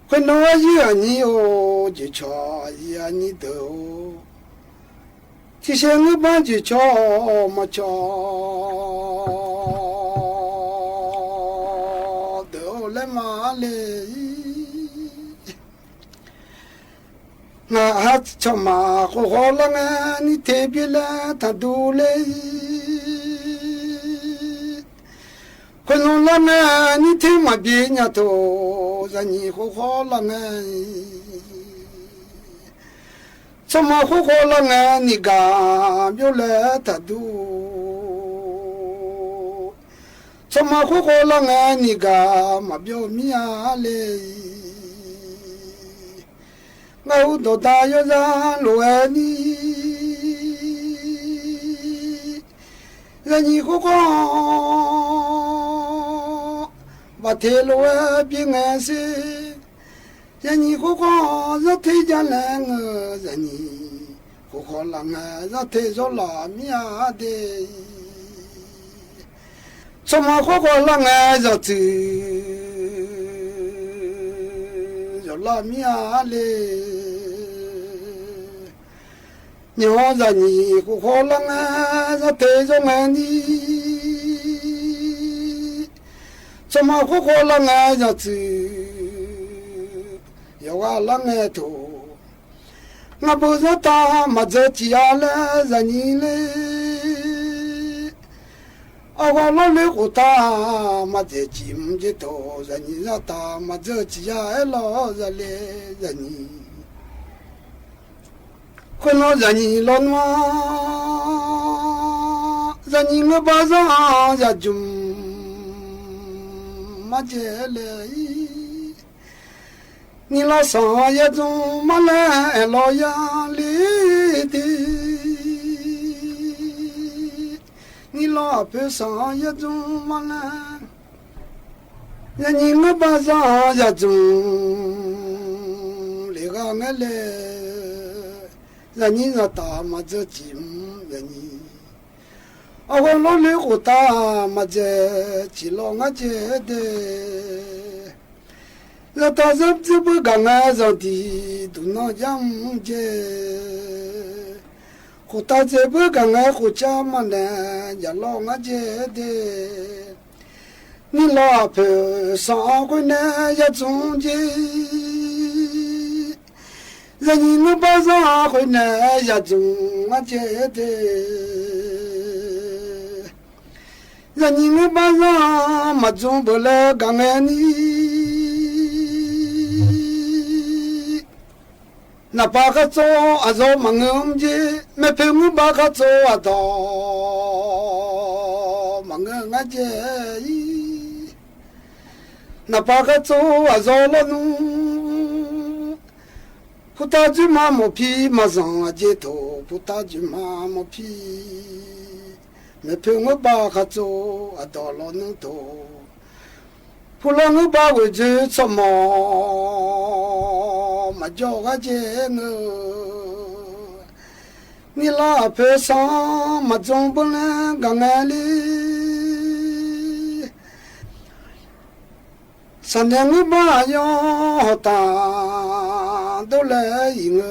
ဃိနိအယုၢ်အနံၤအိၣ် ယုၢ်ဆီယုၢ်အနံၤဒိၣ်, ထံဆဲးငုၢ်ဘါယုၢ်ဆီ မီၤဆီ ဒိၣ်အိၣ်လၢမၤလ့ၤအံၤ, နဟးဆီၣ်မၤဃိဃီလၢငါ နံၣ်ထ့ဘ့ၣ်လၢထးဒူလၢအံၤ, ဃိနိလၢငါနံၣ်ထ့မၤဘ့ၣ်ညါထိၣ်, ယၤနံၣ်ဃိဃီလၢငါအံၤ, ဆီၣ်မၤဃိဃီလၢငါ နံၣ်ဂၤဘျိလၢထးဒူ, ဆီၣ်မၤဃိဃီလၢငါ နံၣ်ဂၤမၤဘျိမံၤအါလ့ၤအံၤ, ငါဟူဒီးတၢ်ယီၤယၤလိာ်ဝဲနံၤ, ယၤနံၣ်ဃိဃီ ဘၣ်ထဲလိာ်ဝဲဘ့ၣ်ငါစ့, ယၤနံၣ်ဃိဃီ ယီၤထဲယၤလဲၣ်ငါ, ယၤနံၣ်ဃိဃီလၢငါ ယီၤထဲယီၤလီၤမံၤအါဒဲအံၤ, ဆီၣ်မၤဃိဃီလၢငါ ယီၤစူၤ ယီၤလီၤမံၤအါလ့ၤ, န့ၣ်ဟီယၤနံၣ်ဃိဃီလၢငါ ယီၤထဲယီၤငါနံၤ, ဆီၣ်မၤဃိဃီလၢငါ ယီၤစူၤ ယီၤဂၤလၢငါထိၣ်, ငါဘၣ်ယီၤတၢ်မၤစၢၤစံးအါလၢယၤနံၣ်လၢ အဂီၢ်လီၤလၢဃိာ်တၢ်မၤစၢၤစံးမုၢ်က့ၤထိၣ်, ယၤနံၣ်ယီၤတၢ်မၤစၢၤစံးယၤအဲၣ်လီၤယၤလဲၣ် ယၤနံၣ် ဃိနီယၤနံၣ်လီၤနွါ, ယၤနံၣ်ငိုၢ်ဘါစၢ်ယၤစူၤ မၤစၢၤလဲၣ်အံၤ, နံၣ်လီၤစၢ်ယၤစူၤမၤလဲၣ်အဲၣ်လီၤယၤလံဒ့, နံၣ်လီၤအဖၢစၢ်ယၤစူၤမၤလဲၣ်, ယၤနံၣ်ငိုၢ်ဘါစၢ်ယၤစူၤ လံၤဂၤငါလဲၣ်, ယၤနံၣ်ယီၤတၢ်မၤစၢၤစံး ယၤနံၣ် အဂီၢ်လီၤလၢဃိာ်တၢ်မၤစၢၤစံးလီၤငါကဲဒဲး, ယီၤတၢ်စၢၤစၢၤဘၢဂၤငါ ယီၤဒံးဒိၣ်နီၢ်ယၤမူကဲ, ဃိာ်တၢ်စၢၤဘၢဂၤငါဃိာ်ဆါမၤနၢၤ ယၤလီၤငါကဲဒဲး, နံၣ်လီၤအဖၢစၢ်အဃိန့ၣ်ယၤစူၤကဲ ယၤနံၣ်ငိုၢ်ဘါစၢ်အဃိန့ၣ် ယၤစူၤမၤကဲဒဲး, ယၤနံၣ်ငိုၢ်ဘါစၢ် မၤစူၤဘၢလၢဂၤငါနံၣ်, နပၢ်ခါစိအစီၤမၤငိုၢ်ကဲ, မ့ၢ်ဖုငိုၢ်ဘါခါစိအတီၢ် မၤငိုၢ်ငါကဲအံၤ, နပၢ်ခါစိအစီၤလီၤနူၤ, ဖိတၢ်စုမၤမိၢ်ဖံမၤစၢၤအကဲထိၣ်, ဖိတၢ်စုမၤမိၢ်ဖံ, မ့ၢ်ဖုငိုၢ်ဘါခါစိအတီၢ်လီၤနူၤထိၣ်, ဖိလီၤငိုၢ်ဘါဝဲၤစၢၤဆီၣ်မီၤ မၤကၠီဂၤကဲငါ နံၣ်လီၤအဖၢစၢ် မၤစူၤဘၢလၢဂၤငါလံ, စးနဲငိုၢ်ဘါယီၤဟီၣ်တၢ် ဒိၣ်လၢအံၤငါ,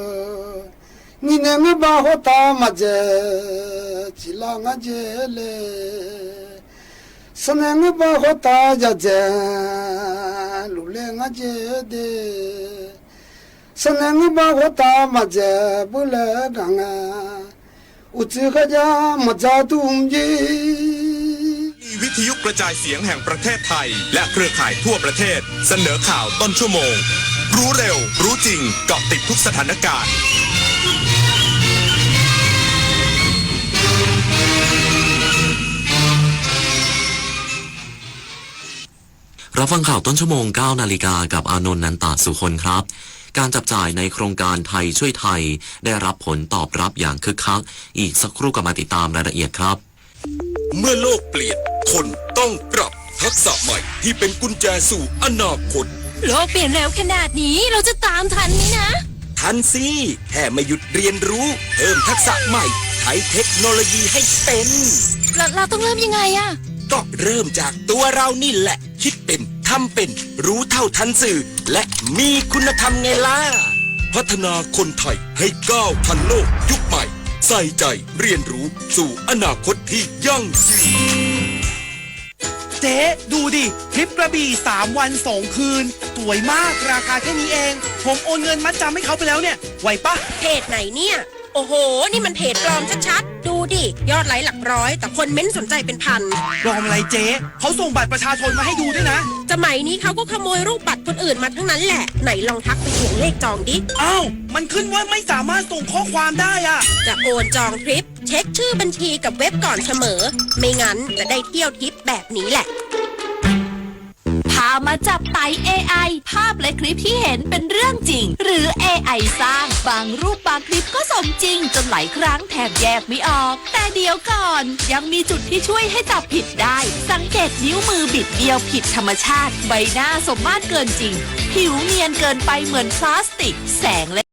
နံၣ်နဲငိုၢ်ဘါဟီၣ်တၢ်မၤစၢၤ စံးလီၤငါကဲလဲၣ်, စးနဲငိုၢ်ဘါဟီၣ်တၢ်ယၤစဲၤ လူၤလဲၤငါကဲဒဲး, စးနဲငိုၢ်ဘါဟီၣ်တၢ်မၤစၢၤဘၢလၢဂၤငါ, အိၣ်စ့ၢ်ကီးယၤမၤစၢၤတူၢ်ကဲ วิทยุกระจายเสียงแห่งประเทศไทย และเครือข่ายทั่วประเทศ เสนอข่าวต้นชั่วโมง รู้เร็ว รู้จริง เกาะติดทุกสถานการณ์ รับฟังข่าวต้นชั่วโมง เก้านาฬิกา กับอานนท์ นันตะสุคนครับ การจับจ่ายในโครงการไทยช่วยไทยได้รับผลตอบรับอย่างคึกคัก อีกสักครู่กลับมาติดตามรายละเอียดครับ เมื่อโลกเปลี่ยน คนต้องปรับทักษะใหม่ที่เป็นกุญแจสู่อนาคต โลกเปลี่ยนเร็วขนาดนี้ เราจะตามทันไหมนะ ทันสิ แค่ไม่หยุดเรียนรู้ เพิ่มทักษะใหม่ ใช้เทคโนโลยีให้เป็น เรา เราต้องเริ่มยังไงอะ ก็เริ่มจากตัวเรานี่แหละ คิดเป็น ทำเป็น รู้เท่าทันสื่อ และมีคุณธรรมไงล่ะ พัฒนาคนไทยให้ก้าวทันโลกยุคใหม่ ใส่ใจเรียนรู้สู่อนาคตที่ยั่งยืน เจ๊ ดูดิ ทริปกระบี่ สามวันสองคืน สวยมาก ราคาแค่นี้เอง ผมโอนเงินมัดจำให้เขาไปแล้วเนี่ย ไหวปะ เพจไหนเนี่ย โอ้โห นี่มันเพจปลอมชัดๆ ดูดิ ยอดไลค์หลักร้อย แต่คนเม้นต์สนใจเป็นพัน ปลอมอะไรเจ๊ เขาส่งบัตรประชาชนมาให้ดูด้วยนะ สมัยนี้เขาก็ขโมยรูปบัตรคนอื่นมาทั้งนั้นแหละ ไหนลองทักไปทวงเลขจองดิ อ้าว มันขึ้นว่าไม่สามารถส่งข้อความได้อะ จะโอนจองทริป เช็คชื่อบัญชีกับเว็บก่อนเสมอ ไม่งั้นจะได้เที่ยวทริปแบบนี้แหละ พามาจับไต เอไอ ภาพและคลิปที่เห็นเป็นเรื่องจริง หรือ เอไอ สร้าง บางรูปบางคลิปก็สมจริง จนหลายครั้งแทบแยกไม่ออก แต่เดี๋ยวก่อน ยังมีจุดที่ช่วยให้จับผิดได้ สังเกตนิ้วมือบิดเบี้ยวผิดธรรมชาติ ใบหน้าสมมาตรเกินจริง ผิวเนียนเกินไปเหมือนพลาสติก แสงและ